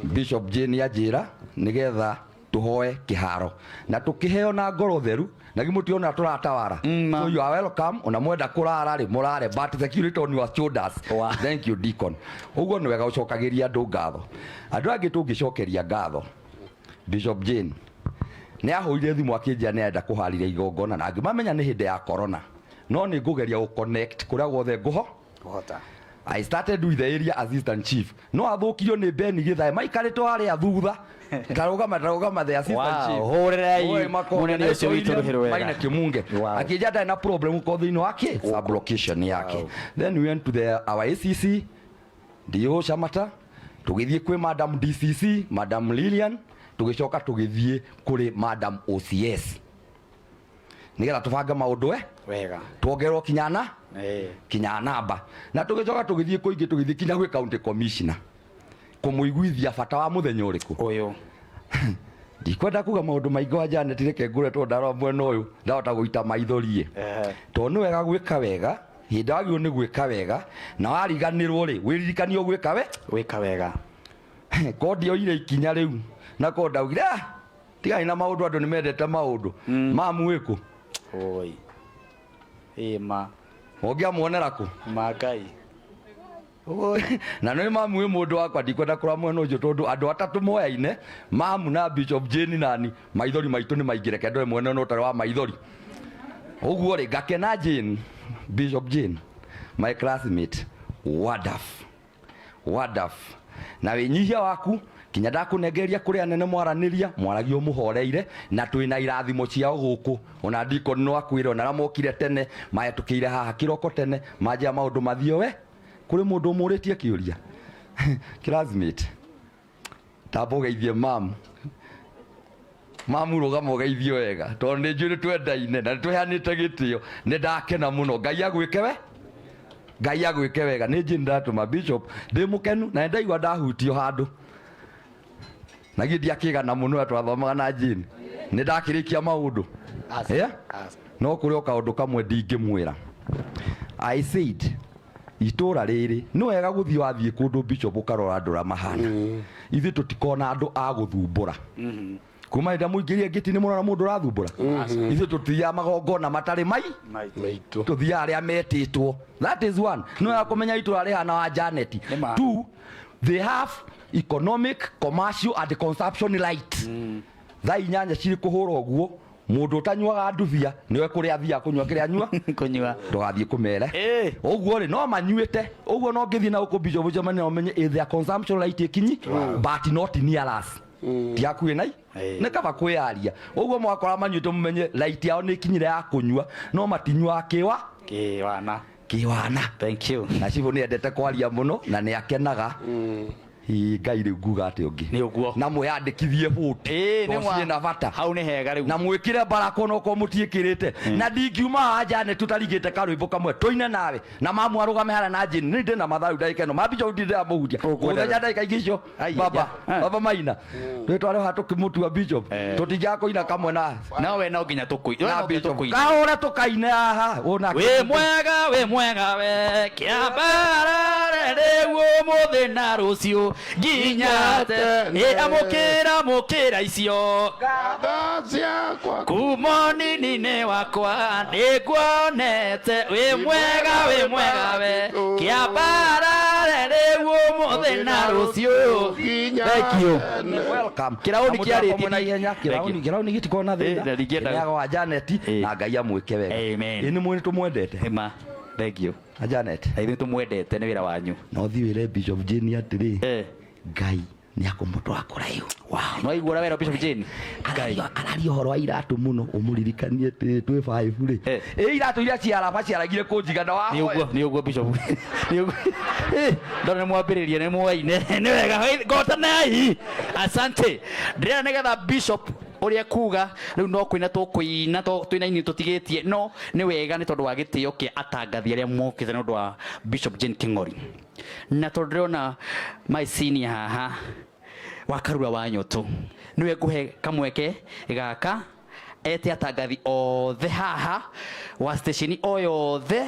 [SPEAKER 23] Bishop Jane anjĩra nĩgetha tũhoe kĩharo na tũkĩheo na ngoro theru na gimũtiona tũratawara. So you are welcome, ona mwenda kũrara rĩ mũrare, but security on your shoulders. Thank you, Deacon. Ũguo nĩ wega ũcokagĩria andũ ngatho. Andũ angĩ tũngĩcokeria ngatho, Bishop Jane nĩ ahũrire thimũ akĩnjĩra nĩ arenda kũharĩria igongona na ngĩmamenya nĩ hĩndĩ ya corona, no nĩ ngũgeria gũ connect kũrĩa guothe ngũho
[SPEAKER 5] Kũhota.
[SPEAKER 23] I started with the area assistant chief. No athũkirio nĩ Ben Githae maikarĩte harĩa thutha. Tarũgama tarũgama the assistant
[SPEAKER 5] Wow,
[SPEAKER 23] chief.
[SPEAKER 5] hũrĩrai
[SPEAKER 23] Oi, makobi.
[SPEAKER 5] mũnene ũcio witũ rũhĩ rwega.
[SPEAKER 23] Maina Kimunge. Akĩnjĩra ndarĩ na problem ko thĩinĩ wake sub location yake. Then we went to the our ACC DO Shamata, tũgĩthiĩ kwĩ Madam DCC, Madam Lilian, tũgĩcoka tũgĩthiĩ kũrĩ Madam OCS nĩgetha tũbange maũndũ
[SPEAKER 5] Wega.
[SPEAKER 23] Tuongererwo kinyana
[SPEAKER 5] Eh.
[SPEAKER 23] kinya namba na tũgĩcoka tũgĩthiĩ kũingĩ, tũgĩthiĩ kinya gwĩ county commissioner kũmũiguithia bata wa mũthenya ũrĩkũ
[SPEAKER 5] ũyũ.
[SPEAKER 23] Ndikwenda kuga maũndũ maingĩ wa Janet, reke ngũre tondũ ndarora mwena ũyũ ndahota gũita maithori. Tondũ nĩ wega gwĩka wega hĩndĩ wagĩrĩirwo nĩ gwĩka wega na wariganĩrwo rĩ wĩririkanio gwĩka we
[SPEAKER 5] gwĩka wega.
[SPEAKER 23] Ko ndioire ikinya rĩu na ko ndaugire, "Ah, tigai na maũndũ, andũ nĩ mendete maũndũ mamu wĩkũ."
[SPEAKER 5] Oi. Ĩma.
[SPEAKER 23] Ũngĩamuonera kũ?
[SPEAKER 5] Ma Ngai.
[SPEAKER 23] Na nĩ mamu wĩ mũndũ wakwa, ndikwenda kũra mwena ũcio tondũ andũ atatũ moyaine, mamu na Bishop Jane nani, maithori maitũ nĩ maingĩ, reke ndore mwena ũno ũtarĩ wa maithori. Ũguo rĩ ngakena Jane, Bishop Jane, my classmate, wonderful, wonderful. Na wĩnyihia waku kinya ndakũnengereria kũrĩ anene mwaranĩria mwaragio mũhoreire na twĩna irathimo ciao gũkũ. Ona Deacon no akwĩre ona arĩa mokire tene mahĩtũkĩire haha kĩroko tene manjia maũndũ mathiĩ we kũrĩ mũndũ ũmũrĩtie kĩũria. Classmate, tamba ũgeithie mamu. Mamu, rũgama ũgeithie wega tondũ nĩ njũĩ nĩ twendaine na nĩ tũheanĩte gĩtĩo. Nĩ ndakena mũno, Ngai agwĩke we, Ngai agwĩke wega. Nĩ njĩ ndatũma Bishop ndĩ mũkenu na nĩ ndaigua ndahutio handũ na githĩ ndiakĩgana mũno twathomaga na Jane, nĩ ndakĩrĩkia maũndũ. Yeah? No kũrĩ o kaũndũ kamwe ndingĩmwĩra. I said itũra rĩrĩ nĩ wega gũthiĩ, wathiĩ kũndũ Bishop ũkarora andũ ũrĩa mahana. Ithuĩ tũtikona andũ a gũthumbũra kuma hĩndĩ ĩrĩa mũingĩrie ngĩti nĩ mũrona mũndũ ũrathumbũra. Ithuĩ tũthiaga magongona matarĩ mai
[SPEAKER 7] maitũ,
[SPEAKER 23] tũthiaga arĩa metĩtwo. That is one, nĩ wega kũmenya itũra rĩhana wa Janet. Two, they have economic, commercial and consumption right. Thaa 8 cirĩ kũhũra ũguo, mũndũ ũtanyuaga ndubia nĩwe kũrĩa athiaga kũnyua kĩrĩa anyua
[SPEAKER 5] kũnyua,
[SPEAKER 23] ndũgathiĩ kũmere ũguo rĩ no manyuĩte ũguo no ngĩthiĩ na gũkũ Bishop ũcemanie na ũmenye ĩ their consumption right ĩkinyi, but not near us, ti hakuhĩ nai nĩ kaba kwĩyaria ũguo mwakora manyuĩte mũmenye right yao nĩ ĩkinyire ya kũnyua, no matinyuaga kĩwa
[SPEAKER 5] kĩwana
[SPEAKER 23] kĩwana.
[SPEAKER 5] Thank you.
[SPEAKER 23] Na cibũ nĩ endete kwaria mũno na nĩ akenaga. Ĩ, Ngai rĩu nguga atĩ ũngĩ
[SPEAKER 5] nĩ ũguo
[SPEAKER 23] na mwĩyandĩkithie
[SPEAKER 5] Ĩĩ, nĩ
[SPEAKER 23] tondũ
[SPEAKER 5] ma.
[SPEAKER 23] ciĩ na bata
[SPEAKER 5] hau nĩ hega rĩu
[SPEAKER 23] na mwĩkĩre barako onokorwo mũtiĩkĩrĩte na ndingiuma haha Janet tũtarigĩte karwĩmbo kamwe tũine nawe na mamu arũgame harĩa na Jane. Nĩ ndĩ na matharu ndagĩka ĩno mabica ndĩramũhutia mũthenya ndagĩka ingĩ icio baba baba maina twĩtware haha tũkĩmũtua Bishop tũtingĩaga kũina kamwe na
[SPEAKER 5] no we no nginya tũkũine
[SPEAKER 23] na Bishop kahũre tũkaine haha ũna
[SPEAKER 5] wĩ mwega, wĩ mwega we kĩambarare rĩu ũmũthĩ na rũciũ nginya tene. Ĩ, amũkĩra amũkĩra icio kuma nini-inĩ wakwa nĩnguonete wĩ mwega, wĩ mwega we kĩambarare rĩu ũmũthĩ na rũciũ. Thank you.
[SPEAKER 23] Welcome.
[SPEAKER 5] Kĩraũni
[SPEAKER 23] Na
[SPEAKER 5] kĩarĩtie
[SPEAKER 23] mũthako na ihenya kĩraũni kĩraũni gĩtikorwo na thĩna.
[SPEAKER 5] Na ndingĩenda-
[SPEAKER 23] Kĩneaga wa Janet na Ngai amwĩke wega.
[SPEAKER 5] Amen.
[SPEAKER 23] Ĩ nĩ mwĩ tũmwendete.
[SPEAKER 5] Ma. Thank you.
[SPEAKER 23] Na Janet.
[SPEAKER 5] Na ithuĩ tũmwendete nĩ wĩra wanyu.
[SPEAKER 23] Na ũthiĩ wĩre Bishop Jane atĩrĩ Ngai nĩ akũmũtwara kũraihu.
[SPEAKER 5] No aigua ũrĩa werwo Bishop Jane.
[SPEAKER 23] Ngai araria ũhoro wa iratũ mũno ũmũririkanie atĩ twĩ five rĩ. Ĩ iratũ iria ciaraba ciaragire kũnjigana
[SPEAKER 5] Nĩ
[SPEAKER 23] wahoya.
[SPEAKER 5] ũguo, nĩ ũguo Bishop. Nĩ ũguo. Ndona nĩ mwambĩrĩria nĩ mwaine. Nĩ wega. Ngotanai. Asante. Ndĩrenda nĩgetha Bishop Ũrĩa kuga rĩu no kũina tũkũina twĩna inyuĩ tũtigĩtie, no nĩ wega nĩ tondũ wa gĩtĩo kĩa atangathi arĩa mokĩte nĩ ũndũ wa Bishop Jane King'ori, na tondũ ndĩrona my senior haha wa Karura wa Nyotu nĩwe ngũhe kamweke gaka ete atangathi othe haha wa station o yothe,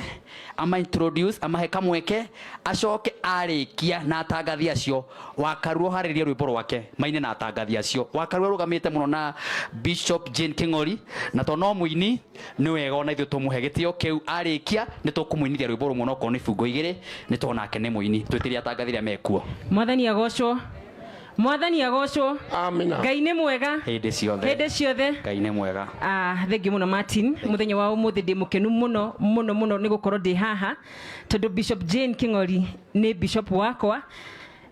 [SPEAKER 5] ama introduce, amahe kamweke, acoke arĩkia na atangathi acio Wakarua harĩrie rwĩmbo rwake maine na atangathi acio. Wakarua arũgamĩte mũno na Bishop Jane King'ori, na tondũ no mũini nĩ wega ona ithuĩ tũmũhe gĩtĩo kĩu. Arĩkia nĩ tũkũmũinithia rwĩmbo rũmwe, no korwo nĩ bungo igĩrĩ, nĩ tondũ nake nĩ mũini. Twĩtĩrie atangathi arĩa mekuo.
[SPEAKER 8] Mwathani agocwo, Mwathani agocwo.
[SPEAKER 7] Amina.
[SPEAKER 8] Ngai nĩ mwega
[SPEAKER 5] hĩndĩ ciothe.
[SPEAKER 8] Hĩndĩ ciothe.
[SPEAKER 5] Ngai nĩ mwega.
[SPEAKER 8] Ah, thengiũ mũno Martin. Mũthenya wa ũmũthĩ ndĩ mũkenu mũno mũno mũno nĩ gũkorwo ndĩ haha, tondũ Bishop Jane King'ori nĩ bishop wakwa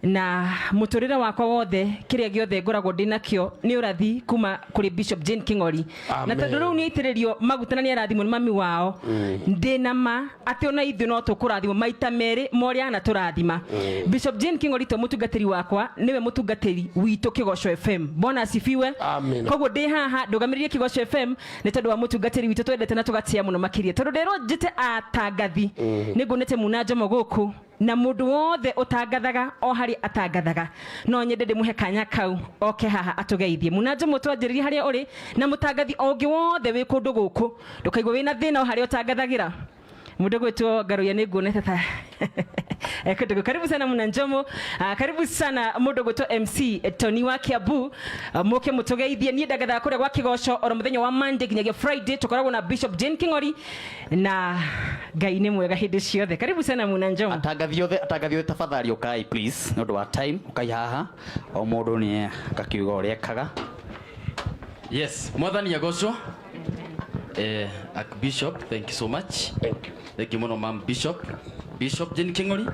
[SPEAKER 8] na mũtũrĩre wakwa wothe. Kĩrĩa gĩothe ngoragwo ndĩ nakĩo nĩ ũrathi kuma kũrĩ Bishop Jane King'ori, na
[SPEAKER 7] Amen.
[SPEAKER 8] tondũ rĩu nĩ aitĩrĩrio maguta na nĩ arathimwo nĩ mami wao, ndĩ na ma atĩ ona ithuĩ no tũkũrathimwo maita merĩ ma ũrĩa anatũrathima. Bishop Jane King'ori to mũtungatĩri wakwa, nĩwe mũtungatĩri witũ Kĩgoco FM. Bwana asifiwe.
[SPEAKER 7] Amen.
[SPEAKER 8] Koguo ndĩ haha ndũgamĩrĩrie Kĩgoco FM nĩ tondũ wa mũtungatĩri witũ twendete na tũgatĩa mũno makĩria. Tondũ nderwo njĩte atangathi, nĩ nguonete Muna Njomo gũkũ na mũndũ wothe ũtangathaga o harĩa atangathaga, no nyende ndĩmũhe kanya kau oke haha atũgeithie. Muna Njomo, twanjĩrĩrie harĩa ũrĩ, na mũtangathi o ũngĩ wothe wĩ kũndũ gũkũ, ndũkaigua wĩna thĩna o harĩa ũtangathagĩra. Mũndũ gwĩtwo Ngaruiya nĩ nguonete ta kũndũ gũkũ. Karibu sana Muna Njomo. Ah, karibu sana mũndũ gwĩtwo MC Tony wa Kiambu. Ah, mũke mũtũgeithie. Niĩ ndangathaga kũrĩa gwa Kĩgoco oro mũthenya wa Monday nginyagia Friday, tũkoragwo na Bishop Jane King'ori, na Ngai nĩ mwega hĩndĩ ciothe. Karibu sana Muna Njomo.
[SPEAKER 5] Atangathi othe, atangathi othe, tafadhali ũkai please, nĩ ũndũ wa time, ũkai haha, o mũndũ nĩ akakiuga ũrĩa ekaga.
[SPEAKER 11] Yes, Mwathani agocwo. Archbishop, thank you so much.
[SPEAKER 7] Thank you.
[SPEAKER 11] Thank you mũno mam Bishop. Bishop Jane King'ori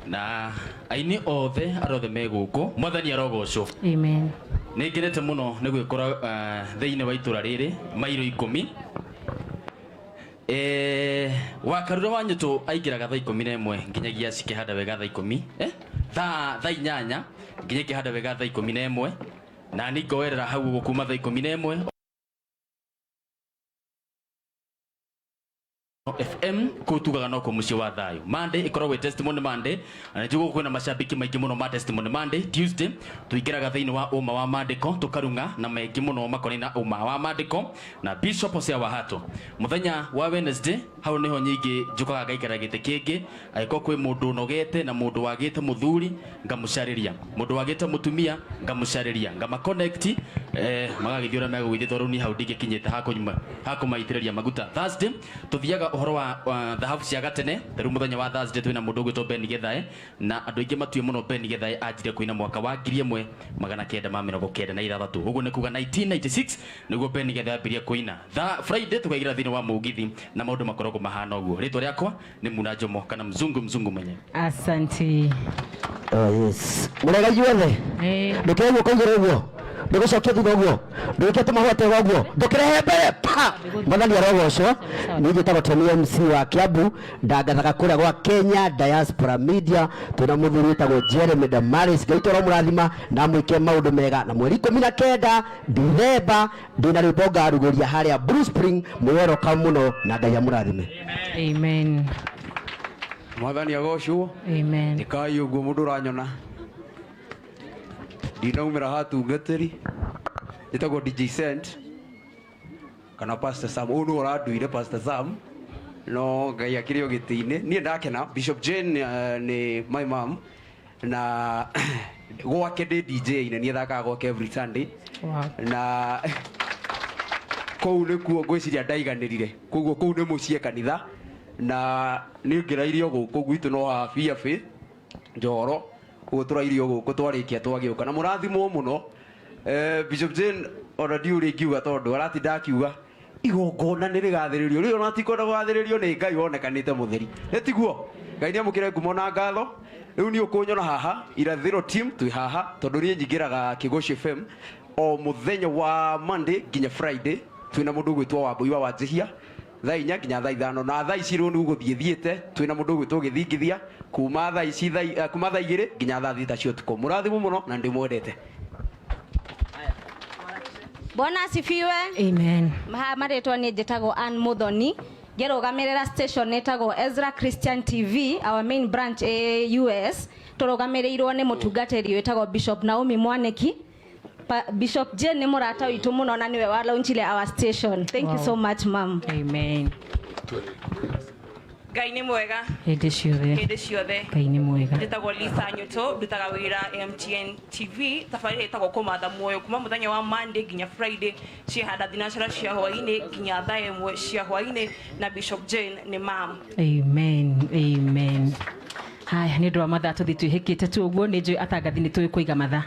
[SPEAKER 11] na aini othe arĩa othe me gũkũ. Mwathani arogocwo.
[SPEAKER 8] Amen.
[SPEAKER 11] Nĩ ngenete mũno nĩ gwĩkora thĩinĩ wa itũra rĩrĩ mairo 10. Wakarura wa Nyũtũ aingĩraga thaa 11 nginyagia cikĩhanda wega thaa 10, thaa 8 nginya ikĩhanda wega thaa 11, na nĩ ngoerera hau ũguo kuma thaa 11 FM kũu tugaga no kũ mũciĩ wa thayũ. Monday ĩkoragwo ĩ Testimony Monday, na nĩ njũĩ kwĩna macambĩki maingĩ mũno ma Testimony Monday. Tuesday tũingĩraga thĩinĩ wa ũma wa maandĩko, tũkarung'a na maingĩ mũno makoniĩ na ũma wa maandĩko na Bishop Hosea Wahato. Mũthenya wa Wednesday hau nĩho nyingĩ njũkaga ngaikara gĩtĩ kĩngĩ, angĩkorwo kwĩ mũndũ ũnogete na mũndũ wagĩte mũthuri ngamũcarĩria, mũndũ wagĩte mũtumia ngamũcarĩria, ngama connect, magagĩthiĩ ũrĩa megũgĩthiĩ, tondũ rĩu niĩ hau ndingĩkinyĩte hakũmaitĩrĩria maguta. Thursday tũthiaga ũhoro wa thahabu cia gatene. Ta rĩu mũthenya wa Thursday twĩna mũndũ ũgwĩtwo Ben Gethae, na andũ aingĩ matue mũno Ben Gethae anjire kũina mwaka wa 1996, ũguo nĩ kuga 1996 nĩguo Ben Gethae ambirie kũina. Friday tũkaingĩra thĩinĩ wa mũgithi na maũndũ makoragwo mahana ũguo. Rĩtwa rĩakwa nĩ Muna Njomo kana mzungu mzungu mwenyewe.
[SPEAKER 8] Asante.
[SPEAKER 15] Oh, yes. Mũrega inyuothe. Ndũkĩre guoko igũrũ ũguo, ndũgũcokie thutha ũguo, ndũgĩke tũmahũa twega ũguo, ndũkĩrehe mbere pa. Mwathani arogocwo. Niĩ njĩtagwo Tony MC wa Kiambu, ndangathaga kũrĩa gwa Kenya Diaspora Media, twĩna mũthuri wĩtagwo Jeremy Damaris. Ngai toro mũrathima na amwĩke maũndũ mega. Na mweri 19 Dithemba ndĩna rwĩmbo ngarugũria harĩa Blue Spring, mwĩweroka mũno na Ngai amũrathime.
[SPEAKER 8] Amen.
[SPEAKER 24] Mwathani agocwo.
[SPEAKER 8] Amen.
[SPEAKER 24] Ĩkai ũguo mũndũ ũranyona. Ndinaumĩra hatungatĩri. Njĩtagwo DJ Cent kana Pastor Sam. Ũyũ nĩwe ũranduire Pastor Sam, no Ngai akĩrĩ o gĩtĩ-inĩ. Niĩ ndakena Bishop Jane, nĩ my mom, na gwake ndĩ DJ na niĩ thakaga gwake every Sunday.
[SPEAKER 8] Wow.
[SPEAKER 24] Na kũu nĩkuo ngwĩciria ndaiganĩrire, koguo kũu nĩ mũciĩ kanitha, na nĩ ngĩrairio gũkũ gwitũ no haha biabĩ Njoro, ũguo tũrairio gũkũ twarĩkia twagĩũka na mũrathimwo mũno. Bishop Jane ona ndiũĩ ũrĩa ingiuga, tondũ aratinda akiuga igongona nĩ rĩgathĩrĩrio, rĩu ona tikwenda kũgathĩrĩrio nĩ Ngai wonekanĩte mũtheri, nĩ tiguo? Ngai nĩ amũkĩre ngumo na ngatho. Rĩu niĩ ũkũnyona haha Irathĩro team twĩ haha, tondũ niĩ nyingĩraga Kĩgoci FM o mũthenya wa Monday nginya Friday, twĩna mũndũ ũgwĩtwo Wambũi wa Wanjĩhia thaa 4 nginya thaa 5, na thaa ici rĩu nĩ gũthiĩ thiĩte, twĩna mũndũ ũgwĩtwo Gĩthingithia kuma thaa ici, kuma thaa 2 nginya thaa 6 cia ũtukũ. Mũrathimwo mũno na ndĩmwendete.
[SPEAKER 4] Bwana asifiwe.
[SPEAKER 8] Amen.
[SPEAKER 4] Ha marĩtwa niĩ njĩtagwo Ann Muthoni, ngĩrũgamĩrĩra station ĩtagwo Ezra Christian TV, our main branch ĩ US. Tũrũgamĩrĩirwo nĩ mũtungatĩri wĩtagwo Bishop Naomi Mwaniki. Bishop Jane nĩ mũrata witũ mũno na nĩwe wa launchile our station. Thank you
[SPEAKER 8] Wow.
[SPEAKER 4] so much, ma'am.
[SPEAKER 8] Amen.
[SPEAKER 17] Ngai nĩ mwega
[SPEAKER 8] Hĩndĩ ciothe.
[SPEAKER 17] Hĩndĩ ciothe.
[SPEAKER 8] Ngai nĩ mwega.
[SPEAKER 17] Njĩtagwo Lisa Nyuto, ndutaga wĩra MTN TV, tabarĩra ĩtagwo Kũmatha Muoyo, kuma mũthenya wa Monday nginya Friday, ciĩhanda thinacara cia hwaĩ-inĩ nginya thaa 1 cia hwaĩ-inĩ, na Bishop Jane nĩ mam.
[SPEAKER 8] Amen. Amen. Haya, nĩ ũndũ wa mathaa tũthiĩ twĩhĩkĩte tu ũguo, nĩ njũĩ atangathi nĩ tũĩ kũiga mathaa.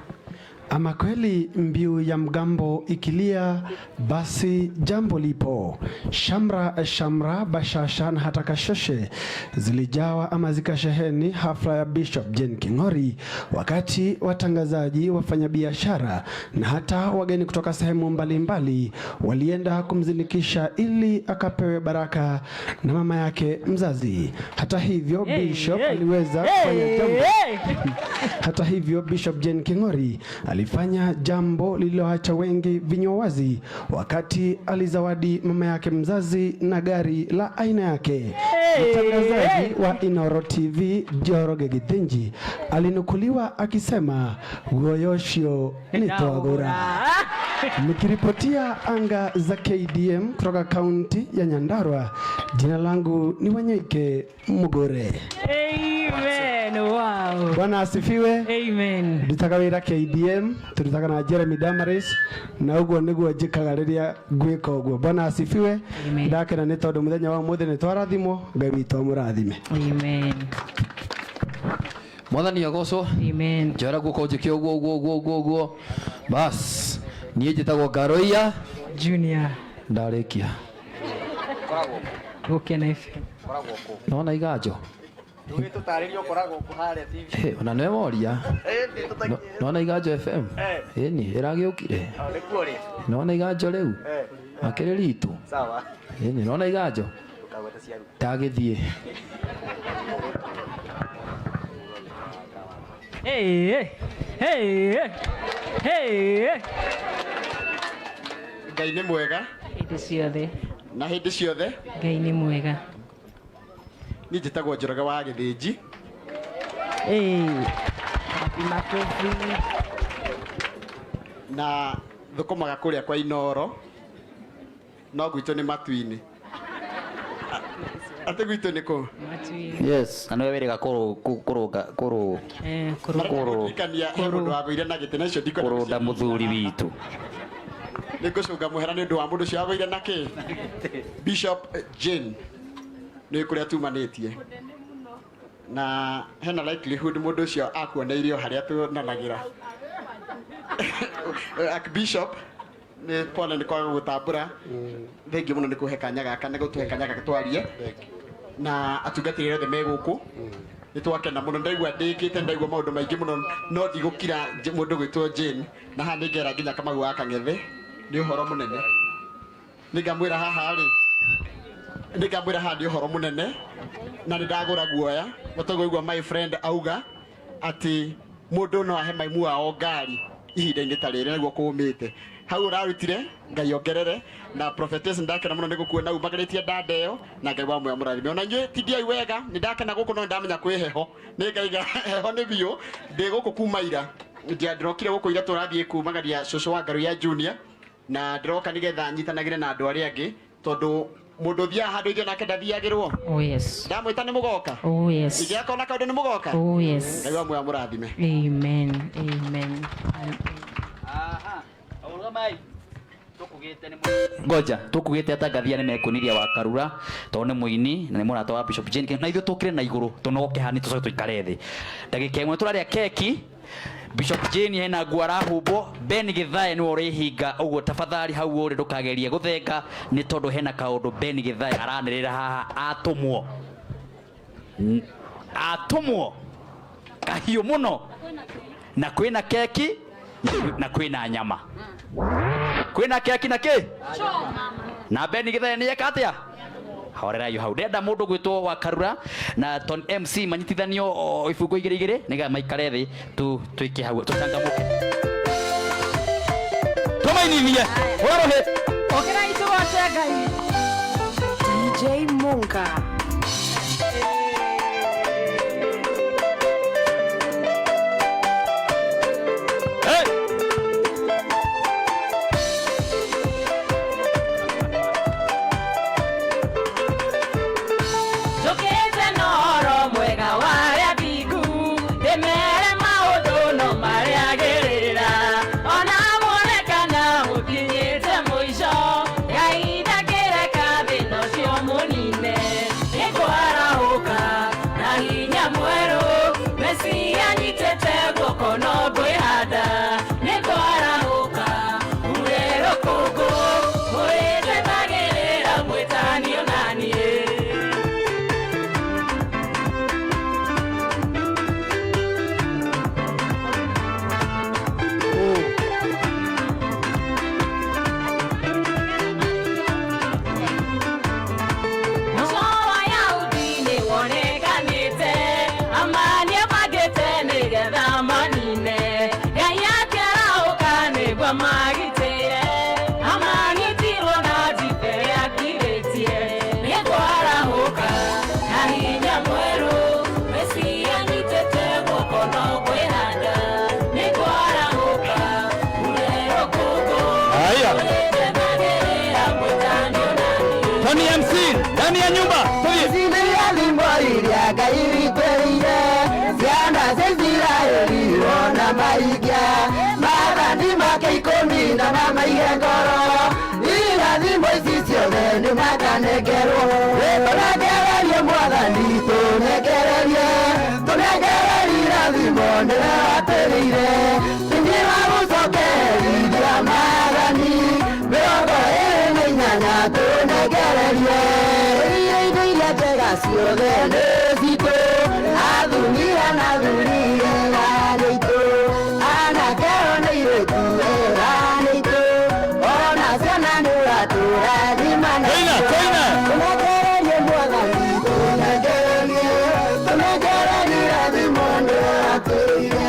[SPEAKER 18] Ama kweli mbiu ya mgambo ikilia, basi jambo lipo. Shamra shamra, bashasha na hata kasheshe zilijawa ama zikasheheni hafla ya Bishop Jane King'ori, wakati watangazaji, wafanyabiashara na hata wageni kutoka sehemu mbalimbali walienda kumzinikisha ili akapewe baraka na mama yake mzazi. Hata hivyo,
[SPEAKER 8] Hey,
[SPEAKER 18] Bishop
[SPEAKER 8] hey,
[SPEAKER 18] aliweza
[SPEAKER 8] hey,
[SPEAKER 18] kufanya jambo
[SPEAKER 8] hey.
[SPEAKER 18] Hata hivyo, Bishop Jane King'ori alifanya jambo lililoacha wengi vinywa wazi wakati alizawadi mama yake mzazi na gari la aina yake. Mtangazaji wa Inoro TV Njoroge Githinji alinukuliwa akisema guoyoshio nitwagura. Nikiripotia anga za KDM kutoka kaunti ya Nyandarua, jina langu ni Wanyoike Mugure.
[SPEAKER 8] Amen. Wow.
[SPEAKER 18] Bwana asifiwe.
[SPEAKER 8] Amen.
[SPEAKER 18] Ndutaga wĩra KDM, tũrutaga na Jeremy Damaris, na ũguo nĩguo njĩkaga rĩrĩa ngwĩka ũguo. Bwana asifiwe.
[SPEAKER 8] Amen.
[SPEAKER 18] Ndakena nĩ tondũ mũthenya wa ũmũthĩ nĩ twarathimwo, Ngai witũ amũrathime.
[SPEAKER 8] Amen.
[SPEAKER 19] Mwathani agocwo.
[SPEAKER 8] Amen.
[SPEAKER 19] Njoera guoko njĩke ũguo ũguo ũguo ũguo ũguo. Bas, niĩ njĩtagwo Ngaroia
[SPEAKER 8] Junior.
[SPEAKER 19] Ndarĩkia.
[SPEAKER 8] Gũkena FM.
[SPEAKER 19] Nona iganjo.
[SPEAKER 25] Tũtarĩrie ũkoragwo kũ harĩa TV.
[SPEAKER 19] Hĩ, ona nĩwe woria. Nona iganjo FM. Ĩni, ĩragĩũkire.
[SPEAKER 25] Nĩkuo rĩ.
[SPEAKER 19] Nona iganjo rĩu. Akĩrĩ ritũ.
[SPEAKER 25] Sawa.
[SPEAKER 19] Ĩni, nona iganjo.
[SPEAKER 25] Ndũkagwete ciaru.
[SPEAKER 19] Ndagĩthiĩ.
[SPEAKER 8] Hey, hey, hey, hey.
[SPEAKER 25] Ngai nĩ mwega
[SPEAKER 8] Hĩndĩ ciothe.
[SPEAKER 25] na hĩndĩ ciothe.
[SPEAKER 8] Ngai nĩ mwega.
[SPEAKER 25] Niĩ njĩtagwo Njoroge wa Gĩthĩnji.
[SPEAKER 8] Hey. Makofi.
[SPEAKER 25] Na thũkũmaga kũrĩa kwa Inoro, no gwitũ nĩ Matu-inĩ. Atĩ gwitũ nĩ kũ?
[SPEAKER 26] Yes, na nĩwe wĩrĩga kũrũnga kũrũ kũrũ
[SPEAKER 25] Kũririkania he mũndũ wagũire na gĩtĩ na icio ndikwenda
[SPEAKER 26] kũrũnda mũthuri witũ.
[SPEAKER 25] Nĩ ngũcũnga mũhera nĩ ũndũ wa mũndũ ũcio wagũire na kĩ? Bishop Jane nĩ kũrĩa tumanĩtie na hena likelihood mũndũ ũcio akuoneirio harĩa tuonanagĩra. Archbishop nĩ pole nĩ kwaga gũtambũra, thengiũ mũno nĩ kũhe kanya gaka, nĩ gũtũhe kanya gaka twarie na atungatĩri othe me gũkũ. Nĩ twakena mũno, ndaigua ndĩkĩte, ndaigua maũndũ maingĩ mũno, no ndigũkira mũndũ gwĩtwo Jane, na haha nĩngera nginya Kamau wa Kang'ethe, nĩ ũhoro mũnene. Nĩngamwĩra haha rĩ, nĩngamwĩra haha nĩ ũhoro mũnene, na nĩ ndagũra guoya mũtagũigua my friend auga atĩ mũndũ no ahe maimu wao ngari ihinda-inĩ ta rĩrĩ, nĩguo kũũmĩte hau ũrarutire. Ngai ongerere na prophetess, ndakena mũno nĩ gũkuona umagarĩtie ndanda ĩyo, na Ngai wa muoyo mũrathime. Ona inyuĩ tindiai wega, nĩ ndakena gũkũ, no nĩndamenya kwĩ heho, nĩ ngaiga heho nĩ biũ. Ndĩ gũkũ kuma ira, ndĩrokire gũkũ ira, tũrathiĩ kumagaria cũcũ wa Ngaruiya Junior, na ndĩroka nĩgetha nyitanagĩre na andũ arĩa angĩ, tondũ mũndũ ũthiaga handũ ithuĩ nake ndathiagĩrwo.
[SPEAKER 8] Oh yes.
[SPEAKER 25] Ndamwĩta nĩ mũgoka.
[SPEAKER 8] Oh yes.
[SPEAKER 25] Ingĩakona kaũndũ nĩ mũgoka.
[SPEAKER 8] Oh yes.
[SPEAKER 25] Ngai wa muoyo amũrathime.
[SPEAKER 8] Amen. Amen.
[SPEAKER 11] Ngoja tukugite atangathia nĩ mekũniria wa Karura tondũ nĩ mũini na nĩ mũrata wa Bishop Jane, na ithuĩ tũkĩre na igũrũ tũnoke hani tũcoke tũikare thĩ ndagĩka ĩmwe tũrarĩa keki. Bishop Jane hena nguo arahumbwo, Ben Githae nĩwe ũrĩhinga ũguo, tafadhali hau ũrĩ ndũkagerie gũthenga nĩ tondũ hena kaũndũ Ben Githae aranĩrĩra haha atũmwo. Atũmwo kahiũ mũno, na kwĩna keki na kwĩna nyama, kwĩna keki na kĩ na Ben Githae nĩ eka atĩa? Horerai hau, ndenda mũndũ gwĩtwo wa Karura na Ton MC manyitithanio ibungo igĩrĩ igĩrĩ nĩgetha maikare thĩ tu twĩke hau tũcangamũke.
[SPEAKER 2] Tũmainithie. Hũra rũhĩ.
[SPEAKER 8] Ũkĩrai tũgoce Ngai.
[SPEAKER 9] DJ Munga.
[SPEAKER 2] Hey!
[SPEAKER 8] Njũkĩte na ũhoro mwega wa arĩa athingu, ndĩmere maũndũ no marĩagĩrĩra. Ona muonekana mũkinyĩte mũico, Ngai ndakĩreka thĩna ũcio mũnine. Nĩngwarahũka na hinya mwerũ, Mesia anyitĩte guoko no ngwĩhanda. Nĩngwarahũka ure rũkũngũ, mũrĩtetagĩrĩra mwĩtanio na niĩ. Mũico wa Ayahudi nĩwonekanĩte, amani amagĩte nĩgetha manine. Ngai akĩarahũka nĩguo amagitĩre, amanyitirwo na njibe akirĩtie. Nĩngwarahũka na hinya mwerũ, Mesia anyitĩte guoko no ngwĩhanda. Nĩngwarahũka ure rũkũngũ,
[SPEAKER 2] Haya.
[SPEAKER 8] mũrĩtetagĩrĩra mwĩtanio na niĩ.
[SPEAKER 2] Tony MC ndani ya nyumba. Tulie.
[SPEAKER 15] Irathimo iria Ngai witũire, ciana cia Isiraeli ona maikia, maathani make ikũmi na mamaige ngoro, irathimo ici ciothe nĩmakanengerwo. Tũnengererie Mwathani, tũnengererie, tũnengererie irathimo nĩwe watĩrĩire, thĩinĩ wa gũcokerithia maathani 28 tũnengererie. Iria indo iria njega ciothe nĩ citũ, athuri na athuri ega nĩ itũ, anake ona airĩtu ega nĩ itũ, ona ciana nĩ ũratũrathima nacio. Tũnengererie Mwathani, tũnengererie, tũnengererie irathimo nĩwe watĩrĩire,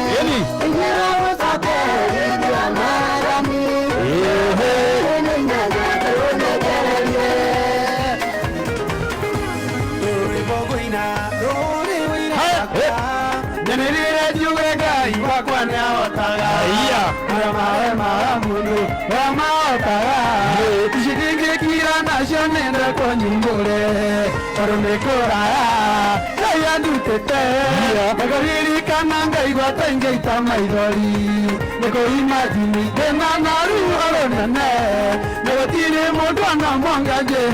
[SPEAKER 15] thĩinĩ wa gũcokerithia maathani 28 tũnengererie.
[SPEAKER 13] Nyanĩrĩre njuge Ngai wakwa nĩahotaga. Arĩa maremaga mũndũ ũrĩa mahotaga. Ici ndingĩkira nacio nĩndekwo nyumbũre, tondũ nĩ kũraya Ngai andutĩte. Nĩngũririkana ngaigua ta ingĩita maithori, nĩkũimagine ndĩna na ruo rũnene, nĩ gũtirĩ mũndũ ona ũmwe ũngĩanjĩ.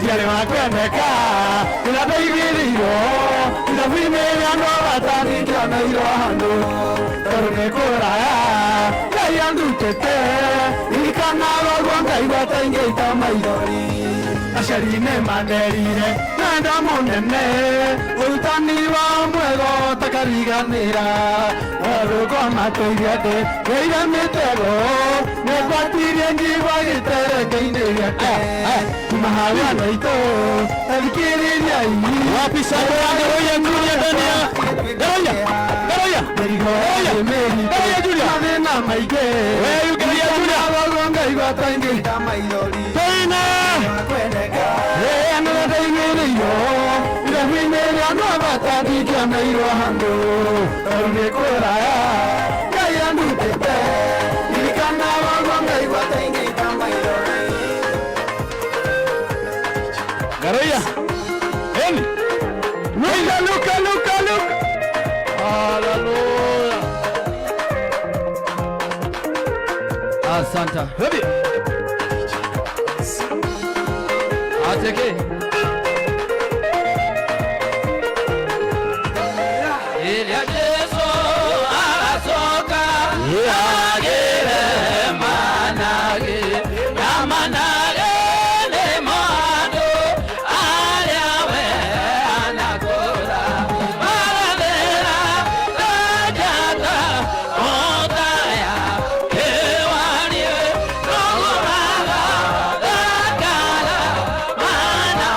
[SPEAKER 13] Ndiarĩ wa kwendeka rĩrĩa ndaigĩrĩirwo ithabu-inĩ rĩa andũ a bata ningĩoneirwo handũ, tondũ nĩ kũraya Ngai andutĩte. Ririkana ũguo ngaigua ta ingĩita maithori, aciari nĩ manderire nenda mũnene, ũrutani wao mwega ũtakariganĩra. Rũgo matũire ndĩ ngĩire mĩtego, nĩngwatirie ngigua gĩtereke-inĩ gĩake. Kuma hau andũ aitũ tathikĩrĩriai.
[SPEAKER 2] Wapi shangwe ya Ngaroia Julia ndani ya Ngaroia. Ngaroia.
[SPEAKER 13] Mĩrigo ĩrĩ
[SPEAKER 2] Ngaroia Julia.
[SPEAKER 13] mathĩna maingĩ.
[SPEAKER 2] Wewe Ngaroia Julia.
[SPEAKER 13] Ũguo ngaigua ta ingĩita maithori.
[SPEAKER 2] Toina.
[SPEAKER 13] Nĩ ndaigĩrĩirwo irabu-inĩ rĩa andũ a bata ndingĩoneirwo handũ, tondũ nĩ kũraya Ngai andutĩte. Ririkana ũguo ngaigua ta ingĩita maithori.
[SPEAKER 2] Ngaroia. Eni.
[SPEAKER 13] Luka, luka, luka, luka.
[SPEAKER 19] Hallelujah. Asante.
[SPEAKER 2] Hebi.
[SPEAKER 19] Ateke.
[SPEAKER 10] Iria Jesu agacoka agĩre manage na manage nĩ mandũ arĩa we anakũra marathera ta njata otaya kĩwarie rũgũraga thakara mana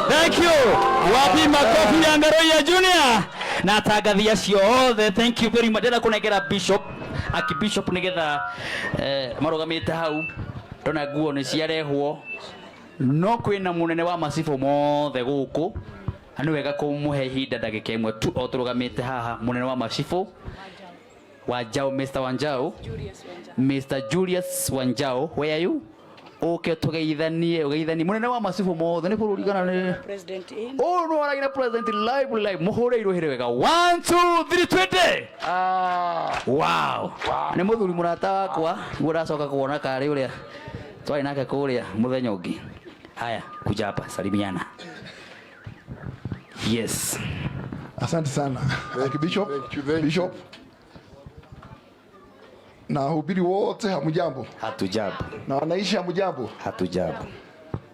[SPEAKER 5] Thank you. Wapi makofi ya Ngaroia Junior na atangathi acio othe. Thank you very much. Ndĩrenda kũnengera bishop aki bishop nĩgetha marũgamĩte hau ndona nguo nĩ ciarehwo no kwĩna mũnene wa macibũ mothe gũkũ na nĩ wega kũmũhe ihinda ndagĩka ĩmwe tu o tũrũgamĩte haha. Mũnene wa macibũ Wanjau, Mr. Wanjau, Mr. Julius Wanjau, where are you? Ũke tũgeithanie, ũgeithanie mũnene wa macibũ mothe nĩ bũrũri kana nĩ
[SPEAKER 9] President in.
[SPEAKER 5] Ũyũ nĩ waragia na president live live, mũhũre irũhĩre wega. 1 2 3 20. Wow. Nĩ mũthuri mũrata wakwa, guo ndacoka kuona karĩ ũrĩa twarĩ nake kũrĩa mũthenya ũngĩ. Haya, kuja hapa salimiana. Yes.
[SPEAKER 1] Asante sana Archbishop, Bishop na wahubiri wote, hamjambo?
[SPEAKER 26] Hatujambo.
[SPEAKER 1] Na wanaishi hamjambo?
[SPEAKER 26] Hatujambo.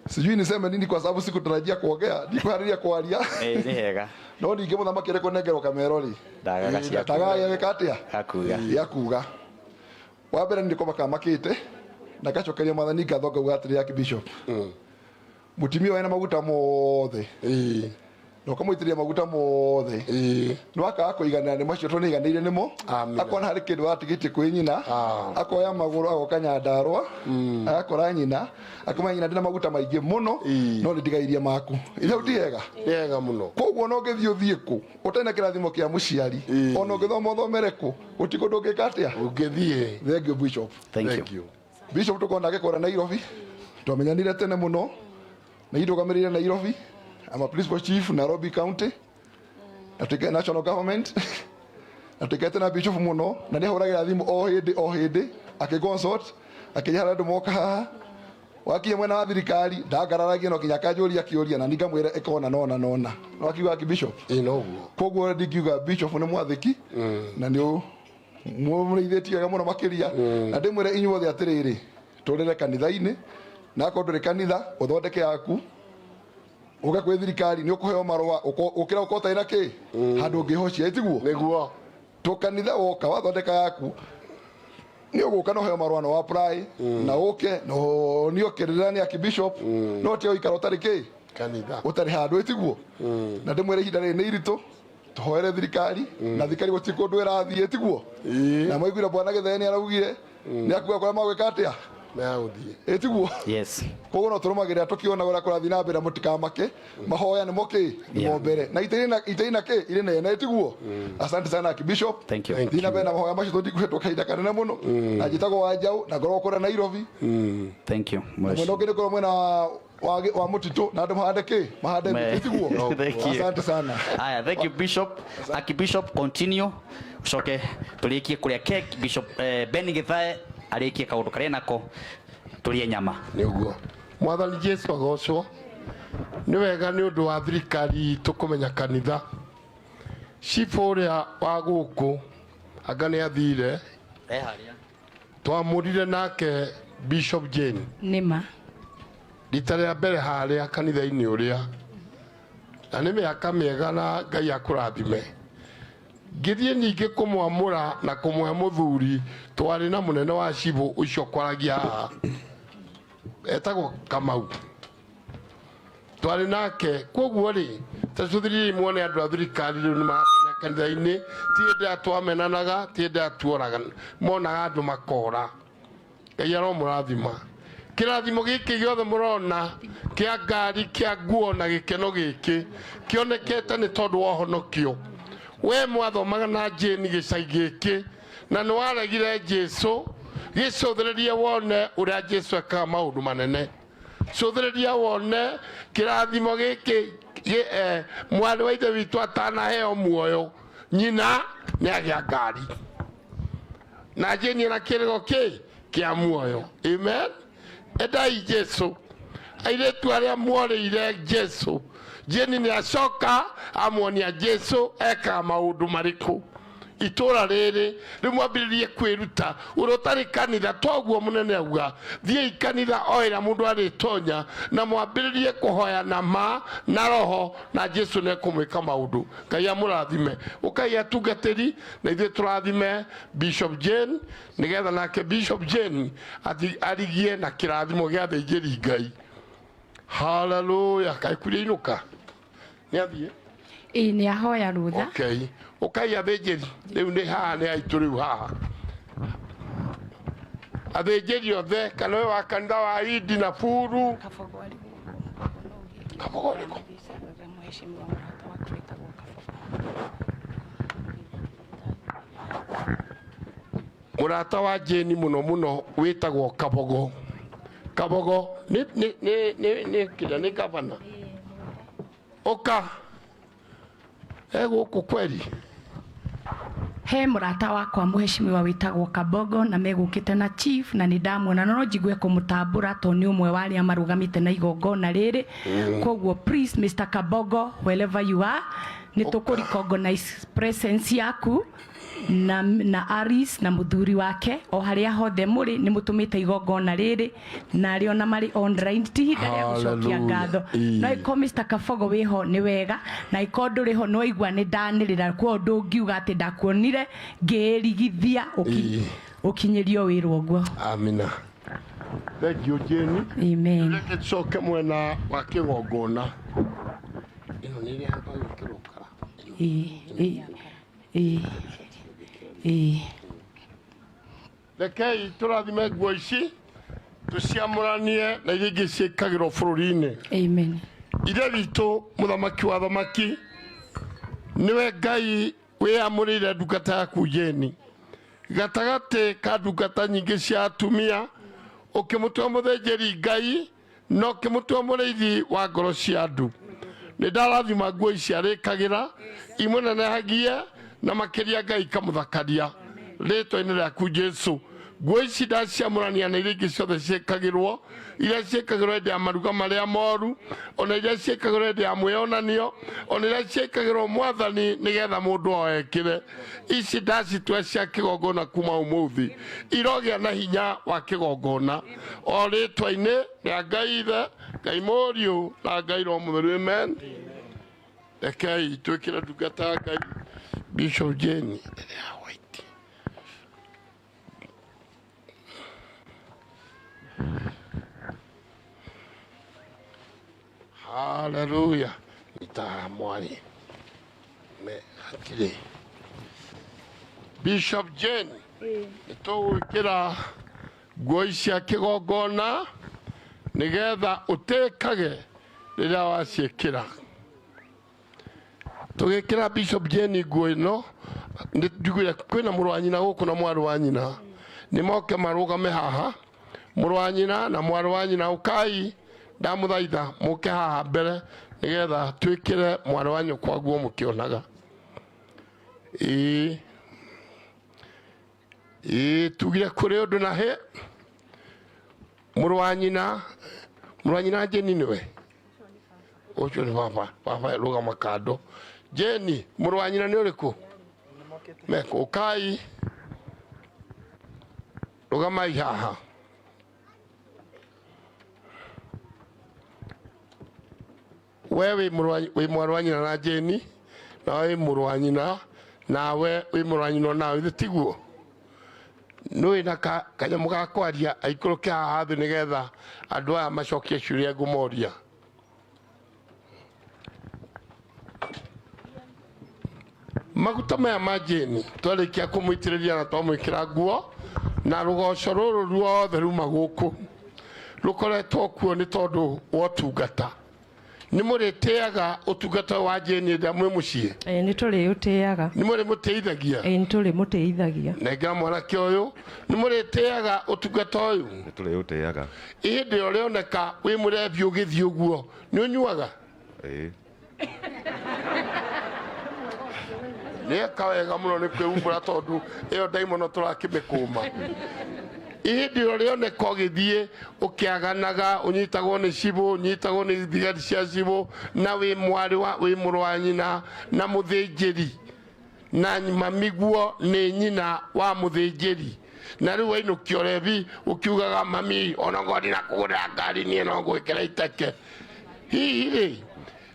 [SPEAKER 1] Sijui niseme nini kwa sababu sikutarajia kuongea, ndikuharĩria kwaria.
[SPEAKER 26] Eh, nĩ hega.
[SPEAKER 1] No ningĩ mũthamaki arĩ kũnengerwo kamero rĩ,
[SPEAKER 26] Ndagaga cia
[SPEAKER 1] ndagaga gĩka atĩa
[SPEAKER 26] Gakuga.
[SPEAKER 1] ya kuga. Wa mbere nĩ kũmaka makĩte na ngacokeria mwathani ngatho ngauga atĩrĩ Archbishop, mũtumia wena maguta mothe na ũkamũitĩrĩria maguta mothe nĩ wakaga kũiganĩra nĩ macio tondũ nĩaiganĩire nĩmo, akona harĩ kĩndũ atigĩtie kwĩ nyina, akoya magũrũ agoka Nyandarũa, agakora nyina akamenya nyina ndĩna maguta maingĩ mũno no nĩ ndigairie maku. Ithe ti hega?
[SPEAKER 7] Nĩ hega mũno.
[SPEAKER 1] Koguo ona ũngĩthiĩ ũthiĩ kũ ũtarĩ na kĩrathimo kĩa mũciari, ona ũngĩthoma ũthomere kũ, gũtirĩ kũndũ ũngĩka atĩa
[SPEAKER 7] ũngĩthiĩ.
[SPEAKER 1] Thank you Bishop.
[SPEAKER 7] Thank you.
[SPEAKER 1] Bishop tũkorwo nake kũrĩa Nairobi, twamenyanire tene mũno na indũgamĩrĩire Nairobi. I'm a principal chief Nairobi County na tuike national government na tuikete na bishop mũno na nĩ ahũragĩra thimũ o hĩndĩ o hĩndĩ akĩconsult akĩnjĩra harĩa andũ moka haha wakinya mwena wa thirikari ndangararagia no nginya akanjũria kĩũria na ningamwĩra ĩkona nona nona no akiuga aki bishop koguo ndingiuga bishop nĩ mwathĩki na nĩ mũrĩithĩtie wega mũno makĩria na ndĩmwĩre inyuothe atĩrĩrĩ tũrĩre kanitha-inĩ na akorwo ndũrĩ kanitha ũthondeke yaku uke kwĩ thirikari nĩ ũkũheo marũa ũkĩra ũkorwo ũtarĩ na kĩ handũ ũngĩhocia ĩtiguo
[SPEAKER 7] nĩguo
[SPEAKER 1] tũkanitha woka wathondeka yaku nĩ ũgũka na ũheo marũa na apply na ũke na ũnio kĩrĩra nĩ archbishop no tiga gũikara ũtarĩ kĩ
[SPEAKER 7] kanitha
[SPEAKER 1] ũtarĩ handũ ĩtiguo na ndĩmwĩre ihinda rĩrĩ nĩ iritũ tũhoere thirikari na thirikari gũtirĩ kũndũ ĩrathiĩ ĩtiguo na mwaiguire bwana Gĩthee nĩ araugire nĩ akuga kũrĩa magwĩka atĩa
[SPEAKER 7] megũthiĩ
[SPEAKER 1] ĩtiguo
[SPEAKER 5] Yes.
[SPEAKER 1] koguo no tũrũmagĩrĩra tũkĩona ũrĩa kũrathiĩ na mbere mũtikamake mahoya nĩmo kĩ nĩmo mbere na itĩ na kĩ irĩ nene ĩtiguo. Asante sana Archbishop.
[SPEAKER 5] Thank you.
[SPEAKER 1] Thiĩ na mbere na mahoya macio tũtikũhetwo kahinda kanene mũno na njĩtagwo Wanjaũ na ngoragwo kũrĩa Nairobi.
[SPEAKER 5] Thank you.
[SPEAKER 1] Na mwena ũngĩ nĩ ngoragwo mwena wa mũtitũ na andũ mahande kĩ mahande mĩtĩ ĩtiguo.
[SPEAKER 5] Thank you.
[SPEAKER 1] Asante sana.
[SPEAKER 5] Aya, thank you Bishop. Archbishop continue. Ucoke tũrĩkie kũrĩa cake. Bishop Ben Githae arĩkie kaũndũ karĩa nako tũrĩe nyama.
[SPEAKER 7] Nĩguo mwathani Jesu agocwo. Nĩ wega nĩ ũndũ wa thirikari itũ kũmenya kanitha. Cibũ ũrĩa wa gũkũ anga nĩ athire, twamũrire nake Bishop Jane
[SPEAKER 9] Nĩma.
[SPEAKER 7] rita rĩa mbere harĩa kanitha-inĩ ũrĩa, na nĩ mĩaka mĩega na Ngai akũrathime. Ngĩthiĩ ningĩ kũmwamũra na kũmũhe mũthuri twarĩ na mũnene wa cibũ ũcio kwaragia haha etagwo Kamau, twarĩ nake. Koguo rĩ tacũthĩrĩriai muone andũ a thirikari rĩu nĩ maramenya kanitha-inĩ, ti hĩndĩ ĩrĩa twamenanaga, ti hĩndĩ ĩrĩa tuoraga, monaga andũ makora. Ngai aromũrathima. Kĩrathimo gĩkĩ gĩothe mũrona kĩa ngari, kĩa nguo na gĩkeno gĩkĩ kĩonekete nĩ tondũ wa ũhonokio. We mwathomaga na Jane gĩcagi gĩkĩ na nĩ waregire Jesu, gĩcũthĩrĩrie wone ũrĩa Jesu ekaga maũndũ manene. Cũthĩrĩria wone kĩrathimo gĩkĩ mwarĩ wa ithe witũ atanaheo muoyo Nyina nĩ agĩa ngari na Jane na kĩrĩgo kĩ kĩa muoyo. Amen. Endai Jesu. Airĩtu arĩa mworĩire Jesu, Jane nĩ acoka amuonia Jesu ekaga maũndũ marĩkũ itũra rĩrĩ. Rĩu mwambĩrĩrie kwĩruta ũrĩa ũtarĩ kanitha toguo mũnene auga thiĩi kanitha o ĩrĩa mũndũ arĩtonya na mwambĩrĩrie kũhoya na ma na roho na Jesu nĩekũmwĩka maũndũ. Ngai amũrathime. Ũkai atungatĩri na ithuĩ tũrathime Bishop Jane nĩgetha nake Bishop Jane arigie na kĩrathimo gĩa athĩnjĩri Ngai. Haleluya. Kaĩ kuria inũka nĩ athiĩ?
[SPEAKER 3] Ĩĩ, nĩ ahoya rũtha.
[SPEAKER 7] Okay. Ũkai athĩnjĩri rĩu nĩ haha nĩ aitũ rĩu haha athĩnjĩri othe kana ũyũ wa kanitha wa Idi na Buru Kabogo ũrĩkũ? Mũrata wa Jane mũno mũno wĩtagwo Kabogo. Kabogo nĩ nĩ nĩ nĩ nĩ kĩrĩa nĩ gavana ũka egũkũ kweri.
[SPEAKER 3] He mũrata wakwa mũheshimiwa wĩtagwo Kabogo na megũkĩte na chief na nĩ ndamuona no njigue kũmũtambũra tondũ nĩ ũmwe wa arĩa marũgamĩte na igongona rĩrĩ. Koguo please Mr. Kabogo, wherever you are, nĩ tũkũ recognize presence yaku na Aris na mũthuri wake o harĩa hothe mũrĩ nĩ mũtũmĩte igongona rĩrĩ na arĩa ona marĩ online ti ihinda rĩa gũcokia
[SPEAKER 7] Hallelujah.
[SPEAKER 3] ngatho.
[SPEAKER 7] Ĩĩ.
[SPEAKER 3] No ĩko Mr. Kabogo wĩho nĩ wega na ĩko ndũrĩ ho no igua nĩ ndanĩrĩra kwa ndũngiuga atĩ ndakuonire ngĩrigithia ũkinyĩrio wĩra ũguo.
[SPEAKER 7] Amina. Thank you Jane.
[SPEAKER 3] Amen.
[SPEAKER 7] Reke tucoke mwena wa kĩgongona. Ĩno nĩ ĩrĩa yambaga gwĩkĩrwo kara.
[SPEAKER 3] Ĩĩ, ĩĩ, ĩĩ.
[SPEAKER 7] Rekei tũrathime nguo ici tũciamũranie na iria ingĩ ciĩkagĩrwo bũrũri-inĩ.
[SPEAKER 3] Amen.
[SPEAKER 7] Ithe witũ mũthamaki wa thamaki nĩwe Ngai wĩyamũrĩire ndungata yaku Jane gatagatĩ ka ndungata nyingĩ cia atumia ũkĩmũtua mũthĩnjĩri Ngai na ũkĩmũtua mũrĩithi wa ngoro cia andũ. Nĩ ndarathima nguo ici arĩkagĩra imũnenehagie na makĩria Ngai ikamũthakaria rĩtwa-inĩ rĩaku Jesu. Nguo ici ndaciamũrania na iria ingĩ ciothe ciĩkagĩrwo, iria ciĩkagĩrwo hĩndĩ ya maruga marĩa moru, ona iria ciĩkagĩrwo hĩndĩ ya mwĩonanio, ona iria ciĩkagĩrwo mwathani nĩgetha mũndũ o ekĩre. Ici ndacitua cia kĩgongona kuma ũmũthĩ, irogĩa na hinya wa kĩgongona o rĩtwa-inĩ rĩa Ngai Ithe, Ngai Mũriũ na Ngai Roho Mũtheru. Amen. Rekei twĩkĩre ndungata ya Ngai Bishop Jane ĩrĩa ya white. Haleluya. Nita mwari me hatirĩ. Bishop Jane nĩ tũgwĩkĩra nguo ici cia kĩgongona nĩgetha ũtĩkage rĩrĩa waciĩkĩra. Tũgĩkĩra Bishop Jane nguo ĩno nĩ njiguire kwĩna mũrũ wa nyina gũkũ na mwarĩ wa nyina nĩ moke marũgame haha. Mũrũ wa nyina na mwarĩ wa nyina ũkai ndamũthaitha mũke haha mbere nĩgetha twĩkĩre mwarĩ wa nyũkwa nguo mũkĩonaga. Ĩĩ ĩĩ tugire kũrĩ ũndũ na hĩ mũrũ wa nyina, mũrũ wa nyina Jane nĩwe ũcio nĩ baba, baba rũgama kando. Jane mũrũ wa nyina nĩ ũrĩkũ? Meko ũkai rũgamai haha. We wĩ mwarĩ wa nyina na Jane, nawe wĩ mũrũ wa nyina, nawe wĩ mũrũ wa nyina onawe, ithe tiguo? Nĩũĩ na kanyamũ ga kwaria aikũrũke haha thĩ nĩgetha andũ aya macokie ciũria ngũmoria. Maguta maya ma Jane twarĩkia kũmũitĩrĩria na twamwĩkĩra nguo na rũgoco rũrũ ruothe ruma gũkũ rũkoretwo kuo nĩ tondũ wa ũtungata. Nĩ mũrĩtĩaga ũtungata wa Jane hĩndĩ ĩrĩa mwĩ mũciĩ?
[SPEAKER 12] Ĩĩ, nĩ tũrĩũtĩaga.
[SPEAKER 7] Nĩ mũrĩmũtĩithagia?
[SPEAKER 12] Ĩĩ, nĩ tũrĩmũtĩithagia.
[SPEAKER 7] Nengera mwanake ũyũ, nĩ mũrĩtĩaga ũtungata ũyũ?
[SPEAKER 14] Nĩ tũrĩũtĩaga.
[SPEAKER 7] Hĩndĩ ĩrĩa ũrĩoneka wĩ mũrebi ũgĩthiĩ ũguo, nĩ ũnyuaga?
[SPEAKER 14] Ĩĩ.
[SPEAKER 7] Nĩ eka wega mũno nĩ kwĩumbũra tondũ ĩyo ndaimono tũrakĩmĩkũma. Ihĩndĩ ĩyo rĩoneka ũgĩthiĩ ũkĩaganaga, ũnyitagwo nĩ cibũ, ũnyitagwo nĩ thigari cia cibũ, na wĩ mwarĩ wa wĩ mũrũ wa nyina na mũthĩnjĩri, na mamiguo nĩ nyina wa mũthĩnjĩri, na rĩu wainũkio rebi ũkiugaga mami ona ngorwo ndinakũgũrĩra ngari niĩ no ngwĩkĩra iteke. Hihi rĩ,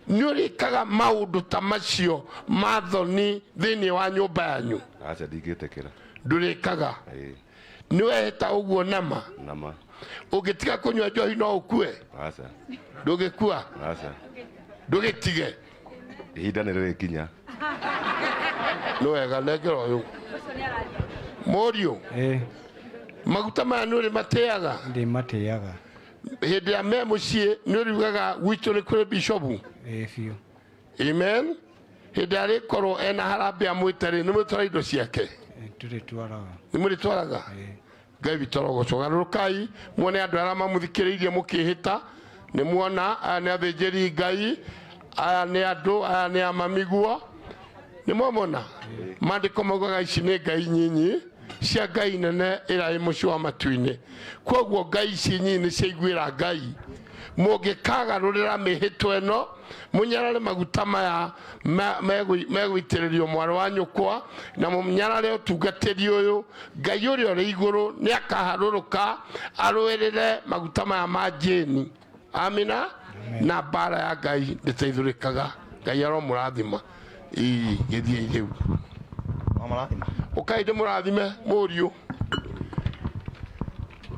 [SPEAKER 7] nĩ ũrĩkaga maũndũ ta macio ma thoni thĩinĩ wa nyũmba yanyu?
[SPEAKER 6] Aca, ndingĩtĩkĩra.
[SPEAKER 7] Ndũrĩkaga?
[SPEAKER 6] Ĩĩ.
[SPEAKER 7] Nĩ wehĩta ũguo nama?
[SPEAKER 6] Nama.
[SPEAKER 7] Ũngĩtiga kũnyua njohi no ũkue?
[SPEAKER 6] Aca.
[SPEAKER 7] Ndũgĩkua?
[SPEAKER 6] Aca.
[SPEAKER 7] Ndũgĩtige?
[SPEAKER 6] Ihinda nĩ rĩrĩkinya.
[SPEAKER 7] Nĩ wega. Nengera ũyũ mũriũ. Maguta maya nĩ ũrĩ matĩaga?
[SPEAKER 14] Ndĩ matĩaga.
[SPEAKER 7] Hĩndĩ ĩrĩa me mũciĩ nĩ ũriugaga gwitũ nĩ kũrĩ bishopu?
[SPEAKER 14] Ĩĩ biũ.
[SPEAKER 7] Amen. Hĩndĩ ĩrĩa arĩkorwo ena harambĩ amwĩte rĩ, nĩ mwĩtwara indo ciake?
[SPEAKER 14] Tũrĩtwaraga.
[SPEAKER 7] Nĩ mũrĩtwaraga. Ngai witũ arogocwo. Garũrũkai muone andũ arĩa mamũthikĩrĩirie mũkĩhĩta. Nĩ muona aya nĩ athĩnjĩri Ngai, aya nĩ andũ aya nĩ amamiguo, nĩ mwamona maandĩko maugaga ici nĩ ngai nyinyi cia ngai nene ĩrĩa ĩ mũciĩ wa matu-inĩ. Koguo ngai ici nyinyi nĩ ciaiguĩra Ngai. Mũngĩkagarũrĩra mĩhĩtwa ĩno, mũnyarare maguta maya megũitĩrĩrio mwarĩ wa nyũkwa, na mũnyarare ũtungatĩri ũyũ, Ngai ũrĩa ũrĩ igũrũ nĩ akaharũrũka arũĩrĩre maguta maya ma Jane. Amina. Na mbara ya Ngai ndĩteithũrĩkaga. Ngai aromũrathima. Ii gĩthiĩ rĩu, ũkai ndĩmũrathime mũriũ.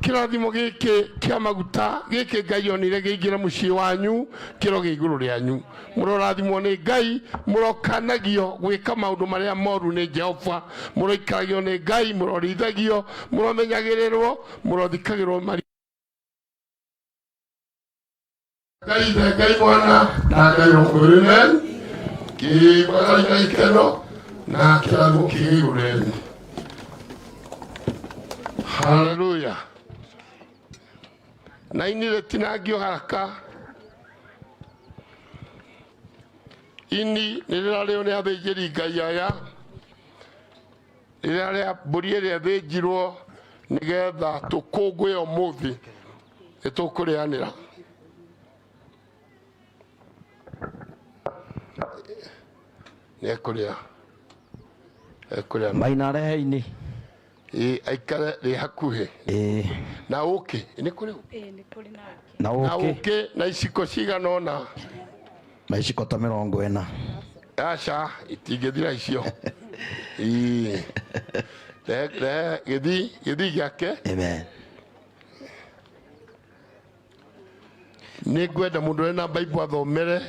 [SPEAKER 7] Kĩrathimo gĩkĩ kĩa maguta gĩkĩ Ngai onire kĩingĩre mũciĩ wanyu, kĩro gĩ igũrũ rĩanyu. Mũrorathimwo nĩ Ngai, mũrokanagio gwĩka maũndũ marĩa moru nĩ Jehova, mũroikaragio nĩ Ngai, mũrorĩithagio, mũromenyagĩrĩrwo, mũrothikagĩrwo mari Ngai Ithe, Ngai Mwana na Ngai Roho Mũtheru. Amen. Kĩmagarai na gĩkeno na kĩrathimo kĩgĩe igũrũ rĩanyu. Haleluya. Na ini rĩtinangio haraka, ini nĩ rĩrarĩo nĩ athĩnjĩri Ngai aya, rĩrĩa rĩa mbũri ĩrĩa ĩthĩnjirwo nĩgetha tũkũngũye ũmũthĩ, nĩ tũkũrĩanĩra. Nĩ ekũrĩa, ekũrĩa.
[SPEAKER 19] Maina rehe-inĩ.
[SPEAKER 7] Ĩ aikare rĩ hakuhĩ.
[SPEAKER 19] Ĩĩ.
[SPEAKER 7] Na ũkĩ nĩ kũrĩ?
[SPEAKER 19] Na
[SPEAKER 7] na
[SPEAKER 19] ũkĩ.
[SPEAKER 7] Ũkĩ na iciko cigana ũna.
[SPEAKER 19] Na iciko ta 40.
[SPEAKER 7] Aca, itingĩthira icio. Ĩĩ. Rehe, rehe gĩthii, gĩthii gĩake.
[SPEAKER 19] Amen.
[SPEAKER 7] Nĩ ngwenda mũndũ ũrĩ na Bible athomere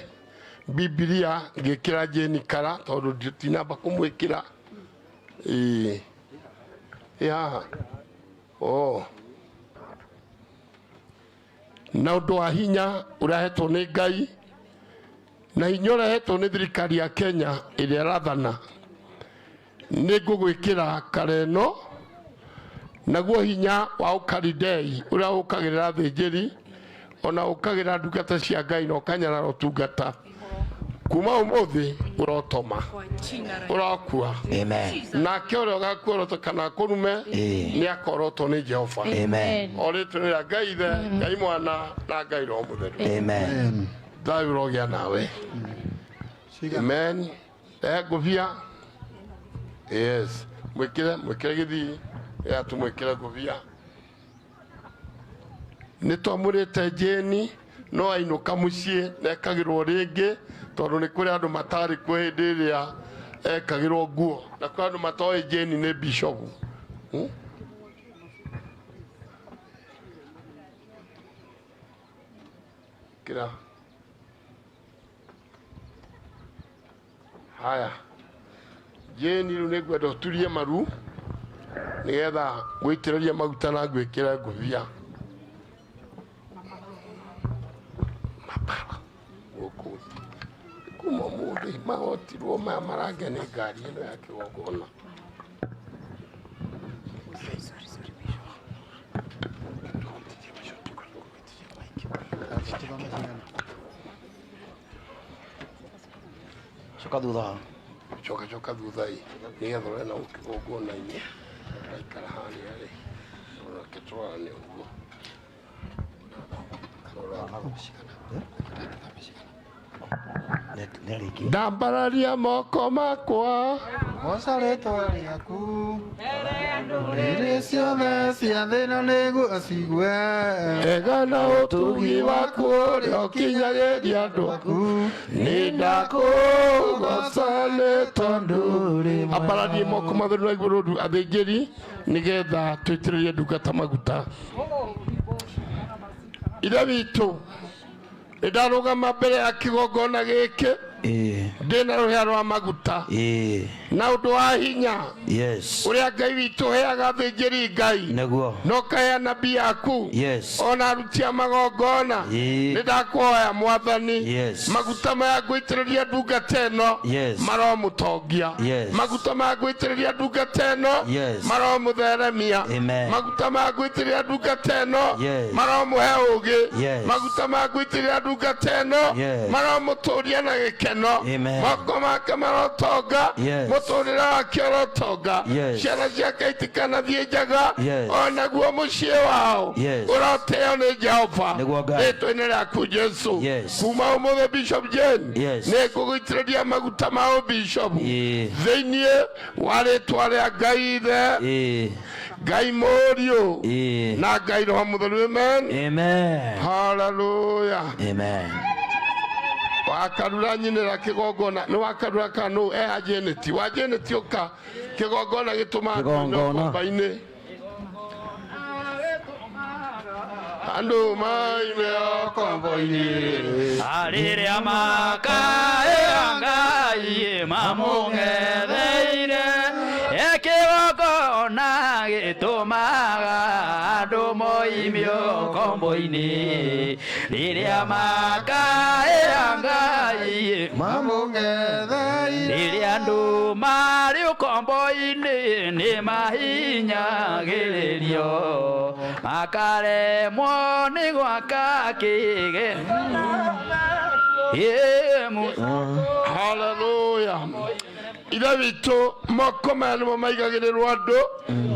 [SPEAKER 7] Bibilia ngĩkĩra Jane kara, tondũ tinamba kũmwĩkĩra. Ĩĩ, ĩ haha. Oh. Na ũndũ wa hinya ũrĩa ahetwo nĩ Ngai na hinya ũrĩa ahetwo nĩ thirikari ya Kenya ĩrĩa ĩrathana, nĩ ngũgwĩkĩra kara ĩno, naguo hinya wa ũkaridei ũrĩa ũkagĩrĩra athĩnjĩri ona ũkagĩrĩra ndungata cia Ngai na ũkanyarara ũtungata, kuma ũmũthĩ ũrotoma, ũrokua.
[SPEAKER 19] Amen.
[SPEAKER 7] Nake ũrĩa ũgakuorota kana akũrume
[SPEAKER 19] Ĩĩ.
[SPEAKER 7] nĩ akorotwo nĩ Jehova.
[SPEAKER 19] Amen.
[SPEAKER 7] O rĩtwa nĩ rĩa Ngai Ithe, Ngai Mwana na Ngai Roho Mũtheru.
[SPEAKER 19] Amen.
[SPEAKER 7] Thayũ ũrogĩa nawe. Amen. Rehe ngũbia. Yes, mwĩkĩre, mwĩkĩre gĩthii ya tũmwĩkĩre ngũbia. Nĩ twamũrĩte Jane, no ainũka mũciĩ nekagĩrwo rĩngĩ, tondũ nĩ kũrĩ andũ matarĩ kuo hĩndĩ ĩrĩa ekagĩrwo nguo, na kũrĩ andũ matoĩ Jane nĩ bishopu. Kĩra haya Jane, rĩu nĩ ngwenda ũturie maru nĩgetha ngũitĩrĩrie maguta na ngwĩkĩre ngũbia mabara gũkũ. Kuma ũmũthĩ mahotirwo maya marange nĩ ngari ĩno ya kĩgongona.
[SPEAKER 19] Coka thutha.
[SPEAKER 7] Coka coka thutha ĩ, nĩgetha ũrore na kĩgongona-inĩ. Tũraikara harĩa rĩ, reke tũrorane ũguo. Ndambararia moko makwa
[SPEAKER 14] Goca rĩtwa rĩaku rĩrĩ ciothe cia thĩna nĩguo cigue
[SPEAKER 7] ega na ũtugi waku ũrĩa ũkinyagĩria andũ aku nĩ ndakũgoca nĩ tondũ ambararie moko matheru na igũrũ athĩnjĩri nĩgetha tũitĩrĩrie ndungata maguta. Ithe witũ, nĩ ndarũgama mbere ya kĩgongona gĩkĩ ndĩna rũhĩa rwa maguta na ũndũ wa hinya
[SPEAKER 2] Yes.
[SPEAKER 7] ũrĩa Ngai witũ ũheaga athĩnjĩri Ngai
[SPEAKER 2] Nĩguo.
[SPEAKER 7] na ũkahe anabii aku
[SPEAKER 2] Yes.
[SPEAKER 7] ona aruti a magongona.
[SPEAKER 2] Ĩĩ.
[SPEAKER 7] Nĩ ndakũhoya Mwathani,
[SPEAKER 2] Yes.
[SPEAKER 7] maguta maya ngũitĩrĩria ndungata ĩno
[SPEAKER 2] Yes.
[SPEAKER 7] maromũtongia.
[SPEAKER 2] Yes.
[SPEAKER 7] Maguta maya ngũitĩrĩria ndungata ĩno
[SPEAKER 2] Yes.
[SPEAKER 7] maromũtheremia.
[SPEAKER 2] Amen.
[SPEAKER 7] Maguta maya ngũitĩrĩria ndungata ĩno
[SPEAKER 2] Yes.
[SPEAKER 7] maromũhe ũũgĩ.
[SPEAKER 2] Yes.
[SPEAKER 7] Maguta maya ngũitĩrĩria ndungata ĩno
[SPEAKER 2] Yes.
[SPEAKER 7] maromũtũria na gĩkeno.
[SPEAKER 2] Amen.
[SPEAKER 7] Moko make marotonga.
[SPEAKER 2] Yes.
[SPEAKER 7] Mũtũrĩre wake ũrotonga.
[SPEAKER 2] Yes.
[SPEAKER 7] Ciana ciake itikanathiĩ njaga.
[SPEAKER 2] Yes.
[SPEAKER 7] Onaguo mũciĩ wao
[SPEAKER 2] Yes.
[SPEAKER 7] ũroteo nĩ Jehova
[SPEAKER 2] Nĩguo Ngai.
[SPEAKER 7] rĩtwa-inĩ rĩaku Jesu.
[SPEAKER 2] Yes.
[SPEAKER 7] Kuma ũmũthĩ, Bishop Jane,
[SPEAKER 2] Yes.
[SPEAKER 7] nĩ ngũgũitĩrĩria maguta ma ũbishop thĩinĩ wa rĩtwa rĩa Ngai Ithe, Ngai Mũriũ na Ngai Roho Mũtheru. Amen.
[SPEAKER 2] Amen.
[SPEAKER 7] Hallelujah.
[SPEAKER 2] Amen.
[SPEAKER 7] Wakarura nyinĩra kĩgongona nĩ wakarura kana nũ eha Jeneti wa Jeneti ũka kĩgongona gĩtũmaga
[SPEAKER 2] Kĩgongona.
[SPEAKER 7] komba-inĩ andũ maime okombo-inĩ.
[SPEAKER 10] Rĩrĩa makaĩa Ngai mamũng'etheire, kĩgongona gĩtũmaga andũ moimio kombo-inĩ. Rĩrĩa makaĩa Ngai
[SPEAKER 14] mamũng'etheire,
[SPEAKER 10] rĩrĩa andũ marĩ ũkombo-inĩ nĩ mahinyagĩrĩrio makaremwo nĩ gwaka kĩge.
[SPEAKER 7] Haleluya. Ithe witũ, moko maya nĩmo maigagĩrĩrwo andũ,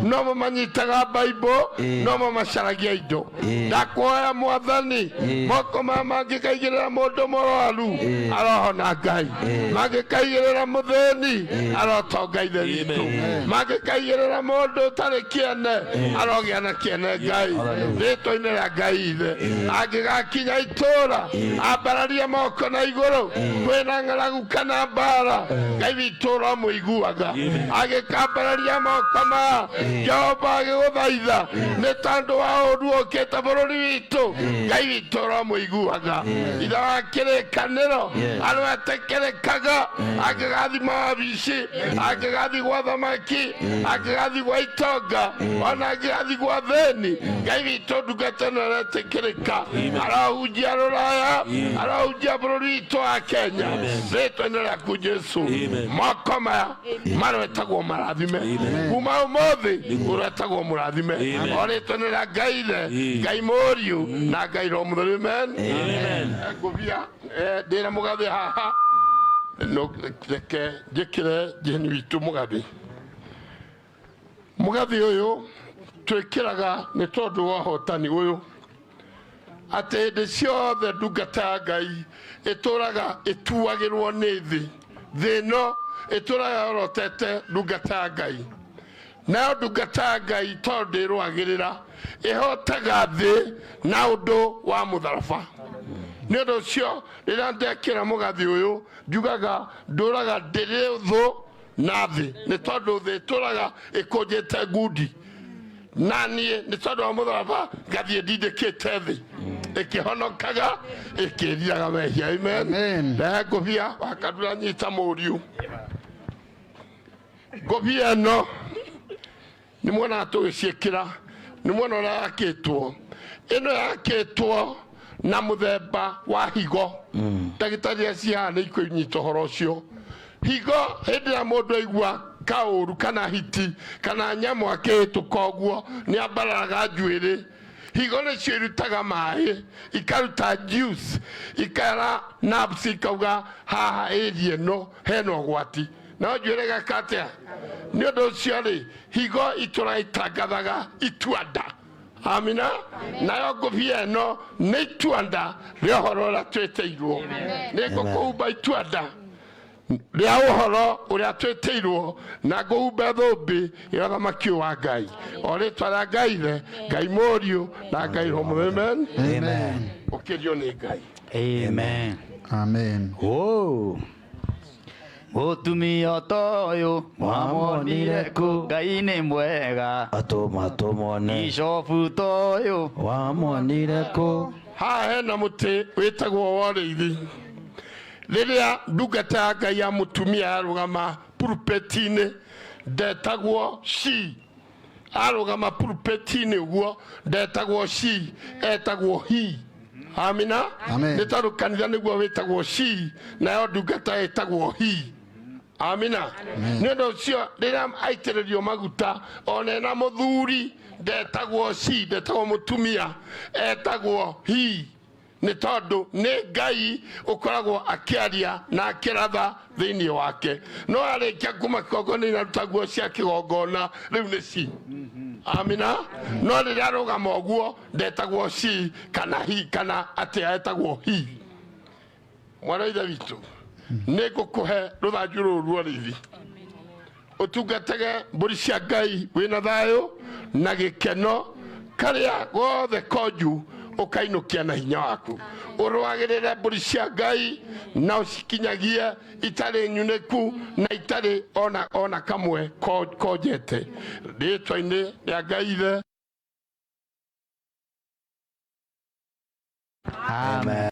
[SPEAKER 7] nomo manyitaga Bible, nomo macaragia indo. Ndakuoya Mwathani, moko maya mangĩkaigĩrĩra mũndũ mũrwaru arohona Ngai, mangĩkaigĩrĩra mũthĩni arotonga. Ithe witũ, mangĩkaigĩrĩra mũndũ ũtarĩ kĩene arogĩa na kĩene Ngai, rĩtwa-inĩ rĩa Ngai Ithe. Angĩgakinya itũra ambararie moko na igũrũ kwĩna ng'aragu kana mbara, Ngai witũ ũromũiguaga. Agĩkambararia moko maya, Jehova, agĩgũthaitha nĩ tondũ wa ũũru ũkĩte bũrũri witũ, Ngai witũ ũromũiguaga. Ithe wa kĩrĩkanĩro, arĩa etĩkĩrĩkaga, angĩgathi mawabici, angĩgathi gwa thamaki, angĩgathi gwa itonga, ona angĩgathi gwa thĩni, Ngai witũ, ndungata ĩno ĩretĩkĩrĩka, arahunjia rũraya, arahunjia bũrũri witũ wa Kenya, rĩtwa-inĩ rĩaku Jesu, moko maya maretagwo marathime. Kuma ũmũthĩ ũretagwo mũrathime, o rĩtwa-inĩ rĩa Ngai Ithe, Ngai Mũriũ na Ngai Roho Mũtheru. Amen. Ngũbia ndĩna mũgathĩ haha, no reke njĩkĩre jeni witũ mũgathĩ. Mũgathĩ ũyũ twĩkĩraga nĩ tondũ wa ũhotani ũyũ, atĩ hĩndĩ ciothe ndungata ya Ngai ĩtũraga ĩtuagĩrwo nĩ thĩ. Thĩ ĩno ĩtũraga yorotete ndungata ya Ngai, nayo ndungata ya Ngai tondũ ndĩrũagĩrĩra, ĩhotaga thĩ na ũndũ wa mũtharaba. Nĩ ũndũ ũcio rĩrĩa ndekĩra mũgathĩ ũyũ, njugaga ndũraga ndĩrĩ thũ na thĩ, nĩ tondũ thĩ ĩtũraga ĩkũnjĩte ngundi, na niĩ nĩ tondũ wa mũtharaba ngathiĩ ndindĩkĩte thĩ ĩkĩhonokaga ĩkĩriraga mehia. Amen. Rehe ngũbia wakandura, nyita mũriũ ngũbia ĩno. Nĩ muonaga tũgĩciĩkĩra, nĩ muona ũrĩa yakĩtwo. Ĩno yakĩtwo na mũthemba wa higo. Ndagĩtarĩ acihaha nĩ ikũnyita ũhoro ũcio. Higo, hĩndĩ ĩrĩa mũndũ aigua kaũru kana hiti kana nyamũ akĩhĩtũka ũguo, nĩ ambararaga njuĩrĩ. Higo nĩcio irutaga maĩ, ikaruta juice, ikara nerves, ikauga haha area ĩno hena ũgwati. No njuĩrĩ geka atĩa? Nĩ ũndũ ũcio rĩ, higo itũra itangathaga ituanda. Amina. Nayo ngũbia ĩno nĩ ituanda rĩa ũhoro ũrĩa twĩtĩirwo. Nĩ ngũkũhumba ituanda rĩa ũhoro ũrĩa twĩtĩirwo na ngũhumbe thũmbĩ ya ũthamaki ũyũ wa Ngai. O rĩtwa rĩa Ngai Ithe, Ngai Mũriũ na Ngai Roho Mũtheru. Amen.
[SPEAKER 14] Amen.
[SPEAKER 7] Ũkĩrio nĩ Ngai.
[SPEAKER 10] Amen.
[SPEAKER 14] Amen.
[SPEAKER 10] Oh. Mũtumia ta ũyũ wamuonire kũ? Ngai nĩ mwega
[SPEAKER 15] atũma tũmone
[SPEAKER 10] Bishofu ta ũyũ
[SPEAKER 15] wamuonire kũ?
[SPEAKER 7] Haha hena mũtĩ wĩtagwo wa ũrĩithi. Rĩrĩa ndungata ya Ngai ya mũtumia yarũgama pulpit-inĩ ndetagwo she. Arũgama pulpit-inĩ ũguo ndetagwo she, etagwo he. Amina.
[SPEAKER 14] Amen.
[SPEAKER 7] Nĩ tondũ kanitha nĩguo wĩtagwo she, nayo ndungata ĩtagwo he. Amina. Nĩ ũndũ ũcio rĩrĩa aitĩrĩrio maguta ona ena mũthuri ndetagwo she, ndetagwo mũtumia, etagwo he. Nĩ tondũ nĩ Ngai ũkoragwo akĩaria na akĩratha thĩinĩ wake. No arĩkia kuma kĩgongona-inĩ aruta nguo cia kĩgongona, rĩu nĩ she. Amina. No rĩrĩa arũgama ũguo ndetagwo she kana he kana atĩa, etagwo he. Mwana wa ithe witũ, nĩ ngũkũhe rũthanju rũrũ rwa ũrĩithi ũtungatage mbũri cia Ngai wĩna thayũ na gĩkeno, karĩa gothe konju ũkainũkia na hinya waku. Ũrũagĩrĩre mbũri cia Ngai na ũcikinyagie itarĩ nyunĩku na itarĩ ona kamwe konjete. Rĩtwa-inĩ rĩa Ngai Ithe.
[SPEAKER 10] Amen.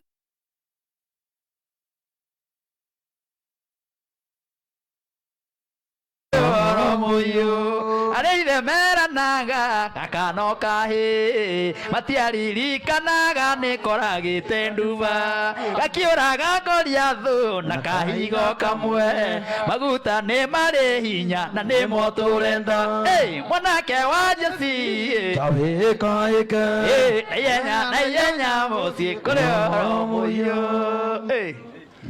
[SPEAKER 10] Arĩa ithe meranaga gaka no kahĩĩ matiaririkanaga nĩ koragĩte nduba gakiũraga Goliathũ na kahigo kamwe maguta nĩ marĩ hinya na nĩ motũrenda. Hey, mwanake wa Jesi
[SPEAKER 15] Tawĩkaĩke
[SPEAKER 10] Hey, na ihenya na ihenya mũciĩ kũrĩ ũhoro mũiyũ. Hey.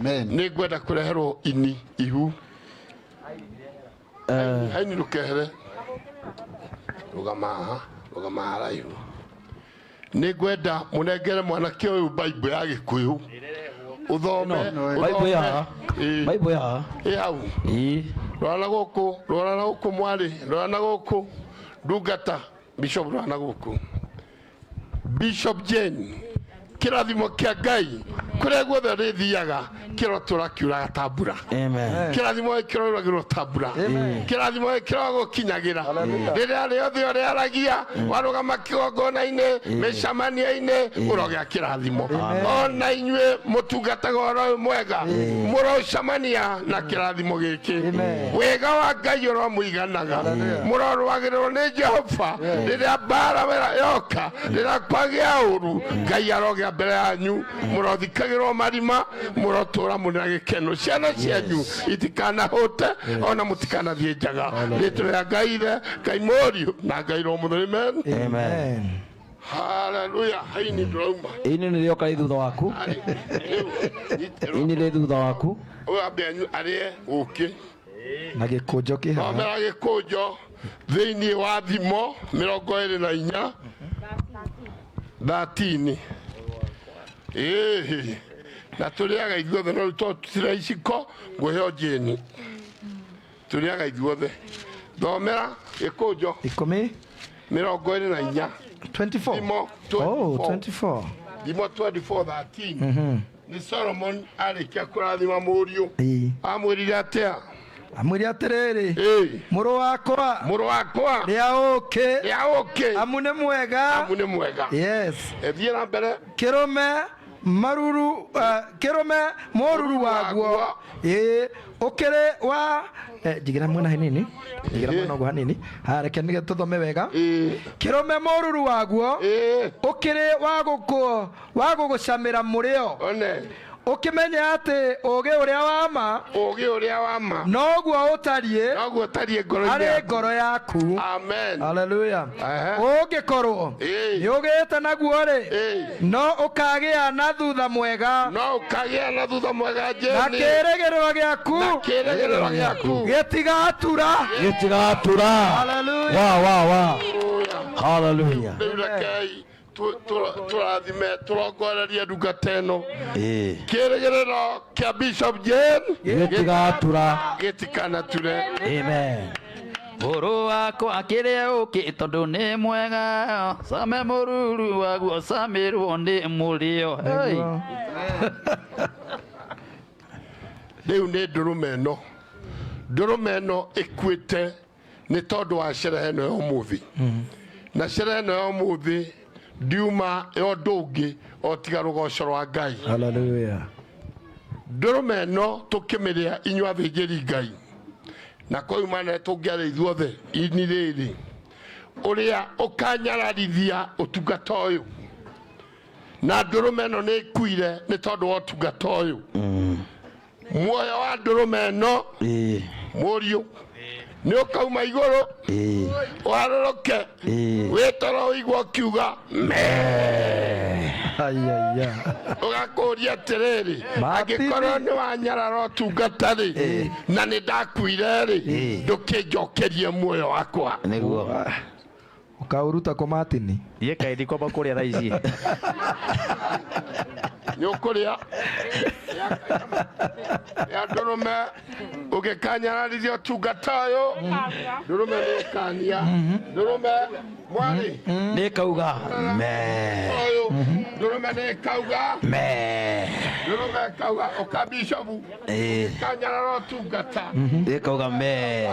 [SPEAKER 7] Nĩ ngwenda kũreherwo ini ihu. Haini rũkehere. Rũgama haha, rũgama haraihu. Nĩ ngwenda mũnengere mwanake ũyũ Bible ya Gĩkũyũ. Ũthome.
[SPEAKER 15] Bible ya haha.
[SPEAKER 7] Ĩĩ.
[SPEAKER 15] Bible ya haha.
[SPEAKER 7] Ĩ hau.
[SPEAKER 15] Ĩĩ.
[SPEAKER 7] Rora na gũkũ, rora na gũkũ mwarĩ, rora na gũkũ. Ndungata, Bishop rora na gũkũ. Bishop Jane, kĩrathimo kĩa Ngai kũrĩa guothe ũrĩthiaga kĩrotũra kiuraga ta mbura.
[SPEAKER 15] Amen.
[SPEAKER 7] Kĩrathimo gĩkĩ kĩroiragĩrwo ta mbura. Kĩrathimo gĩkĩ kĩrogũkinyagĩra rĩrĩa rĩothe ũrĩaragia, warũgama kĩgongona-inĩ, mĩcemanio-inĩ, ũrogĩa kĩrathimo. Ona inyuĩ mũtungataga ũhoro ũyũ mwega, mũrocemania na kĩrathimo gĩkĩ. Wega wa Ngai ũromũiganaga, mũrorũagĩrĩrwo nĩ Jehova rĩrĩa mbara yoka, rĩrĩa kwagĩa ũru, Ngai arogĩa mbere yanyu, mũrothikagĩrwo marima, mũrotũra mũrĩ na gĩkeno. Ciana cianyu itikanahũte ona mũtikanathiĩ njaga. Rĩtwa rĩa Ngai Ithe, Ngai Mũriũ na Ngai Roho Mũtheru. Amen.
[SPEAKER 15] Amen.
[SPEAKER 7] Haleluya. Haini ndũrauma.
[SPEAKER 15] Ini nĩ rĩoka rĩ thutha waku. Ini rĩ thutha waku.
[SPEAKER 7] Ũyũ ambe arĩe ũkĩ.
[SPEAKER 14] Na gĩkũnjo kĩ haha.
[SPEAKER 7] Thomera gĩkũnjo thĩinĩ wa Thimo 24 13. Ĩĩ. Na tũrĩaga ithuothe, no rĩu tondũ tũtirĩ iciko ngũheo Jane. Tũrĩaga ithuothe. Thomera gĩkũnjo
[SPEAKER 14] Ikũmi.
[SPEAKER 7] 24.
[SPEAKER 14] 24.
[SPEAKER 7] Thimo
[SPEAKER 14] Oh,
[SPEAKER 7] 24.
[SPEAKER 14] 24.
[SPEAKER 7] Thimo 24 13. Nĩ Solomon arĩkia kũrathima mũriũ.
[SPEAKER 14] Ĩĩ.
[SPEAKER 7] Amwĩrire atĩa?
[SPEAKER 14] Amwĩre atĩrĩrĩ, mũrũ wakwa,
[SPEAKER 7] mũrũ wakwa,
[SPEAKER 14] rĩa ũkĩ,
[SPEAKER 7] rĩa ũkĩ,
[SPEAKER 14] amu nĩ mwega,
[SPEAKER 7] amu nĩ mwega.
[SPEAKER 14] Yes.
[SPEAKER 7] Thiĩ na mbere.
[SPEAKER 14] Kĩrũme maruru, kĩrũme mũruru waguo. Ĩĩ, ũkĩrĩ wa njigĩra mwena hanini, njigĩra mwena ũguo hanini. Ha, reke nĩgetha tũthome wega. Kĩrũme mũruru waguo, ũkĩrĩ wa gũgũcamĩra mũrĩo.
[SPEAKER 7] One.
[SPEAKER 14] Ũkĩmenye atĩ ũũgĩ ũrĩa wa ma,
[SPEAKER 7] ũũgĩ ũrĩa wa ma
[SPEAKER 14] noguo ũtariĩ,
[SPEAKER 7] noguo ũtariĩ ngoro-inĩ
[SPEAKER 14] harĩ
[SPEAKER 7] yaku.
[SPEAKER 14] ngoro yaku.
[SPEAKER 7] Amen.
[SPEAKER 14] Haleluya. Ũngĩkorwo nĩũgĩte naguo-rĩ, no ũkagĩa na thutha mwega,
[SPEAKER 7] no ũkagĩa na thutha mwega
[SPEAKER 14] na
[SPEAKER 7] Jane.
[SPEAKER 14] kĩĩrĩgĩrĩro gĩaku,
[SPEAKER 7] na kĩĩrĩgĩrĩro gĩaku
[SPEAKER 14] gĩtigatura.
[SPEAKER 2] Gĩtigatura.
[SPEAKER 14] Hallelujah.
[SPEAKER 2] Wa wa wa. Hallelujah.
[SPEAKER 7] Rĩu rekei tũrathime tũrongorerie ndungata ĩno.
[SPEAKER 2] Ĩĩ.
[SPEAKER 7] Kĩĩrĩgĩrĩro kĩa Bishop Jane
[SPEAKER 2] Gĩtigatura.
[SPEAKER 7] Gĩtikanature.
[SPEAKER 2] Amen.
[SPEAKER 10] Mũrũ wakwa kĩrĩa ũkĩ tondũ nĩ mwega, came mũruru waguo camĩrwo nĩ mũrĩo. Hey.
[SPEAKER 7] Rĩu nĩ ndũrũme ĩno, ndũrũme ĩno ĩkuĩte nĩ tondũ wa sherehe ĩno ya ũmũthĩ, na sherehe ĩno ya ũmũthĩ ndiuma ya ũndũ ũngĩ o tiga rũgoco rwa Ngai.
[SPEAKER 14] Hallelujah.
[SPEAKER 7] Ndũrũme ĩno tũkĩmĩrĩa inyuĩ athĩnjĩri Ngai, na kwauma na tũngĩarĩa ithuothe ini rĩrĩ, ũrĩa ũkanyararithia ũtungata ũyũ, na ndũrũme ĩno nĩ ĩkuire nĩ tondũ wa ũtungata ũyũ, muoyo wa ndũrũme ĩno mũriũ nĩ ũkauma igũrũ ũharũrũke wĩtoro ũigua ũkiuga mee, ũgakũria atĩrĩrĩ, angĩkorwo nĩ wanyarara ũtungata rĩ, na nĩ ndakuire rĩ, ndũkĩnjokerie muoyo wakwa.
[SPEAKER 2] Nĩguo.
[SPEAKER 14] Ũkaũruta kũ Martin?
[SPEAKER 5] Thiĩ kaĩthi kwamba kũrĩa thaa ici.
[SPEAKER 7] Nĩ ũkũrĩa ya ndũrũme ũngĩkanyararithia ũtungata ũyũ, ndũrũme nĩ ĩkania ndũrũme mwarĩ
[SPEAKER 2] Nĩ kauga me.
[SPEAKER 7] Ũyũ ndũrũme nĩ ĩkauga
[SPEAKER 2] Me.
[SPEAKER 7] Ndũrũme ĩkauga ũka bishopu
[SPEAKER 2] Ĩĩ.
[SPEAKER 7] ũngĩkanyarara ũtungata,
[SPEAKER 2] Nĩ kauga me.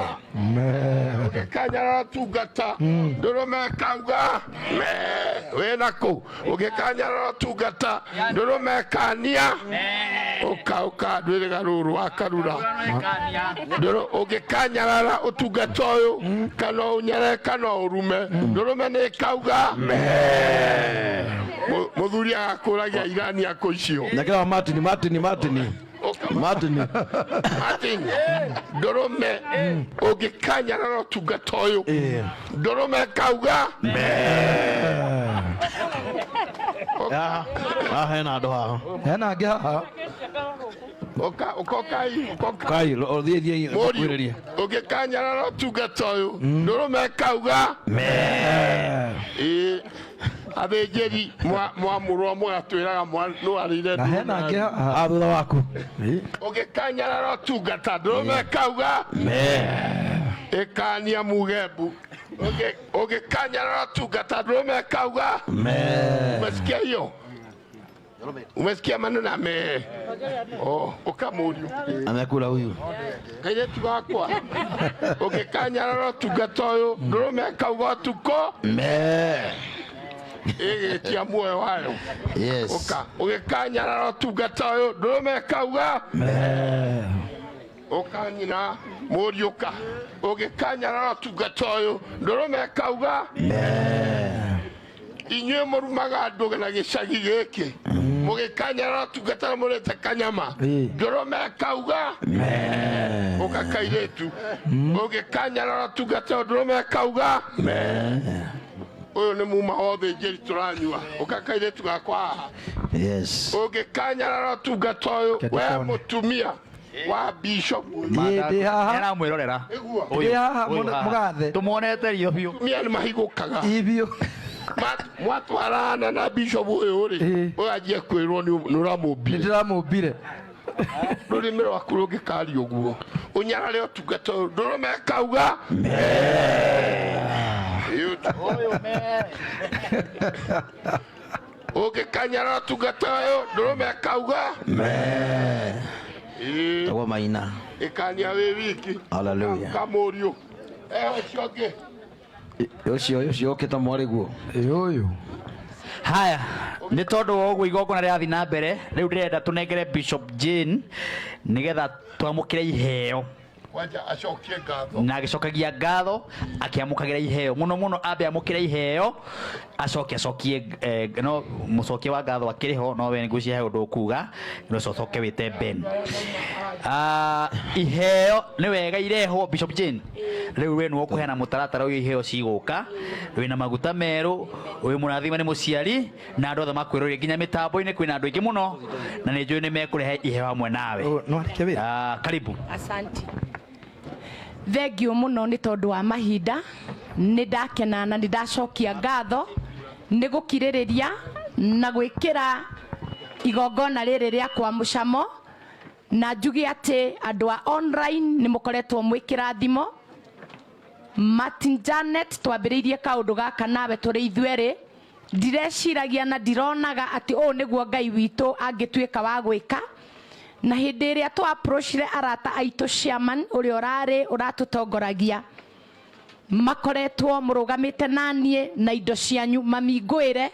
[SPEAKER 7] Ũngĩkanyarara ũtungata, ndũrũme ĩkauga me. Wĩna kũ ũngĩkanyarara ũtungata, ndũrũme ĩkania ũka ũka ndwĩrĩga rũrũ wa karura. Ũngĩkanyarara ũtungata ũyũ, kana ũnyare kana ũrume, ndũrũme nĩ ĩkauga me. Mũthuri agakũragia irani akũ icio.
[SPEAKER 2] Nakĩra Martin Martin Martin. Martin.
[SPEAKER 7] Martin, ndũrũme ũngĩkanyarara ũtungata ũyũ, ndũrũme ĩkauga
[SPEAKER 2] Haha hena andũ haha.
[SPEAKER 14] Hena angĩ haha.
[SPEAKER 7] Ũka ũkokai ũkoka.
[SPEAKER 2] Kai, thiĩ thiĩ
[SPEAKER 7] Mũriũ,
[SPEAKER 2] kwĩrĩria.
[SPEAKER 7] ũngĩkanyarara ũtungata ũyũ, ndũrũme ĩkauga ĩĩ. Athĩnjĩri mwamũrwo mũgatwĩraga nĩwarĩire
[SPEAKER 14] Na hena angĩ haha.
[SPEAKER 2] Ah, thutha waku.
[SPEAKER 7] Ũngĩkanyarara ũtungata, ndũrũme ĩkauga ĩkania mugembu. Ũngĩkanyarara ũtungata, ndũrũme ĩkauga. Umesikia hiyo? Umesikia maneno ya me? Oh, ũkamũriũ
[SPEAKER 2] Amekula huyu.
[SPEAKER 7] Kairĩtu gakwa, ũngĩkanyarara ũtungata ũyũ, ndũrũme ĩkauga ũtukũ
[SPEAKER 2] Me.
[SPEAKER 7] Ĩgĩtia muoyo wayo.
[SPEAKER 2] Yes.
[SPEAKER 7] Ũka ũgĩkanyarara ũtungata ũyũ, ndũrũme ĩkauga ũka nyina mũriũka. Ũngĩkanyarara ũtungata ũyũ, ndũrũme ĩkauga. Inyuĩ mũrumaga andũ na gĩcagi gĩkĩ, mũgĩkanyarara ũtungata na mũrĩte kanyama, ndũrũme ĩkauga. Ũka kairĩtu, ũngĩkanyarara ũtungata ũyũ, ndũrũme ĩkauga. Ũyũ nĩ muma wa ũthĩnjĩri tũranyua. Ũka kairĩtu gakwa haha.
[SPEAKER 2] Yes.
[SPEAKER 7] Ũngĩkanyarara ũtungata ũyũ, we mũtumia wa bishop.
[SPEAKER 14] Ndĩ haha.
[SPEAKER 5] Nĩaramwĩrorera.
[SPEAKER 7] Nĩguo.
[SPEAKER 14] Ndĩ haha mũgathe.
[SPEAKER 5] Tũmuonete rio biũ.
[SPEAKER 7] Atumia nĩ mahigũkaga.
[SPEAKER 14] Ibiũ.
[SPEAKER 7] Mwatwarana na bishop ũyũ rĩ, ũganjia kwĩrwo nĩ ũramũmbire.
[SPEAKER 14] Nĩndĩramũmbire.
[SPEAKER 7] Rũrĩmĩ rwaku rũngĩkaria ũguo ũnyarare ũtungata ũyũ, ndũrũme ĩkauga. Ũngĩkanyarara ũtungata ũyũ, ndũrũme ĩkauga. Ĩĩ.
[SPEAKER 2] Tagwo maina.
[SPEAKER 7] Ĩkania wĩ wiki.
[SPEAKER 2] Hallelujah.
[SPEAKER 7] Kamũriũ ũcio ũngĩ.
[SPEAKER 2] Ũcio ũcio ũkĩte mwarĩguo.
[SPEAKER 14] Ũyũ.
[SPEAKER 5] Haya, nĩ tondũ wa ũguo igongona rĩrathiĩ na mbere, rĩu ndĩrenda tũnengere Bishop Jane nĩgetha twamũkĩre iheo.
[SPEAKER 7] Kwanja acokie ngatho.
[SPEAKER 5] Na agĩcokagia ngatho akĩamũkagĩra iheo mũno mũno, ambe amũkĩre iheo acoke acokie no mũcokia wa ngatho akĩrĩ ho, no we ngwĩciria he ũndũ ũkuga no coke wĩte Ben. Iheo nĩ wega irehwo Bishop Jane, rĩu we nĩwe ũkũheana mũtaratara ũyũ iheo cigũka, wĩna maguta merũ, wĩ mũrathime nĩ mũciari na andũ othe makwĩrorire nginya mĩtambo-inĩ kwĩna andũ aingĩ mũno na nĩ njũĩ nĩ mekũrehe iheo hamwe nawe. Karibu.
[SPEAKER 3] Asante. Thengiũ mũno nĩ tondũ wa mahinda, nĩ ndakena na nĩ ndacokia ngatho nĩ gũkirĩrĩria na gwĩkĩra igongona rĩrĩ rĩakwa mũcamo, na njuge atĩ andũ a online nĩ mũkoretwo mwĩ kĩrathimo. Martin Janet twambĩrĩirie kaũndũ gaka nawe tũrĩ ithuerĩ, ndireciragia na ndironaga atĩ ũũ nĩguo Ngai witũ angĩtuĩka wa gwĩka. Na hĩndĩ ĩrĩa twa approachire arata aitũ chairman ũrĩa ũrarĩ ũratũtongoragia, makoretwo mũrũgamĩte na niĩ na indo cianyu, mami ngwĩre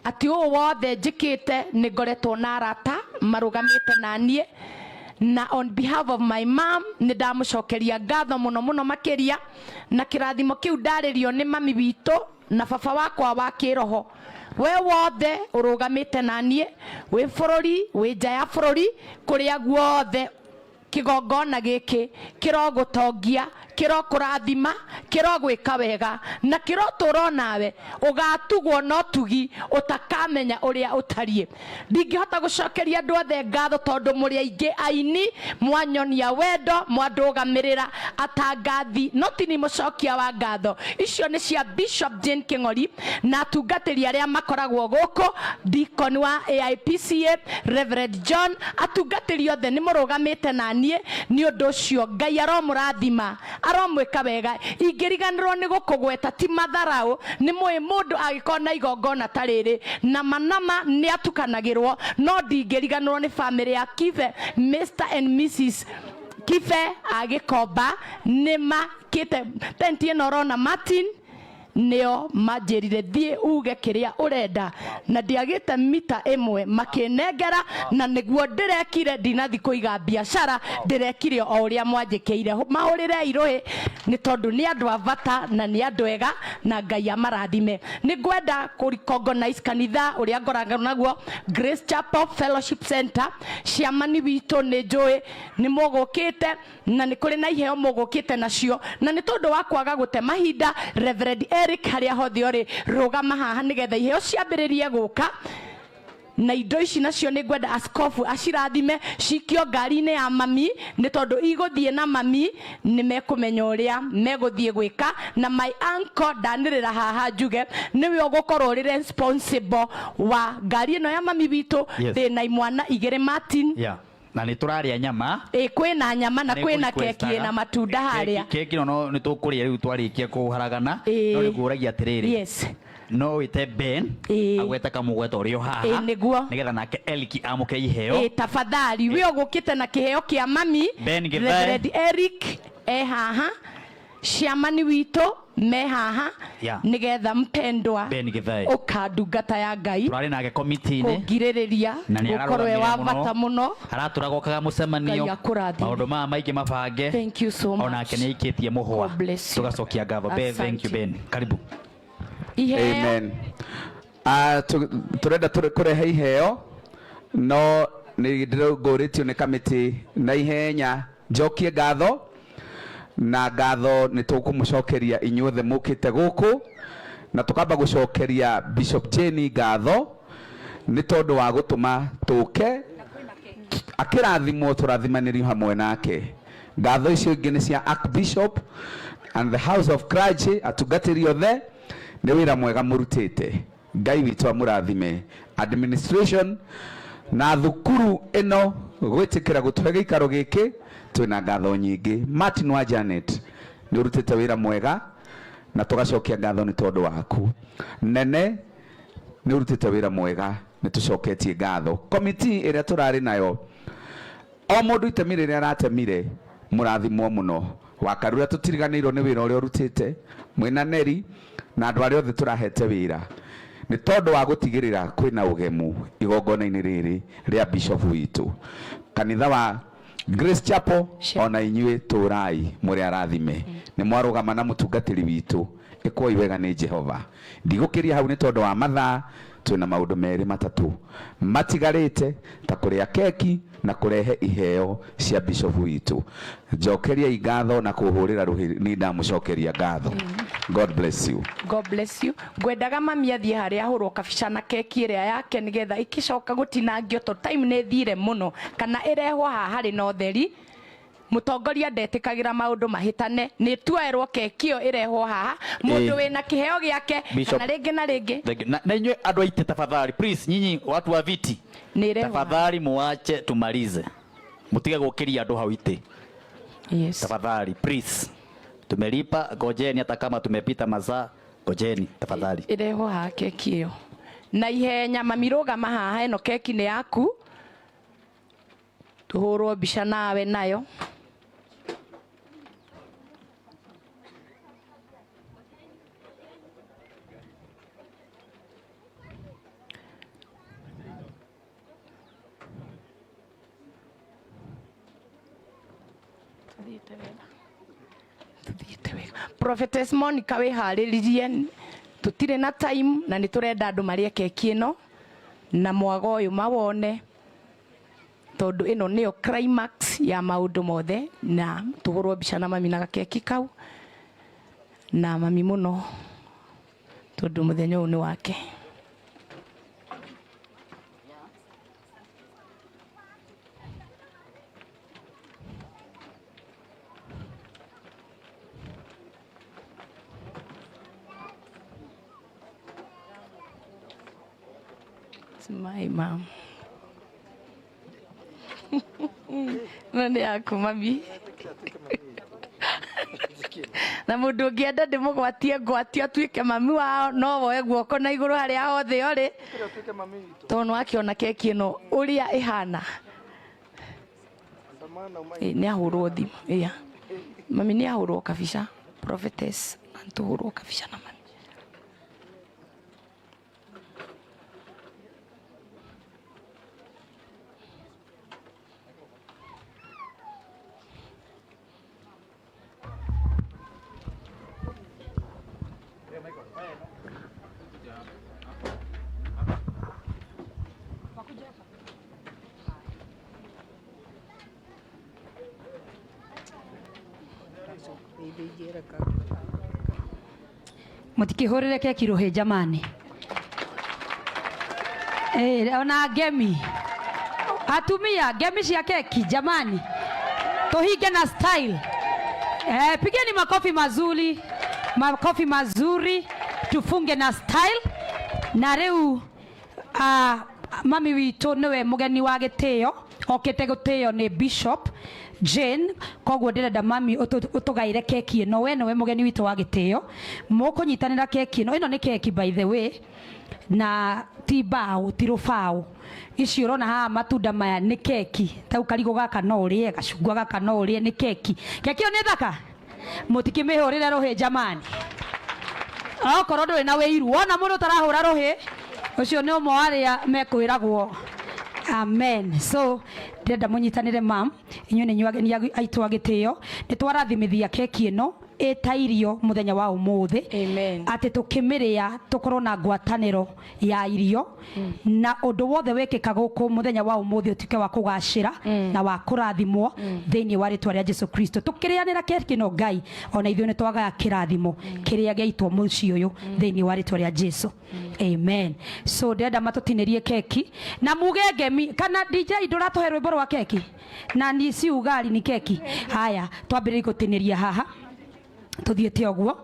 [SPEAKER 3] atĩ ũũ wothe njĩkĩte nĩ ngoretwo na arata marũgamĩte na niĩ, na on behalf of my mom nĩ ndamũcokeria ngatho mũno mũno makĩria, na kĩrathimo kĩu ndarĩrio nĩ mami witũ na baba wakwa wa kĩroho. We wothe ũrũgamĩte na niĩ wĩ bũrũri wĩ nja ya bũrũri kũrĩa guothe kĩgongona gĩkĩ kĩrogũtongia, kĩrokũrathima, kĩrogwĩka wega na kĩrotũra nawe, ũgatugwo na ũtugi ũtakamenya ũrĩa ũtariĩ. Ndingĩhota gũcokeria andũ othe ngatho tondũ mũrĩ aingĩ aini, mwanyonia wendo, mwandũgamĩrĩra atangathi, no ti ni mũcokia wa ngatho. Icio nĩ cia Bishop Jane Kĩng'ori na atungatĩri arĩa makoragwo gũkũ, deacon wa AIPCA Reverend John, atungatĩri othe nĩ mũrũgamĩte na niĩ, nĩ ũndũ ũcio Ngai aromũrathima, aromwĩka wega. Ingĩriganĩrwo nĩ gũkũgweta ti matharaũ, nĩ mũĩ mũndũ angĩkorwo na igongona ta rĩrĩ na manama nĩ atukanagĩrwo, no ndingĩriganĩrwo nĩ bamĩrĩ ya Kibe, Mr and Mrs Kibe agĩkomba nĩ makĩte tenti ĩno ũrona Martin nĩo manjĩrire thiĩ uge kĩrĩa ũrenda, na ndiagĩte mita ĩmwe makĩnengera, na nĩguo ndĩrekire, ndinathi kũiga biacara, ndĩrekire o ũrĩa mwanjĩkĩire. Mahũrĩre irũĩ nĩ tondũ nĩ andũ a bata na nĩ andũ ega, na Ngai amarathime. Nĩ ngwenda kũ recognize kanitha ũrĩa ngoragwo naguo, Grace Chapel Fellowship Center, ciamani witũ nĩ njũĩ nĩ mũgũkĩte na nĩ kũrĩ na iheo mũgũkĩte nacio, na nĩ tondũ wa kwaga gũte mahinda, Reverend Eric harĩa hothe ũrĩ rũgama haha nĩgetha iheo ciambĩrĩrie gũka, na indo ici nacio nĩ ngwenda askofu acirathime cikio ngari-inĩ ya mami, nĩ tondũ igũthiĩ na mami nĩ mekũmenya ũrĩa megũthiĩ gwĩka. Na my uncle ndanĩrĩra haha njuge nĩwe ũgũkorwo ũrĩ responsible wa ngari ĩno ya mami witũ.
[SPEAKER 5] Yes.
[SPEAKER 3] Ndĩna imwana igĩrĩ Martin.
[SPEAKER 5] Yeah. Na nĩ tũrarĩa nyama.
[SPEAKER 3] Ĩ kwĩna nyama na
[SPEAKER 5] Nĩ
[SPEAKER 3] kwĩna
[SPEAKER 5] ngũrequestaga.
[SPEAKER 3] keki ĩna matunda harĩa.
[SPEAKER 5] Keki no no nĩ tũkũrĩa rĩu twarĩkia kũharagana,
[SPEAKER 3] Ĩ.
[SPEAKER 5] no nĩ ngũragia atĩrĩrĩ,
[SPEAKER 3] Yes.
[SPEAKER 5] no wĩte Ben agwete kamũgweta ũrĩ o haha
[SPEAKER 3] Ĩ, nĩguo.
[SPEAKER 5] nĩgetha nake Eliki amũkĩre iheo.
[SPEAKER 3] Ĩ tafadhali we ũgũkĩte na kĩheo kĩa mami.
[SPEAKER 5] Ben Githae.
[SPEAKER 3] Reverend Eric e haha, ciamani witũ me haha
[SPEAKER 5] Yeah.
[SPEAKER 3] nĩgetha mpendwa
[SPEAKER 5] Ben Githae.
[SPEAKER 3] ũkandungata ya Ngai
[SPEAKER 5] Tũrarĩ nake komiti-inĩ
[SPEAKER 3] kũngirĩrĩria
[SPEAKER 5] na nĩ
[SPEAKER 3] gũkorwo e wa
[SPEAKER 5] ararũgamĩrĩra
[SPEAKER 3] bata mũno.
[SPEAKER 5] Aratũraga okaga mũcemanio
[SPEAKER 3] Ngai akũrathime.
[SPEAKER 5] maũndũ maya maingĩ mabange.
[SPEAKER 3] Thank you so much.
[SPEAKER 5] Onake nĩ aikĩtie mũhwa.
[SPEAKER 3] God bless you.
[SPEAKER 5] Tũgacokia ngatho. Ben, thank you
[SPEAKER 3] Asante.
[SPEAKER 5] Ben. Karibu.
[SPEAKER 3] Iheo.
[SPEAKER 16] Amen. Turenda kũrehe iheo no nĩ ndĩrongorĩtio nĩ kamĩtĩ na ihenya njokie ngatho, na ngatho nĩ tũkũmũcokeria inyuothe mũkĩte gũkũ, na tũkamba gũcokeria Bishop Jane ngatho nĩ tondũ wa gũtũma tũke akĩrathimwo tũrathimanĩrio hamwe nake. Ngatho icio ingĩ nĩ cia Archbishop and the House of Clergy, atungatĩri othe nĩ wĩra mwega mũrutĩte. Ngai witũ amũrathime. Administration na thukuru ĩno gwĩtĩkĩra gũtũhe gĩikaro gĩkĩ, twĩna ngatho nyingĩ. Martin wa Janet nĩ ũrutĩte wĩra mwega na tũgacokia ngatho nĩ tondũ waku. Nene nĩ ũrutĩte wĩra mwega, nĩ tũcoketie ngatho. Komiti ĩrĩa tũrarĩ nayo, o mũndũ itemi rĩrĩa aratemire, mũrathimwo mũno. Wakarura tũtiriganĩirwo nĩ wĩra ũrĩa ũrutĩte mwĩna Neri na andũ arĩa othe tũrahete wĩra nĩ tondũ wa gũtigĩrĩra kwĩna ũgemu igongona-inĩ rĩrĩ rĩa bishop witũ. Kanitha wa Grace Chapel ona inyuĩ tũrai mũrĩ arathime nĩ mwarũgama na mũtungatĩri witũ ĩkwoi wega nĩ Jehova. Ndigũkĩria hau nĩ tondũ wa mathaa, twĩna maũndũ merĩ matatũ matigarĩte ta kũrĩa keki na kũrehe iheo cia bishop witũ. Njokeriai ngatho na kũhũrĩra rũhĩ, ni ndamũcokeria ngatho. God bless you.
[SPEAKER 3] God bless you. Ngwendaga mami athiĩ harĩa ahũrwo kabica na keki ĩrĩa yake nĩgetha ĩkĩcoka gũtinangio to time nĩ thire mũno, kana ĩrehwo haha harĩ na ũtheri. Mũtongoria ndetĩkagĩra maũndũ mahĩtane, nĩ tuoerwo keki ĩyo ĩrehwo haha mũndũ wĩna kĩheo gĩake
[SPEAKER 5] Bishop.
[SPEAKER 3] kana rĩngĩ na rĩngĩ.
[SPEAKER 5] Thank you. Na inyuĩ andũ aitĩ tafadhali, please, nyinyi watu wa viti
[SPEAKER 3] Nĩ ĩrehwo haha.
[SPEAKER 5] tafadhali muache tumalize, mutige gũkĩria andũ hau itĩ.
[SPEAKER 3] Yes.
[SPEAKER 5] Tafadhali please, tumelipa, ngojeni, hata kama tumepita masaa, ngojeni tafadhali.
[SPEAKER 3] Ĩrehwo haha keki ĩyo na ihenya. Mami rũgama haha, ĩno keki nĩ yaku, tũhũrwo mbica nawe nayo. Prophetess Monica wĩharĩrĩrie, tũtirĩ na time na nĩ tũrenda andũ marĩe keki ĩno na mwago ũyũ mawone, tondũ ĩno nĩyo climax ya maũndũ mothe, na tũhũrwo mbica na mami na gakeki kau na mami mũno tondũ mũthenya ũyũ nĩ wake. It's my mom. No nĩ yaku mami. Na mũndũ ũngĩenda ndĩmũgwatie ngwatio atuĩke mami wao, no woe guoko na igũrũ harĩa hothe ũrĩ, tondũ nĩwakĩona keki ĩno ũrĩa ĩhana. Nĩ ahũrwo thimũ. Iya. Mami nĩ ahũrwo kabica. Prophetess, na nĩtũhũrwo kabica na mami.
[SPEAKER 4] Mutikihurire keki ruhi jamani. Ona ngemi atumia ngemi cia keki jamani, tuhinge na style. Pigeni makofi mazuri, makofi mazuri, tufunge na style. Na riu mami witũ niwe mugeni wa gĩtĩo, okĩte gũtĩo nĩ Bishop Jane, koguo ndĩrenda mami ũtũgaĩre keki ĩno. We nĩwe mũgeni witũ wa gĩtĩo, mũkũnyitanĩra keki ĩno. Ĩno nĩ keki by the way, na ti mbaũ, ti rũbaũ. Ici ũrona haha matunda maya nĩ keki. Tau karigũ gaka no ũrĩe, gacungwa gaka no ũrĩe, nĩ keki. Keki ĩyo nĩ thaka, mũtikĩmĩhũrĩre rũhĩ jamani. Okorwo ndũrĩ na wĩiru, wona mũndũ ũtarahũra rũhĩ, ũcio nĩ ũmwe wa arĩa mekwĩragwo amen. So ndĩrenda mũnyitanĩre mam, inyuĩ nĩ inyuĩ ageni aitũ a gĩtĩo. Nĩ twarathimithia keki ĩno ĩta irio mũthenya wa ũmũthĩ, atĩ tũkĩmĩrĩa tũkorwo na ngwatanĩro ya irio, na ũndũ wothe wĩkĩka gũkũ mũthenya wa ũmũthĩ ũtuĩke wa kũgacĩra na wa kũrathimwo thĩinĩ wa rĩtwa rĩa Jesu Kristo. Tũkĩrĩanĩra keki ĩno Ngai, ona ithuĩ nĩ twagaya kĩrathimo kĩrĩa gĩaitwo mũciĩ ũyũ thĩinĩ wa rĩtwa rĩa Jesu. Amen. So ndĩrenda matũtinĩrie keki na muge ngemi, kana DJ ndũratũhe rwĩmbo rwa keki na ni si ugali ni keki. Haya, twambĩrĩrie gũtinĩria haha, tuthiĩte ũguo.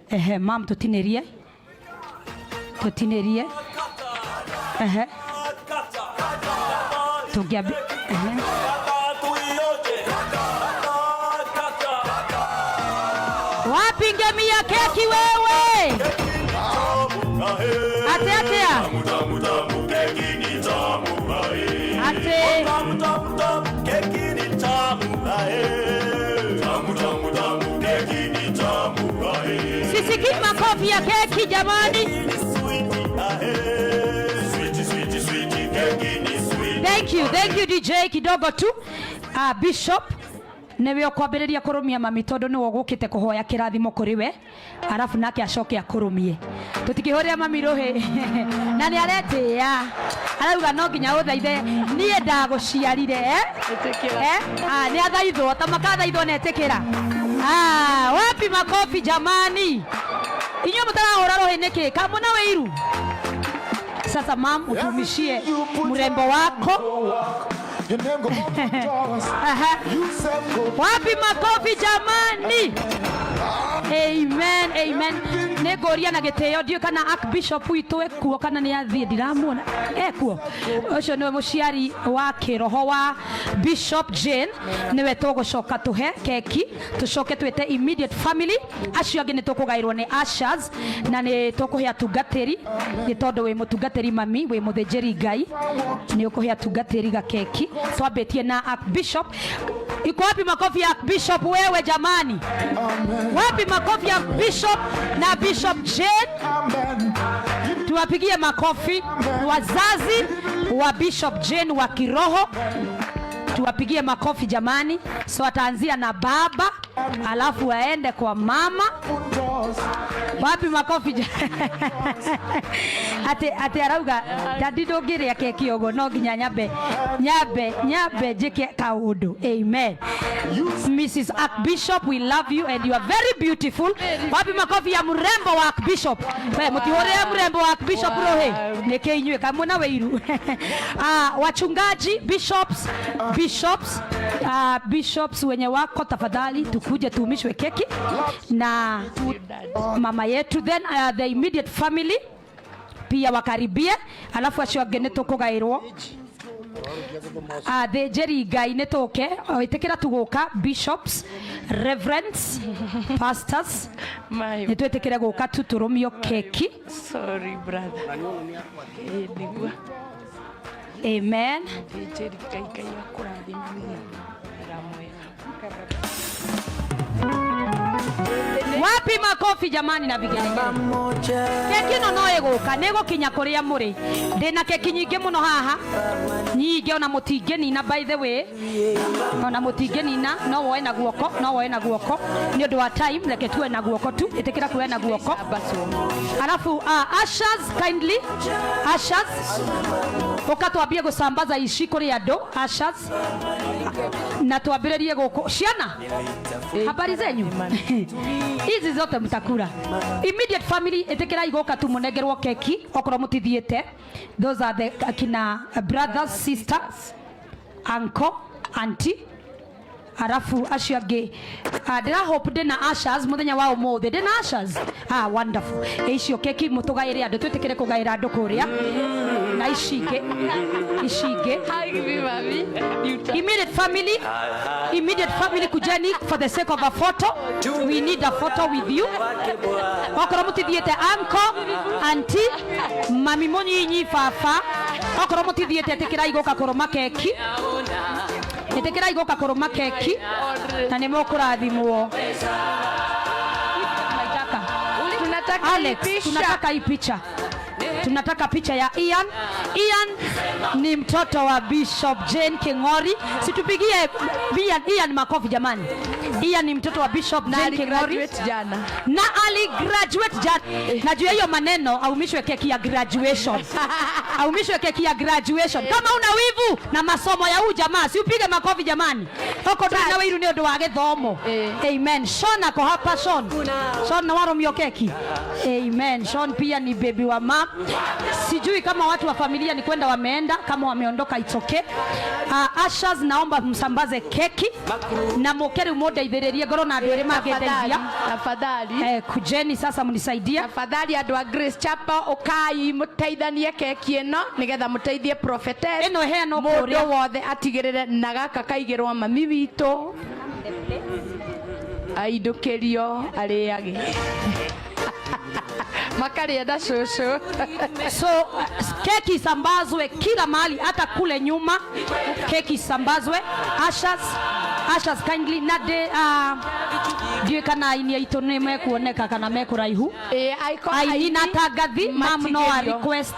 [SPEAKER 4] Ehe, mam, tũtinĩrie, tũtinĩrie. Ehe, tũngĩambi, ehe. Wapi ngemi ya keki wewe? Ate atea. Ate. Sisikii makofi ya keki jamani. Thank you, thank you DJ. Kidogo tu. Bishop nĩwe ũkwambĩrĩria kũrũmia mami tondũ nĩwe ũgũkĩte kũhoya kĩrathimo kũrĩ we, arabu nake acoke akũrũmie. Tũtikĩhũrĩra mami rũhĩ na nĩ aretĩĩa, arauga no nginya ũthaithe niĩ ndagũciarire, eh? Eh? Ah, nĩ athaithwo ta makathaithwo na etĩkĩra. Ah, wapi makofi jamani? Inyuĩ mũtarahũra rũhĩ nĩkĩ? Kamũna wĩiru. Sasa mam, utumishie mrembo wako. Aha. Wapi makofi jamani? Amen, amen. Nĩ ngũria na gĩtĩo, ndiũĩ kana Archbishop witũ ekuo kana nĩ athiĩ, ndiramuona ekuo. Ũcio nĩwe mũciari wa kĩroho wa Bishop Jane, nĩwe tũgũcoka tũhe keki, tũcoke twĩte immediate family. Acio angĩ nĩ tũkũgaĩrwo nĩ ushers na nĩ tũkũhe atungatĩri, nĩ tondũ wĩ mũtungatĩri mami, wĩ mũthĩnjĩri Ngai, nĩ ũkũhe atungatĩri gakeki. Twambĩtie na Archbishop. Iko wapi makofi ya Bishop wewe jamani? Wapi makofi ya Bishop na Bishop Jane? Tuwapigie makofi wazazi wa Bishop Jane wa kiroho. Tuwapigie makofi jamani. So ataanzia na baba, alafu aende kwa mama. Wapi makofi ate arauga dadi ndũngĩrĩa keki ũguo, no nginya nyambe nyambe nyambe njĩke kaũndũ. Amen. Mrs. Archbishop, we love you and you are very beautiful. Wapi makofi ya mrembo wa Archbishop? We mutihũrĩre mrembo wa Archbishop rũhĩ nĩkĩ inyuĩ kamũna wĩiru. Wachungaji, bishops, bishops, bishops wenye wako tafadhali tukuje tuumishwe keki na mama yetu, then the immediate family pia wakaribie, alafu acio angĩ nĩ tũkũgaĩrwo. Athĩnjĩri Ngai nĩ tũke, ĩtĩkĩra tu gũka, bishops, reverends, pastors, nĩ twĩtĩkĩre gũka tu tũrũmio keki.
[SPEAKER 12] Sorry brother. Ĩĩ nĩguo.
[SPEAKER 4] Amen.
[SPEAKER 12] Thĩnjĩri Ngai, Ngai akũrathime mũno. Ndamwĩra.
[SPEAKER 4] Wapi makofi jamani na vigelegele? Keki ĩno no ĩgũka, nĩ ĩgũkinya kũrĩa mũrĩ. Ndĩna keki nyingĩ mũno haha, nyingĩ ona mũtingĩnina, by the way, ona mũtingĩnina, no woe na guoko, no woe na guoko nĩ ũndũ wa time, reke tuoe na guoko tu, ĩtĩkĩra kuoya na guoko. Alafu ushers kindly, ushers ũka twambie gũsambaza ici kũrĩ andũ, ushers, na twambĩrĩrie gũkũ. Ciana, habari zenyu? Hizi zote mtakula. Immediate family ĩtĩkĩrai gũka tu mũnengerwo keki okorwo mũtithiĩte. Those are the akina brothers, sisters, uncle, auntie, arafu acio angĩ. Ndĩra hope ndĩna ushers mũthenya wa ũmũthĩ, ndĩna ushers. Ah, wonderful. Icio keki mũtũgaĩre andũ, twĩtĩkĩre kũgaĩra andũ kũrĩa na ici ingĩ, ici ingĩ. Immediate family, immediate family kujeni for the sake of a photo. We need a photo with you. Okorwo mũtithiĩte, uncle, auntie, mami mũnyinyi, baba, okorwo mũtithiĩte, ĩtĩkĩrai gũka kũrũma keki, ĩtĩkĩrai gũka kũrũma keki na nĩ mũkũrathimwo.
[SPEAKER 12] Tunataka
[SPEAKER 4] Alex,
[SPEAKER 12] hii picha.
[SPEAKER 4] Tunataka hii picha. Tunataka picha ya Ian. Ian ni mtoto wa Bishop Jane King'ori. Situpigie Ian makofi jamani. Ian ni mtoto wa Bishop
[SPEAKER 12] Na
[SPEAKER 4] Jane King'ori.
[SPEAKER 12] aligraduate jana.
[SPEAKER 4] Na aligraduate jana. Najua hiyo maneno, aumishwe keki ya graduation. Aumishwe keki ya graduation. Kama una wivu na masomo ya huyu jamaa, si upige makofi jamani. Oko ndũrĩ na wĩiru nĩ ũndũ wa gĩthomo. Amen. Sean ako hapa, Sean. Sean na warũmio keki. Amen. Sean pia ni baby wa mom. Sijui kama watu wa familia ni kwenda wameenda, kama wameondoka it's okay. Ushers naomba msambaze keki na mokere mũndeithĩrĩrie ngorwo na andũ erĩ mangĩndeithia.
[SPEAKER 12] Tafadhali.
[SPEAKER 4] Kujeni sasa mnisaidie.
[SPEAKER 12] Tafadhali andũ a Grace Chapel ũkai mũteithanie keki ĩno nĩgetha mũteithie prophetess.
[SPEAKER 4] Ĩno ĩheanwo
[SPEAKER 12] mũndũ
[SPEAKER 4] kũrĩa.
[SPEAKER 12] wothe atigĩrĩre na gaka kaigĩrwo mami witũ aindũkĩrio arĩage. Makarĩa na cũcũ.
[SPEAKER 4] So keki isambazwe kila mahali, hata kule nyuma keki isambazwe. Ushers, ushers kindly na de, Ndiũĩ kana aini aitũ nĩ mekuoneka kana mekũraihu. Aini na tangathi mam no a request.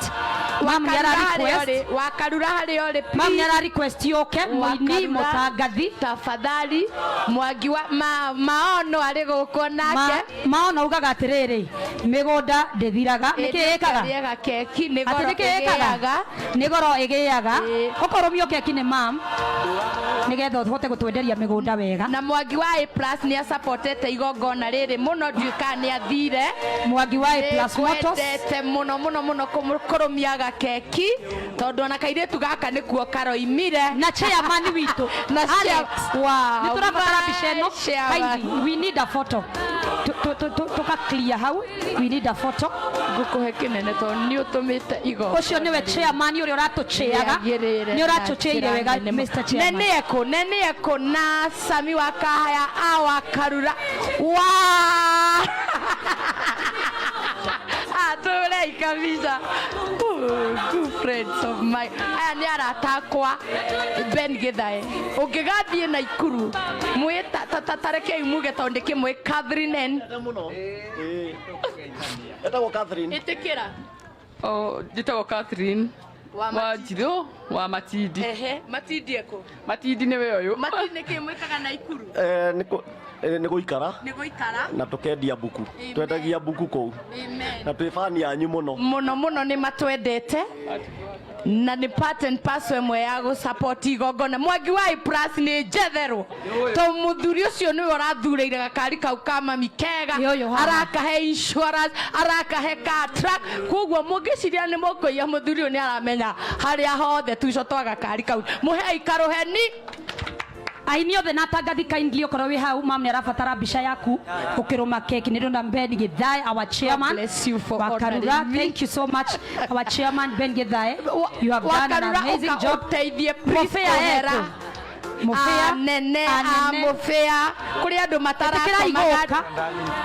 [SPEAKER 4] Mam nĩ ara request.
[SPEAKER 12] Wakarura harĩa ũrĩ.
[SPEAKER 4] Mam nĩ ara request yũke mũini
[SPEAKER 12] Wakarura,
[SPEAKER 4] mũtangathi.
[SPEAKER 12] Tafadhali Mwangi wa maono arĩ gũkũ nake.
[SPEAKER 4] Maono ugaga atĩrĩrĩ, mĩgũnda ndĩthiraga. Nĩkĩ ĩkaga?
[SPEAKER 12] Rĩega keki nĩ
[SPEAKER 4] Atĩ
[SPEAKER 12] goro
[SPEAKER 4] nĩkĩ ĩkaga?
[SPEAKER 12] ĩgĩaga.
[SPEAKER 4] Nĩ goro ĩgĩaga. Ũkorũmio keki nĩ mam nĩgetha ũhote gũtwenderia mĩgũnda wega.
[SPEAKER 12] Na Mwangi wa A plus nĩ acapotete igongona rĩrĩ mũno, ndiũĩ kana nĩ athire.
[SPEAKER 4] Mwangi wa A plus Motors.
[SPEAKER 12] Nĩngwendete mũno mũno mũno kũrũmiaga keki tondũ ona kairĩtu gaka nĩkuo karoimire.
[SPEAKER 4] Na chairman witũ
[SPEAKER 12] na
[SPEAKER 4] Alex.
[SPEAKER 12] Wow,
[SPEAKER 4] nĩ tũrabatara mbica ĩno.
[SPEAKER 12] my chairman.
[SPEAKER 4] Kindly, we need a photo. Tũka clear hau, we need a photo.
[SPEAKER 12] Ngũkũhe kĩnene tondũ nĩ ũtũmĩte igongona.
[SPEAKER 4] Ũcio nĩwe chairman ũrĩa ũratũchĩaga.
[SPEAKER 12] Rĩagĩrĩre
[SPEAKER 4] Nĩ ũratũchĩire
[SPEAKER 12] na
[SPEAKER 4] wega
[SPEAKER 12] njĩra nene
[SPEAKER 4] Mr. Chairman.
[SPEAKER 12] Nene eko, nene eko na Sami wa Kahaya awa Karura. Wa! Atũrei kabisa. Ooh, good friends of mine. Aya nĩ arata akwa Ben Githae. Ũngĩgathiĩ Naikuru mwĩ ta rekei muge tondũ ndĩkĩmũĩ Catherine N.
[SPEAKER 17] Etagwo Catherine.
[SPEAKER 12] Ĩtĩkĩra.
[SPEAKER 20] Oh, njĩtagwo Catherine
[SPEAKER 12] Wa
[SPEAKER 20] Wanjirũ wa Matindi.
[SPEAKER 12] Ehe, Matindi eko.
[SPEAKER 20] Matindi nĩwe ũyũ.
[SPEAKER 12] Matindi nĩkĩ mwĩkaga Naikuru?
[SPEAKER 17] Nĩ gũikara
[SPEAKER 12] Nĩ gũikara.
[SPEAKER 17] na tũkendia mbuku.
[SPEAKER 12] Amen.
[SPEAKER 17] Twendagia mbuku kũu.
[SPEAKER 12] Amen.
[SPEAKER 17] Na twĩ bani yanyu mũno.
[SPEAKER 12] Mũno mũno nĩ matwendete na nĩ part and parcel ĩmwe ya gũ igongona. Mwangi wa A plus nĩ njetherwo to mũthuri ũcio nĩwe ũrathurĩire gakari kau ka mami kega, arakahe insurance, arakahe car track. Koguo mũngĩciria nĩ mũkũiya, mũthuri ũyũ nĩ aramenya harĩa hothe tuico twa gakari kau. Mũhei karũheni.
[SPEAKER 4] Aini othe na atangathi kindly okorwo wĩ hau, mam nĩ arabatara mbica yaku ũkĩrũma keki. Nĩ ndona Ben Githae, our chairman.
[SPEAKER 12] Bless you for
[SPEAKER 4] wa Karura.
[SPEAKER 12] honoring me.
[SPEAKER 4] Thank you so much, our chairman Ben Githae. You have done an
[SPEAKER 12] Wakarura,
[SPEAKER 4] amazing
[SPEAKER 12] ũka
[SPEAKER 4] job.
[SPEAKER 12] ũteithie please
[SPEAKER 4] Mũbĩa
[SPEAKER 12] kũhera.
[SPEAKER 4] ekũ? Mũbĩa.
[SPEAKER 12] Anene a
[SPEAKER 4] Anene.
[SPEAKER 12] mũbĩa kũrĩ andũ
[SPEAKER 4] Ĩtĩkĩrai
[SPEAKER 12] matarakomaga.
[SPEAKER 4] gũka.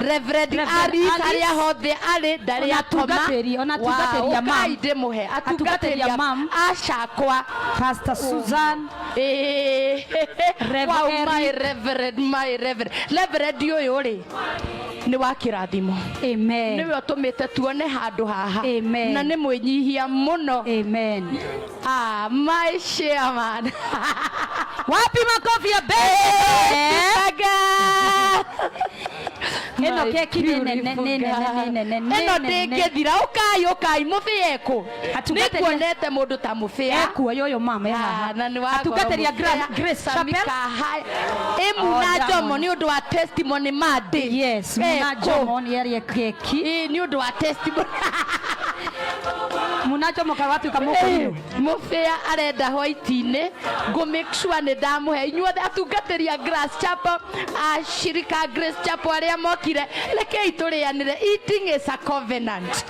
[SPEAKER 12] Reverend
[SPEAKER 4] Reverend
[SPEAKER 12] Alice
[SPEAKER 4] Alice.
[SPEAKER 12] harĩa hothe arĩ ndarĩ
[SPEAKER 4] Ona
[SPEAKER 12] akoma.
[SPEAKER 4] atungatĩri, ona atungatĩri a
[SPEAKER 12] Wow,
[SPEAKER 4] mam.
[SPEAKER 12] ũkai ndĩmũhe
[SPEAKER 4] Atungatĩri a mam.
[SPEAKER 12] Acakwa
[SPEAKER 4] Pastor Susan. Rev
[SPEAKER 12] Wow,
[SPEAKER 4] Eric.
[SPEAKER 12] my reverend, my reverend. Reverend ũyũ rĩ nĩ wa kĩrathimo.
[SPEAKER 4] Amen.
[SPEAKER 12] Nĩwe ũtũmĩte tuone handũ haha.
[SPEAKER 4] Amen.
[SPEAKER 12] Na nĩ mwĩnyihia mũno.
[SPEAKER 4] Amen.
[SPEAKER 12] Ah, my chairman.
[SPEAKER 4] Wapi makofi ya Ben? Ĩno keki nĩ nene, nĩ nene, nĩ nene, nĩ
[SPEAKER 12] ĩno
[SPEAKER 4] nene.
[SPEAKER 12] ndĩngĩthira. Ũkai, ũkai mũbĩa ekũ.
[SPEAKER 4] Atungatĩri-
[SPEAKER 12] Nĩnguonete mũndũ ta mũbĩa.
[SPEAKER 4] Ekuo ũyũ mama e haha.
[SPEAKER 12] Na nĩ wa goro
[SPEAKER 4] Atungatĩri a
[SPEAKER 12] mũbĩa,
[SPEAKER 4] Grace
[SPEAKER 12] Sami
[SPEAKER 4] Chapel.
[SPEAKER 12] Kahaya. Ĩ Muna
[SPEAKER 4] Oh,
[SPEAKER 12] Jomo nĩ ũndũ wa testimony Monday.
[SPEAKER 4] Yes, Muna Jomo nĩ arie keki.
[SPEAKER 12] Ĩ nĩ ũndũ wa testimony.
[SPEAKER 4] Muna Jomo kaĩ watuĩka mũkũyũ.
[SPEAKER 12] Mũbĩa arenda white-inĩ, ngũ make sure nĩ ndamũhe. Inyuothe atungatĩri a Grace Chapel, ashirika a Grace Chapel arĩa mokire, rekei tũrĩanĩre. Eating is a covenant.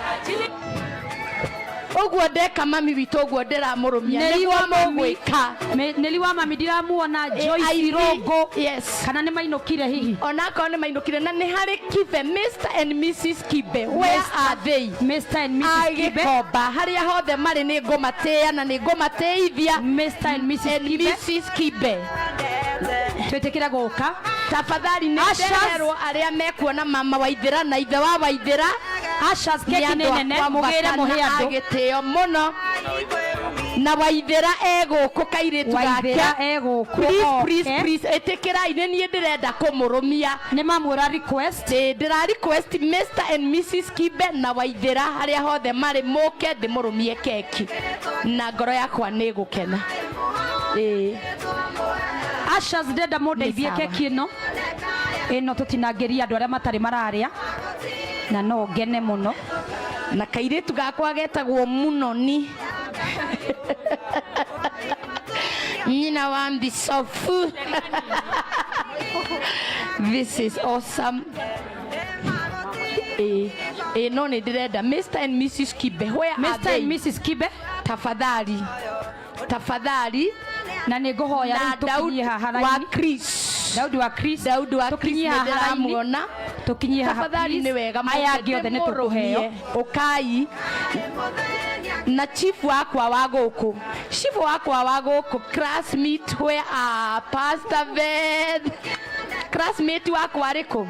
[SPEAKER 12] Ũguo ndeka mami witũ, ũguo ndĩramũrũmia
[SPEAKER 4] Neli
[SPEAKER 12] nĩguo
[SPEAKER 4] wa mami.
[SPEAKER 12] mũgwĩka.
[SPEAKER 4] Neli wa mami ndiramuona. Joyce
[SPEAKER 12] I
[SPEAKER 4] Irongo.
[SPEAKER 12] Yes.
[SPEAKER 4] Kana nĩ mainũkire hihi?
[SPEAKER 12] Onakorwo nĩ mainũkire. Na nĩ harĩ Kibe, Mr and Mrs Kibe, where are they?
[SPEAKER 4] Mr and Mrs Kibe.
[SPEAKER 12] Agĩkomba harĩa hothe marĩ nĩ ngũmatĩĩa na nĩ ngũmatĩithia.
[SPEAKER 4] Mr and Mrs Kibe.
[SPEAKER 12] Mrs Kibe.
[SPEAKER 4] Twĩtĩkĩre gũka.
[SPEAKER 12] Tafadhali nĩ
[SPEAKER 4] Ushers.
[SPEAKER 12] ndeherwo arĩa mekuona mama Waithĩra na ithe wa Waithĩra.
[SPEAKER 4] Ushers, keki nĩ nene,
[SPEAKER 12] akwa
[SPEAKER 4] mũgĩre
[SPEAKER 12] bata
[SPEAKER 4] mũhe
[SPEAKER 12] na
[SPEAKER 4] andũ.
[SPEAKER 12] agĩtĩo mũno. Na Waithĩra egũkũ kairĩtu gake.
[SPEAKER 4] Waithĩra egũkũ
[SPEAKER 12] Please,
[SPEAKER 4] oke.
[SPEAKER 12] please, please, ĩtĩkĩrai nĩ niĩ ndĩrenda kũmũrũmia.
[SPEAKER 4] Nĩ mamwĩra request.
[SPEAKER 12] Ndĩra request Mr and Mrs Kibe na Waithĩra harĩa hothe marĩ mũke ndĩmũrũmie keki na ngoro yakwa nĩ ĩgũkena. Ĩĩ.
[SPEAKER 4] Ushers, ndĩrenda mũndeithie
[SPEAKER 12] Nĩ sawa.
[SPEAKER 4] keki ĩno. Ĩno tũtinangĩrie andũ arĩa matarĩ mararĩa na no ngene mũno.
[SPEAKER 12] Na kairĩtu gakwa getagwo Munoni, nyina wa Mbicobu. This is awesome. No nĩ ndĩrenda Mr and Mrs Kibe, where are
[SPEAKER 4] Mr
[SPEAKER 12] they?
[SPEAKER 4] and Mrs Kibe.
[SPEAKER 12] Tafadhali, tafadhali.
[SPEAKER 4] Na nĩ ngũhoya
[SPEAKER 12] Na
[SPEAKER 4] rĩu tũkinyie
[SPEAKER 12] Daudi
[SPEAKER 4] haha
[SPEAKER 12] wa
[SPEAKER 4] raini.
[SPEAKER 12] Chris.
[SPEAKER 4] Daudi wa Chris.
[SPEAKER 12] Daudi wa Chris
[SPEAKER 4] Tũkinyie
[SPEAKER 12] nĩ
[SPEAKER 4] haha raini.
[SPEAKER 12] ndĩramuona.
[SPEAKER 4] Tũkinyie haha
[SPEAKER 12] Tafadhali
[SPEAKER 4] please.
[SPEAKER 12] nĩ wega
[SPEAKER 4] Aya
[SPEAKER 12] mũke
[SPEAKER 4] angĩ othe nĩ
[SPEAKER 12] ndĩmũrũmie.
[SPEAKER 4] tũkũheo.
[SPEAKER 12] Ũkai na chief wakwa wa gũkũ, chief wakwa wa gũkũ, classmate, where are Pastor Ben? Classmate wakwa arĩ kũ?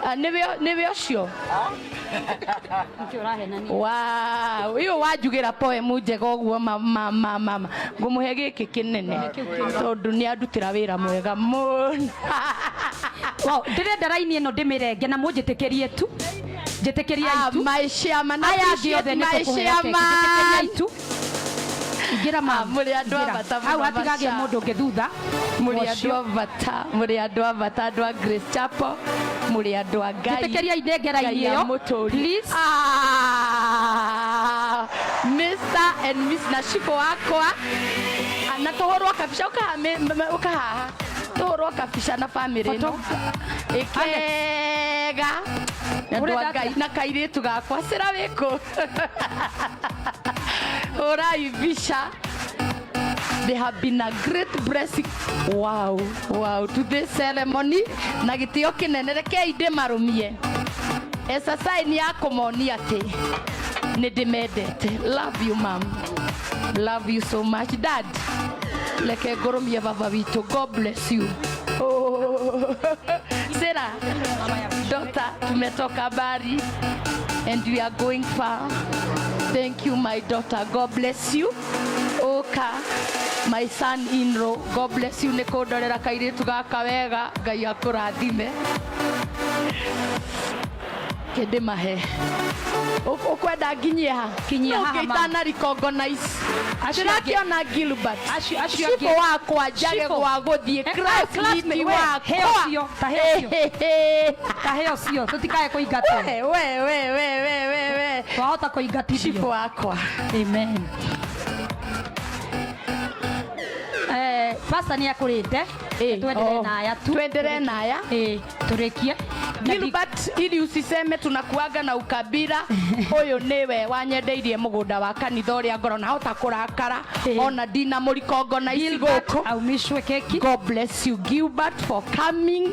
[SPEAKER 12] Ah, nĩwe ũcio. Wow, iyo wanjugĩra poem njega ũguo mama mama ngũmũhe gĩkĩ kĩnene tondũ nĩ andutĩra wĩra mwega mũno.
[SPEAKER 4] Wow, ndĩrenda raini ĩno ndĩmĩrenge na mũnjĩtĩkĩrie tu. Njĩtĩkĩriai tu.
[SPEAKER 12] My chairman,
[SPEAKER 4] Aya angĩ othe
[SPEAKER 12] appreciate
[SPEAKER 4] nĩ
[SPEAKER 12] my
[SPEAKER 4] tũkũheo keki. Njĩtĩkĩriai
[SPEAKER 12] chairman.
[SPEAKER 4] tu. Ingĩra mama.
[SPEAKER 12] Mũrĩ andũ a
[SPEAKER 4] Ingĩra.
[SPEAKER 12] bata
[SPEAKER 4] Hau
[SPEAKER 12] mũno,
[SPEAKER 4] hatigagĩa
[SPEAKER 12] Basha.
[SPEAKER 4] mũndũ ũngĩ thutha.
[SPEAKER 12] Mũrĩ
[SPEAKER 4] Ũcio.
[SPEAKER 12] andũ a bata, mũrĩ andũ a bata, andũ a Grace Chapel, mũrĩ andũ a Ngai.
[SPEAKER 4] Njĩtĩkĩriai nengera
[SPEAKER 12] Ngai
[SPEAKER 4] ĩyo.
[SPEAKER 12] amũtũrie.
[SPEAKER 4] Please.
[SPEAKER 12] Ah, Mr. and Miss na cibũ wakwa. Ah, na tũhũrwo kabica ũkaha ũkahaha tũhũrwo kabica na bamĩrĩ ĩno ĩkega Na andũ a
[SPEAKER 4] Ũrenda
[SPEAKER 12] Ngai
[SPEAKER 4] atĩa?
[SPEAKER 12] na kairĩtu gakwa cĩra wĩkũ hũrai mbica. They have been a great blessing. Wow, wow, to this ceremony. Na gĩtĩo kĩnene rekei ndĩmarũmie as a sign ya kũmonia atĩ nĩ ndĩmendete. Love you mom, love you so much dad. Reke ngũrũmie baba witũ. God bless you. Oh. Sarah, daughter, tumetoka mbali and we are going far. Thank you my daughter, God bless you. Oka, my son in law, God bless you nĩ kũndorera kairĩtu gaka wega. Ngai akũrathime. Kĩndĩmahe ũkwenda nginyie ha?
[SPEAKER 4] Kinyia
[SPEAKER 12] No,
[SPEAKER 4] haha, mama.
[SPEAKER 12] ngĩitana recognize.
[SPEAKER 4] Acio angĩ-
[SPEAKER 12] Ndĩrakĩona Gilbert
[SPEAKER 4] acio
[SPEAKER 12] cibũ
[SPEAKER 4] angĩ-
[SPEAKER 12] wakwa njage
[SPEAKER 4] Cibũ.
[SPEAKER 12] gwa gũthiĩ.
[SPEAKER 4] Eh,
[SPEAKER 12] Classmate
[SPEAKER 4] classmate, we, he
[SPEAKER 12] wakwa.
[SPEAKER 4] ũcio, ta he ũcio. Ta he ũcio, tũtikae kũingatwo.
[SPEAKER 12] We, we, we, we, we, we, we.
[SPEAKER 4] Twahota kũingatithio.
[SPEAKER 12] Cibũ wakwa.
[SPEAKER 4] Amen. Pastor nĩ akũrĩte. Twendelee
[SPEAKER 12] oh.
[SPEAKER 4] na aya tu.
[SPEAKER 12] Tuendelee na aya.
[SPEAKER 4] Tũrĩkie.
[SPEAKER 12] Gilbert, ili usiseme tunakuaga na ukabila, ũyũ nĩwe wanyendeirie mũgũnda wa kanitha ũrĩa ngoro na hota kũrakara ona ndina mũrikongo na ici gũkũ.
[SPEAKER 4] Aumishwe keki.
[SPEAKER 12] God bless you Gilbert for coming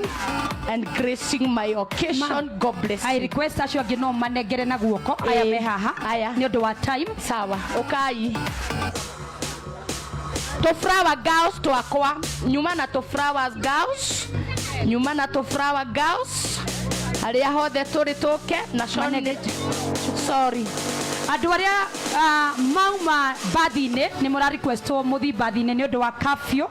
[SPEAKER 12] and gracing my occasion. God bless
[SPEAKER 4] I
[SPEAKER 12] you.
[SPEAKER 4] request acio angĩ no manengere na guoko aya me haha
[SPEAKER 12] aya
[SPEAKER 4] nĩ ũndũ wa time.
[SPEAKER 12] Sawa, ũkai tũ flower girls twakwa nyuma na tũ flower girls nyuma na tũ flower girls arĩa hothe tũrĩ tũke na Sean sorry
[SPEAKER 4] andũ arĩa mauma bathi-inĩ nĩ mũra requestwo mũthi bathi-inĩ nĩ ũndũ wa curfew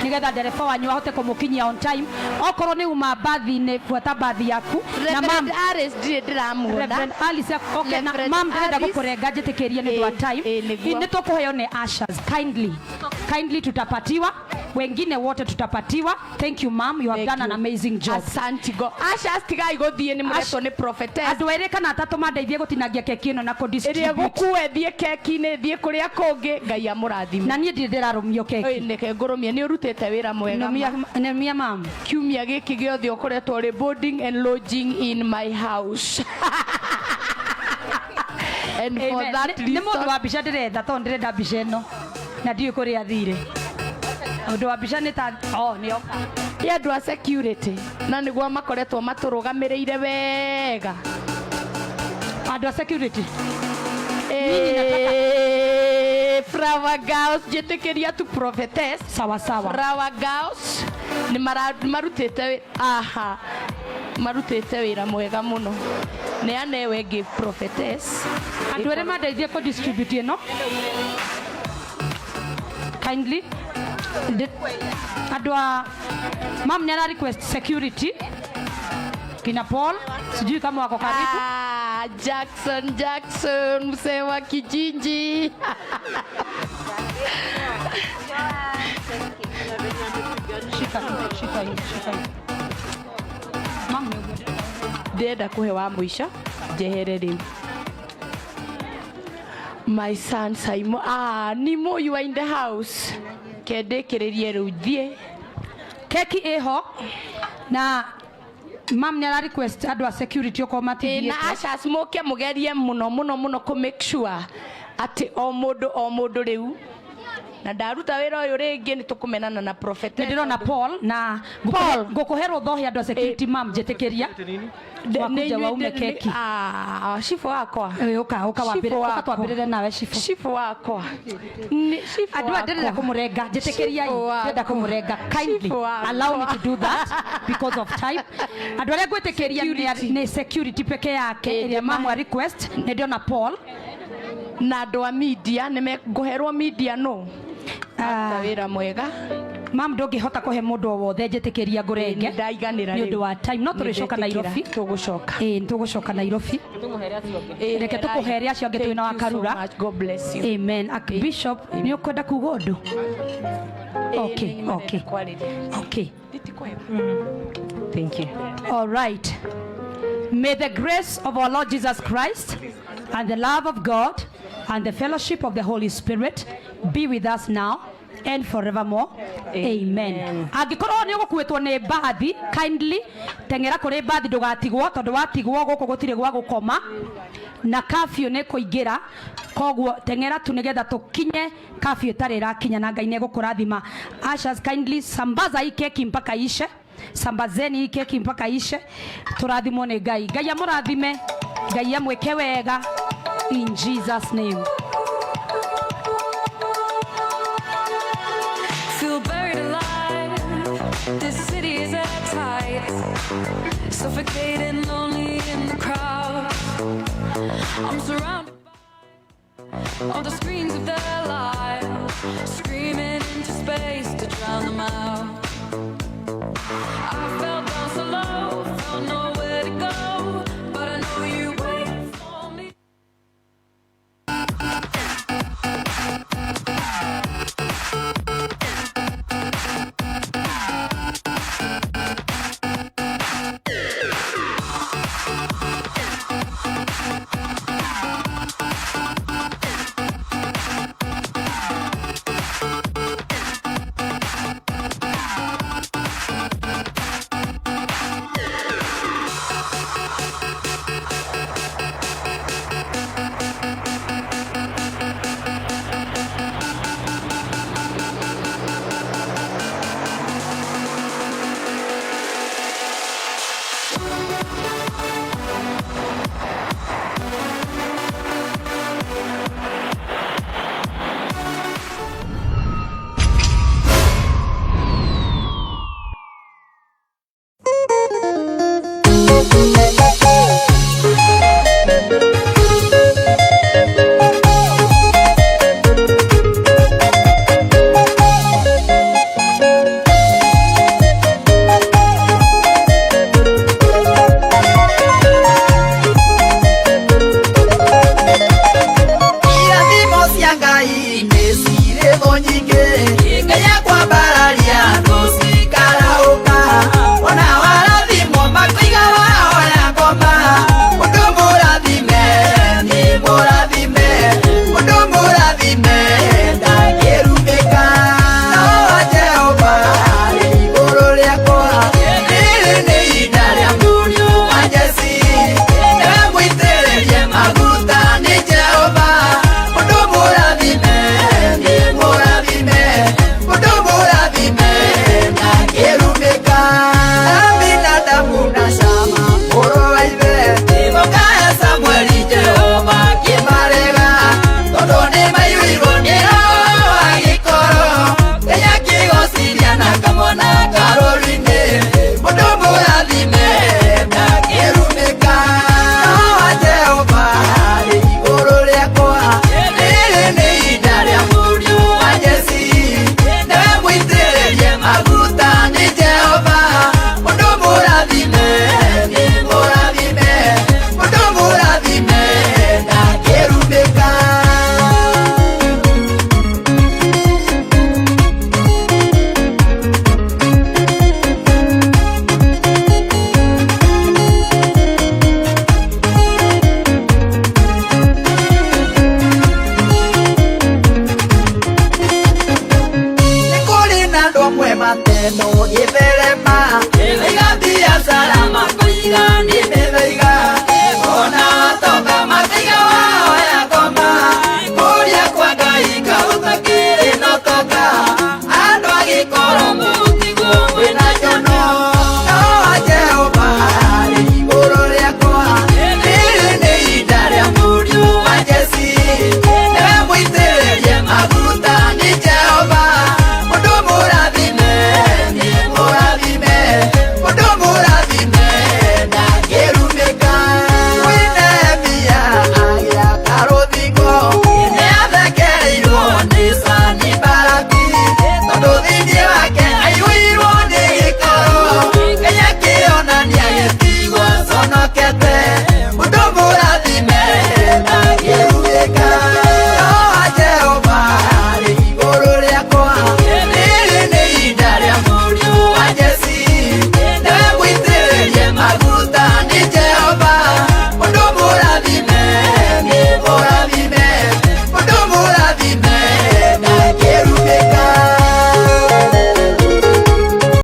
[SPEAKER 4] nĩgetha ndereba wanyu ahote kũmũkinyia on time. Okorwo nĩ uma bathi-inĩ buata bathi yaku. Na
[SPEAKER 12] Reverend
[SPEAKER 4] mam
[SPEAKER 12] Alice ndirĩ ndĩramuona.
[SPEAKER 4] Reverend Alice okay, na
[SPEAKER 12] Reverend
[SPEAKER 4] mam ndĩrenda
[SPEAKER 12] Alice.
[SPEAKER 4] gũkũrenga njĩtĩkĩrie nĩ ũndũ wa time.
[SPEAKER 12] Nĩguo.
[SPEAKER 4] Nĩ tũkũheo nĩ ushers kindly, kindly tutapatiwa, wengine wote tutapatiwa. Thank you mam, you have
[SPEAKER 12] Thank
[SPEAKER 4] done an
[SPEAKER 12] you.
[SPEAKER 4] amazing job.
[SPEAKER 12] Asante go. Ushers tigai gũthiĩ nĩ mũretwo nĩ prophetess.
[SPEAKER 4] Andũ erĩ kana atatũ mandeithie gũtinangia keki ĩno na
[SPEAKER 12] Ĩrĩa
[SPEAKER 4] kũ-distribute.
[SPEAKER 12] gũkue thiĩ keki-inĩ thiĩ kũrĩa kũngĩ. Ngai amũrathime.
[SPEAKER 4] Na niĩ ndirĩ ndĩrarũmio keki.
[SPEAKER 12] Ĩĩ, nĩke ngũrũmie nĩ ũrutĩte wĩra mwega.
[SPEAKER 4] Nũmia mam.
[SPEAKER 12] Kiumia gĩkĩ gĩothe ũkoretwo ũrĩ boarding and lodging in my house. And for
[SPEAKER 4] Amen.
[SPEAKER 12] that
[SPEAKER 4] Nĩ mũndũ
[SPEAKER 12] reason
[SPEAKER 4] wa mbica ndĩretha tondũ ndĩrenda mbica ĩno na ndiũĩ kũrĩa athire. Ũndũ wa mbica nĩ ta oh, nĩ oka.
[SPEAKER 12] Nĩ andũ a security na nĩguo makoretwo matũrũgamĩrĩire wega.
[SPEAKER 4] Andũ a security.
[SPEAKER 12] Flower girls njĩtĩkĩria tu prophetess.
[SPEAKER 4] Sawa sawa.
[SPEAKER 12] Flower girls nĩ marutĩte aha marutĩte wĩra mwega mũno. Neane we ngĩ prophetess.
[SPEAKER 4] Andũ erĩ mandeithie kũ distribute ĩno kindly. Andũ a mam nĩ ara request security kina Paul, sijui kama wako karibu.
[SPEAKER 12] Ah, Jackson Jackson mzee wa kijiji.
[SPEAKER 4] Shika shika hii, shika hii. Mam nĩ ũguo.
[SPEAKER 12] Ndĩrenda kũhe wa mũico njehere rĩu. My son Simon, ah, Nimo, you are in the house. Kendĩkĩrĩrie rĩu thiĩ.
[SPEAKER 4] Keki ĩho na mam nĩ ara request andũ a security okorwo
[SPEAKER 12] Ĩ, na
[SPEAKER 4] matithiĩte.
[SPEAKER 12] ushers mũke mũgerie mũno mũno mũno kũ make sure atĩ o mũndũ o mũndũ rĩu Na ndaruta wĩra ũyũ rĩngĩ nĩ tũkũmenana na prophet.
[SPEAKER 4] Nĩ ndĩrona Paul na ngũkũhe rũtha ũhe andũ a security mam njĩtĩkĩria wakuja waume keki.
[SPEAKER 12] Cibũ wakwa.
[SPEAKER 4] Ũka ũka wambĩrĩre, ũka twambĩrĩre nawe cibũ.
[SPEAKER 12] Cibũ wakwa.
[SPEAKER 4] Andũ aya ndĩrenda kũmũrenga, njĩtĩkĩriai, ndĩrenda kũmũrenga. Kindly allow me to do that because of time. Andũ arĩa ngwĩtĩkĩria nĩ security peke yake ĩrĩa mamwa request. Nĩ ndĩrona Paul
[SPEAKER 12] na andũ a media nĩ ngũherwo media no aruta wĩra mwega.
[SPEAKER 4] Mam, ndũngĩhota kũhe mũndũ o wothe, njĩtĩkĩria ngũrenge
[SPEAKER 12] ndaiganĩra
[SPEAKER 4] nĩ ũndũ wa time, no tũrĩcoka Nairobi.
[SPEAKER 12] Tũgũcoka.
[SPEAKER 4] Ĩĩ, nĩtũgũcoka Nairobi. Reke tũkũhere acio angĩ twĩna wa Karura.
[SPEAKER 12] God bless you.
[SPEAKER 4] Amen. Bishop, nĩ ũkwenda kuga ũndũ? Okay, okay. Okay.
[SPEAKER 8] Thank you.
[SPEAKER 4] All right. May the grace of our Lord Jesus Christ and the love of God and the fellowship of the Holy Spirit be with us now and forevermore. Amen. Angĩkorwo nĩ ũgũkuĩtwo nĩ mbathi, kindly teng'era kũrĩ mbathi ndũgatigwo, tondũ watigwo gũkũ gũtirĩ gwa gũkoma na curfew nĩ kũingĩra, koguo teng'era tu nĩgetha tũkinye curfew ĩtarĩ ĩrakinya, na Ngai nĩ egũkũrathima. Ushers, kindly sambaza hii keki mpaka ishe. Sambazeni hii keki mpaka ishe. Tũrathimwo nĩ Ngai. Ngai amũrathime, Ngai amwĩke wega, in Jesus name.
[SPEAKER 9] Feel buried alive. This city is at tight, suffocating, lonely in the crowd. I'm surrounded by all the screens of their lives, screaming into space to drown them out. I felt